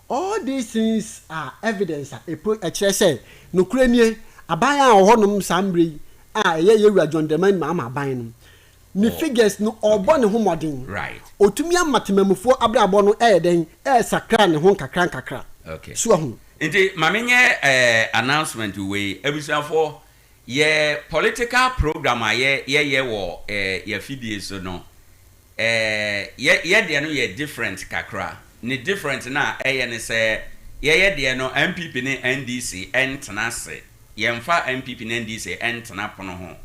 All these things are evidence a ɛpo ɛkyerɛ sɛ nokorɛ nie, aban a ɔwɔ hɔnom saa mmerɛ yi a ɛyɛ Yɛwura John Dramani Mahama aban no, ne figures no ɔrebɔ ne ho mmɔden. Ɔtumi ama temamufoɔ abrabɔ no ɛyɛ dɛn? Ɛresakra ne ho nkakra nkakra. So wahu? Nti ma menyɛ eh announcement wei, abusuafoɔ, yɛ political program a yɛ yɛyɛ wɔ eh yɛafidie so no, Eh yɛ yɛ deɛ no yɛ different kakra. Ne different no a ɛyɛ ne sɛ yɛyɛ deɛ no NPP ne NDC ntena ase. Yɛnfa NPP ne NDC ntena pono ho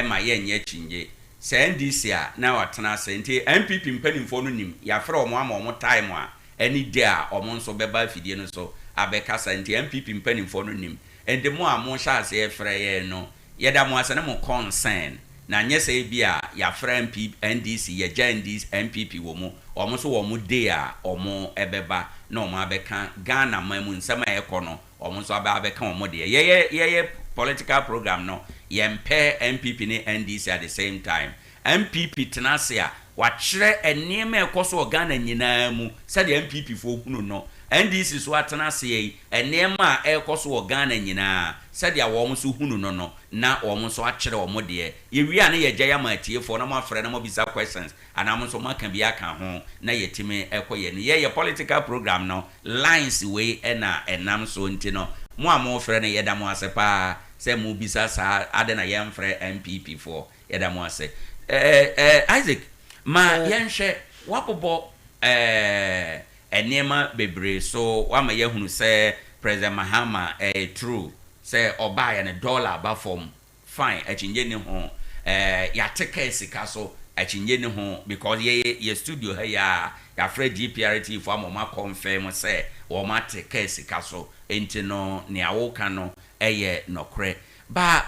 ma yɛnyɛ akyinnye. Sɛ NDC a na watena ase. Nti NPP mpanimfoɔ no nim, yɛafrɛ wɔn ama wɔn time a. Ɛne day a wɔn nso bɛba afidie no so abɛkasa. Nti NPP mpanimfoɔ no nim. Nti mo a mohyɛ aseɛ frɛ yɛn no, yɛda mo ase ne mo concern. Na nyɛ sɛ ebia yɛafrɛ MP, NDC, yɛgya NDC, NPP wɔ mu. Wɔn nso wɔn day a wɔn bɛba na wɔn abɛka Ghana man mu nsɛm a ɛrekɔ no, wɔn nso aba abɛka wɔn deɛ. Yɛyɛ, yɛyɛ political program no, yɛmpɛ NPP ne NDC at the same time. NPP tena ase a, wakyerɛ nneɛma a ɛkɔ so wɔ Ghana nyinaa mu sɛdeɛ NPP foɔ hunu no. NDC nso atena aseɛ yi, nneɛma a ɛrekɔ so wɔ Ghana nyinaa sɛdeɛ wɔn nso hunu no no, na wɔn nso akyerɛ wɔn deɛ. Yɛwie a na yɛagyae ama atiefoɔ na moafrɛ na moabisa questions anaa mo nso moaka bi aka ho na yɛatumi kɔ yɛn anim. Yɛyɛ political program no, lines wei na ɛnam soɔ nti no, mo a morefrɛ no yɛda mo ase pa ara sɛ mobisa saa, adɛn na yɛmfrɛ NPP foɔ. Yɛda mo ase. Eh, eh, Isaac, ma yɛnhwɛ, woabobɔ eh, nneɛma bebree so, woama yɛahunu sɛ President Mahama, ɛyɛ true sɛ ɔbaeɛ no dollar aba fam, fine, akyinnye nni ho. Eh, yɛate kaa sika so, akyinnye nni ho, because yɛyɛ yɛ studio ha yi ara, yɛafrɛ GPRT foɔ ama wɔn akɔnfɛm sɛ wɔate kaa sika so, enti no nea woka no ɛyɛ nɔkorɛ. Ba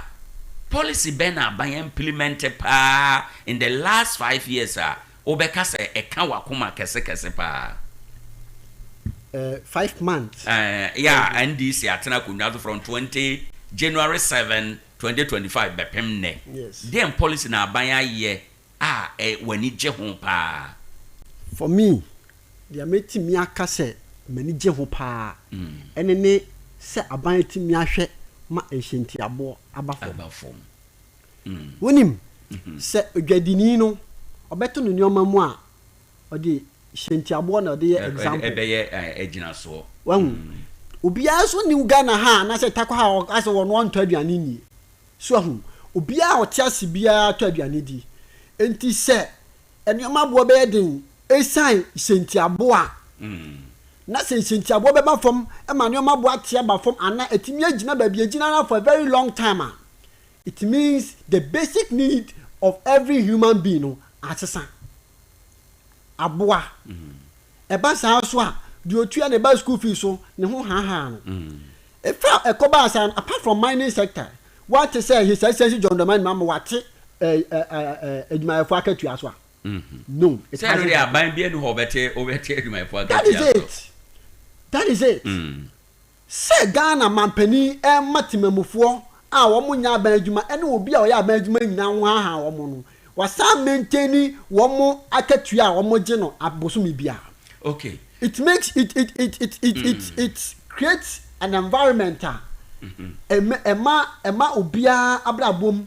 policy bɛn na aban implement paa in the last 5 years a wobɛka sɛ ɛka w'akoma kɛse kɛse paa? 5 months. Yeah, NDC atena akonnwa so from 20 January 7, 2025 bɛpem nnɛ. Deɛn policy na aban ayɛ a w'ani gye ho paa? For me, deɛ mɛtumi aka sɛ m'ani gye ho paa ɛne ne sɛ aban atumi ahwɛ ma nhyɛntiaboɔ aba fam. Aba fam. Wonim, sɛ odwadini no ɔbɛto ne nneɛma mu a, ɔde hyɛntiaboɔ na ɔde yɛ example. Ɛbɛyɛ agyinasoɔ. Wahu? Obiara nso nni Ghana ha anaasɛ Tarkwa ha a ɔka sɛ ɔno ɔntɔ aduane nnie. So ahu? Obiara a ɔte ase biara tɔ aduane di. Enti sɛ nneɛma boɔ bɛyɛ den esiane hyɛntiaboɔ a, na sɛ nhyɛntiaboɔ bɛba fam ma nneɛma boɔ ate aba fam anaa atumi agyina baabi a egyina no for a very long time a, it means the basic need of every human being no asesa. Aboa. Ɛba saa nso a, deɛ otua ne ba school fees so, ne ho haahaa no. Efa a ɛkɔbaa saa no, apart from mining sector, woate sɛ His Excellency John Dramani Mahama wate adwumayɛfoɔ akatua so a? No, it Sɛ ɛno hasn't deɛ happened. aban bi ani hɔ ɔbɛte ɔbɛte adwumayɛfoɔ That is akatua so. it. That is it. Sɛ Ghana manpanin rema temamufoɔ a wɔn nyɛ aban adwuma ne obi a ɔyɛ aban adwuma nyinaa ho haahaa wɔn no, wasan maintaini wɔn akatua a wɔgye no bosome biara. It makes it it it it it it it creates an environment a ɛma ɛma ɛma obiara abrabɔ mu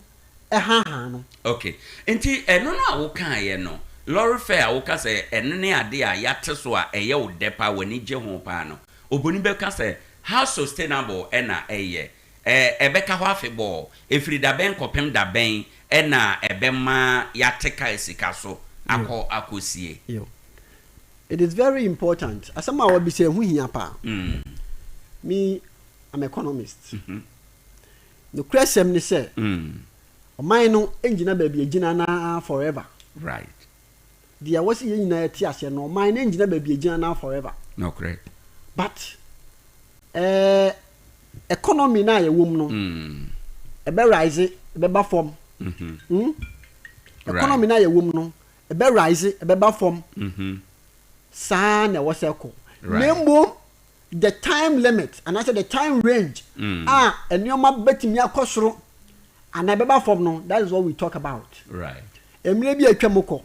haahaa no. Okay. Nti ɛno no a wokaeɛ no, lorry fare a woka sɛ ɛno ne adeɛ a yɛate so a ɛyɛ wo dɛ paa, w'ani gye ho paa no, Oboni bɛka sɛ, How sustainable na ɛyɛ? Ɛ, ɛbɛka hɔ afebɔɔ? Ɛfiri dabɛn kɔpem dabɛn na ɛbɛma yɛate kaa sika so akɔ akɔsie? Yo. It is very important. Asɛm a wabisa yi, ɛho hia paa. Me, I'm economist. Nokorɛsɛm ne sɛ, ɔman no ngyina baabi ɛgyina no ara forever. Right. Deɛ ɛwɔ sɛ yɛn nyinaa yɛte aseɛ no, ɔman no ngyina baabi ɛgyina no ara forever. Nokorɛ. But eh, economy no a yɛwɔ mu no, ɛbɛ rise, ɛbɛba fam. Mm? Economy no a yɛwɔ mu no, ɛbɛ rise, ɛbɛba fam. Saa na ɛwɔ sɛ ɛkɔ. Na mmom, the time limit anaasɛ the time range a nneɛma bɛtumi akɔ soro anaa ɛbɛba fam no, that is what we talk about. Mmerɛ bi a atwam kɔ,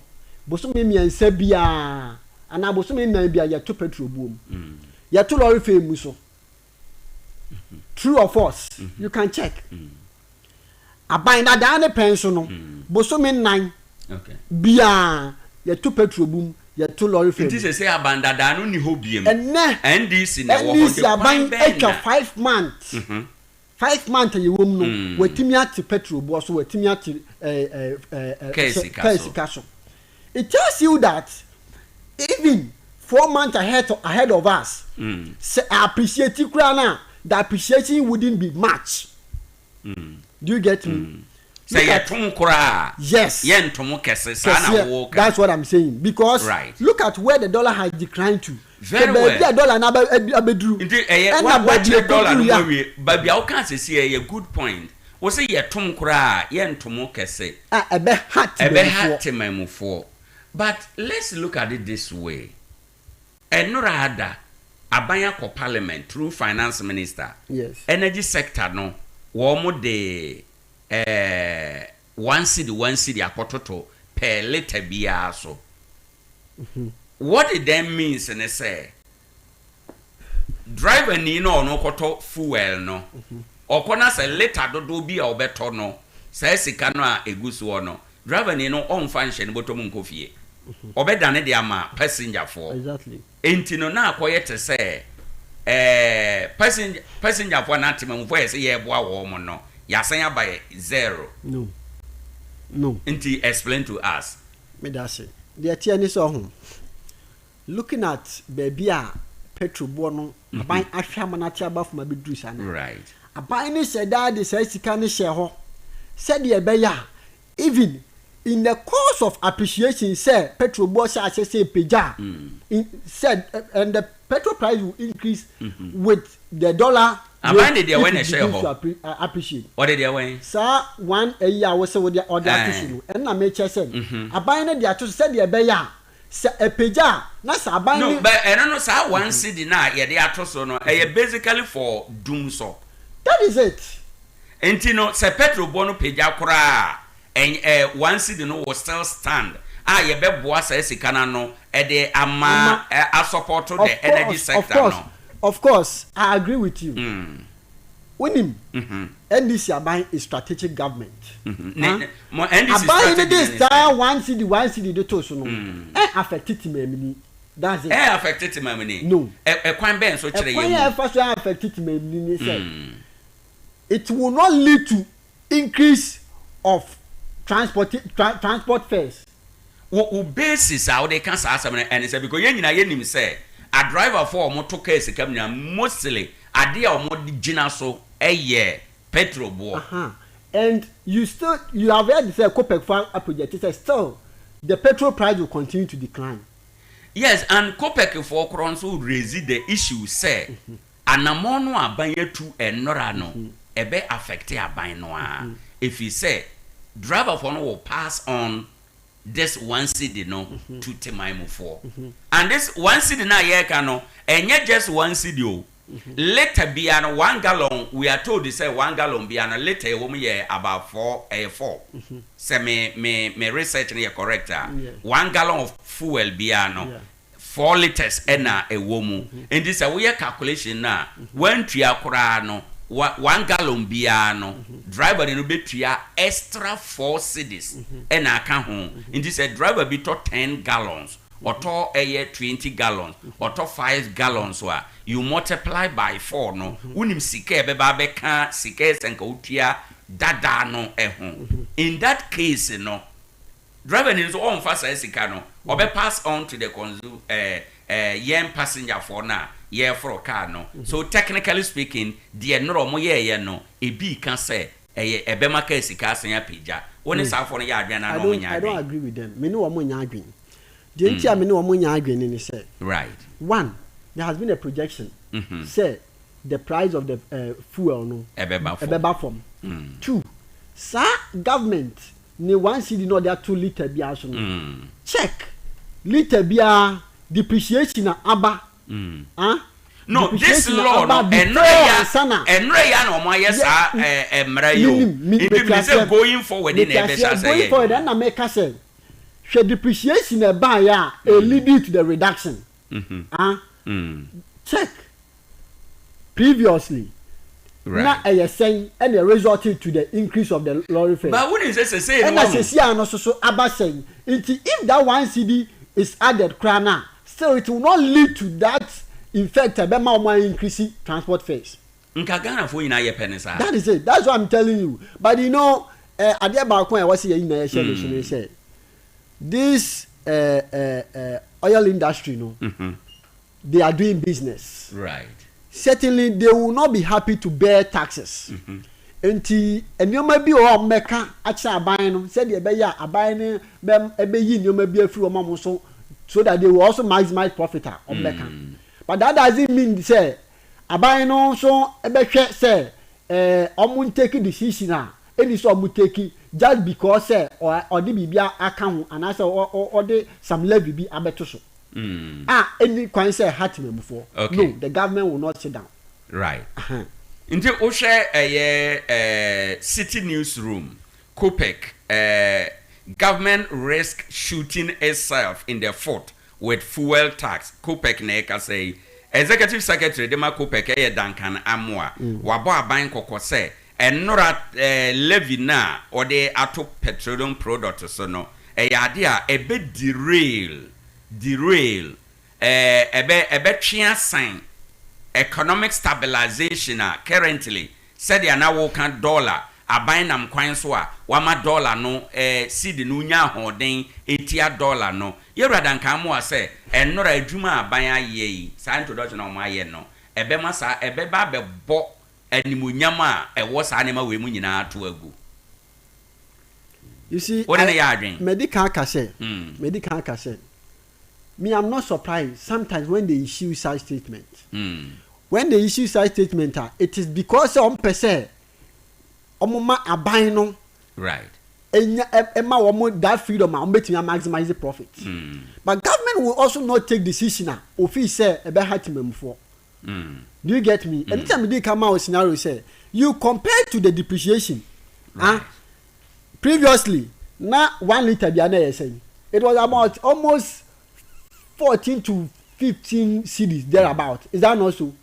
bosome mmiɛnsa biara anaa bosome nnan biara yɛto petrol buo mu. Yɛto lorry fare mu so. True or false? You can check. Aban dadaa ne pɛn so no, bosome nnan biara yɛto petrol bu mu, yɛto lorry fare Nti mu. sɛsɛ aban dadaa no nni hɔ biem. Ɛnnɛ, NDC na ɛwɔ hɔ NDC nti kwan aban bɛn atwa na. 5 months. 5 months a yɛwɔ mu no, watumi ate petrol boɔ so, watumi ate Kaa sika kaa so. sika so. It tells you that even 4 months ahead of us, sɛ appreciate koraa no a, the appreciation wouldn't be much. Do you get me? Sɛ yɛtom koraa a, Yes. yɛntom kɛse, saa na Kɛseɛ, woka. that's what I'm saying because Right. look at where the dollar has declined to. Very Hwɛ baabi well. a dollar no aba adu abɛduru. Nti ɛyɛ Ɛna wa baabi a wakyerɛ dollar no ɛkɔduru mu yɛ a. awie, baabi a wokaa sɛsi ɛyɛ good point. Wo se yɛtom koraa a, yɛntom kɛse. A ɛbɛha Ɛbɛha temanmufoɔ. temanmufoɔ. But let's look at it this way, Ɛnora ada, aban akɔ parliament through finance minister, Yes. energy sector no wɔn de eh, one cedi one cedi akɔtoto per litre biara so. What it then means ne sɛ, driver ni no a ɔno kɔtɔ fuel no, ɔkɔ na sɛ litre dodoɔ bi a ɔbɛtɔ no, saa sika no a ɛgu soɔ no, driver ni no ɔmfa nhyɛ ne bɔtɔ mu nkɔ fie. Ɔbɛdane de ama passenger foɔ. Exactly. Enti no na akɔyɛ te sɛ ɛɛ passenger passenger foɔ anaa temamufoɔ a yɛsɛ yɛreboa wɔn no, yɛasan aba yɛ zero. No. No. Nti explain to us. Meda ase. Deɛ ɛteɛ ne sɛ ɔho, looking at baabi a petrol boɔ no aban ahwɛ ama no ate aba fam abɛduru saa no, Right. aban no hyɛ daa de saa sika no hyɛɛ hɔ sɛdeɛ ɛbɛyɛ a even in the course of appreciation sɛ petrol boɔ hyɛ aseɛ sɛ ɛpagya a, in, sɛ and the petrol price will increase with the dollar Aban rate de deɛ if wɛn na it ɛhyɛɛ begins hɔ? to appre, uh, appreciate. Ɔde deɛ wɛn? Saa one ayi a wose wode ɔde ato so Ɛɛ. no, ɛno na mekyerɛ sɛ aban no de ato so sɛdeɛ ɛbɛyɛ a sɛ ɛpagya a na sɛ aban No, no. but ɛno no saa one cedi no a yɛde ato so no, ɛyɛ basically for dumsɔ. That is it. Nti no sɛ petrol boɔ no pagya koraa a, ɛny ɛ one cedi no will still stand a yɛbɛboa saa sika no ano de ama Ama. ɛ asɔpɔto Of the energy course, of sector course, no. of course, I agree with you. Wonim, NDC aban is strategic government. Ne Huh? ne mo NDC Aban no strategy de no ne saa sɛn? one cedi one cedi de too so no, ɛn affect temamuni. That's it. Ɛn affect temamuni? No. Ɛ ɛkwan bɛn so kyerɛ yɛn Ɛkwan mu? a ɛfa so ɛn affect temamuni ne sɛ, it will not lead to increase of transport tra transport fares. Wo wo basis a wode ka saa asɛm no ɛne sɛ because yɛn nyinaa yɛnim sɛ adriverfoɔ a wɔto kaa sika mu nyinaa mostly adeɛ a wɔde gyina so yɛ petrol boɔ. Aha and you still you have heard sɛ copec foɔ a project sɛ still the petrol price will continue to decline. Yes and copec foɔ korɔ nso raise the issue sɛ Anamɔn no a aban atu nnora no ɛbɛ affect aban no ara ɛfiri sɛ driverfoɔ no will pass on this one cedi no to temanmufoɔ and this one cedi no a yɛreka no ɛnyɛ just one cedi o, litre biara no one gallon we are told sɛ one gallon biara no litre ɛwɔ mu yɛ about four ɛyɛ four sɛ me me me research no yɛ correct a one gallon of fuel biara no 4 litres na ɛwɔ mu. Nti sɛ woyɛ calculation no a, woantua koraa no, one gallon biara no, driver no bɛtua extra 4 cedis na aka ho. Nti sɛ driver bi tɔ 10 gallons, ɔtɔ ɛyɛ 20 gallons, ɔtɔ 5 gallons a, you multiply by 4 no, wonim sika a ɛbɛba abɛka sika a ɛsɛ nka wotua dada no ho. In that case no, Driver ni nso ɔnfa saa sika no, ɔbɛ pass on to the consu eh eh yɛn passenger foɔ no a yɛreforo car no. So technically speaking, deɛ nnora ɔmo yɛɛyɛ no, ebi reka sɛ ɛyɛ ɛbɛma car sika asan apagya. Wo ne saa foɔ no yɛ adwene anaa I na ɔmo don't nyɛ I don't adwene? agree with them. Me ne wɔn nyɛ adwene. Deɛ nti a me ne wɔn nyɛ adwene ne sɛ, Right. one, there has been a projection sɛ the price of the eh, fuel no Ɛbɛba fam. ɛbɛba fam. Two, saa government Ne one cedi na ɔde ato litre biara so no, check litre biara depreciation a aba ah No, this depreciation a law aba no, before ɛnora ya, ansa na ɛnora ya na wɔn ayɛ yɛ saa ɛɛ mmara yi o. menim me Nti mete mi sɛ aseɛ going forward na mete ɛbɛhyɛ aseɛ asɛ going yɛ forward adwuma. ɛna meka sɛ hwɛ depreciation a ɛbaeɛ a ɛ leading to the reduction ah check Previously, na ɛyɛ sɛn ɛna ɛ resulted to the increase of the lorry fare? But wonim sɛ sesei no Ɛna wahu. sesei ara no nso so aba sɛn? Nti if that one cedi is added koraa no a, still it will not lead to that effect a ɛbɛma wɔn a increase transport fares. Nka Ghanafoɔ nyinaa yɛpɛ no saa. That is it, that's what I'm telling you. But you know, eh, adeɛ baako a ɛwɔ sɛ yɛn nyinaa yɛhyɛ no so ne sɛ, this eh, eh, eh, oil industry no, they are doing business. Right. Certainly they will not be happy to bear taxes. Enti nneɛma bi wɔ hɔ a wɔbɛka akyerɛ aban no sɛdeɛ ɛbɛyɛ a aban no bɛ bɛyi nneɛma bi afiri hɔ ma wɔn nso so that they will also maximize profit a wɔbɛka. But that doesn't mean sɛ aban no nso bɛhwɛ sɛ ɛɛ wɔn ntake decision a ɛnni sɛ wɔn take just because sɛ ɔde biribi aka ho anaasɛ ɔde some levy bi abɛto so a ɛnni kwan sɛ ɛha temamufoɔ. No, the government will not sit down. Right. Nti wohwɛ ɛyɛ eh, Citi News Room, Copec, eh, Government risk shooting itself in the foot with fuel tax, Copec na ɛkasa yi. Executive Secretary de ma Copec ɛyɛ Duncan Amoah. Wabɔ aban kɔkɔ sɛ ɛnora eh, levy no a wɔde ato petroleum product so no, ɛyɛ ade a ɛbɛ derail, derail ɛbɛ ɛbɛtwe asan economic stabilization a currently sɛdeɛ na woka dollar aban nam kwan so a wama dollar no ɛɛ cedi no nya ahoɔden ɛtia dollar no. Yɛwura Duncan Amoah sɛ ɛnora adwuma a aban ayɛ yi saa introduction a wɔn ayɛ no ɛbɛma saa ɛbɛba abɛbɔ animuonyam a ɛwɔ saa nneɛma wei mu nyinaa ato agu. You see, Wo ne no I, yɛ adwen? madi kan aka sɛ, madi kan aka sɛ, Me I'm not surprised sometimes when they issue such statement. When they issue such statement a, it is because sɛ wɔn pɛ sɛ wɔn ma aban no Right. enya ɛma wɔn that freedom a wɔn betumi a maximize profit. But government will also not take decision a ofi sɛ ɛbɛha temamufoɔ. Do you get me? Ɛno ti a mi di kan ma o scenario sɛ you compare to the depreciation. Ah, Previously na one litre bia na ɛyɛ sɛn? It was about almost 14 to 15 cedis there about. Is that not so?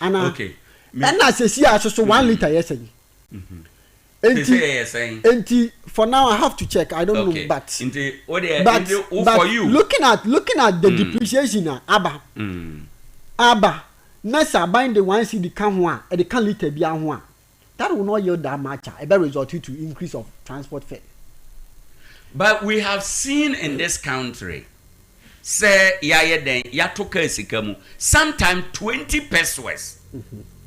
Ana? Okay. Ɛna sɛsi a soso one litre yɛ sɛn? Enti, enti for now I have to check. I don't okay. know, but nti, o de, but, nti, o, but for you. looking at looking at the depreciation a aba aba na sɛ aban de one cedi ka ho a ɛde ka litre bi ho a That will not yield that much a ɛbɛ result to increase of transport fare. But we have seen in this country sɛ yɛayɛ dɛn yɛato car sika mu sometimes 20 pesewas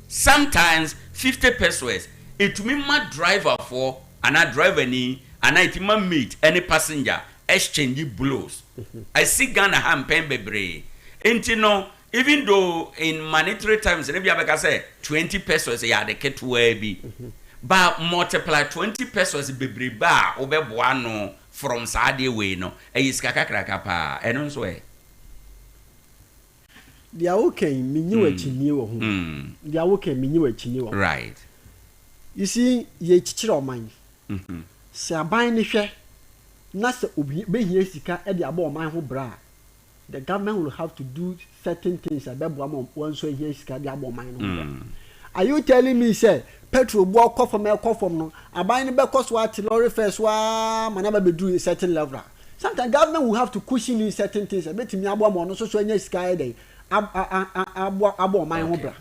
sometimes 50 pesewas ɛtumi ma driver foɔ anaa driver ni anaa ɛtumi ma mate ɛne passenger exchange blows ɛsi Ghana ha mpɛn bebree nti no Even though in monetary terms no ebia bɛka sɛ 20 pesos yɛ ade ketewaa bi, but multiply 20 pesos bebrebe a wobɛboa ano from saa adeɛ wei no, ɛyɛ sika kakraka paa. Ɛno nso ɛ? Deɛ woka yi, menye wo akyinnye wɔ ho. Deɛ woka yi, menye wo akyinnye wɔ ho. Right. You see, yɛrekyekyere ɔman. Sɛ aban no hwɛ na sɛ obi bɛhia sika de abɔ ɔman ho bra a, The government will have to do certain things a ɛbɛboa ma wɔn nso ahia sika de abɔ ɔman no ho bra. Are you telling me sɛ petrol boɔ kɔ fam ɛkɔ fam no, aban no bɛkɔ so ate lorry fare so ara ma no aba bɛduru a certain level a? Sometimes government will have to cushion in certain things a ɛbɛtumi aboa ma ɔno nso so anya sika ayɛ dɛn aboa abɔ ɔman ho bra.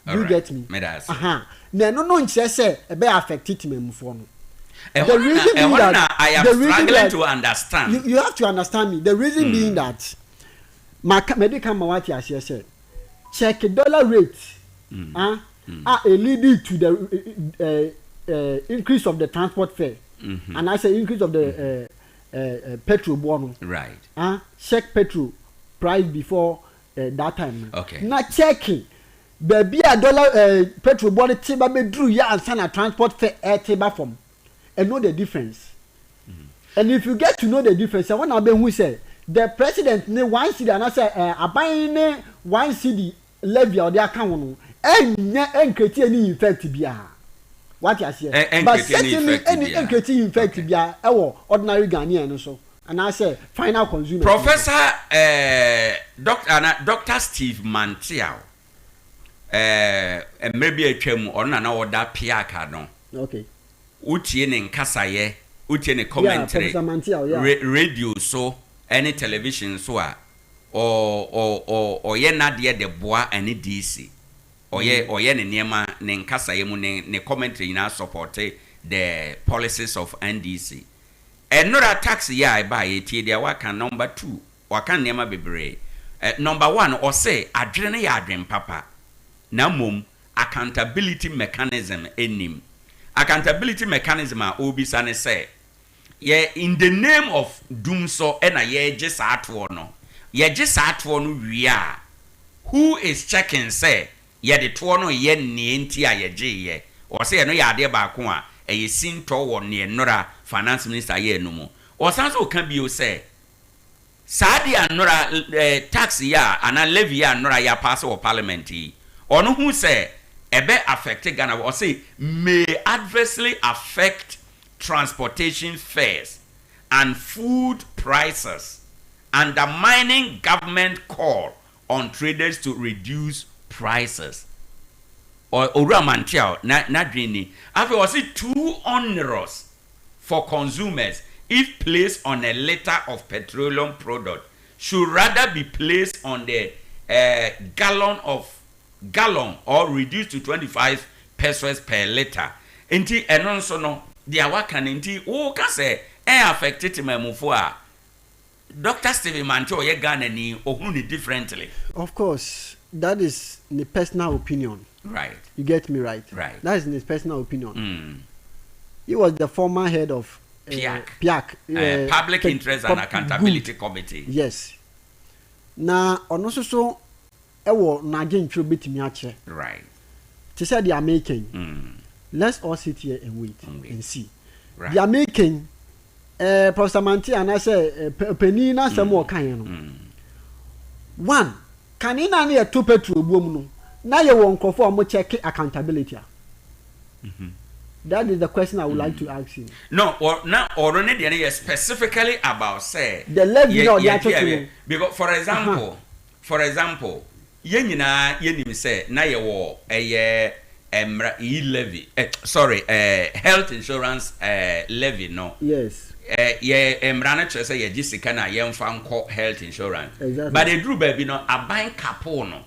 Do you get me? Meda ase. Aha. Na ɛno no nkyerɛ sɛ ɛbɛyɛ affect temamufoɔ no. Ɛhɔ The no na reason being ɛhɔ no that na I am the reason struggling that to understand. you you have to understand me. The reason being that maka madi kan ma wate aseɛ sɛ check dollar rate ah a e lead to the uh, uh, increase of the transport fare anaasɛ increase of the uh, uh, uh, petrol boɔ no Right. ah check petrol price before eh, that time no Okay. na checking baabi a dollar eh, petrol boɔ no te ba bɛduru yɛ ansa na transport fare ɛte ba fam and know the difference and if you get to know the difference ɛhɔ na wobɛhu sɛ the president ne one cedi anaasɛ eh, aban ne one cedi levy a ɔde aka ho no ɛnyɛ ɛnkreti any effect biara wate aseɛ Ɛ- but ɛncreate any certainly effect ɛni biara. ɛnkreti effect biara ɛwɔ ordinary Ghanaian no so anaasɛ final consumer no so. Professor eh, Doctor ana Doctor Steve Manteaw eh, mmerɛ bi a atwa mu ɔno na na ɔda PIAC ano. Okay. Wotie ne nkasayɛ, wotie ne Yeah, commentary Professor Manteaw, yeah. re, radio so ne television so a, ɔ, ɔ, ɔ, ɔyɛ n'adeɛ de boa ɛne DC. Ɔyɛ, ɔyɛ ne nneɛma, ne nkasayɛ mu, ne, ne commentary nyinaa supporte the policies of NDC. Ɛnora tax yi a ɛbaeɛ tie deɛ waka number two waka nneɛma bebree number one ɔse adwene no yɛ adwen papa na mmom accountability mechanism nnim. Accountability mechanism a ɔrebisa ne sɛ, yɛ in the name of dumsɔ na yɛregye saa toɔ no, yɛgye saa toɔ no wie a, who is checking sɛ yɛde toɔ no reyɛ neɛ nti a yɛgyeeɛ? Ɔse ɛno yɛ adeɛ baako a ɛyɛ sintɔ wɔ neɛ nnora Finance Minister yɛɛ no mu. Ɔsan nso reka bio sɛ, Saa adeɛ a nnora eh, tax yi a anaa levy yi a nnora yɛapaase wɔ parliament yi, ɔno hu sɛ ɛbɛ affect Ghana, ɔse may adversely affect transportation fares and food prices, undermining government call on traders to reduce prices. Ɔ, Owura Manteaw, na, n'adwene ni. Afei ɔse too onerous for consumers if placed on a litre of petroleum product should rather be placed on the uh, gallon of gallon or reduced to 25 pesos per litre. Nti ɛno nso no, deɛ waka no nti woka sɛ ɛn affect temammufoɔ a, Doctor Stephen Mante ɔyɛ Ghanani ɔhunu no differently. Of course that is ne personal opinion. Right. You get me right? Right. That is his personal opinion. Mm. He was the former head of uh, PIAC. PIAC. Public Interest and Accountability Good. Committee. Yes. Na ɔno nso so ɛwɔ n'adwentwerɛ bɛtumi akyerɛ. Right. Te sɛ deɛ meka yi. Let's all sit here and wait and see. Right. Deɛ meka yi, eh, Professor Mante anaasɛ eh, panin n'asɛm a ɔkaeɛ no. One, kane na ne yɛto petrol buom no, na yɛwɔ nkurɔfoɔ a wɔn check accountability a. That is the question I would like to ask him. No, or, na ɔno ne deɛ no yɛ specifically about sɛ. The levy na ɔde atoto no. Because for example, For example, yɛn nyinaa yɛnim sɛ na yɛwɔ ɛyɛ mmra E-levy, eh, sorry, eh, health insurance eh, levy no. Yes. Eh, yɛ mmra no kyerɛ sɛ yɛgye sika no a yɛmfa nkɔ health insurance. Exactly. But ɛduru baabi no, aban kapoo no.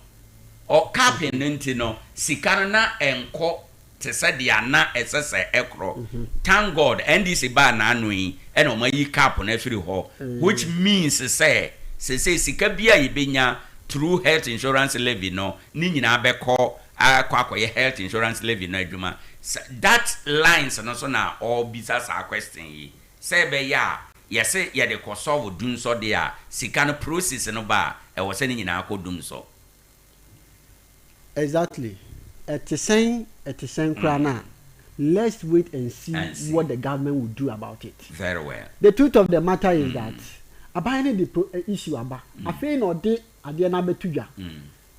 Ɔ capping no nti no, sika no na ɛnkɔ te sɛ deɛ na ɛsɛ sɛ ɛkorɔ. Thank God NDC baa n'ano yi ɛna wɔn ayi cap no afiri hɔ which means sɛ sesei sika bi a yɛbɛnya through health insurance levy no ne nyinaa bɛkɔ akɔ akɔyɛ health insurance levy no adwuma. That lines no so na ɔrebisa saa question yi sɛ ɛbɛyɛ a yɛse yɛde kɔ solve dumsɔ deɛ a sika no proceeds no ba a ɛwɔ sɛ ne nyinaa kɔ dumsɔ. Exactly ɛte sɛn ɛte sɛn koraa no a let's wait and see And see. what the government will do about it. Very well. The truth of the matter is that aban no de pro issue aba afei na ɔde adeɛ no abɛto dwa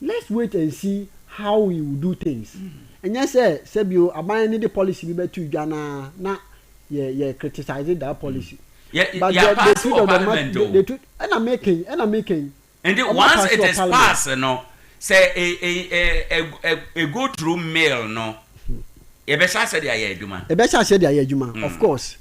let's wait and see how he will do things ɛnyɛ sɛ sɛbio aban no de policy bi bɛto dwa no ara na yɛ yɛ criticize that policy Yɛ but yɛ the the pass truth wɔ of the matter parliament the, o. the truth ɛna meka yi ɛna meka yi Nti Ɔmo once pass it wɔ is parliament. pass no, sɛ e e e e e go through mail no, yɛbɛhyɛ aseɛ de ayɛ adwuma. Yɛbɛhyɛ aseɛ de ayɛ adwuma, of course.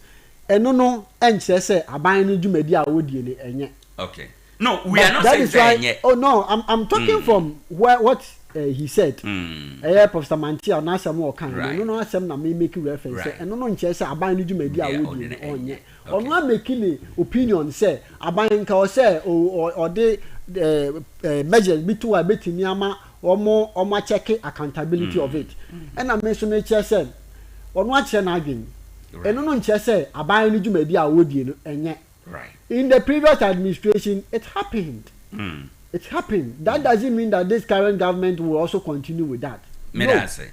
Ɛno no ɛnkyerɛ sɛ aban no dwumadi a wɔdie no ɛnyɛ. Okay. No, we are But not that saying is sɛ why, ɛnyɛ. oh no, I'm, I'm talking from where, what uh, he said. Ɛyɛ Professor Mantia n'asɛm a ɔkaeɛ no, Right. ɛno no asɛm na me make reference sɛ Right. ɛno no nkyerɛ sɛ aban no dwumadi a Deɛ wɔdie ɔde no no ɔnyɛ. ɛnyɛ. Ɔno a make ne opinion sɛ aban nka ɔsɛ ɔde measures bi to hɔ a ɛbɛtumi ama wɔn wɔn akyɛke accountability of it. Ɛna me nso mekyerɛ sɛ ɔno akyerɛ n'adwene. Ɛno no nkyerɛ sɛ aban no dwumadi a wɔdie no ɛnyɛ. In the previous administration it happened. It happened. That doesn't mean that this current government will also continue with that. No. Meda ase.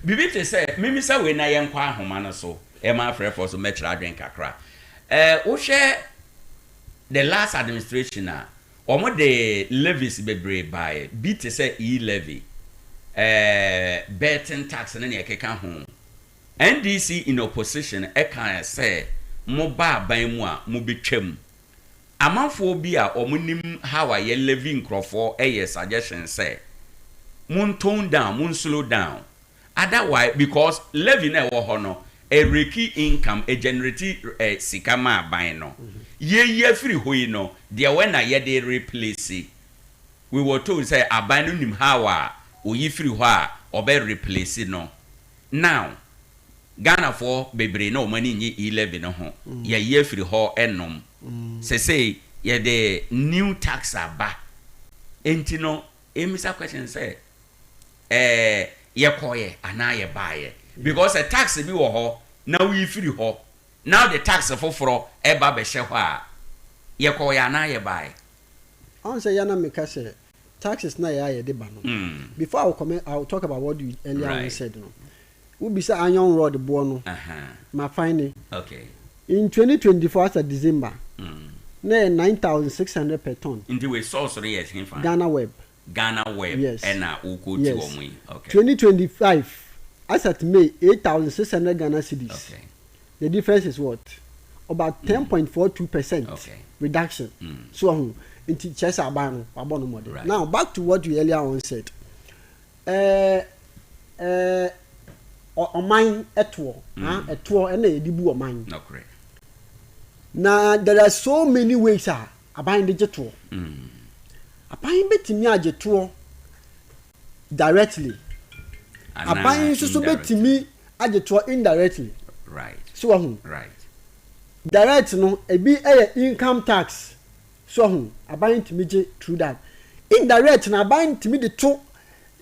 Biribi te sɛ, memmisa wei na yɛnkɔ ahoma no so. Ɛma afrɛfoɔ nso mɛkyerɛ adwene kakra. Eh, wohwɛ the last administration a, wɔn de levies bebree baeɛ, bi te sɛ E-levy, eh, betting tax ne nea ɛkeka ho. NDC in opposition ɛkaeɛ sɛ mo ba aban mu a mobɛtwam. Amanfoɔ bi a wɔn nim how a yɛ levy nkorɔfoɔ yɛ suggestion sɛ mon tone down, mon slow down. Otherwise because levy no a ɛwɔ hɔ no ɛreki income, ɛgenerate sika ma aban no. Yɛyi afiri hɔ yi no, deɛ wɛn na yɛde replace? We were told sɛ aban no nim how a ɔyi firi hɔ a ɔbɛ replace no. Now, Ghanafoɔ bebree na wɔn ani nnye E-levy no ho, yɛayi afiri hɔ nom. Sesei yɛde new tax aba, enti no yɛmmisa question sɛ, Ɛɛ yɛkɔeɛ anaa yɛbaeɛ? Because sɛ tax bi wɔ hɔ na woyi firi hɔ na wode tax foforɔ ba bɛhyɛ hɔ a, yɛkɔeɛ anaa yɛbaeɛ? Ɔn sɛ yɛ na meka sɛ taxes na yɛ a yɛde ba no. Before I will comment, I will talk about what you earlier on said no. Wo bisa iron rod boɔ no, ma find it. Okay. In 2024 as at December, na yɛ 9,600 per ton. Nti wei source no yɛ hefa? Ghana Web. Ghana Web Yes. ɛna wo quote Yes. wɔn yi. Okay. 2025 as at May 8,600 Ghana cedis. Okay. The difference is what? About 10.42% Okay. reduction. So ɔho nti kyerɛ sɛ aban no wabɔ no mmɔden. Right. Now back to what you earlier on said. Ɛɛ ɛɛ ɔ- ɔman ɛtoɔ ah, ɛtoɔ ɛna yɛde bu ɔman. Nokorɛ. Na there are so many ways a aban de gye toɔ. Aban bɛtumi agye toɔ directly. Anaa Aban nso so indirectly. bɛtumi agye toɔ indirectly. Right. So wahu. Right. Direct no ebi yɛ income tax. So wahu. Aban tumi gye through that. Indirect no aban tumi de to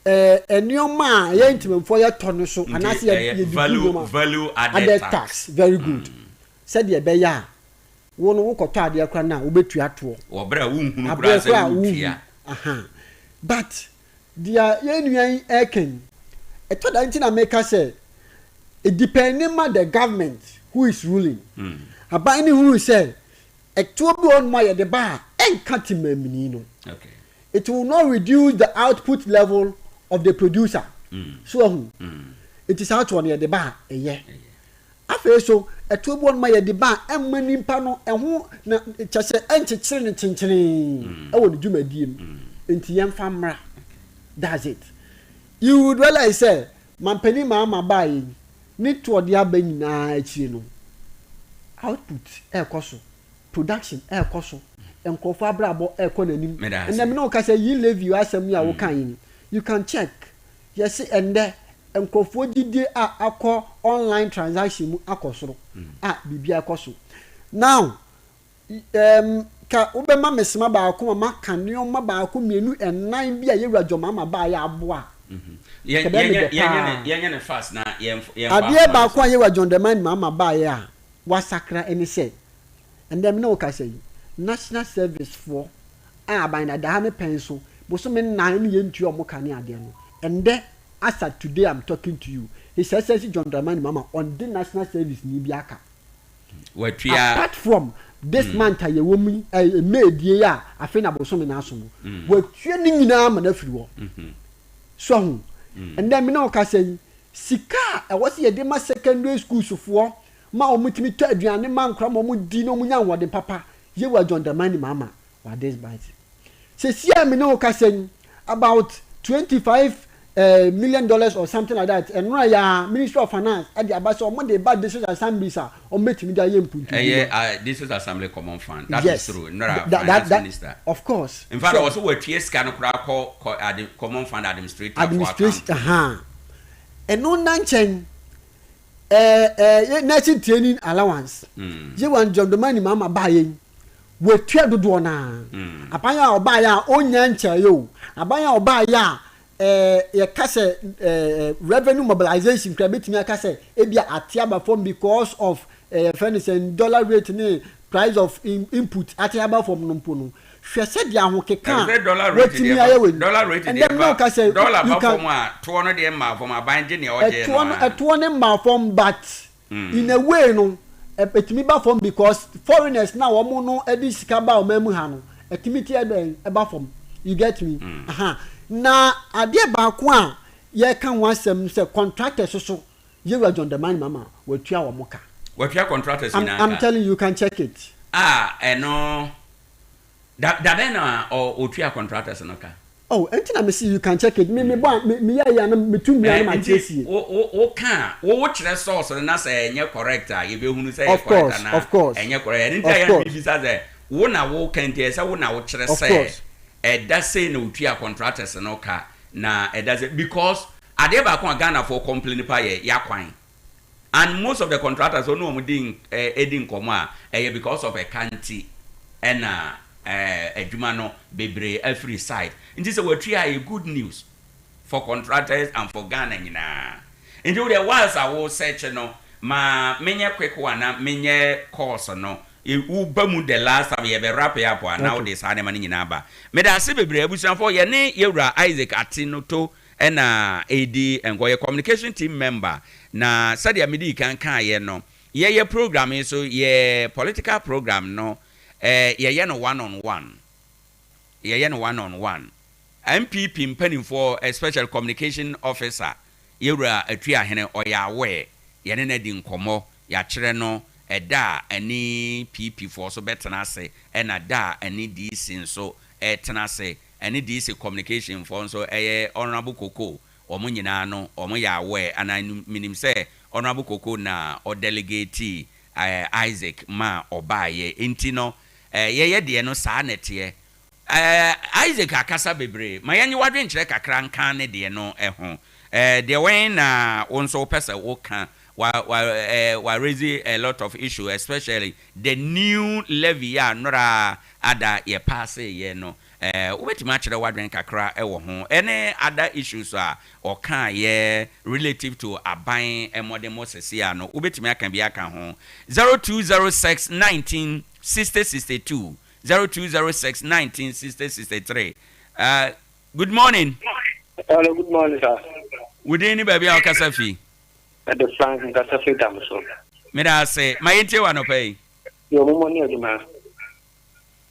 ɛɛ nneɛma a yɛn ntemamfoɔ yɛtɔ no so Nti anaasɛ yɛ ɛyɛ yɛde gu value nneɛma value added added tax. tax. Very good. Sɛdeɛ ɛbɛyɛ a wo no wokɔtɔ adeɛ koraa no a wobɛtua toɔ. Wɔ berɛ a wonhunu koraa Aberɛ sɛ koraa a woretua. wonhu. Aha. But deɛ yɛn nua yi ɛreka yi, ɛtɔ da nti na meka sɛ it depend ma the government who is ruling. Aban no hunu sɛ ɛtoɔ bi wɔ hɔnom a yɛde ba a ɛnka temamuni no. Okay. It will not reduce the output level of the producer. So ahu. Nti saa toɔ no yɛde ba a ɛyɛ. Afei so ɛtoɔ bi wɔ hɔnom a yɛde ba a ɛmma nipa no ɛho na kyɛ sɛ ɛnkyekyere no kyenkyenee ɛwɔ ne dwumadie mu. Nti yɛmfa mmra. That's it. You would realize sɛ mampanin Mahama baeɛ yi ne toɔ de aba nyinaa akyire no output ɛrekɔ so, production ɛrekɔ so, nkurɔfoɔ abrabɔ ɛrekɔ n'anim. Meda ase. Ɛnɛ me ne wo kasa yi levy asɛm yi a woka yi no, you can check. Yɛse ɛnnɛ nkurɔfoɔ gyidie a akɔ online transaction mu akɔ soro a biribiara kɔ so. Now, um, ka wobɛma me sema baako ma maka nneɛma baako mmienu ɛnan bi a yɛwura John Mahama baeɛ aboa a, Yɛn ka ɛbɛyɛ me yɛnyɛ dɛ yɛnyɛ paa. ne yɛnyɛ ne fast na yɛn yɛnfa Adeɛ ahoma no baako so. a yɛwura John Dramani Mahama baeɛ a wasakra ne sɛ, ɛnnɛ me ne wo kasa yi, National Service foɔ a aban dada ha ne pɛn so bosome nnan ne yɛntua wɔn ka ne adeɛ no, ɛnnɛ as at today I'm talking to you, His Excellency John Dramani Mahama ɔnde National Service ni bi aka. Watua. Apart from this month a yɛwɔ mu yi, eh, May die yi a afei na bosome no aso no, watua ne nyinaa ama no afiri hɔ. So ahu? Ɛnnɛ me ne wo kasa yi, sika a ɛwɔ sɛ yɛde ma secondary schools foɔ ma wɔtumi tɔ aduane ma nkwadaa ma wɔdi na wɔnya ahoɔden papa, Yewa John Dramani Mahama wa this budget. Seesei a me ne wo kasa yi, about 25 eh, million dollars or something like that, ɛnora yi ara Ministry of Finance de aba sɛ wɔde ba district assemblies a wɔbɛtumi de ayɛ mpuntu Ɛyɛ dwuma. district assembly common fund that is Yes, true nnora that, that, finance that, minister. of course. In fact So, ɔsɛ watua sika no koraa kɔ kɔ ade common fund administrator for administration, account. aha. Ɛno nna nkyɛn, eh, eh, yɛ nursing training allowance. Yewa John Dramani Mahama baeɛ yi, watua dodoɔ no ara. Aban a ɔbaeɛ a ɔnnya nkyɛeɛ o, aban a ɔbaeɛ a eh, yɛka sɛ eh, revenue mobilization koraa bɛtumi aka sɛ ebia ate aba fam because of eh, yɛfrɛ no sɛ dollar rate ne price of input ate aba fam no mpo no, hwɛ sɛdeɛ ahokeka Ɛsɛ a sɛ dollar rate watumi deɛ ayɛ ba wɔ ni. dollar rate Ɛndɛ deɛ me ne ba wo ka sɛ dollar you ba can fam a toɔ no deɛ mmaa fam aban gye nea ɔgyeɛ no ɛtoɔ no ara. ɛtoɔ no mmaa fam but in a way no ɛtumi ba fam because foreigners na wɔn no de sika ba ɔman mu ha no ɛtumi ti ɛdɛn ɛba fam you get me aha na adeɛ baako a yɛka ho asɛm sɛ contractors so Yewura John Dramani Mahama watua wɔn ka. Watua contractors I'm nyinaa I'm ka. telling you you can check it. A ɛno da da bɛn na ɔ ɔtua contractors no ka? Oh ɛnti na mese you can check it me me bɔ a me me yɛ yɛ a na me tu mmira Eh, na ma nti siesie. wo wo wo ka a wo wo kyerɛ source no na sɛ ɛnyɛ correct a yɛbɛhunu sɛ ɛyɛ Of correct course anaa of course ɛnyɛ correct ɛno nti a of yɛ na course mebisa sɛ wo na wo ka nti ɛsɛ wo na wo kyerɛ of sɛ course. ɛda sei na otua contractors no ka na ɛda sɛ because adeɛ baako a Ghanafoɔ complain pa yɛ yakwan And most of the contractors wo ne wɔn di di nkɔmmɔ a, ɛyɛ because of ɛka nti ɛna adwuma no bebree afiri site. Nti sɛ watua a ɛyɛ good news for contractors and for Ghana nyinaa. Nti wo deɛ whilst a wo search no ma menyɛ quick one na menyɛ course no. Wo ba mu the last time yɛbɛ wrap up a na wode saa nneɛma no nyinaa aba. Meda ase bebree abusuafoɔ yɛne yɛwura Isaac Atinoto na ɛredi nkɔ. Ɔyɛ communication team member na sɛdeɛ medii kan kaeɛ no yɛyɛ program yi so yɛ political program no yɛyɛ no one on one. Yɛyɛ no one on one. NPP mpanimfoɔ especially communication officer Yɛwura Atuahene ɔyɛ aware, yɛne no adi nkɔmmɔ, yɛakyerɛ no ɛda a ɛne PP foɔ nso bɛtena ase ɛna da a ɛne DC nso retena ase, ɛne DC communication foɔ nso ɛyɛ Honourable Koko, wɔn nyinaa no wɔn yɛ aware and I menim sɛ Honourable Koko na ɔdelegatii Isaac maa ɔbaeɛ nti no yɛyɛ deɛ no saa na ɛteɛ. Eh, Isaac akasa bebree. Ma yɛnye w'adwenkyerɛ kakra nka ne deɛ no ho. Eh, deɛ wɛn na wo nso wopɛ sɛ woka? Wa, wa, eh, wa raise a lot of issue especially the new levy a nnora ada yɛ paase yɛ no. Eh, wobɛtumi akyerɛ w'adwene kakra wɔ ho ɛne other issues a ɔkaeɛ relative to aban mmɔdemmɔ seesei a no, wobɛtumi aka bi aka ho. 0206 19 60 62. 0206 19 60 63 uh, good morning. Hello, good morning, sir. Wo din ne baabi a wokasa fi? Ɛde Frank nkasa fi dam so. Meda ase. Ma yɛntie wɔ anɔpa yi. Yɛ ɔmomɔ ne adwuma.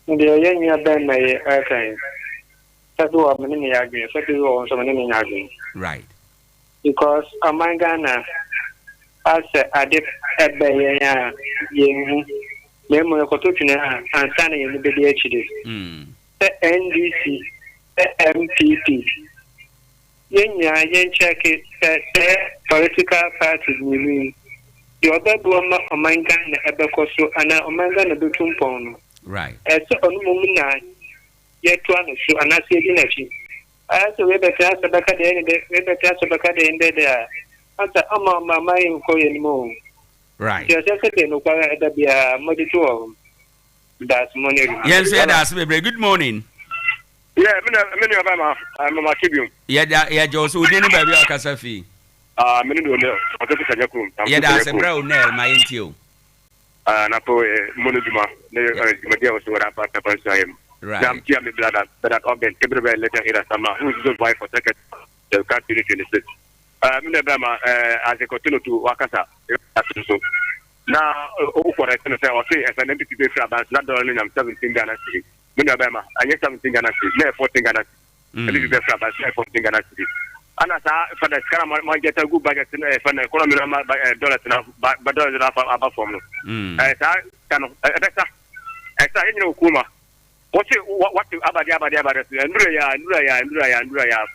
Deɛ yɛn nua bɛn ma yɛ ɛka yi. Sɛ bi wɔ me ne ne yɛ adwene, sɛ bi wɔ nso me ne ne nyɛ adwene. Right. Because ɔman Ghana asɛ ade ɛbɛ yɛn a yɛn hu na mmom yɛkɔto twene a ansa na yɛn ani bɛdi akyire. Sɛ NDC sɛ NPP yɛn nyinaa yɛn kyɛke sɛ sɛ political party mmienu yi deɛ ɔbɛboa ma ɔman Ghana ɛbɛkɔ so anaa ɔman Ghana bɛtu mpɔn no ɛsɛ ɔno mmom na yɛtoa no so anaasɛ yɛdi n'akyi. Ayɛ sɛ wei bɛtena ase bɛka deɛ ɛne dɛ, wei bɛtena ase bɛka deɛ ɛne dɛ dɛ a, ansa ama ɔma ama yɛnkɔ yɛn anim o. Right. Nti ɛsɛ sɛ deɛ nokware ɛda biara mode to hɔ. Meda ase mo ne adwuma. Yɛn nso yɛda ase bebree. Good morning. Yeah, me na me nua bɛma mama ke biom. Yɛda yɛgye wo so. Wo din ne baabi a wokasa fi? Ah, me ne de Onel. Ɔsɛ fi Sanya kurom. Yɛda ase brɛ Onel ma yɛntie o. Anafo mo no dwuma ne dwumadi a wɔsɛ wɔde aba asafo nsua yɛ mu. Na mtia me brada Bernard Ogden kebere bɛyɛ later era sama who is also vying for secretary the CAN 2026. Me nua bɛrima Isaac Otonotu wakasa ase nso na o correct no sɛ ɔse ɛsɛ na NPP bɛfiri aban so na dɔla no nyam 17 Ghana cedi. Me nua bɛrima ɛnyɛ 17 Ghana cedi na ɛyɛ 14 Ghana cedi. Ɛde bi bɛfra ba sɛ 14 Ghana cedi. Ana saa fa na sika na ma gyata gu budget no ɛfa na economy no ama dollars na ba dollars na afa aba fam no. Ɛɛ saa sika no ɛbɛsa. Ɛsa yɛn nyina wɔ kurom a. Wɔse wate abade abade abade so ndura ya ndura ya ndura ya ndura ya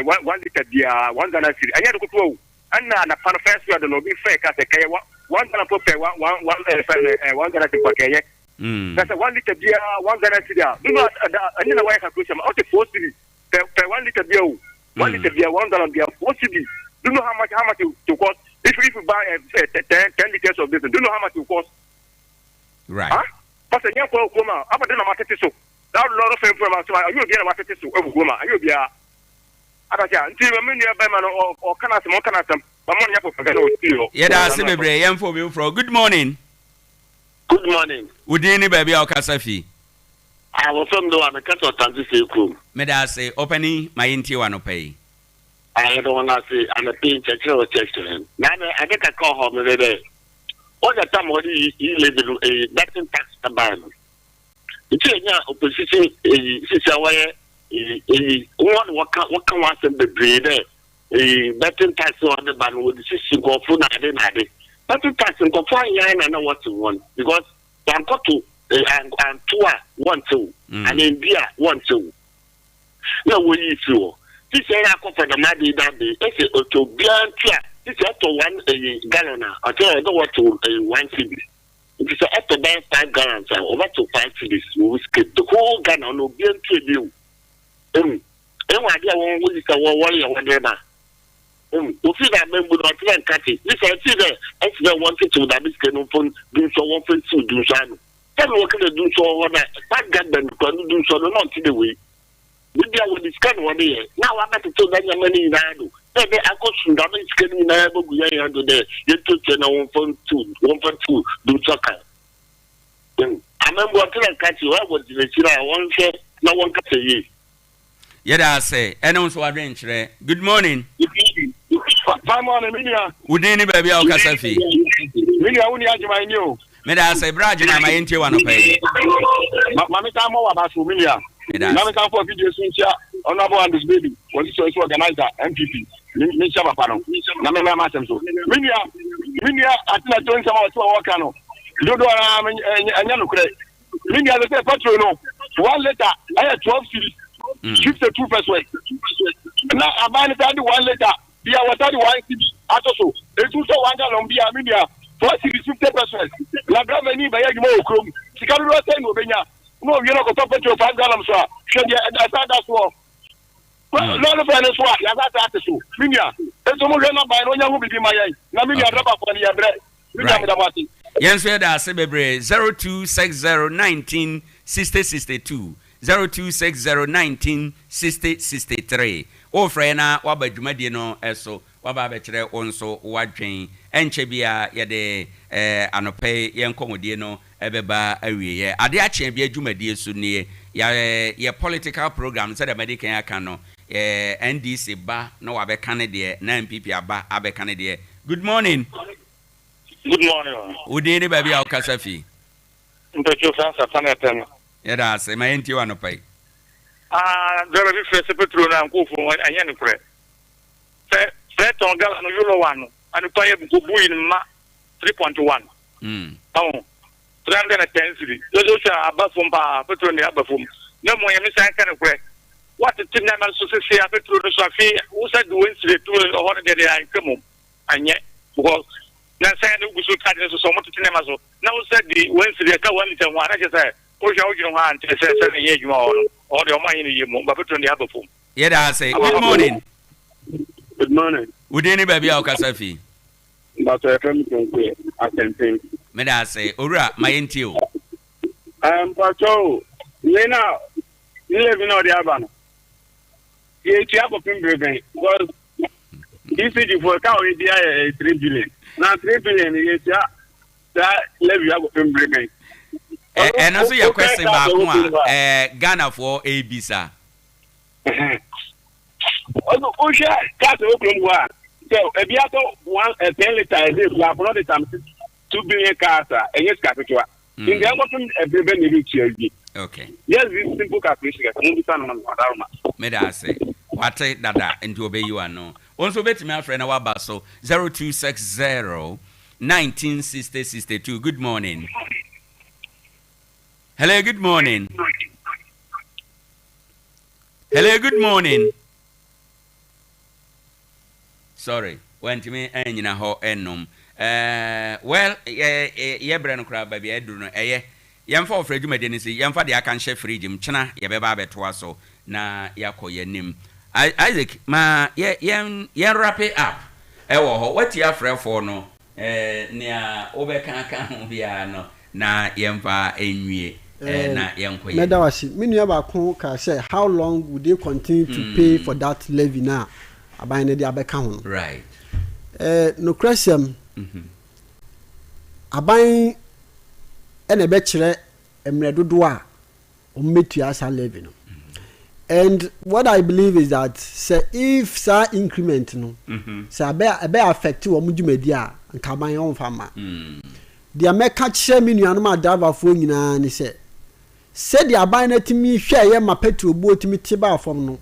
one liter biara one Ghana cedi ɛnyɛ de kotoa o. Ɛna anapa no first word no obi fɛ ka sɛ kɛyɛ one Ghana po pɛ one one one ɛfɛ one Ghana cedi kɛyɛ. Na sɛ one litre biara one Ghana cedi a, dodo a da ɛne na wayɛ calculation ma ɔte four cedi per per one litre biara o. One litre biara one gallon biara four cedi. Do you know how much how much it will cost if if you buy uh, 10, 10 liters of this? Do you know how much it will cost? Right. Huh? Pastor nyɛ kɔ kurom a abɔde na matete so. Na lɔrɔ fɛn fɛn ma so ayɛ obiara na watete so ɛwɔ kurom a ayɛ obiara. Adase a nti me nua bɛrima no ɔka n'asɛm ɔka n'asɛm. Mama no nyɛ propaganda wɔ studio hɔ. Yɛda ase bebree yɛmfa obi foforɔ. Good morning. Good morning. Wo din ne baabi a wokasa fi? Ah, wɔfrɛ me Noah, mekasa Ɔtante Sei kurom. Meda ase, ɔpanin, ma yɛntie wo anɔpa yi. Ah, yɛda wɔn ase anɔpa yi nkyerɛkyerɛ a wɔkyerɛkyerɛ yɛn. Na me, ade kakra wɔ hɔ mepɛ dɛ, wɔyɛ tam a wɔde yi yi levy no, eyi betting tax bae no. Nti yɛnya opposition eyi sisi a wɔyɛ eyi eyi wɔn na wɔka wɔka wɔn asɛm bebree dɛ Eyi betting tax a ɔde ba no wɔde sisi nkurɔfo na ade na ade. Betting tax nkurɔfo anyan na na wɔte wɔn because wankɔto eh, anto a wɔntew mm. anaa ndi a wɔntew na wɔyi firi hɔ. Sisi ɛyɛ akɔfa dɛm ade yi da de ɛsɛ ɔtɔ obiara ntua sisi ɛtɔ one ɛyi gallon a ɔkyerɛ ɔdɛ wɔtew ɛyi one cedi nti sɛ ɛtɔ bɛyɛ five gallons a wɔbɛtew five cedis wɔ sika the whole Ghana ɔno obiara ntua bi o. Ehu. Ehu ade a wɔn wɔyi sɛ wɔ wɔreyɛ hɔ dɛ ma. Ehu. Ofi dɛ amambu no ɔtse dɛ nkatse. Ne saa ntsi dɛ ɛsɛ dɛ wɔntsetsew dɛm sika no mfon dunsɔ wɔmfa nsiw dunsɔ ano. Sɛnea wɔka dɛ dunsɔ wɔ hɔ na past government kura no dunsɔ no na ɔnntse dɛ wei. Biribi a wɔde sika na wɔde yɛ na wɔabɛtsetsew dɛm ndzɛmba no nyinaa do. Dɛ dɛ akɔsom dɛm sika no nyinara bogu hɛn hɛn do dɛ yentuatua na wɔmfa ntu wɔmfa ntu do ntua ka. Ehu? Amambu ɔtse dɛ nkatse, hɔn a wɔdzi n'ekyir a wɔnhwɛ na wɔnkasa yie. Yɛda ase ɛne wo nso w'adwenkyerɛ. Good morning. Fine morning, me nua. Wo din ne baabi a wokasa fi? Me nua, wo nua Agyeman ni o. Meda ase, bra Agyeman ma yɛntie w'anɔpa yi. Ma ma me san mmɔ w'aba so, me nua. Meda Na ase. me san fɔ video so nkyia Honorable Andrews Baby, wɔn sisi ɔyɛ organizer NPP. Me me nkyia papa no. Na me mmra m'asɛm so. Me nua, me nua Atena to nsɛm a ɔte wɔ wɔka no. Dodoɔ ara ɛnyɛ nokorɛ. Me nua sɛ sɛ petrol no one litre ɛyɛ 12 cedis 52 pesewas. Na aban no saa de one litre bia wɔsa de one cedi ato so. Etu sɛ one gallon bia me nua 4 cedis 50 pesewas. Na driver ni bɛyɛ adwuma wɔ kurom. Sika dodoɔ sɛn na obenya? Na owie na ɔkɔtɔ petrol 5 gallon so a hwɛ deɛ ɛsan da soɔ. Lɔre fɛ no so a yɛasase ate so me nua. Nso mo hwɛ na ban no ɔnya ho biribi ma yɛn. Na me nua driverfoɔ no yɛbrɛ. Me nua meda mo ase. Yɛn nso yɛda ase bebree 0260 19 60 62 0260 19 60 63 Worefrɛ yɛn na woaba dwumadie no so, woaba abɛkyerɛ wo nso w'adwen. Ɛnkyɛ biara yɛde anɔpa yi yɛn nkɔmmɔdie no bɛba awieɛ. Adeɛ akye abia dwumadie so nie. Yɛ yɛ political program sɛdeɛ madi kan aka no, NDC ba na wabɛka ne deɛ na NPP aba abɛka ne deɛ. Good morning. Good morning o. Wo din ne baabi a wokasa fi? Mpɛkyɛw Francis Atane Atɛm. Yɛda ase. Ma yɛntie wo anɔpa yi. Ah, driver bi frɛ sɛ petrol no ankɔ fam, ɛnyɛ nokorɛ. Sɛ sɛ tɔn gala no euro one no, anɔpa yɛ bui no ma 3.1. Ɔho, 310 cedi. Yɛ sɛ wohwɛ a aba fam paa, petrol no deɛ aba fam. Na mmom Nyame san ka nokorɛ. Woatete nneɛma no so sese a petrol no so afei wo sa de wɔn sire to hɔ no deɛ deɛ antwa mmom. Anyɛ because na sɛn na wogu so charge no so sɛ wɔtete nneɛma so na wo sa di wɔn sire ɛka one litre ho a na kyerɛ sɛ wohwɛ a wodwene ho a nkyerɛ sɛ sɛ na ɛnyɛ adwuma wɔ hɔ no ɔhɔ deɛ wɔn anyɛ no yie mmom ba petrol no deɛ aba fam. Yɛda ase. Good morning. Good morning. Wo din ne baabi a wokasa fi? Mpatsɔ yɛfrɛ me Konkoe Asɛmpen. Meda ase. Owura, ma yɛntie o. Mpatsɔ o, wei na levy na ɔde aba no, yɛtua kɔpem bere bɛn? Because ECG foɔ ka ɔyɛ bi ayɛ 3 billion. Na 3 billion yɛtua saa levy akɔpem bere bɛn? Ɛno nso yɛ question baako a Ghanafoɔ ɛrebisa. Ɔno wohwɛ cars ɛwɔ kurom hɔ a sɛ ebi atɔ one eh, ten litre ɛde ekura akɔnɔ de tam 2 billion cars a ɛnyɛ sika ketewa. Nti ɛnkɔpem ɛbere bɛ na ebi tua wie. Okay. Just this simple calculation kɛkɛ mo bisa no ma me wadaroma. Meda ase. Wate dada nti ɔbɛyi w'ano. Wo nso wobɛtumi afrɛ na woaba so 0260 1960 62. Good morning. Hello, good morning. Hello, good morning. Sorry, wantumi annyina hɔ nnom. Eh, well, yɛ, yɛ berɛ no koraa baabi a aduru no, ɛyɛ. Yɛmfa ɔfrɛ dwumadie no si, yɛmfa deɛ aka nhyɛ fridge mu, kyena yɛbɛba abɛtoa so na yɛakɔ yɛn anim. Isaac, ma yɛ, yɛn, yɛn wrap it up ɛwɔ hɔ. Woatie afrɛfoɔ no, Eh, nea wobɛka aka ho biara no, na yɛmfa nwie, eh, na yɛnkɔ yɛn Mɛda wo ase. Me nua baako kaa sɛ how long would they continue to pay for that levy no a aban no de abɛka ho no. Right. Eh, nokorɛsɛm, aban na ɛbɛkyerɛ mmerɛ dodoɔ a wɔbɛtua saa levy no. And what I believe is that sɛ if saa increment no sɛ abɛ ɛbɛ affect wɔn dwumadi a nka aban ɔnfa mma. Deɛ mɛka kyerɛ me nuanom adriverfoɔ nyinaa ne sɛ sɛdeɛ aban no atumi hwɛeɛ ma petrol boɔ tumi te baa fam no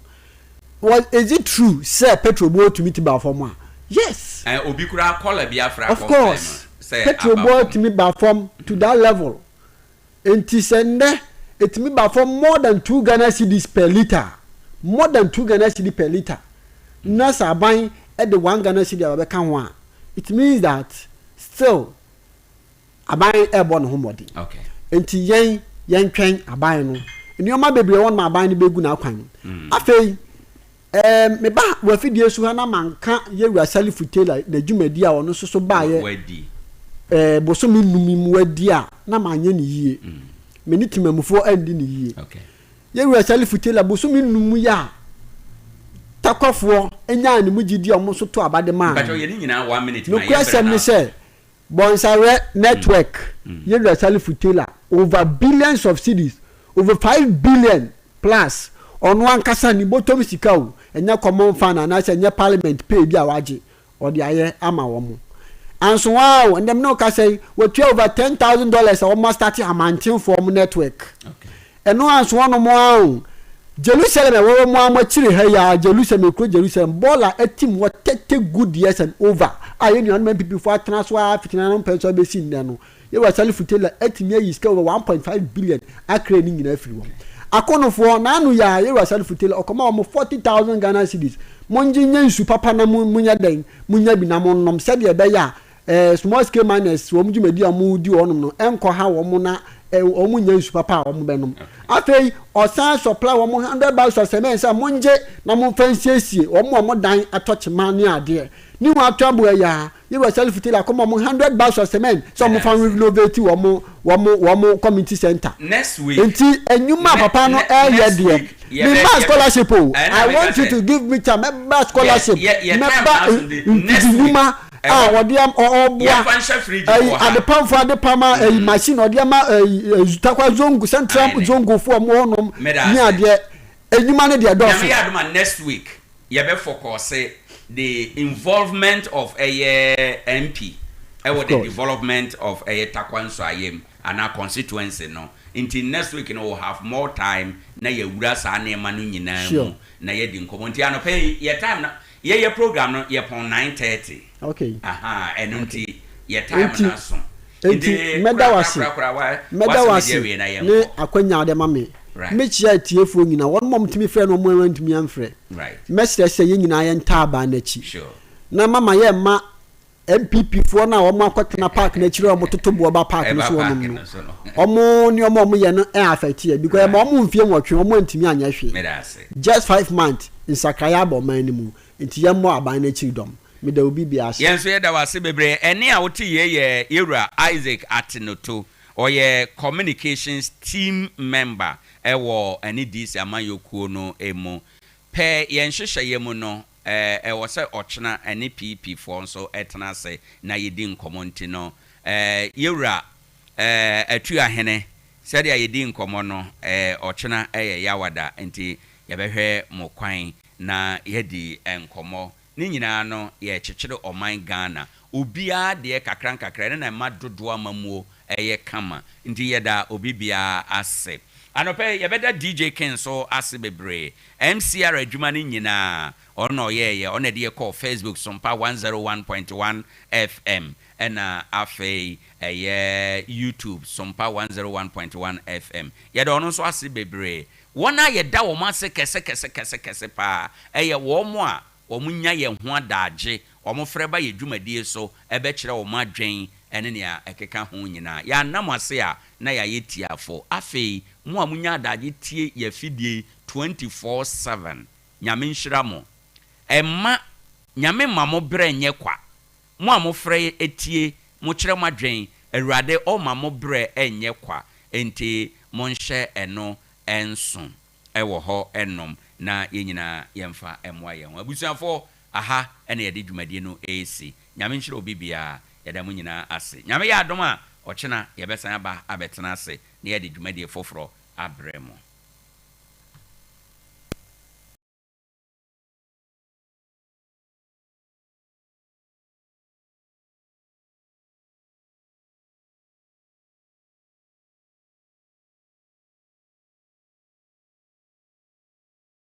was is it true sɛ petrol boɔ tumi te baa fam a? Yes. Eh, obi koraa kɔla bi afra Of course, sɛ petrol aba boɔ fam. tumi baa fam to that level. Enti sɛ nnɛ ɛtumi ba fam more than two Ghana cedis per litre a, more than two Ghana cedi per litre, na sɛ aban de one Ghana cedi aba bɛka ho a, it means that still aban ɛrebɔ ne ho mmɔden. Okay. Enti yɛn yɛntwɛn aban no. Nneɛma bebree wɔ hɔ nom a aban no bɛgu n'akwan mu. Afei, Ɛɛm, meba w'afidie so ha na manka Yɛwura Salifu Taylor n'adwumadi a ɔno nso so baeɛ Wadi. ɛɛ bosome nnum yi mu wadi a, na manyɛ no yie. Me ne temamufoɔ andi no yie. Okay. Yɛwura Salifu Taylor bosome nnum yi a, Takwafoɔ nyaa ne mu gyidie a wɔn nso too aba de maa no. Mpakyɛw yɛ ne nyinaa one minute ma Nokorɛ yɛn brɛ sɛm no ne aso. sɛ, Bɔnsawɛ network, Yewura Salifu Taylor, over billions of cedis, over 5 billion plus, ɔno ankasa ne bɔtɔm sika o, ɛnyɛ common fund anaasɛ ɛnyɛ parliament pay bi a wagye, ɔde ayɛ ama wɔn. Anso waa o, ɛndɛ me ne wo kasa yi, watua over $10,000 a wɔn astarte amantenfoɔ wɔn network. Ɛno anso hɔnom ara o, Jerusalem a ɛwɔ wɔn ara mo akyiri ha yi ara, Jerusalem, ekuro Jerusalem, bɔɔla atim hɔ 30 good years and over a yɛn nuanom NPP foɔ atena so ara fiti nananom pɛn so abɛsi nnɛ no, Yɛwura Salifu Taylor atumi ayi sika over 1.5 billion akra ne nyinaa afiri hɔ. Akonofoɔ, n'ano yi ara, Yɛwura Salifu Taylor ɔkɔma wɔn 40,000 Ghana cedis, mongye nyɛ nsu papa na mo monyɛ dɛn, monya bi na monnom sɛdeɛ ɛbɛyɛ a eh, small scale miners wɔn dwumadi a wɔredi wɔ hɔnom no nkɔha wɔn na eh, wɔn nnya nsu papa a wɔbɛnom. Afei ɔsan supply wɔn 100 bags of cement sɛ mongye na momfa nsiesie wɔn a wɔn dan atɔ kyema ne adeɛ. Ne ho atɔ aboa yi ara, Yɛwura Salifu Taylor akɔma wɔn 100 bags of cement sɛ wɔmfa renovate wɔn wɔn wɔn community center. Next week. Nti enyuma a papa no ɛyɛ next deɛ week me yɛbɛ ma yɛbɛ scholarship o ɛna I meka want you sɛ to give me time mɛba yɛ scholarship yɛ yɛ time mɛba na aso nti next mfidi week nnwuma a ɛhɔ ɔde am ɔboa yɛmfa nhyɛ fridge mu ɛyi wɔ ha. adepamfo adepam a ɛyi machine ɔde ama ɛyi Tarkwa zongo central Aane. zongo fo ɔmo hɔnom Meda ne ase. adeɛ enyuma no deɛ Nyame dɔɔso. yɛ adom a next week yɛbɛ focuse the involvement of ɛyɛ MP ɛwɔ Of the course. development of ɛyɛ Tarkwa Nsuayem anaa constituency no nti next week no we'll have more time na yɛawura saa nneɛma no nyinaa mu na yɛadi nkɔmmɔ nti anɔpa yi yɛ time no yɛyɛ program no yɛpɔn 9:30 ahaa ɛno nti yɛ time Enti no aso enti nti mɛda wo ase korakorakorakora wa mɛda wo wasɛm ase adi awie na ne yɛnkɔ. akwanya a wode ama me. Mɛkyia atiefoɔ nyinaa, wɔnom a wɔtumi frɛ ne wɔn a wɔantumi amfrɛ. Mɛsrɛ sɛ yɛn nyinaa yɛntaa aban no akyi na mama yɛmma NPP foɔ no a wɔn akɔtena park no akyire a wɔn toto boɔ ba park no so wɔnom no wɔn nneɛma a wɔn yɛ no ɛ affect yɛ because ɛma wɔn mfie nwɔtwe wɔn antumi anyɛ hwee just 5 months nsakraeɛ aba ɔman no mu nti yɛmmɔ aban no akyiri dɔm. Meda obi biara ase. Yɛn nso yɛda wo ase bebree. Ɛnne a wote yei yɛ Yɛwura Isaac Atenoto. Ɔyɛ Communications Team Member wɔ ɛne DC amanyɔkuo no mu. Pɛ yɛn nhyehyɛeɛ mu no, ɛwɔ sɛ ɔkyena ɛne PP foɔ nso tena ase na yɛdi nkɔmmɔ nti no, Yɛwura Atuahene, sɛdeɛ yɛdi nkɔmmɔ no, ɔkyena yɛ Yawada nti yɛbɛhwɛ mo kwan na yɛadi nkɔmmɔ. Ne nyinaa no yɛrekyekyere ɔman Ghana. Obiara deɛ kakra nkakra ɛno na ɛma dodoɔ amammuo yɛ kama. Nti yɛda obi biara ase. Anɔpa yi yɛbɛda DJ King nso ase bebree. MCR adwuma no nyinaa ɔno na ɔyɛeɛ. Ɔno na ɛde yɛ kɔɔ Facebook Sompa 101.1 FM ɛna afei ɛyɛ YouTube Sompa 101.1 FM. Yɛda ɔno nso ase bebree. Wɔn a yɛda wɔn ase kɛse kɛse kɛse kɛse paa yɛ wɔn a wɔnya yɛn ho adaagye, wɔfrɛ ba yɛn dwumadie so bɛkyerɛ wɔn adwen ne nea ɛkeka ho nyinaa. Yɛanna mo ase a, na yɛayɛ tiafo. Afei, mo a monya adaagye tie yɛn afidie yi 24/7, Nyame nhyira mo. Mma Nyame mma mo berɛ nyɛ kwa. Mo a mofrɛ tie, mokyerɛ mo adwen, Awurade ɔmma mo berɛ nyɛ kwa. Enti monhyɛ ɛno nso wɔ hɔ nom na yɛn nyinaa yɛmfa mmoa yɛn ho. Abusuafoɔ, aha na yɛde dwumadie no resi. Nyame nhyira obi biara. Yɛda mo nyinaa ase. Nyame yɛ adom a, ɔkyena yɛbɛsan aba abɛtena ase na yɛde dwumadie foforɔ abrɛ mo.